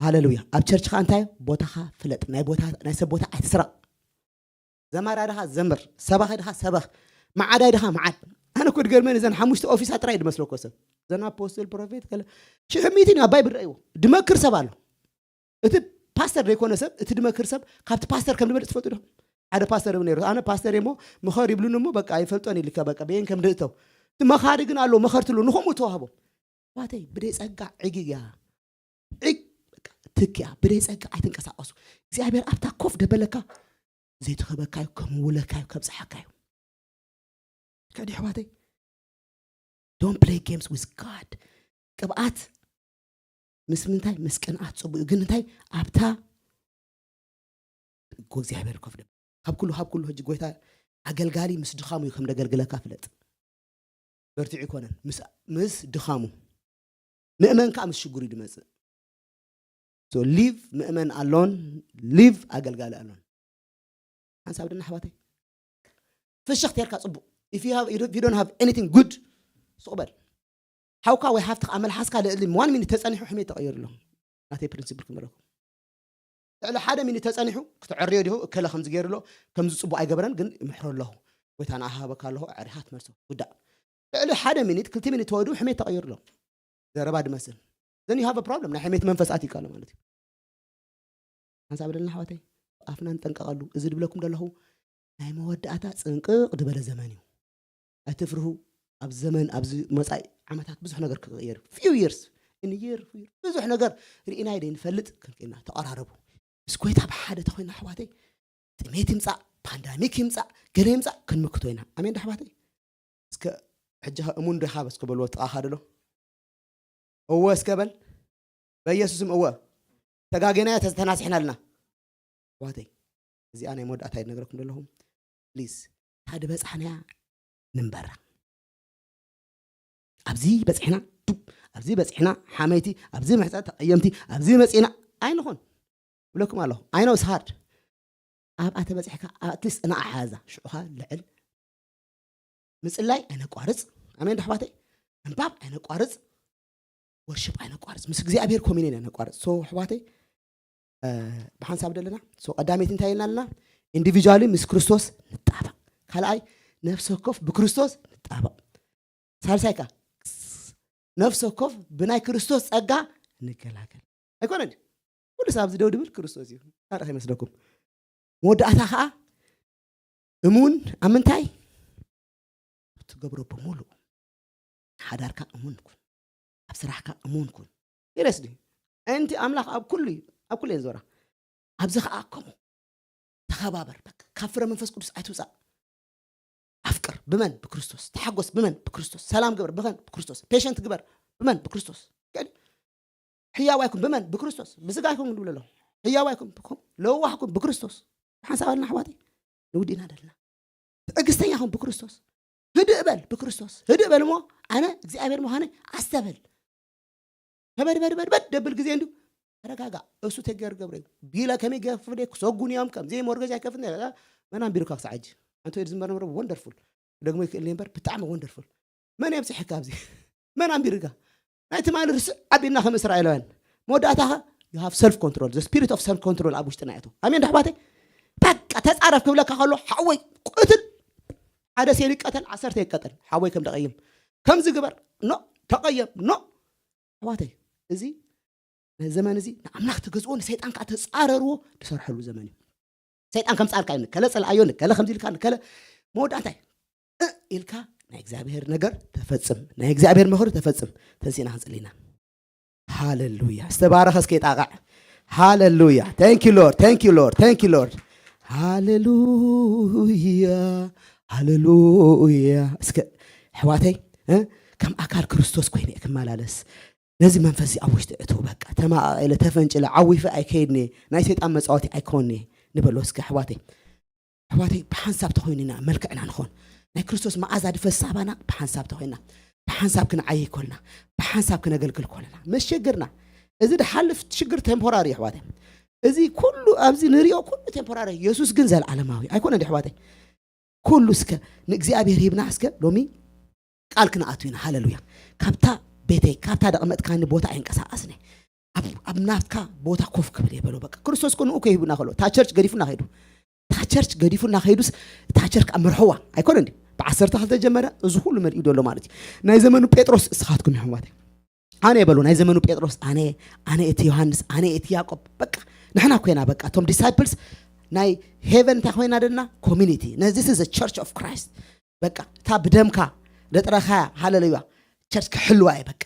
ሃለሉያ። ኣብ ቸርች ኸዓ እንታይ ቦታኻ ፍለጥ። ናይ ቦታ ናይ ሰብ ቦታ ኣይትስረቕ። ዘማሪ ድኻ ዘምር፣ ሰባኺ ድኻ ሰበኽ፣ መዓዳይ ድኻ መዓድ። ኣነ እኮ ድገርመኒ እዘን ሓሙሽተ ኦፊሳት ጥራይ ድመስለኮ ሰብ እዘን ኣፖስትል ፕሮፌት ከለ ሽሕ ሚእትን ኣባይ ብረእይዎ ድመክር ሰብ ኣሎ። እቲ ፓስተር ዘይኮነ ሰብ እቲ ድመክር ሰብ ካብቲ ፓስተር ከም ድበልፅ ትፈልጡ ዶ? ሓደ ፓስተር እውን ነይሩ ኣነ ፓስተር እሞ ምኸር ይብሉኒ እሞ በቃ ይፈልጦን ይልካ በቃ በየን ከም ድእተው እቲ መኻሪ ግን ኣሎ መኸርቲ ኣሎ ንኸምኡ ተዋህቦ። ኣሕዋተይ ብደይ ጸጋ ዕጊግ እያ። ዕግ በቃ ትክ እያ። ብደይ ጸጋ ኣይትንቀሳቀሱ። እግዚኣብሔር ኣብታ ኮፍ ደበለካ ዘይትኸበካ እዩ፣ ከምውለካ እዩ፣ ከብጽሓካ እዩ። ከዲ ኣሕዋተይ don't play games with God። ቅብኣት ምስ ምንታይ ምስ ቅንኣት ጽቡቅ እዩ፣ ግን እንታይ ኣብታ እጎ እግዚኣብሔር ኮፍ ደበለ ካብ ኩሉ ካብ ኩሉ ሕጂ ጎይታ ኣገልጋሊ ምስ ድኻሙ እዩ ከም ደገልግለካ ፍለጥ። በርቲዑ ይኮነን ምስ ምስ ድኻሙ ምእመን ከዓ ምስ ሽግሩ እዩ ድመጽእ። So leave ምእመን ኣሎን፣ leave ኣገልጋሊ ኣሎን። ሓንሳብ ድና ኣሕዋተይ ፍሽኽ ተርካ ጽቡቕ። If you have, you don't, you don't have anything good, ስቕ በል። ሓውካ ወይ ሓፍትኻ ኣብ መልሓስካ ልዕሊ one minute ተጸኒሑ ሕሜት ተቐይሩ ኣሎ። ናተይ ፕሪንሲፕል ክምረኩም። ልዕሊ ሓደ ሚኒት ተጸኒሑ ክትዕርዮ ዲኹ እከለ ከምዚ ገይሩ ኣሎ፣ ከምዚ ጽቡቕ ኣይገበረን ግን ይምሕሮ ኣለኹ። ጎይታ ንኣኻ ሃበካ ኣለኹ ኣዕሪኻ ትመልሶ። ጉዳእ ልዕሊ ሓደ ሚኒት ክልተ ሚኒት ተወዱ ሕሜት ተቐይሩ ኣሎ። ዘረባ ድመስል። Then you have a problem። ናይ ሕሜት መንፈስ ኣትዩካ ኣሎ ማለት እዩ። ሓንሳብ ደልና ኣሕዋተይ ኣፍና ንጠንቀቐሉ። እዚ ድብለኩም ዘለኹ ናይ መወዳእታ ጽንቅቕ ድበለ ዘመን እዩ። ኣይትፍርሁ። ኣብ ዘመን ኣብዚ መጻኢ ዓመታት ብዙሕ ነገር ክቕየር እዩ። Few years in year ብዙሕ ነገር ርኢና ይደ ንፈልጥ ክንክና ተቐራረቡ። ምስ ጎይታ ብሓደ ተኮይና ኣሕዋተይ ጥሜት ይምጻእ ፓንዳሚክ ይምጻእ ገለ ይምጻእ ክንምክቶ ኢና። ኣሜን ዶ ኣሕዋተይ? እስከ ሕጂ እሙን ዶ ሃበ እስከ በልዎ ጥቓኻ ደሎ እወ እስከ በል። በኢየሱስም እወ ተጋጌናዮ ተተናሲሕና ኣለና። ኣሕዋተይ እዚኣ ናይ መወዳእታ ይነግረኩም ዘለኹም ፕሊዝ። ታዲ በጻሕናያ ንንበራ ኣብዚ በጽሕና ዱብ፣ ኣብዚ በጽሕና ሓመይቲ፣ ኣብዚ ምሕጸ ተቐየምቲ፣ ኣብዚ መጺና ኣይንኹን ብለኩም ኣለኹ። I know it's hard። ኣብኣ ተበጺሕካ ኣትሊስት ጽናዕ ሓዛ ሽዑኻ ልዕል። ምጽላይ ኣይነቋርጽ። ኣሜን ዶ ኣሕዋተይ? ምንባብ ኣይነቋርጽ። ወርሽፕ ኣይነቋርጽ። ምስ እግዚኣብሔር ኮሚኒን ኣይነቋርጽ። So ኣሕዋተይ ብሓንሳብ ደለና። So ቀዳመይቲ እንታይ ኢልና ኣለና? ኢንዲቪጁዋሊ ምስ ክርስቶስ ንጣበቕ። ካልኣይ ነፍሲ ወከፍ ብክርስቶስ ንጣበቕ። ሳልሳይ ከ ነፍሲ ወከፍ ብናይ ክርስቶስ ጸጋ ንገላገል። ኣይኮነን ኩሉ ሰብ ኣብዚ ደው ድብል ክርስቶስ እዩ። ታሪኽ ይመስለኩም። መወዳእታ ከዓ እሙን ኣብ ምንታይ ትገብሮ ብምሉእ ሓዳርካ እሙን ኩን፣ ኣብ ስራሕካ እሙን ኩን። ይረስዲ እንቲ ኣምላኽ ኣብ ኩሉ እዩ፣ ኣብ ኩሉ እየን ዞራ። ኣብዚ ከዓ ከምኡ ተኸባበር። በቃ ካብ ፍረ መንፈስ ቅዱስ ኣይትውፃእ። ኣፍቅር ብመን ብክርስቶስ፣ ተሓጎስ ብመን ብክርስቶስ፣ ሰላም ግበር ብመን ብክርስቶስ፣ ፔሸንት ግበር ብመን ብክርስቶስ። ሕያዋይኩም ብመን ብክርስቶስ። ብስጋ ኣይኮን ድብለ ኣለኹ። ሕያዋይኩም ለዋሕኩም ብክርስቶስ። ሓንሳብ ኣልና ኣሕዋተይ ንውዲና ደልና ትዕግስተኛ ኹን ብክርስቶስ። ህድእ በል ብክርስቶስ። ህድእ በል እሞ ኣነ እግዚኣብሔር ምዃነ ኣስተበል። ከበድበድበድበድ ደብል ግዜ እንዱ ተረጋጋ። እሱ ተገር ገብረ እዩ ቢለ ከመይ ገፍደ ክሰጉን እዮም ከምዚ ሞርገዝ ኣይከፍት መን ኣንቢሩካ ክሳዕ ሕጂ? ኣንተ ዝምበር ነብረ ወንደርፉል። ደግሞ ይክእል እምበር ብጣዕሚ ወንደርፉል። መን የብፅሐካ ኣብዚ? መን ኣንቢርካ? ናይ ትማሊ ርስዕ ኣቢልና ከም እስራኤላውያን መወዳእታኻ you have self control, the spirit of self control ኣብ ውሽጥና ያእቱ። ኣሜን ዶ ኣሕዋተይ? በቃ ተፃረፍ ክብለካ ከሎ ሓወይ ቅትል ሓደ ሴል ይቀተል ዓሰርተ ይቀተል ሓወይ ከም ደቐይም ከምዚ ግበር ኖ ተቐየም ኖ ኣሕዋተይ። እዚ ነዚ ዘመን እዚ ንኣምላኽ ተገዝዎ ንሰይጣን ከዓ ተፃረርዎ ዝሰርሐሉ ዘመን እዩ። ሰይጣን ከም ፃርካ እዩ ንከለ ፀልኣዮ ንከለ ከምዚ ኢልካ ንከለ መወዳእታ እዩ እ ኢልካ ናይ እግዚኣብሔር ነገር ተፈፅም፣ ናይ እግዚኣብሔር ምኽሪ ተፈፅም። ተንሲእና ክንፅሊ ኢና። ሃሌሉያ። ዝተባረኸ እስከ ይጣቕዕ። ሃሌሉያ። Thank you Lord, thank you Lord, thank you Lord። ሃሌሉያ፣ ሃሌሉያ። እስከ ኣሕዋተይ እ ከም ኣካል ክርስቶስ ኮይነ እየ ክመላለስ። ነዚ መንፈስ እዚ ኣብ ውሽጢ እቱ በቃ ተማቓቒለ ተፈንጭለ ዓዊፈ ኣይከይድን እየ። ናይ ሰይጣን መፃወቲ ኣይኮን እየ ንበሎ እስከ ኣሕዋተይ። ኣሕዋተይ ብሓንሳብ ተኾይኑና መልክዕና ንኾን ናይ ክርስቶስ መዓዛ ድፈስ ሳባና ብሓንሳብ ተኾይና ብሓንሳብ ክንዓይ ኮልና ብሓንሳብ ክነገልግል ኮልና መሸግርና። እዚ ድሓልፍ ሽግር ቴምፖራሪ ኣሕዋተይ። እዚ ኩሉ ኣብዚ ንሪኦ ኩሉ ቴምፖራሪ። የሱስ ግን ዘለዓለማዊ ኣይኮነ ዲ ኣሕዋተይ። ኩሉ እስከ ንእግዚኣብሔር ሂብና እስከ ሎሚ ቃል ክንኣቱ ኢና። ሃሌሉያ። ካብታ ቤተይ ካብታ ደቐመጥካኒ ቦታ ኣይንቀሳቐስነ። ኣብ ኣብ ናትካ ቦታ ኮፍ ክብል እየ በሎ። በቃ ክርስቶስ እኮ ንኡ ከሂቡና ከሎ እታ ቸርች ገዲፉና ከይዱ እታ ቸርች ገዲፉና ከይዱስ እታ ቸርች ኣብ መርሕዋ ኣይኮነ እንዲ ብዓሰርተ ክልተ ጀመረ። እዚ ኩሉ መሊኡ ዘሎ ማለት እዩ። ናይ ዘመኑ ጴጥሮስ እስኻትኩም ይሕዋተይ ኣነ የበሉ ናይ ዘመኑ ጴጥሮስ ኣነ ኣነ እቲ ዮሃንስ ኣነ እቲ ያዕቆብ በቃ ንሕና ኮይና በቃ እቶም ዲሳይፕልስ ናይ ሄቨን እንታይ ኮይና ደና ኮሚኒቲ ነዚ ስ ቸርች ኦፍ ክራይስት በቃ እታ ብደምካ ደጥረኻያ ሃለሉያ ቸርች ክሕልዋ እየ በቃ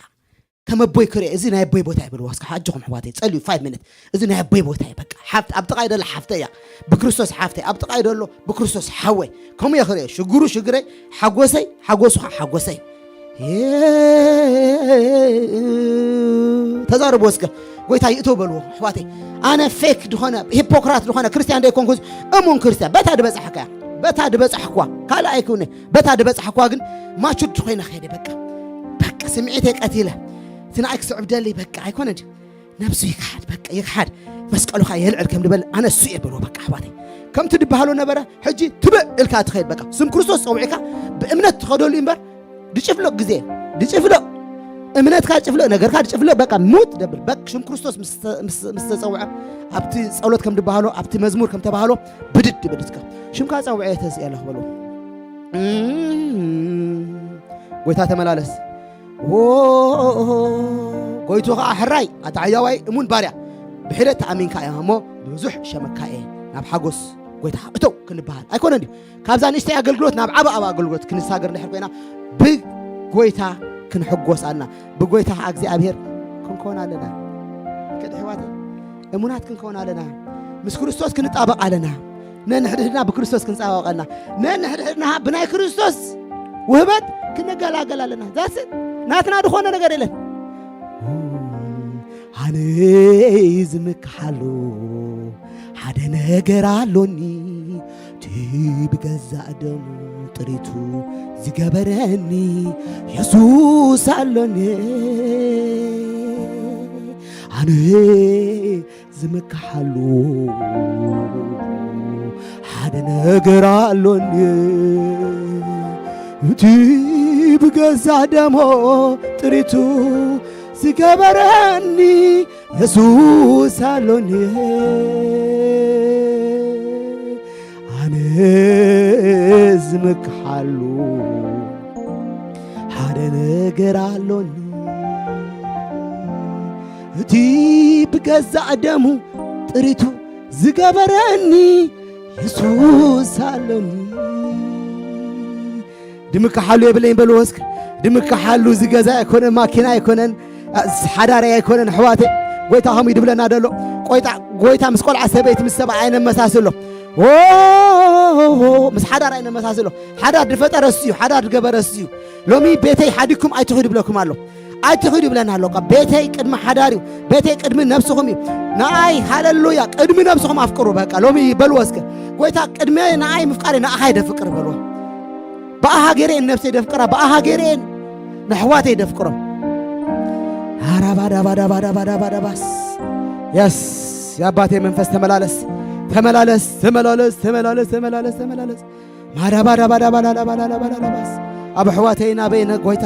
ከም ኣቦይ ክሪኦ እዚ ናይ ኣቦይ ቦታ ይበልዋ እስከ ሓጆኹም ኣሕዋተይ ጸልዩ ፋይቭ ሚኒት እዚ ናይ ኣቦይ ቦታ እዩ በቃ ሓፍት ኣብ ጥቓይ ደላ ሓፍተይ እያ ብክርስቶስ ሓፍተይ ኣብ ጥቓይ ደሎ ብክርስቶስ ሓወይ ከምኡ እየ ክሪኦ ሽግሩ ሽግረይ ሓጎሰይ ሓጎስኻ ሓጎሰይ ተዛረቡ እስከ ጎይታ ይእተው በልዎ ኣሕዋተይ። ኣነ ፌክ ዝኾነ ሂፖክራት ዝኾነ ክርስትያን ደይኮንኩ፣ እሙን ክርስትያን፣ በታ ድበጻሕካ እያ፣ በታ ድበጻሕኳ ካልእ ኣይክውነ፣ በታ ድበጻሕኳ ግን ማቹድ ኮይነ ከይደ። በቃ በቃ ስምዒተይ ቀቲለ፣ እቲ ንኣይ ክስዕብ ደሊ በቃ ኣይኮነ ድዩ? ነብሱ ይክሓድ፣ በቃ ይክሓድ፣ መስቀሉኻ የልዕል ከም ድበል ኣነ እሱ እየ በልዎ። በቃ ኣሕዋተይ፣ ከምቲ ድበሃሎ ነበረ። ሕጂ ትብዕ ኢልካ ትኸይድ። በቃ ስም ክርስቶስ ጸውዒካ ብእምነት ትኸደሉ እምበር ድጭፍልቕ ግዜ፣ ድጭፍልቕ እምነትካ ድጭፍልቕ፣ ነገርካ ድጭፍልቕ፣ በቃ ሙት ደብል። በቃ ሽም ክርስቶስ ምስ ተ-፣ ምስ፣ ምስ ተጸውዐ፣ ኣብቲ ጸሎት ከም ድበሃሎ፣ ኣብቲ መዝሙር ከም ተባሃሎ ብድድ ድብል እስከ። ሽምካ ጸውዐ እየ ተስእየ ኣለኹ በልዎ። እም፣ ጎይታ ተመላለስ። ዎ፣ ጎይቱ ኸዓ ሕራይ፣ ኣታ ሕያዋይ እሙን ባርያ፣ ብሒደት ተኣሚንካ እያ እሞ፣ ብብዙሕ ሸመካ እየ፣ ናብ ሓጎስ ጎይታ እተው ክንበሃል ኣይኮነን ድዩ? ካብዛ ንእሽተይ ኣገልግሎት ናብ ዓቢ፣ ዓቢ ኣገልግሎት ክንሳገር እንድሕር ኮይና፣ ብጎይታ ክንሕጎስ ኣለና። ብጎይታ ኸዓ እግዚኣብሔር ክንከውን ኣለና። ከድ ኣሕዋተይ፣ እሙናት ክንከውን ኣለና። ምስ ክርስቶስ ክንጣበቕ ኣለና። ነንሕድሕድና ብክርስቶስ ክንጻባበቕ ኣለና። ነንሕድሕድና ብናይ ክርስቶስ ውህበት ክንገላገል ኣለና። ዛስ ናትና ዝኾነ ነገር የለን። ኣነ ዝምክሓሉ ሓደ ነገር ኣሎኒ፣ እቲ ብገዛእ ደሙ ጥሪቱ ዝገበረኒ የሱስ ኣሎኒ። ኣነ ዝምክሓሉ ሓደ ነገር ኣሎኒ፣ እቲ ብገዛእ ደሙ ጥሪቱ ዝገበረኒ የሱስ ኣሎኒ። ኣነ ዝምክሓሉ ሓደ ነገር ኣሎኒ፣ እቲ ብገዛእ ደሙ ጥሪቱ ዝገበረኒ የሱስ ኣሎኒ። ድምክሓሉ የብለይን በልዎ እስከ። ድምክሓሉ እዚ ገዛ ኣይኮነን፣ ማኪና ኣይኮነን፣ ሓዳር ኣይኮነን። ኣሕዋተይ፣ ጎይታ ከምኡ እዩ ድብለና ደሎ። ቆይታ፣ ጎይታ ምስ ቆልዓ ሰበይቲ ምስ ሰብኣይ ኣይነመሳስሎ። ዎ፣ ምስ ሓዳር ኣይነመሳስሎ። ሓዳር ድፈጠረ እሱ እዩ፣ ሓዳር ድገበረ እሱ እዩ። ሎሚ ቤተይ ሓዲግኩም ኣይትኺዱ ይብለኩም ኣሎ። ኣይትኺዱ ይብለና ኣሎ። ቤተይ ቅድሚ ሓዳር እዩ፣ ቤተይ ቅድሚ ነብስኹም እዩ። ንኣይ፣ ሃለሉያ፣ ቅድሚ ነብስኹም ኣፍቅሩ። በቃ ሎሚ በልዎ እስከ፣ ጎይታ ቅድሚ ንኣይ ምፍቃር ንኣኻ የደፍቅር በልዎ። ብኣኻ ገይረ እየ ንነብሰይ ደፍቅራ፣ ብኣኻ ገይረ እየ ንኣሕዋተይ ደፍቅሮም። ኣራባዳባዳባዳባዳባዳባስ። የስ፣ የኣባቴ መንፈስ ተመላለስ፣ ተመላለስ፣ ተመላለስ፣ ተመላለስ፣ ተመላለስ፣ ተመላለስ። ማዳባዳባዳባዳባዳባዳባስ። ኣብ ኣሕዋተይን ኣበይን ጎይታ፣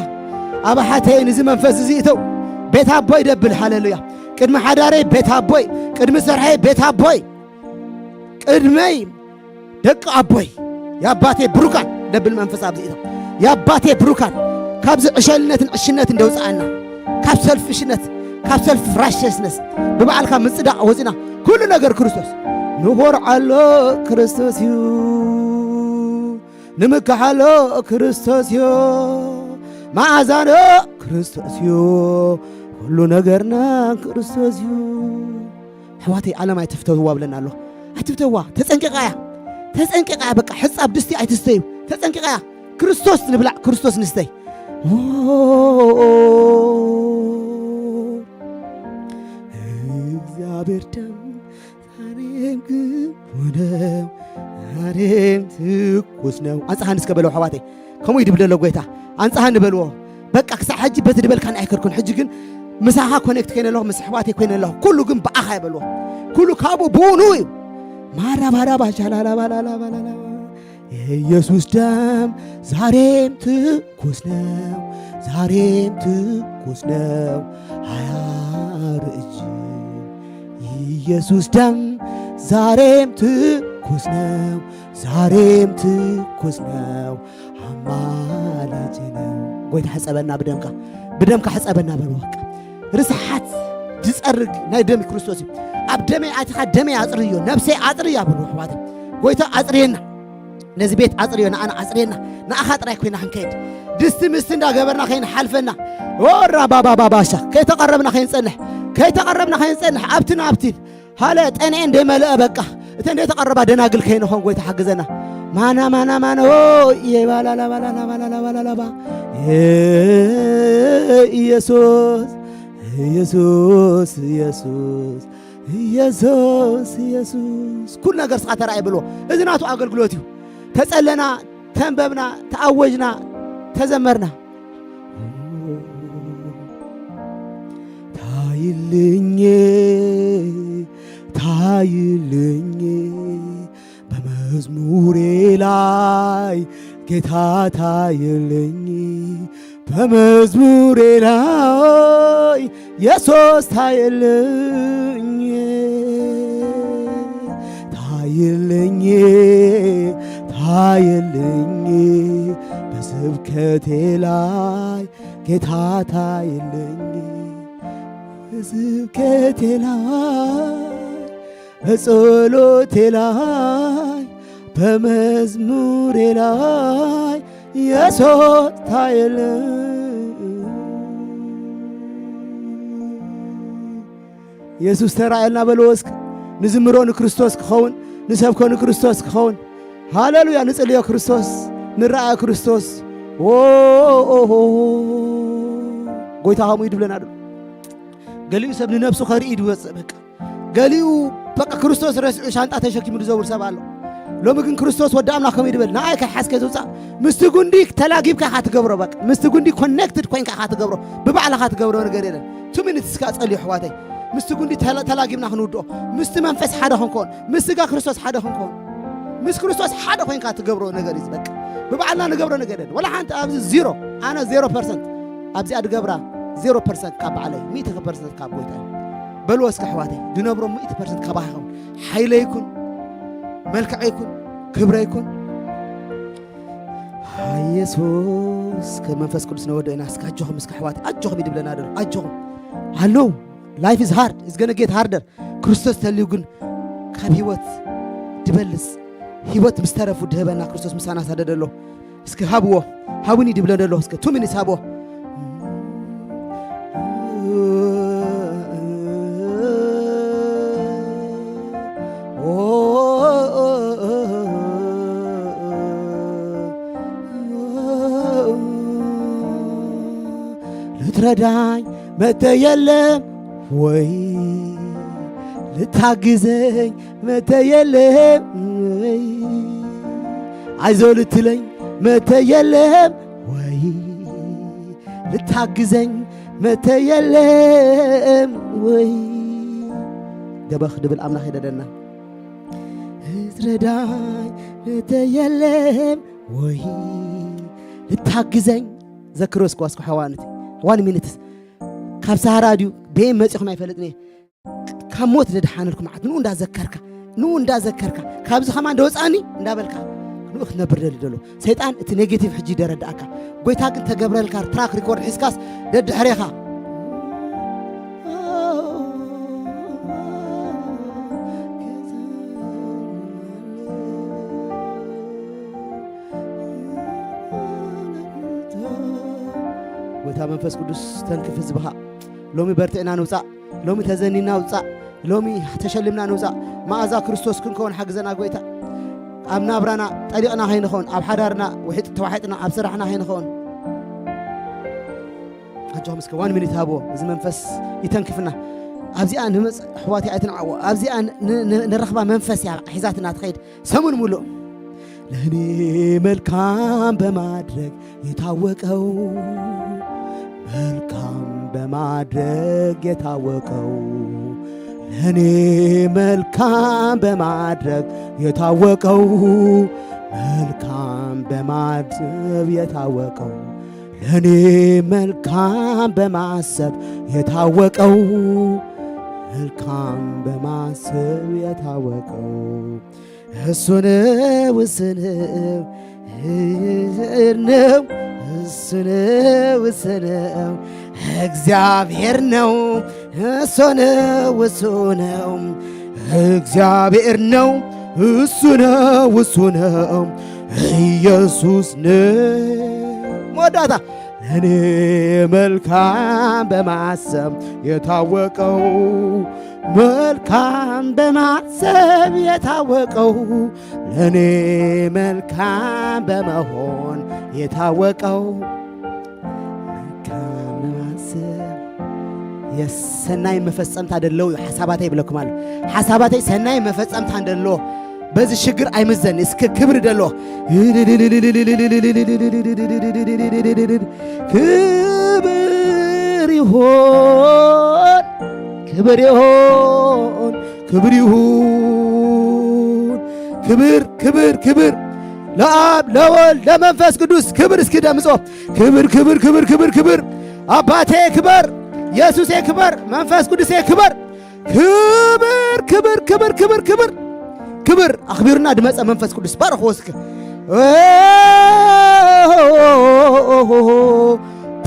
ኣብ ኣሓተይን እዚ መንፈስ እዚ ይእተው። ቤት ኣቦይ ደብል፣ ሃሌሉያ። ቅድሚ ሓዳረይ ቤት ኣቦይ፣ ቅድሚ ስርሐይ ቤት ኣቦይ፣ ቅድመይ ደቂ ኣቦይ፣ የኣባቴ ብሩካን ደብል መንፈስ ኣብዚ ኢዶ። የኣባቴ ብሩካን፣ ካብዚ ዕሸልነትን ዕሽነትን ደውፅኣና፣ ካብ ሰልፍሽነት፣ ካብ ሰልፍ ራሽስነስ፣ ብባዕልካ ምፅዳቕ ወፂና፣ ኩሉ ነገር ክርስቶስ። ንኾርዓሎ ክርስቶስ እዩ፣ ንምክሓሎ ክርስቶስ እዩ፣ መዓዛኖ ክርስቶስ እዩ፣ ኩሉ ነገርና ክርስቶስ እዩ። ኣሕዋተይ፣ ዓለም ኣይትፍተውዋ ብለና ኣሎ። ኣይትፍተውዋ፣ ተጸንቂቓ እያ። ተጸንቂቓ እያ። በቃ ሕጻብ ድስቲ ኣይትስተዩ። ተጸንቂቓ እያ። ክርስቶስ ንብላዕ፣ ክርስቶስ ንስተይ። ኦ፣ እግዚኣብሔር ደም ዛሬም ክፉ ነው፣ ዛሬም ትኩስ ነው። ኣንጻሃኒ እስከ በለው ኣሕዋተይ። ከምኡ ይድብል ዘሎ ጎይታ። ኣንጻሃኒ በልዎ። በቃ ክሳዕ ሕጂ በቲ ድበልካኒ ኣይከድኩን። ሕጂ ግን ምሳኻ ኮኔክት ኮይነ ኣለኹ፣ ምስ ኣሕዋተይ ኮይነ ኣለኹ። ኩሉ ግን ብኣኻ እየ በልዎ። ኩሉ ካብኡ ብኡ ንኡ እዩ። ማራባራባ ሻላላባላላባላላባ። የኢየሱስ ደም ዛሬም ትኩስ ነው፣ ዛሬም ትኩስ ነው፣ አያረጅም። የኢየሱስ ደም ዛሬም ትኩስ ነው፣ ዛሬም ትኩስ ነው፣ ኣማላጅ ነው። ጎይታ ሕጸበና ብደምካ፣ ብደምካ ሕጸበና በልዎ። በቃ ርስሓት ዝጸርግ ናይ ደም ክርስቶስ እዩ። ኣብ ደመይ ኣቲኻ ደመይ ኣጽርዮ፣ ነብሰይ ኣጽርያ በልዎ ኣሕዋተይ። ጎይታ ኣጽርየና፣ ነዚ ቤት ኣጽርዮ፣ ንኣና ኣጽርየና፣ ንኣኻ ጥራይ ኮይና ክንከይድ። ድስቲ ምስቲ እንዳገበርና ከይንሓልፈና፣ ወራ ባባባባሻ፣ ከይተቐረብና ከይንጸንሕ፣ ከይተቐረብና ከይንጸንሕ፣ ኣብቲ ናብቲ ሃለ ጠንኤ እንደመልአ በቃ፣ እተን ዘይተቐረባ ደናግል ከይንኾን ጎይታ ሓግዘና። ማና ማና ማና ኦ የባላላባላላባላላባላላባ ኢየሱስ ኢየሱስ ኢየሱስ ኢየሱስ ኢየሱስ ኩሉ ነገር ስኻ ተራእየ ብሎ። እዚ ናቱ ኣገልግሎት እዩ። ተጸለና፣ ተንበብና፣ ተኣወጅና፣ ተዘመርና። ታይልኝ ታይልኝ በመዝሙሬ ላይ ጌታ ታይልኝ በመዝሙሬ ላይ ኢየሱስ ታይልኝ ታይልኝ ታይልኝ በስብከቴ ላይ ጌታ ታይልኝ በስብከቴ ላይ በጸሎቴ ላይ በመዝሙሬ ላይ ኢየሱስ ታይልኝ። ኢየሱስ ተራእየልና በልዎ እስኪ። ንዝምሮ ንክርስቶስ ክኸውን፣ ንሰብኮ ንክርስቶስ ክኸውን። ሃሌሉያ! ንጽልዮ ክርስቶስ፣ ንረኣዮ ክርስቶስ። ዎ፣ ኦ፣ ኦ፣ ኦ። ጎይታ ከምኡ እዩ ድብለና ድሎ። ገሊኡ ሰብ ንነብሱ ከርኢ ድወጽእ በቃ። ገሊኡ በቃ ክርስቶስ ረሲዑ ሻንጣ ተሸኪሙ ዝዘውር ሰብ ኣሎ። ሎሚ ግን ክርስቶስ ወዲ ኣምላኽ ከመይ ድበል? ንኣይ ከይሓዝከ ዝውጻእ ምስቲ ጉንዲ ተላጊብካ ኢኻ ትገብሮ። በቃ ምስቲ ጉንዲ ኮኔክትድ ኮይንካ ኢኻ ትገብሮ። ብባዕልኻ ትገብሮ ነገር የለን። ቱ ሚኒትስ እስካ ጸልዩ ኣሕዋተይ። ምስቲ ጉንዲ ተላ-፣ ተላጊብና ክንውድኦ። ምስቲ መንፈስ ሓደ ክንከውን። ምስ ስጋ ክርስቶስ ሓደ ክንከውን። ምስ ክርስቶስ ሓደ ኮይንካ ትገብሮ ነገር እዩ። በቃ ብባዕልና ንገብሮ ነገር የለን። ወላ ሓንቲ ኣብዚ ዜሮ። ኣነ ዜሮ ፐርሰንት ኣብዚኣ ድገብራ ዜሮ ፐርሰንት ካብ ባዕለይ፣ ሚእቲ ፐርሰንት ካብ ጎይታ እዩ። በልዎ እስከ ኣሕዋተይ፣ ድነብሮ ሚእቲ ፐርሰንት ካባኻ ይኸውን። ሓይለይ ይኩን፣ መልክዐይ ይኩን፣ ክብረይ ይኩን። ሃይ የሱስ፣ ከመንፈስ ቅዱስ ነወዶ ኢና። እስከ ኣጆኹም እስከ ኣሕዋት፣ ኣጆኹም ይድብለና ደሎ። ኣጆኹም። I know life is hard, it's gonna get harder. ክርስቶስ ተልዩ ግን ካብ ህይወት ድበልጽ፣ ህይወት ምስ ተረፉ ድህበና ክርስቶስ ምሳና ሳደደ ኣሎ። እስኪ ሃብዎ፣ ሃቡኒ ድብለ ደሎ። እስከ ቱ ሚኒትስ ሃብዎ። ልትረዳኝ መተ የለም ወይ? ልታግዘኝ መተ የለም ወይ? አይዞ ልትለኝ መተ የለም ወይ? ልታግዘኝ መተ የለም ወይ? ደበኽ ድብል ኣምላኽ ይደደና። ልትረዳኝ መተ የለም ወይ? ልታግዘኝ። ዘክሮ እስከ ዋስኩ ሓዋንት ዋን ሚኒትስ ካብ ሰሃራ ድዩ ቤም መጺኹም ኣይፈልጥን እየ። ካብ ሞት ዘድሓነልኩ መዓት ንኡ እንዳዘከርካ፣ ንኡ እንዳዘከርካ፣ ካብዚ ከማን ደወጻኒ እንዳበልካ ንኡ ክትነብር ደሊ ደሎ። ሰይጣን እቲ ኔጌቲቭ ሕጂ ደረዳእካ። ጎይታ ግን ተገብረልካ ትራክ ሪኮርድ ሒዝካስ ደድሕሬኻ። ጎይታ መንፈስ ቅዱስ ተንክፍ ህዝብኻ። ሎሚ በርቲዕና ንውጻእ። ሎሚ ተዘኒና ውጻእ። ሎሚ ተሸልምና ንውጻእ። መኣዛ ክርስቶስ ክንከውን ሓግዘና ጎይታ። ኣብ ናብራና ጠሊቕና ከይንኸውን፣ ኣብ ሓዳርና ውሒጥ-፣ ተዋሒጥና ኣብ ስራሕና ከይንኸውን። ኣጆኹም እስከ ዋን ሚኒት ሃብዎ። እዚ መንፈስ ይተንክፍና። ኣብዚኣ ንመጽ-፣ ኣሕዋት ኣይትንዓዎ። ኣብዚኣ ን-፣ ን-፣ ንረኽባ መንፈስ እያ ሒዛትና ትኸይድ። ሰሙን ሙሉእ ለእኔ መልካም በማድረግ የታወቀው፣ መልካም በማድረግ የታወቀው፣ ለእኔ መልካም በማድረግ የታወቀው፣ መልካም በማሰብ የታወቀው፣ ለእኔ መልካም በማሰብ የታወቀው፣ መልካም በማሰብ የታወቀው እሱ ነው፣ እሱ ነው፣ እሱ ነው፣ እሱ ነው፣ እግዚአብሔር ነው። እሱ ነው፣ እሱ ነው፣ እግዚአብሔር ነው። እሱ ነው፣ እሱ ነው፣ ኢየሱስ ነው። መወዳታ ለእኔ መልካም በማሰብ የታወቀው፣ መልካም በማሰብ የታወቀው፣ ለእኔ መልካም በመሆን የታወቀው፣ መልካም በማሰብ የስ፣ ሰናይ መፈጸምታ ደለዉ እዩ ሓሳባተይ ይብለኩም ኣሎ። ሓሳባተይ ሰናይ መፈጸምታ ደለዎ። በዚ ሽግር ኣይምዘን፣ እስከ ክብሪ ደለዎ። ክብር ይሆን፣ ክብር ይሆን፣ ክብር ይሁን። ክብር፣ ክብር፣ ክብር ለአብ ለወልድ ለመንፈስ ቅዱስ ክብር። እስኪ ደምጾ ክብር፣ ክብር፣ ክብር፣ ክብር፣ ክብር። አባቴ ክበር፣ ኢየሱሴ ክበር፣ መንፈስ ቅዱሴ ክበር። ክብር፣ ክብር፣ ክብር፣ ክብር፣ ክብር። ክብር ኣኽቢሩና ድመጸ መንፈስ ቅዱስ ባርኽዎ እስከ።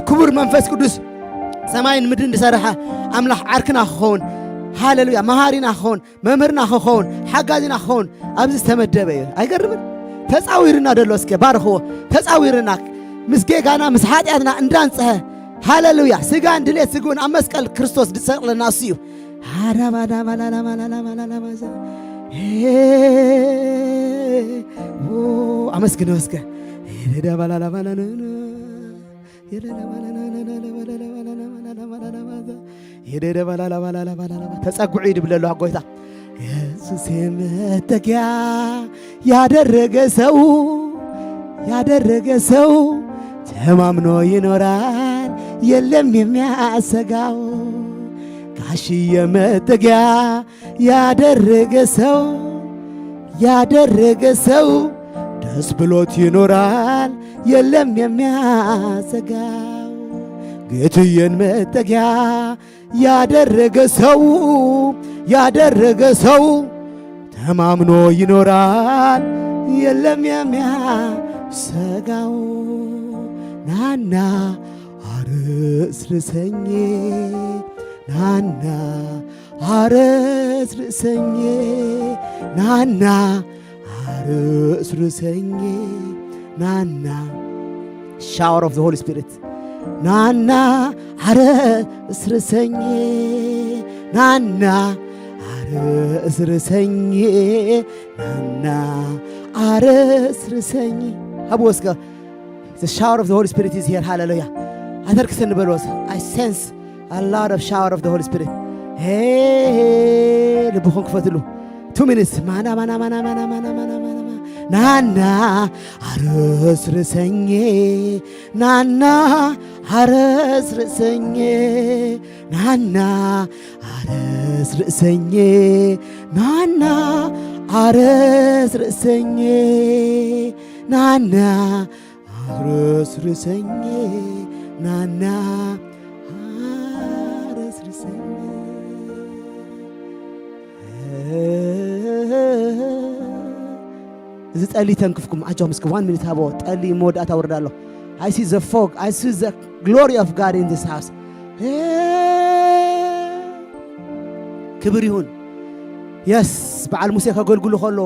ክቡር መንፈስ ቅዱስ ሰማይን ምድርን ዝሰርሐ ኣምላኽ ዓርክና ክኸውን፣ ሃሌሉያ፣ መሃሪና ክኸውን፣ መምህርና ክኸውን፣ ሓጋዚና ክኸውን ኣብዚ ዝተመደበ እዩ። ኣይገርምን? ተጻዊርና ደሎ እስከ ባርኽዎ። ተጻዊርና ምስ ጌጋና ምስ ሓጢኣትና እንዳንጽሀ፣ ሃሌሉያ፣ ስጋን ድሌት ስግኡን ኣብ መስቀል ክርስቶስ ዝሰቅለና እሱ እዩ። ሃዳባዳባላላባላላባላላባዛ። ሄ፣ ኦ፣ ኣመስግን እስከ። ሄደባላላባላላባላላ። ተጸጉዑ እዩ ድብለሉ ጎይታ። ኢየሱስ መጠጊያ ያደረገ ሰው፣ ያደረገ ሰው ተማምኖ ይኖራል፣ የለም የሚያሰጋው። ጋሽዬ መጠጊያ ያደረገ ሰው፣ ያደረገ ሰው ደስ ብሎት ይኖራል፣ የለም የሚያሰጋው። ጌትዬን መጠጊያ ያደረገ ሰው፣ ያደረገ ሰው ተማምኖ ይኖራል፣ የለም የሚያሰጋው። ናና አረስርሰኝ፣ ናና አረስርሰኝ፣ ናና አረስርሰኝ፣ ናና። Shower of the Holy Spirit። ናና አረስርሰኝ፣ ናና አረስርሰኝ፣ ናና አረስርሰኝ። ሃብዎ እስከ። The shower of the Holy Spirit is here. ሃሌሉያ። ኣተርክሰኒ በልዎ። I sense a lot of shower of the Holy Spirit. Hey, ልብኹም ክፈትሉ። Two minutes. ማና፣ ማና፣ ማና። ናና አረስርሰኝ፣ ናና አረስርሰኝ፣ ናና አረስርሰኝ፣ ናና አረስርሰኝ፣ ናና አረስርሰኝ፣ ናና አረስርሰኝ። እዚ ጠሊ ተንክፍኩም ኣጆም እስኪ one minute ሃቦ። ጠሊ መወዳእታ ወርዳ ኣሎ። I see the fog, I see the glory of God in this house. ክብር ይሁን። የስ፣ በዓል ሙሴ ከገልግሉ ከሎ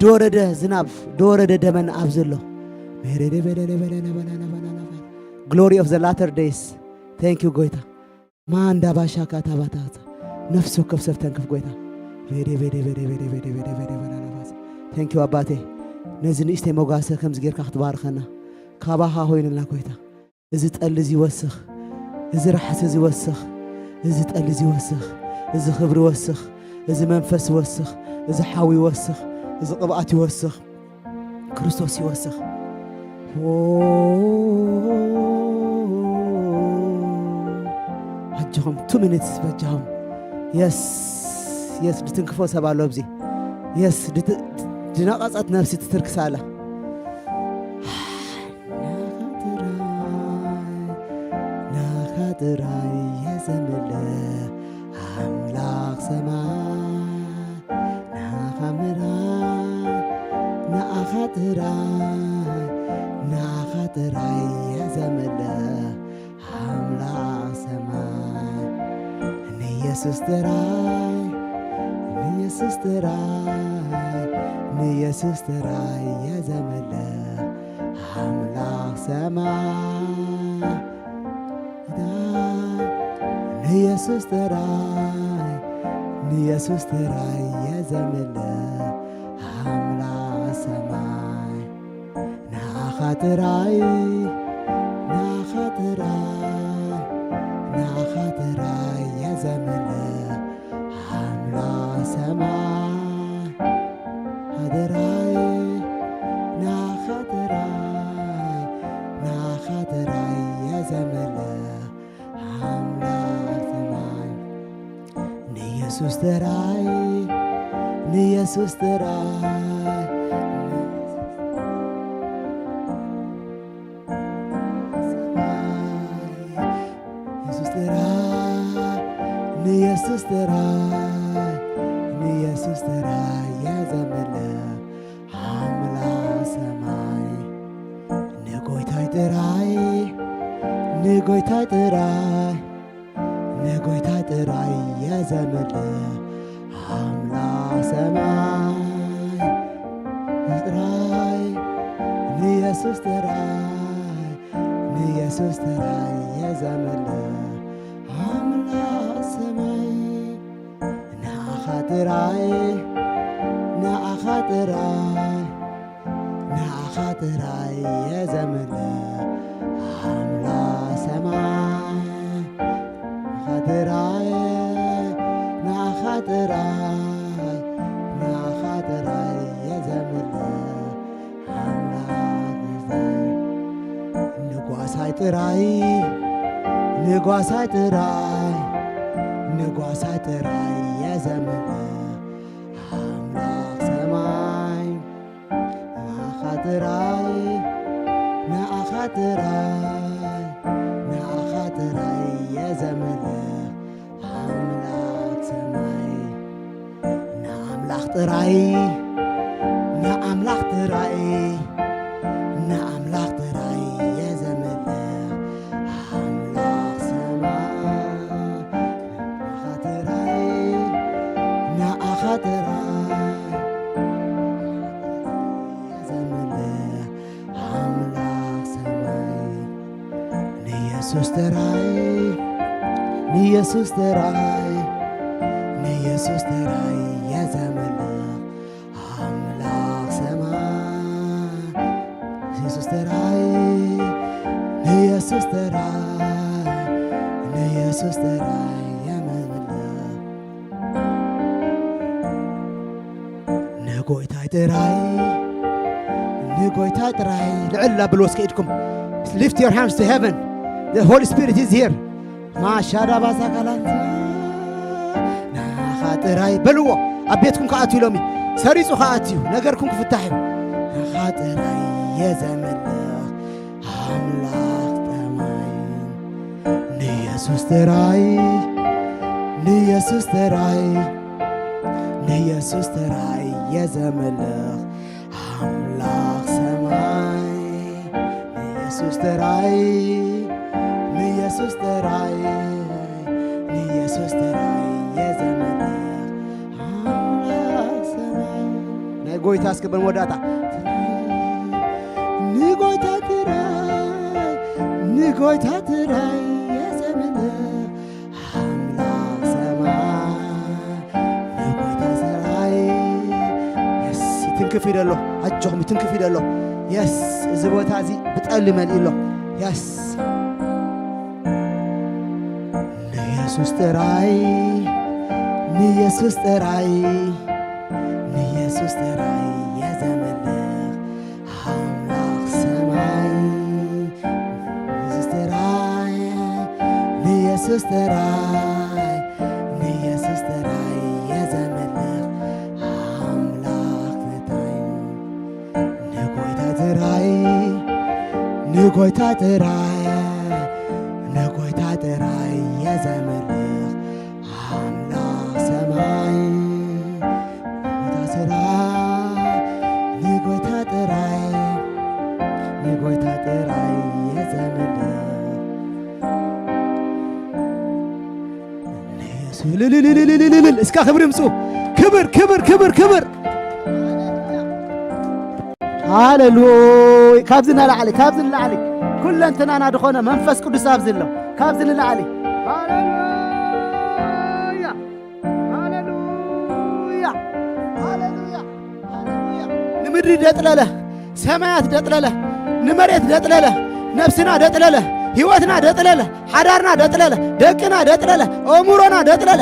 ደወረደ ዝናብ፣ ደወረደ ደመና ኣብዚ ኣሎ። Glory of the latter days. Thank you ጎይታ። ማንዳ ባሻካ ታባታታ ነፍሲ ወከፍ ሰብ ተንክፍ ጎይታ። ቤዴ ቤዴ ቤዴ ቤዴ ቤዴ ቤዴ ቤዴ በላላባስ። Thank you ኣባቴ፣ ነዚ ንእሽተይ መጓሰ ከምዚ ጌርካ ክትባርኸና፣ ካባኻ ኮይኑልና ጎይታ። እዚ ጠሊ እዚ ይወስኽ፣ እዚ ራሕሲ እዚ ይወስኽ፣ እዚ ጠሊ እዚ ይወስኽ፣ እዚ ክብሪ ይወስኽ፣ እዚ መንፈስ ይወስኽ፣ እዚ ሓዊ ይወስኽ፣ እዚ ቅብኣት ይወስኽ። ክርስቶስ ይወስኽ። ኣጆኹም two minutes በጃኹም። የስ፣ የስ፣ ድትንክፎ ሰብ ኣሎ ኣብዚ። የስ፣ ድት-፣ ድነቐጸት ነፍሲ ትትርክስ ኣላ። ናኻ ጥራይ፣ ናኻ ጥራይ የዘምለ ኣምላኽ ሰማይ። ናኻ ምራይ፣ ንኣኻ ጥራይ፣ ንኣኻ ጥራይ የዘምለ ኣምላኽ ሰማይ። ንየሱስ ጥራይ፣ ንየሱስ ጥራይ፣ ንየሱስ ጥራይ የዘምለ ኣምላኽ ሰማይ። ንየሱስ ጥራይ፣ ንየሱስ ጥራይ የዘምለ ኣምላኽ ሰማይ። ንኣኻ ጥራይ፣ ንኣኻ ጥራይ፣ ንኣኻ ጥራይ ሰማይ ጥራይ፣ ናኻ ጥራይ፣ ናኻ ጥራይ እየ ዘምልኽ ኣምላኽ ሰማይ። ንየሱስ ጥራይ፣ ንየሱስ ጥራይ፣ ሰማይ የሱስ ጥራይ፣ ንየሱስ ጥራይ፣ ንየሱስ ጥራይ እየ ዘምልኽ ኣምላኽ ሰማይ። ንጎይታይ ጥራይ፣ ንጎይታይ ጥራይ፣ ንጎይታይ ጥራይ እየ ዘምልኽ ኣምላኽ ሰማይ። ጥራይ፣ ንየሱስ ጥራይ፣ ንየሱስ ጥራይ እየ ዘምልኽ ኣምላኽ ሰማይ። ንኣኻ ጥራይ፣ ንኣኻ ጥራይ፣ ንኣኻ ጥራይ እየ ዘምልኽ ኣምላኽ ሰማይ። ንኣኻ ጥራይ፣ ንኣኻ ጥራይ፣ ንኣኻ ጥራይ እየ ዘምልኽ ኣምላኽ ሰማይ። ንጓሳይ ጥራይ፣ ንጓሳይ ጥራይ፣ ንጓሳይ ጥራይ እየ ዘምልኽ ኣምላኽ ሰማይ። ንኣኻ ጥራይ፣ ንኣኻ ጥራይ፣ ንኣኻ ጥራይ እየ ዘምልኽ ኣምላኽ ሰማይ። ንኣምላኽ ጥራይ፣ ንኣምላኽ ጥራይ፣ ንኣምላኽ ጥራይ እየ ዘምልኽ ኣምላኽ ሰማይ። ንኣኻ ጥራይ፣ ንኣኻ ጥራይ እየ ዘምልኽ ኣምላኽ ሰማይ። ንየሱስ ጥራይ፣ ንየሱስ ጥራይ፣ ንየሱስ ጥራይ እየ ዘምልኽ ኣምላኽ ሰማይ። ንየሱስ ጥራይ፣ ንየሱስ ጥራይ፣ ንየሱስ ጥራይ እየ ዘምልኽ። ንጎይታይ ጥራይ፣ ንጎይታይ ጥራይ። ልዕል ኣብል እስከ ኢድኩም። Lift your hands to heaven. The Holy Spirit is here. ማሻዳ ባዛ ካላንታ። ንኻ ጥራይ በልዎ። ኣብ ቤትኩም ክኣቱ ኢሎም እዩ። ሰሪጹ ክኣቱ እዩ። ነገርኩም ክፍታሕ እዩ። ንኻ ጥራይ እየ ዘምልኽ ኣምላኽ ጠማይ። ንየሱስ ጥራይ፣ ንየሱስ ጥራይ፣ ንየሱስ ጥራይ እየ ዘምልኽ ኣምላኽ ሰማይ። ንየሱስ ጥራይ፣ ንየሱስ ጥራይ፣ ንየሱስ ጥራይ እየ ዘምልኽ ኣምላኽ ሰማይ። ናይ ጎይታ እስከ በል መወዳእታ። ንጎይታ ጥራይ፣ ንጎይታ ጥራይ እየ ዘምልኽ ኣምላኽ ሰማይ። ንጎይታ ጥራይ። የስ፣ ይትንክፍ እዩ ደሎ። ኣጆኹም፣ ይትንክፍ እዩ ደሎ። የስ፣ እዚ ቦታ እዚ ብጠሊ መሊኡ ኣሎ። የስ። ንየሱስ ጥራይ፣ ንየሱስ ጥራይ፣ ንየሱስ ጥራይ እየ ዘምልኽ ኣምላኽ ሰማይ። ንየሱስ ጥራይ፣ ንየሱስ ጥራይ፣ ንየሱስ ጥራይ እየ ዘምልኽ ኣምላኽ ነታይ። ንጎይታ ጥራይ፣ ንጎይታ ጥራይ፣ ንጎይታ ጥራይ እየ ዘምልኽ ኣምላኽ ሰማይ። ንጎይታ ጥራይ፣ ንጎይታ ጥራይ፣ ንጎይታ ጥራይ እየ ዘምልኽ። ንየሱስ እልልልልልልልል። እስካ ክብሪ ምጹ። ክብር፣ ክብር፣ ክብር፣ ክብር። ሃሌሉያ። ካብዚ ንላዕሊ፣ ካብዚ ንላዕሊ። ኩለንትናና ዝኾነ መንፈስ ቅዱስ ኣብዚ ኣሎ። ካብዚ ንላዕሊ። ሃሌሉያ። ሃሌሉያ። ሃሌሉያ። ሃሌሉያ። ንምድሪ ደጥለለ፣ ሰማያት ደጥለለ፣ ንመሬት ደጥለለ፣ ነብስና ደጥለለ፣ ህይወትና ደጥለለ፣ ሓዳርና ደጥለለ፣ ደቅና ደጥለለ፣ ኣእምሮና ደጥለለ፣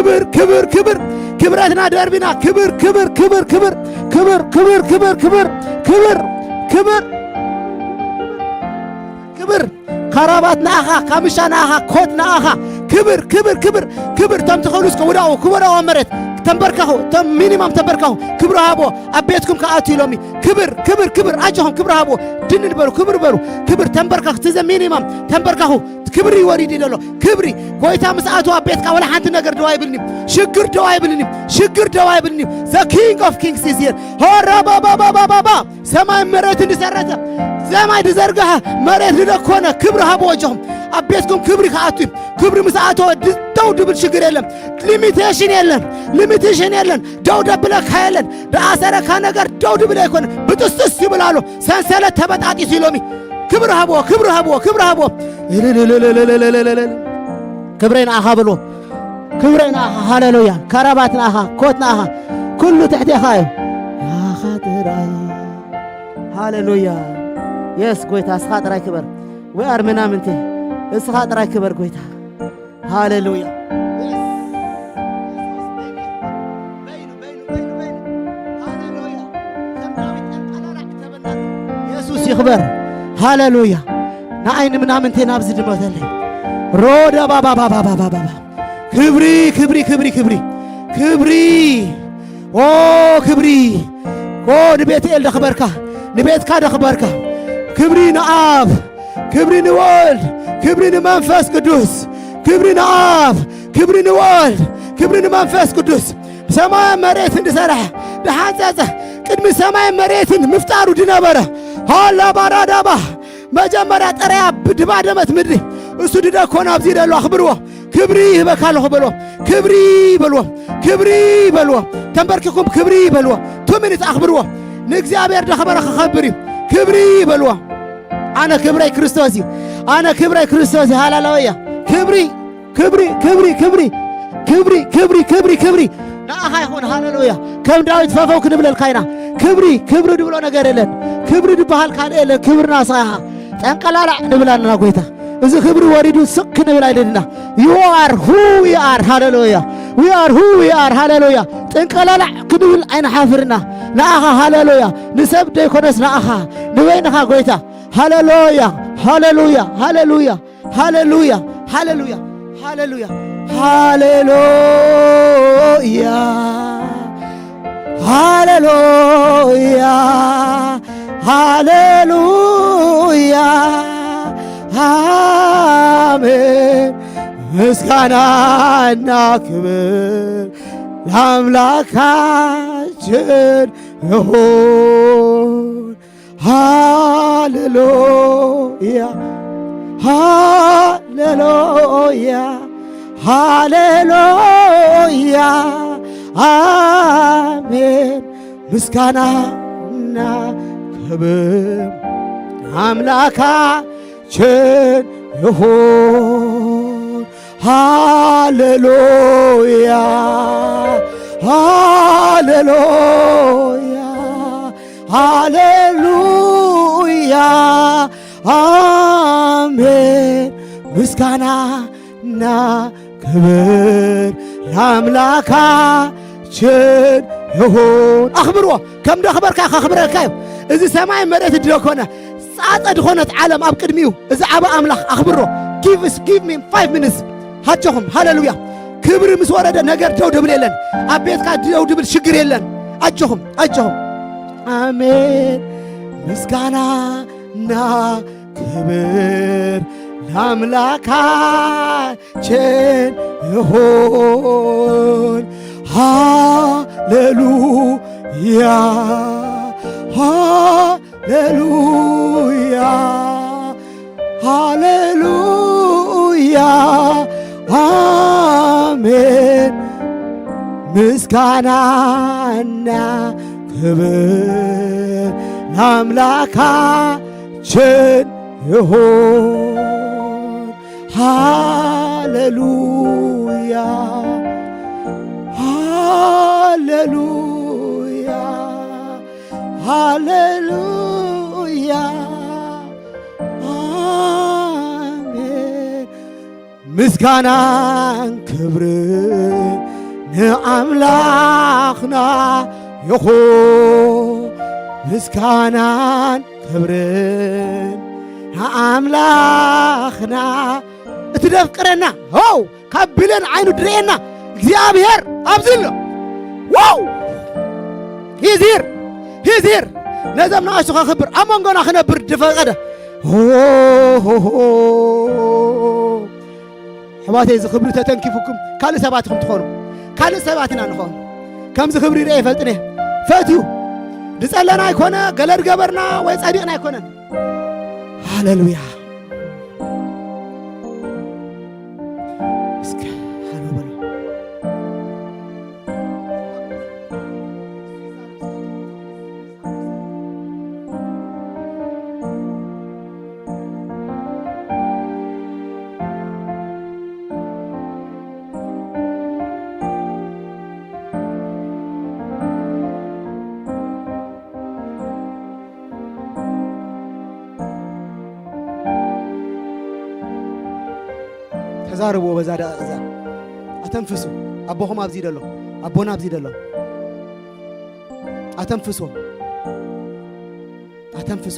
ክብር ክብር ክብር ክብረትና ደርቢና ክብር ክብር ክብር ክብር ክብር ክብር ክብር ክብር ክብር ክብር ክብር ካራባት ንኣኻ፣ ካምሻ ንኣኻ፣ ኮት ንኣኻ። ክብር ክብር ክብር ክብር። እቶም ትኽእሉ እስከ ውዳቑ፣ ክወዳቑ ኣብ መሬት ተንበርከኹ። እቶም ሚኒማም ተንበርከኹ። ክብሪ ሃቦ ኣብ ቤትኩም ክኣቱ ኢሎሚ። ክብር ክብር ክብር። ኣጆኹም ክብሪ ሃቦ። ድንን በሉ፣ ክብር በሉ። ክብር ተንበርከኹ። ትዘ ሚኒማም ተንበርከኹ። ክብሪ ወሪድ ይደሎ። ክብሪ ጎይታ ምስ ኣተወ ኣብ ቤትካ ወላ ሓንቲ ነገር ደው ኣይብልኒ። ሽግር ደው ኣይብልኒ። ሽግር ደው ኣይብልኒ። The King of Kings is here። ሆራባባባባባባ ሰማይ መሬት እንድሰረተ ሰማይ ድዘርጋሐ መሬት ድደኮነ ክብሪ ሃብዎ። ኣጆኹም ኣብ ቤትኩም ክብሪ ክኣቱ እዩ። ክብሪ ምስ ኣተወ ድ- ደው ድብል ሽግር የለን። ሊሚቴሽን የለን። ሊሚቴሽን የለን። ደው ደብለካ የለን። ደኣሰረካ ነገር ደው ድብል ኣይኮነ። ብጥስጥስ ይብል ኣሎ። ሰንሰለት ተበጣጢሱ ኢሎሚ። ክብሪ ሃብዎ፣ ክብሪ ሃብዎ፣ ክብሪ ሃብዎ። ክብረይ ንኣኻ በልዎ። ክብረይ ንኣኻ፣ ሃሌሉያ። ካራባት ንኣኻ፣ ኮት ንኣኻ፣ ኩሉ ትሕቴኻ እዩ። ንኣኻ ጥራይ። ሃሌሉያ። የስ ጎይታ፣ እስኻ ጥራይ ክበር። We are ምናምንቴ። እስኻ ጥራይ ክበር ጎይታ። ሃሌሉያ። የስ። በይኑ፣ በይኑ፣ በይኑ፣ በይኑ። ሃሌሉያ። ከም ዳዊት ጠንቀላላዕ ተበላሉ። የሱስ ይኽበር። ሃሌሉያ። ንዓይ ንምናምንቴ ናብዚ ድመተለይ። ሮዳ ባባ ባባ ባባ ባባ። ክብሪ፣ ክብሪ፣ ክብሪ፣ ክብሪ። ክብሪ። ኦ፣ ክብሪ። ኦ፣ ንቤትኤል ደኽበርካ። ንቤትካ ደኽበርካ። ክብሪ ንኣብ። ክብሪ ንወልድ። ክብሪ ንመንፈስ ቅዱስ። ክብሪ ንኣብ። ክብሪ ንወልድ። ክብሪ ንመንፈስ ቅዱስ። ሰማይ መሬት እንድሰርሐ፣ ድሓንጸጸ፣ ቅድሚ ሰማይ መሬትን ምፍጣሩ ድነበረ። ሃላ ባራዳባ። መጀመርያ ጠረያ ብድባደመት ምድሪ። እሱ ድደኮን ኣብዚ ደሎ ኣኽብርዎ። ክብሪ ይህበካ ኣለኹ በልዎ። ክብሪ በልዎ። ክብሪ በልዎ። ተንበርኪኹም ክብሪ በልዎ። ቱ ሚኒት ኣኽብርዎ። ንእግዚኣብሔር ደኸበረ ክኸብር እዩ። ክብሪ በልዎ። ኣነ ክብረይ ክርስቶስ እዩ። ኣነ ክብረይ ክርስቶስ እዩ። ሃሌሉያ። ክብሪ፣ ክብሪ፣ ክብሪ፣ ክብሪ፣ ክብሪ፣ ክብሪ፣ ክብሪ፣ ክብሪ። ንኣኻ ይኹን። ሃሌሉያ። ከም ዳዊት ፈፈው ክንብለልካ ኢና። ክብሪ፣ ክብሪ ድብሎ ነገር የለን። ክብሪ ድበሃል ካልእ የለን። ክብርና ንስኻ ኢኻ። ጠንቀላላዕ ንብል ኣለና ጎይታ። እዚ ክብሪ ወሪዱ ስቕ ክንብል ኣይደልና። You are who we are። ሃሌሉያ። We are who we are። ሃሌሉያ። ጠንቀላላዕ ክንብል ኣይንሓፍርና። ንኣኻ ሃሌሉያ። ንሰብ ደይኮነስ ንኣኻ። ንበይንኻ ጎይታ። ሃሌሉያ። ሃሌሉያ። ሃሌሉያ። ሃሌሉያ። ሃሌሉያ። ሃሌሉያ። ሃሌሉያ። ሃሌሉያ። ሃሌሉያ። ኣሜን። ምስጋናና ክብር ለኣምላካችን ይሁን። ሃሌሉያ። ሃሌሉያ። ሃሌሉያ። ኣሜን። ምስጋናና ክብር ኣምላካችን ይሁን። ሃሌሉያ። ሃሌሉያ። ሃሌሉያ። ኣሜን። ምስጋናና ክብር ለኣምላካችን ይሁን። ኣኽብርዎ። ከም ደኽበርካ ከኽብረካ እዩ። እዚ ሰማይ መሬት ድደኮነ ጻጸ ድኾነት ዓለም ኣብ ቅድሚኡ። እዚ ዓቢ ኣምላኽ ኣኽብሮ። Give us, give me five minutes። ሃጀኹም። ሃሌሉያ። ክብሪ ምስ ወረደ ነገር ደው ድብል የለን። ኣብ ቤትካ ደው ድብል ሽግር የለን። ኣጆኹም፣ ኣጆኹም። ኣሜን። ምስጋናና ክብር ለኣምላካችን ይሁን። ሃሌሉያ። ሃሌሉያ። ሃሌሉያ። ኣሜን። ምስጋናና ክብር ለኣምላካችን ይሁን። ሃሌሉያ። ሃሌሉያ። ሃሌሉያ፣ ኣሜን። ምስጋናን ክብርን ንኣምላኽና ይኹን። ምስጋናን ክብርን ንኣምላኽና፣ እቲ ደፍቅረና፣ ሆው፣ ካብ ብሌን ዓይኑ ድርእየና እግዚኣብሔር ኣብዚ ኣሎ። ዋው! ሂዚር፣ ሂዚር፣ ነዞም ንኣሽቱ ከኽብር፣ ኣብ መንጎና ክነብር ድፈቐደ። ሆ፣ ሆ፣ ሆ። ኣሕዋተይ፣ እዚ ክብሪ ተተንኪፉኩም ካልእ ሰባት ኢኹም ትኾኑ። ካልእ ሰባት ኢና ንኾን። ከምዚ ክብሪ ርኤ ይፈልጥን እየ። ፈትዩ። ዝጸለና ኣይኮነ፣ ገለ ዝገበርና ወይ ጸዲቕና ኣይኮነን። ሃሌሉያ። እስከ ሃሎ በሉ። ተዛረብዎ በዛ ደቂቕ እዚኣ። ኣተንፍሱ። ኣቦኹም ኣብዚ ደሎ። ኣቦና ኣብዚ ደሎ። ኣተንፍሱ። ኣተንፍሱ።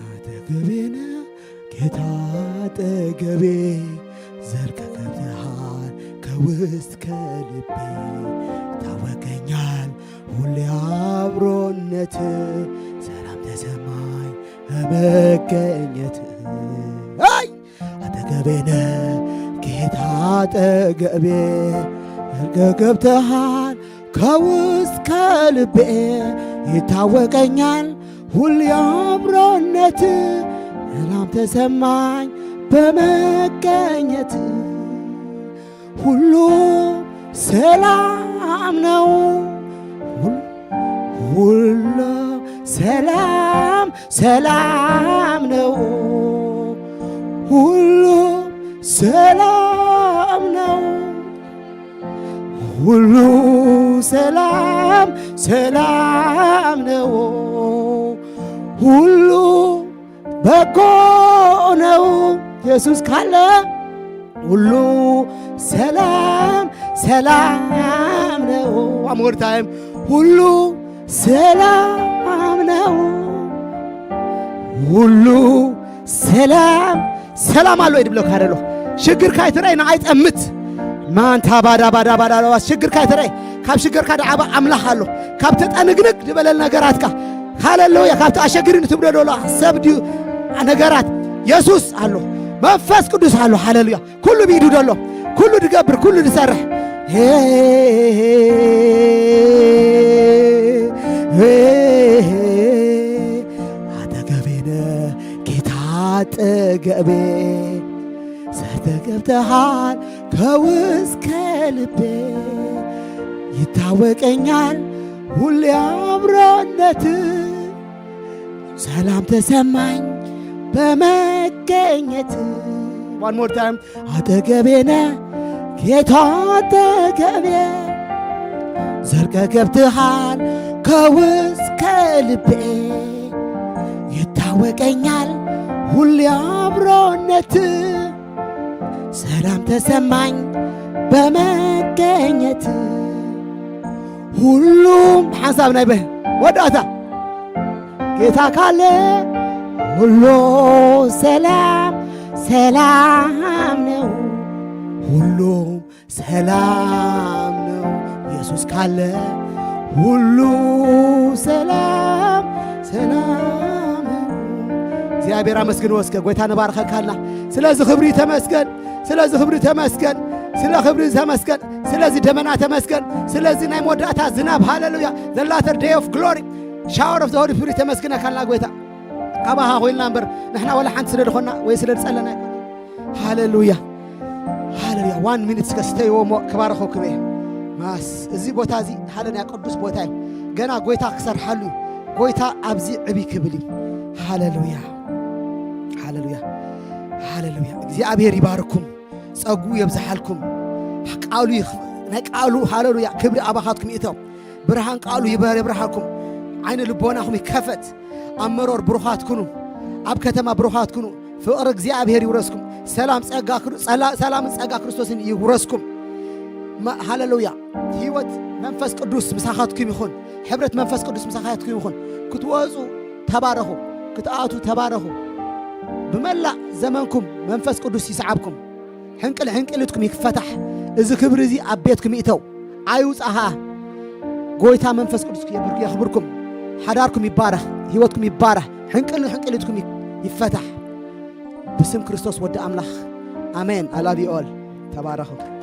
ኣጠገቤነ ጌታ ኣጠገቤ ዘርከከብትሃል ከውስጥ ከልቤ ታወቀኛል ሁሌ አብሮነት ሰላም ተሰማኝ በመገኘት። አይ አጠገቤነ ጌታ አጠገቤ ዘርከከብትሃል ከውስጥ ከልቤ ይታወቀኛል ሁሌ አብሮነት ሰላም ተሰማኝ በመገኘት። ሁሉ ሰላም ነው። ሁሉ ሰላም ሰላም ነው። ሁሉ ሰላም ነው። ሁሉ ሰላም ሰላም ነው። ሁሉ በጎ ነው። ኢየሱስ ካለ ሁሉ ሰላም ሰላም ነው። One more time። ሁሉ ሰላም ነው። ሁሉ ሰላም ሰላም ኣሎ ይድብለካ ደሎ። ሽግርካ ይትረይ ንዓይ ጠምት። ማንታ ባዳ ባዳ ባዳ ለዋ ሽግርካ ይትረይ። ካብ ሽግርካ ደዓባ ኣምላኽ ኣሎ። ካብ ተጠንግንግ ዝበለል ነገራትካ ሃሌሉያ። ካብቲ ኣሸግሪ ንትብሎ ደሎ ሰብ ድዩ ነገራት የሱስ ኣሎ። መንፈስ ቅዱስ ኣሎ። ሃሌሉያ። ኩሉ ብኢዱ ደሎ፣ ኩሉ ድገብር፣ ኩሉ ድሰርሕ። ኣጠገቤነ ጌታ ኣጠገቤ ዘተገብተሃል ከውስከ ልቤ ይታወቀኛል ሁሌ አብሮነት ሰላም ተሰማኝ በመገኘት። One more time። አጠገቤነ ጌታ አጠገቤ ዘልቀ ገብተሃል ከውስከ ልቤ ይታወቀኛል ሁሌ አብሮነት ሰላም ተሰማኝ በመገኘት። ሁሉም ሓንሳብ ናይ በ ወዳታ ጌታ ካለ ሁሉ ሰላም ሰላም ነው። ሁሉም ሰላም ነው። ኢየሱስ ካለ ሁሉ ሰላም ሰላም ነው። እግዚኣብሔር ኣመስግን ወስከ ጎይታ ንባርከካልና። ስለዚ ክብሪ ተመስገን፣ ስለዚ ክብሪ ተመስገን፣ ስለ ክብሪ ተመስገን፣ ስለዚ ደመና ተመስገን፣ ስለዚ ናይ መወዳእታ ዝናብ ሃሌሉያ፣ the latter day of glory shower of the Holy Spirit ተመስግነካልና ጎይታ። ካባኻ ኮይንና እምበር ንሕና ወላ ሓንቲ ስለ ዝኾንና ወይ ስለ ዝጸለና ኣይኮነ። ሃሌሉያ ሃሌሉያ። ዋን ሚኒት እስከ ስተይዎ እሞ ክባረኸኩም እየ። ማስ እዚ ቦታ እዚ ሓደ ናይ ቅዱስ ቦታ እዩ። ገና ጎይታ ክሰርሓሉ እዩ። ጎይታ ኣብዚ ዕብይ ክብል እዩ። ሃሌሉያ፣ ሃሌሉያ፣ ሃሌሉያ። እግዚኣብሔር ይባርኩም፣ ጸጉ የብዝሓልኩም። ቃሉ ይኽ- ናይ ቃሉ ሃሌሉያ ክብሪ ኣባኻትኩም ይእተው። ብርሃን ቃሉ ይበ- የብርሃልኩም። ዓይነ ልቦናኹም ይከፈት። ኣብ መሮር ብሩኻት ኩኑ። ኣብ ከተማ ብሩኻት ኩኑ። ፍቕሪ እግዚኣብሔር ይውረስኩም። ሰላም ጸጋ ክሩ- ጸላ- ሰላምን ጸጋ ክርስቶስን ይውረስኩም። መ- ሃሌሉያ። ህይወት መንፈስ ቅዱስ ምሳኻትኩም ይኹን። ሕብረት መንፈስ ቅዱስ ምሳኻትኩም ይኹን። ክትወጹ ተባረኹ። ክትኣቱ ተባረኹ። ብመላእ ዘመንኩም መንፈስ ቅዱስ ይስዓብኩም። ሕንቅል ሕንቅሊትኩም ይፈታሕ። እዚ ክብሪ እዚ ኣብ ቤትኩም ይእተው። ኣይውጻእ ኸኣ። ጎይታ መንፈስ ቅዱስ የብር- የኽብርኩም። ሓዳርኩም ይባረኽ። ህይወትኩም ይባረኽ። ሕንቅል ሕንቅሊትኩም ይ- ይፈታሕ። ብስም ክርስቶስ ወዲ ኣምላኽ። ኣሜን። I love you all። ተባረኹ።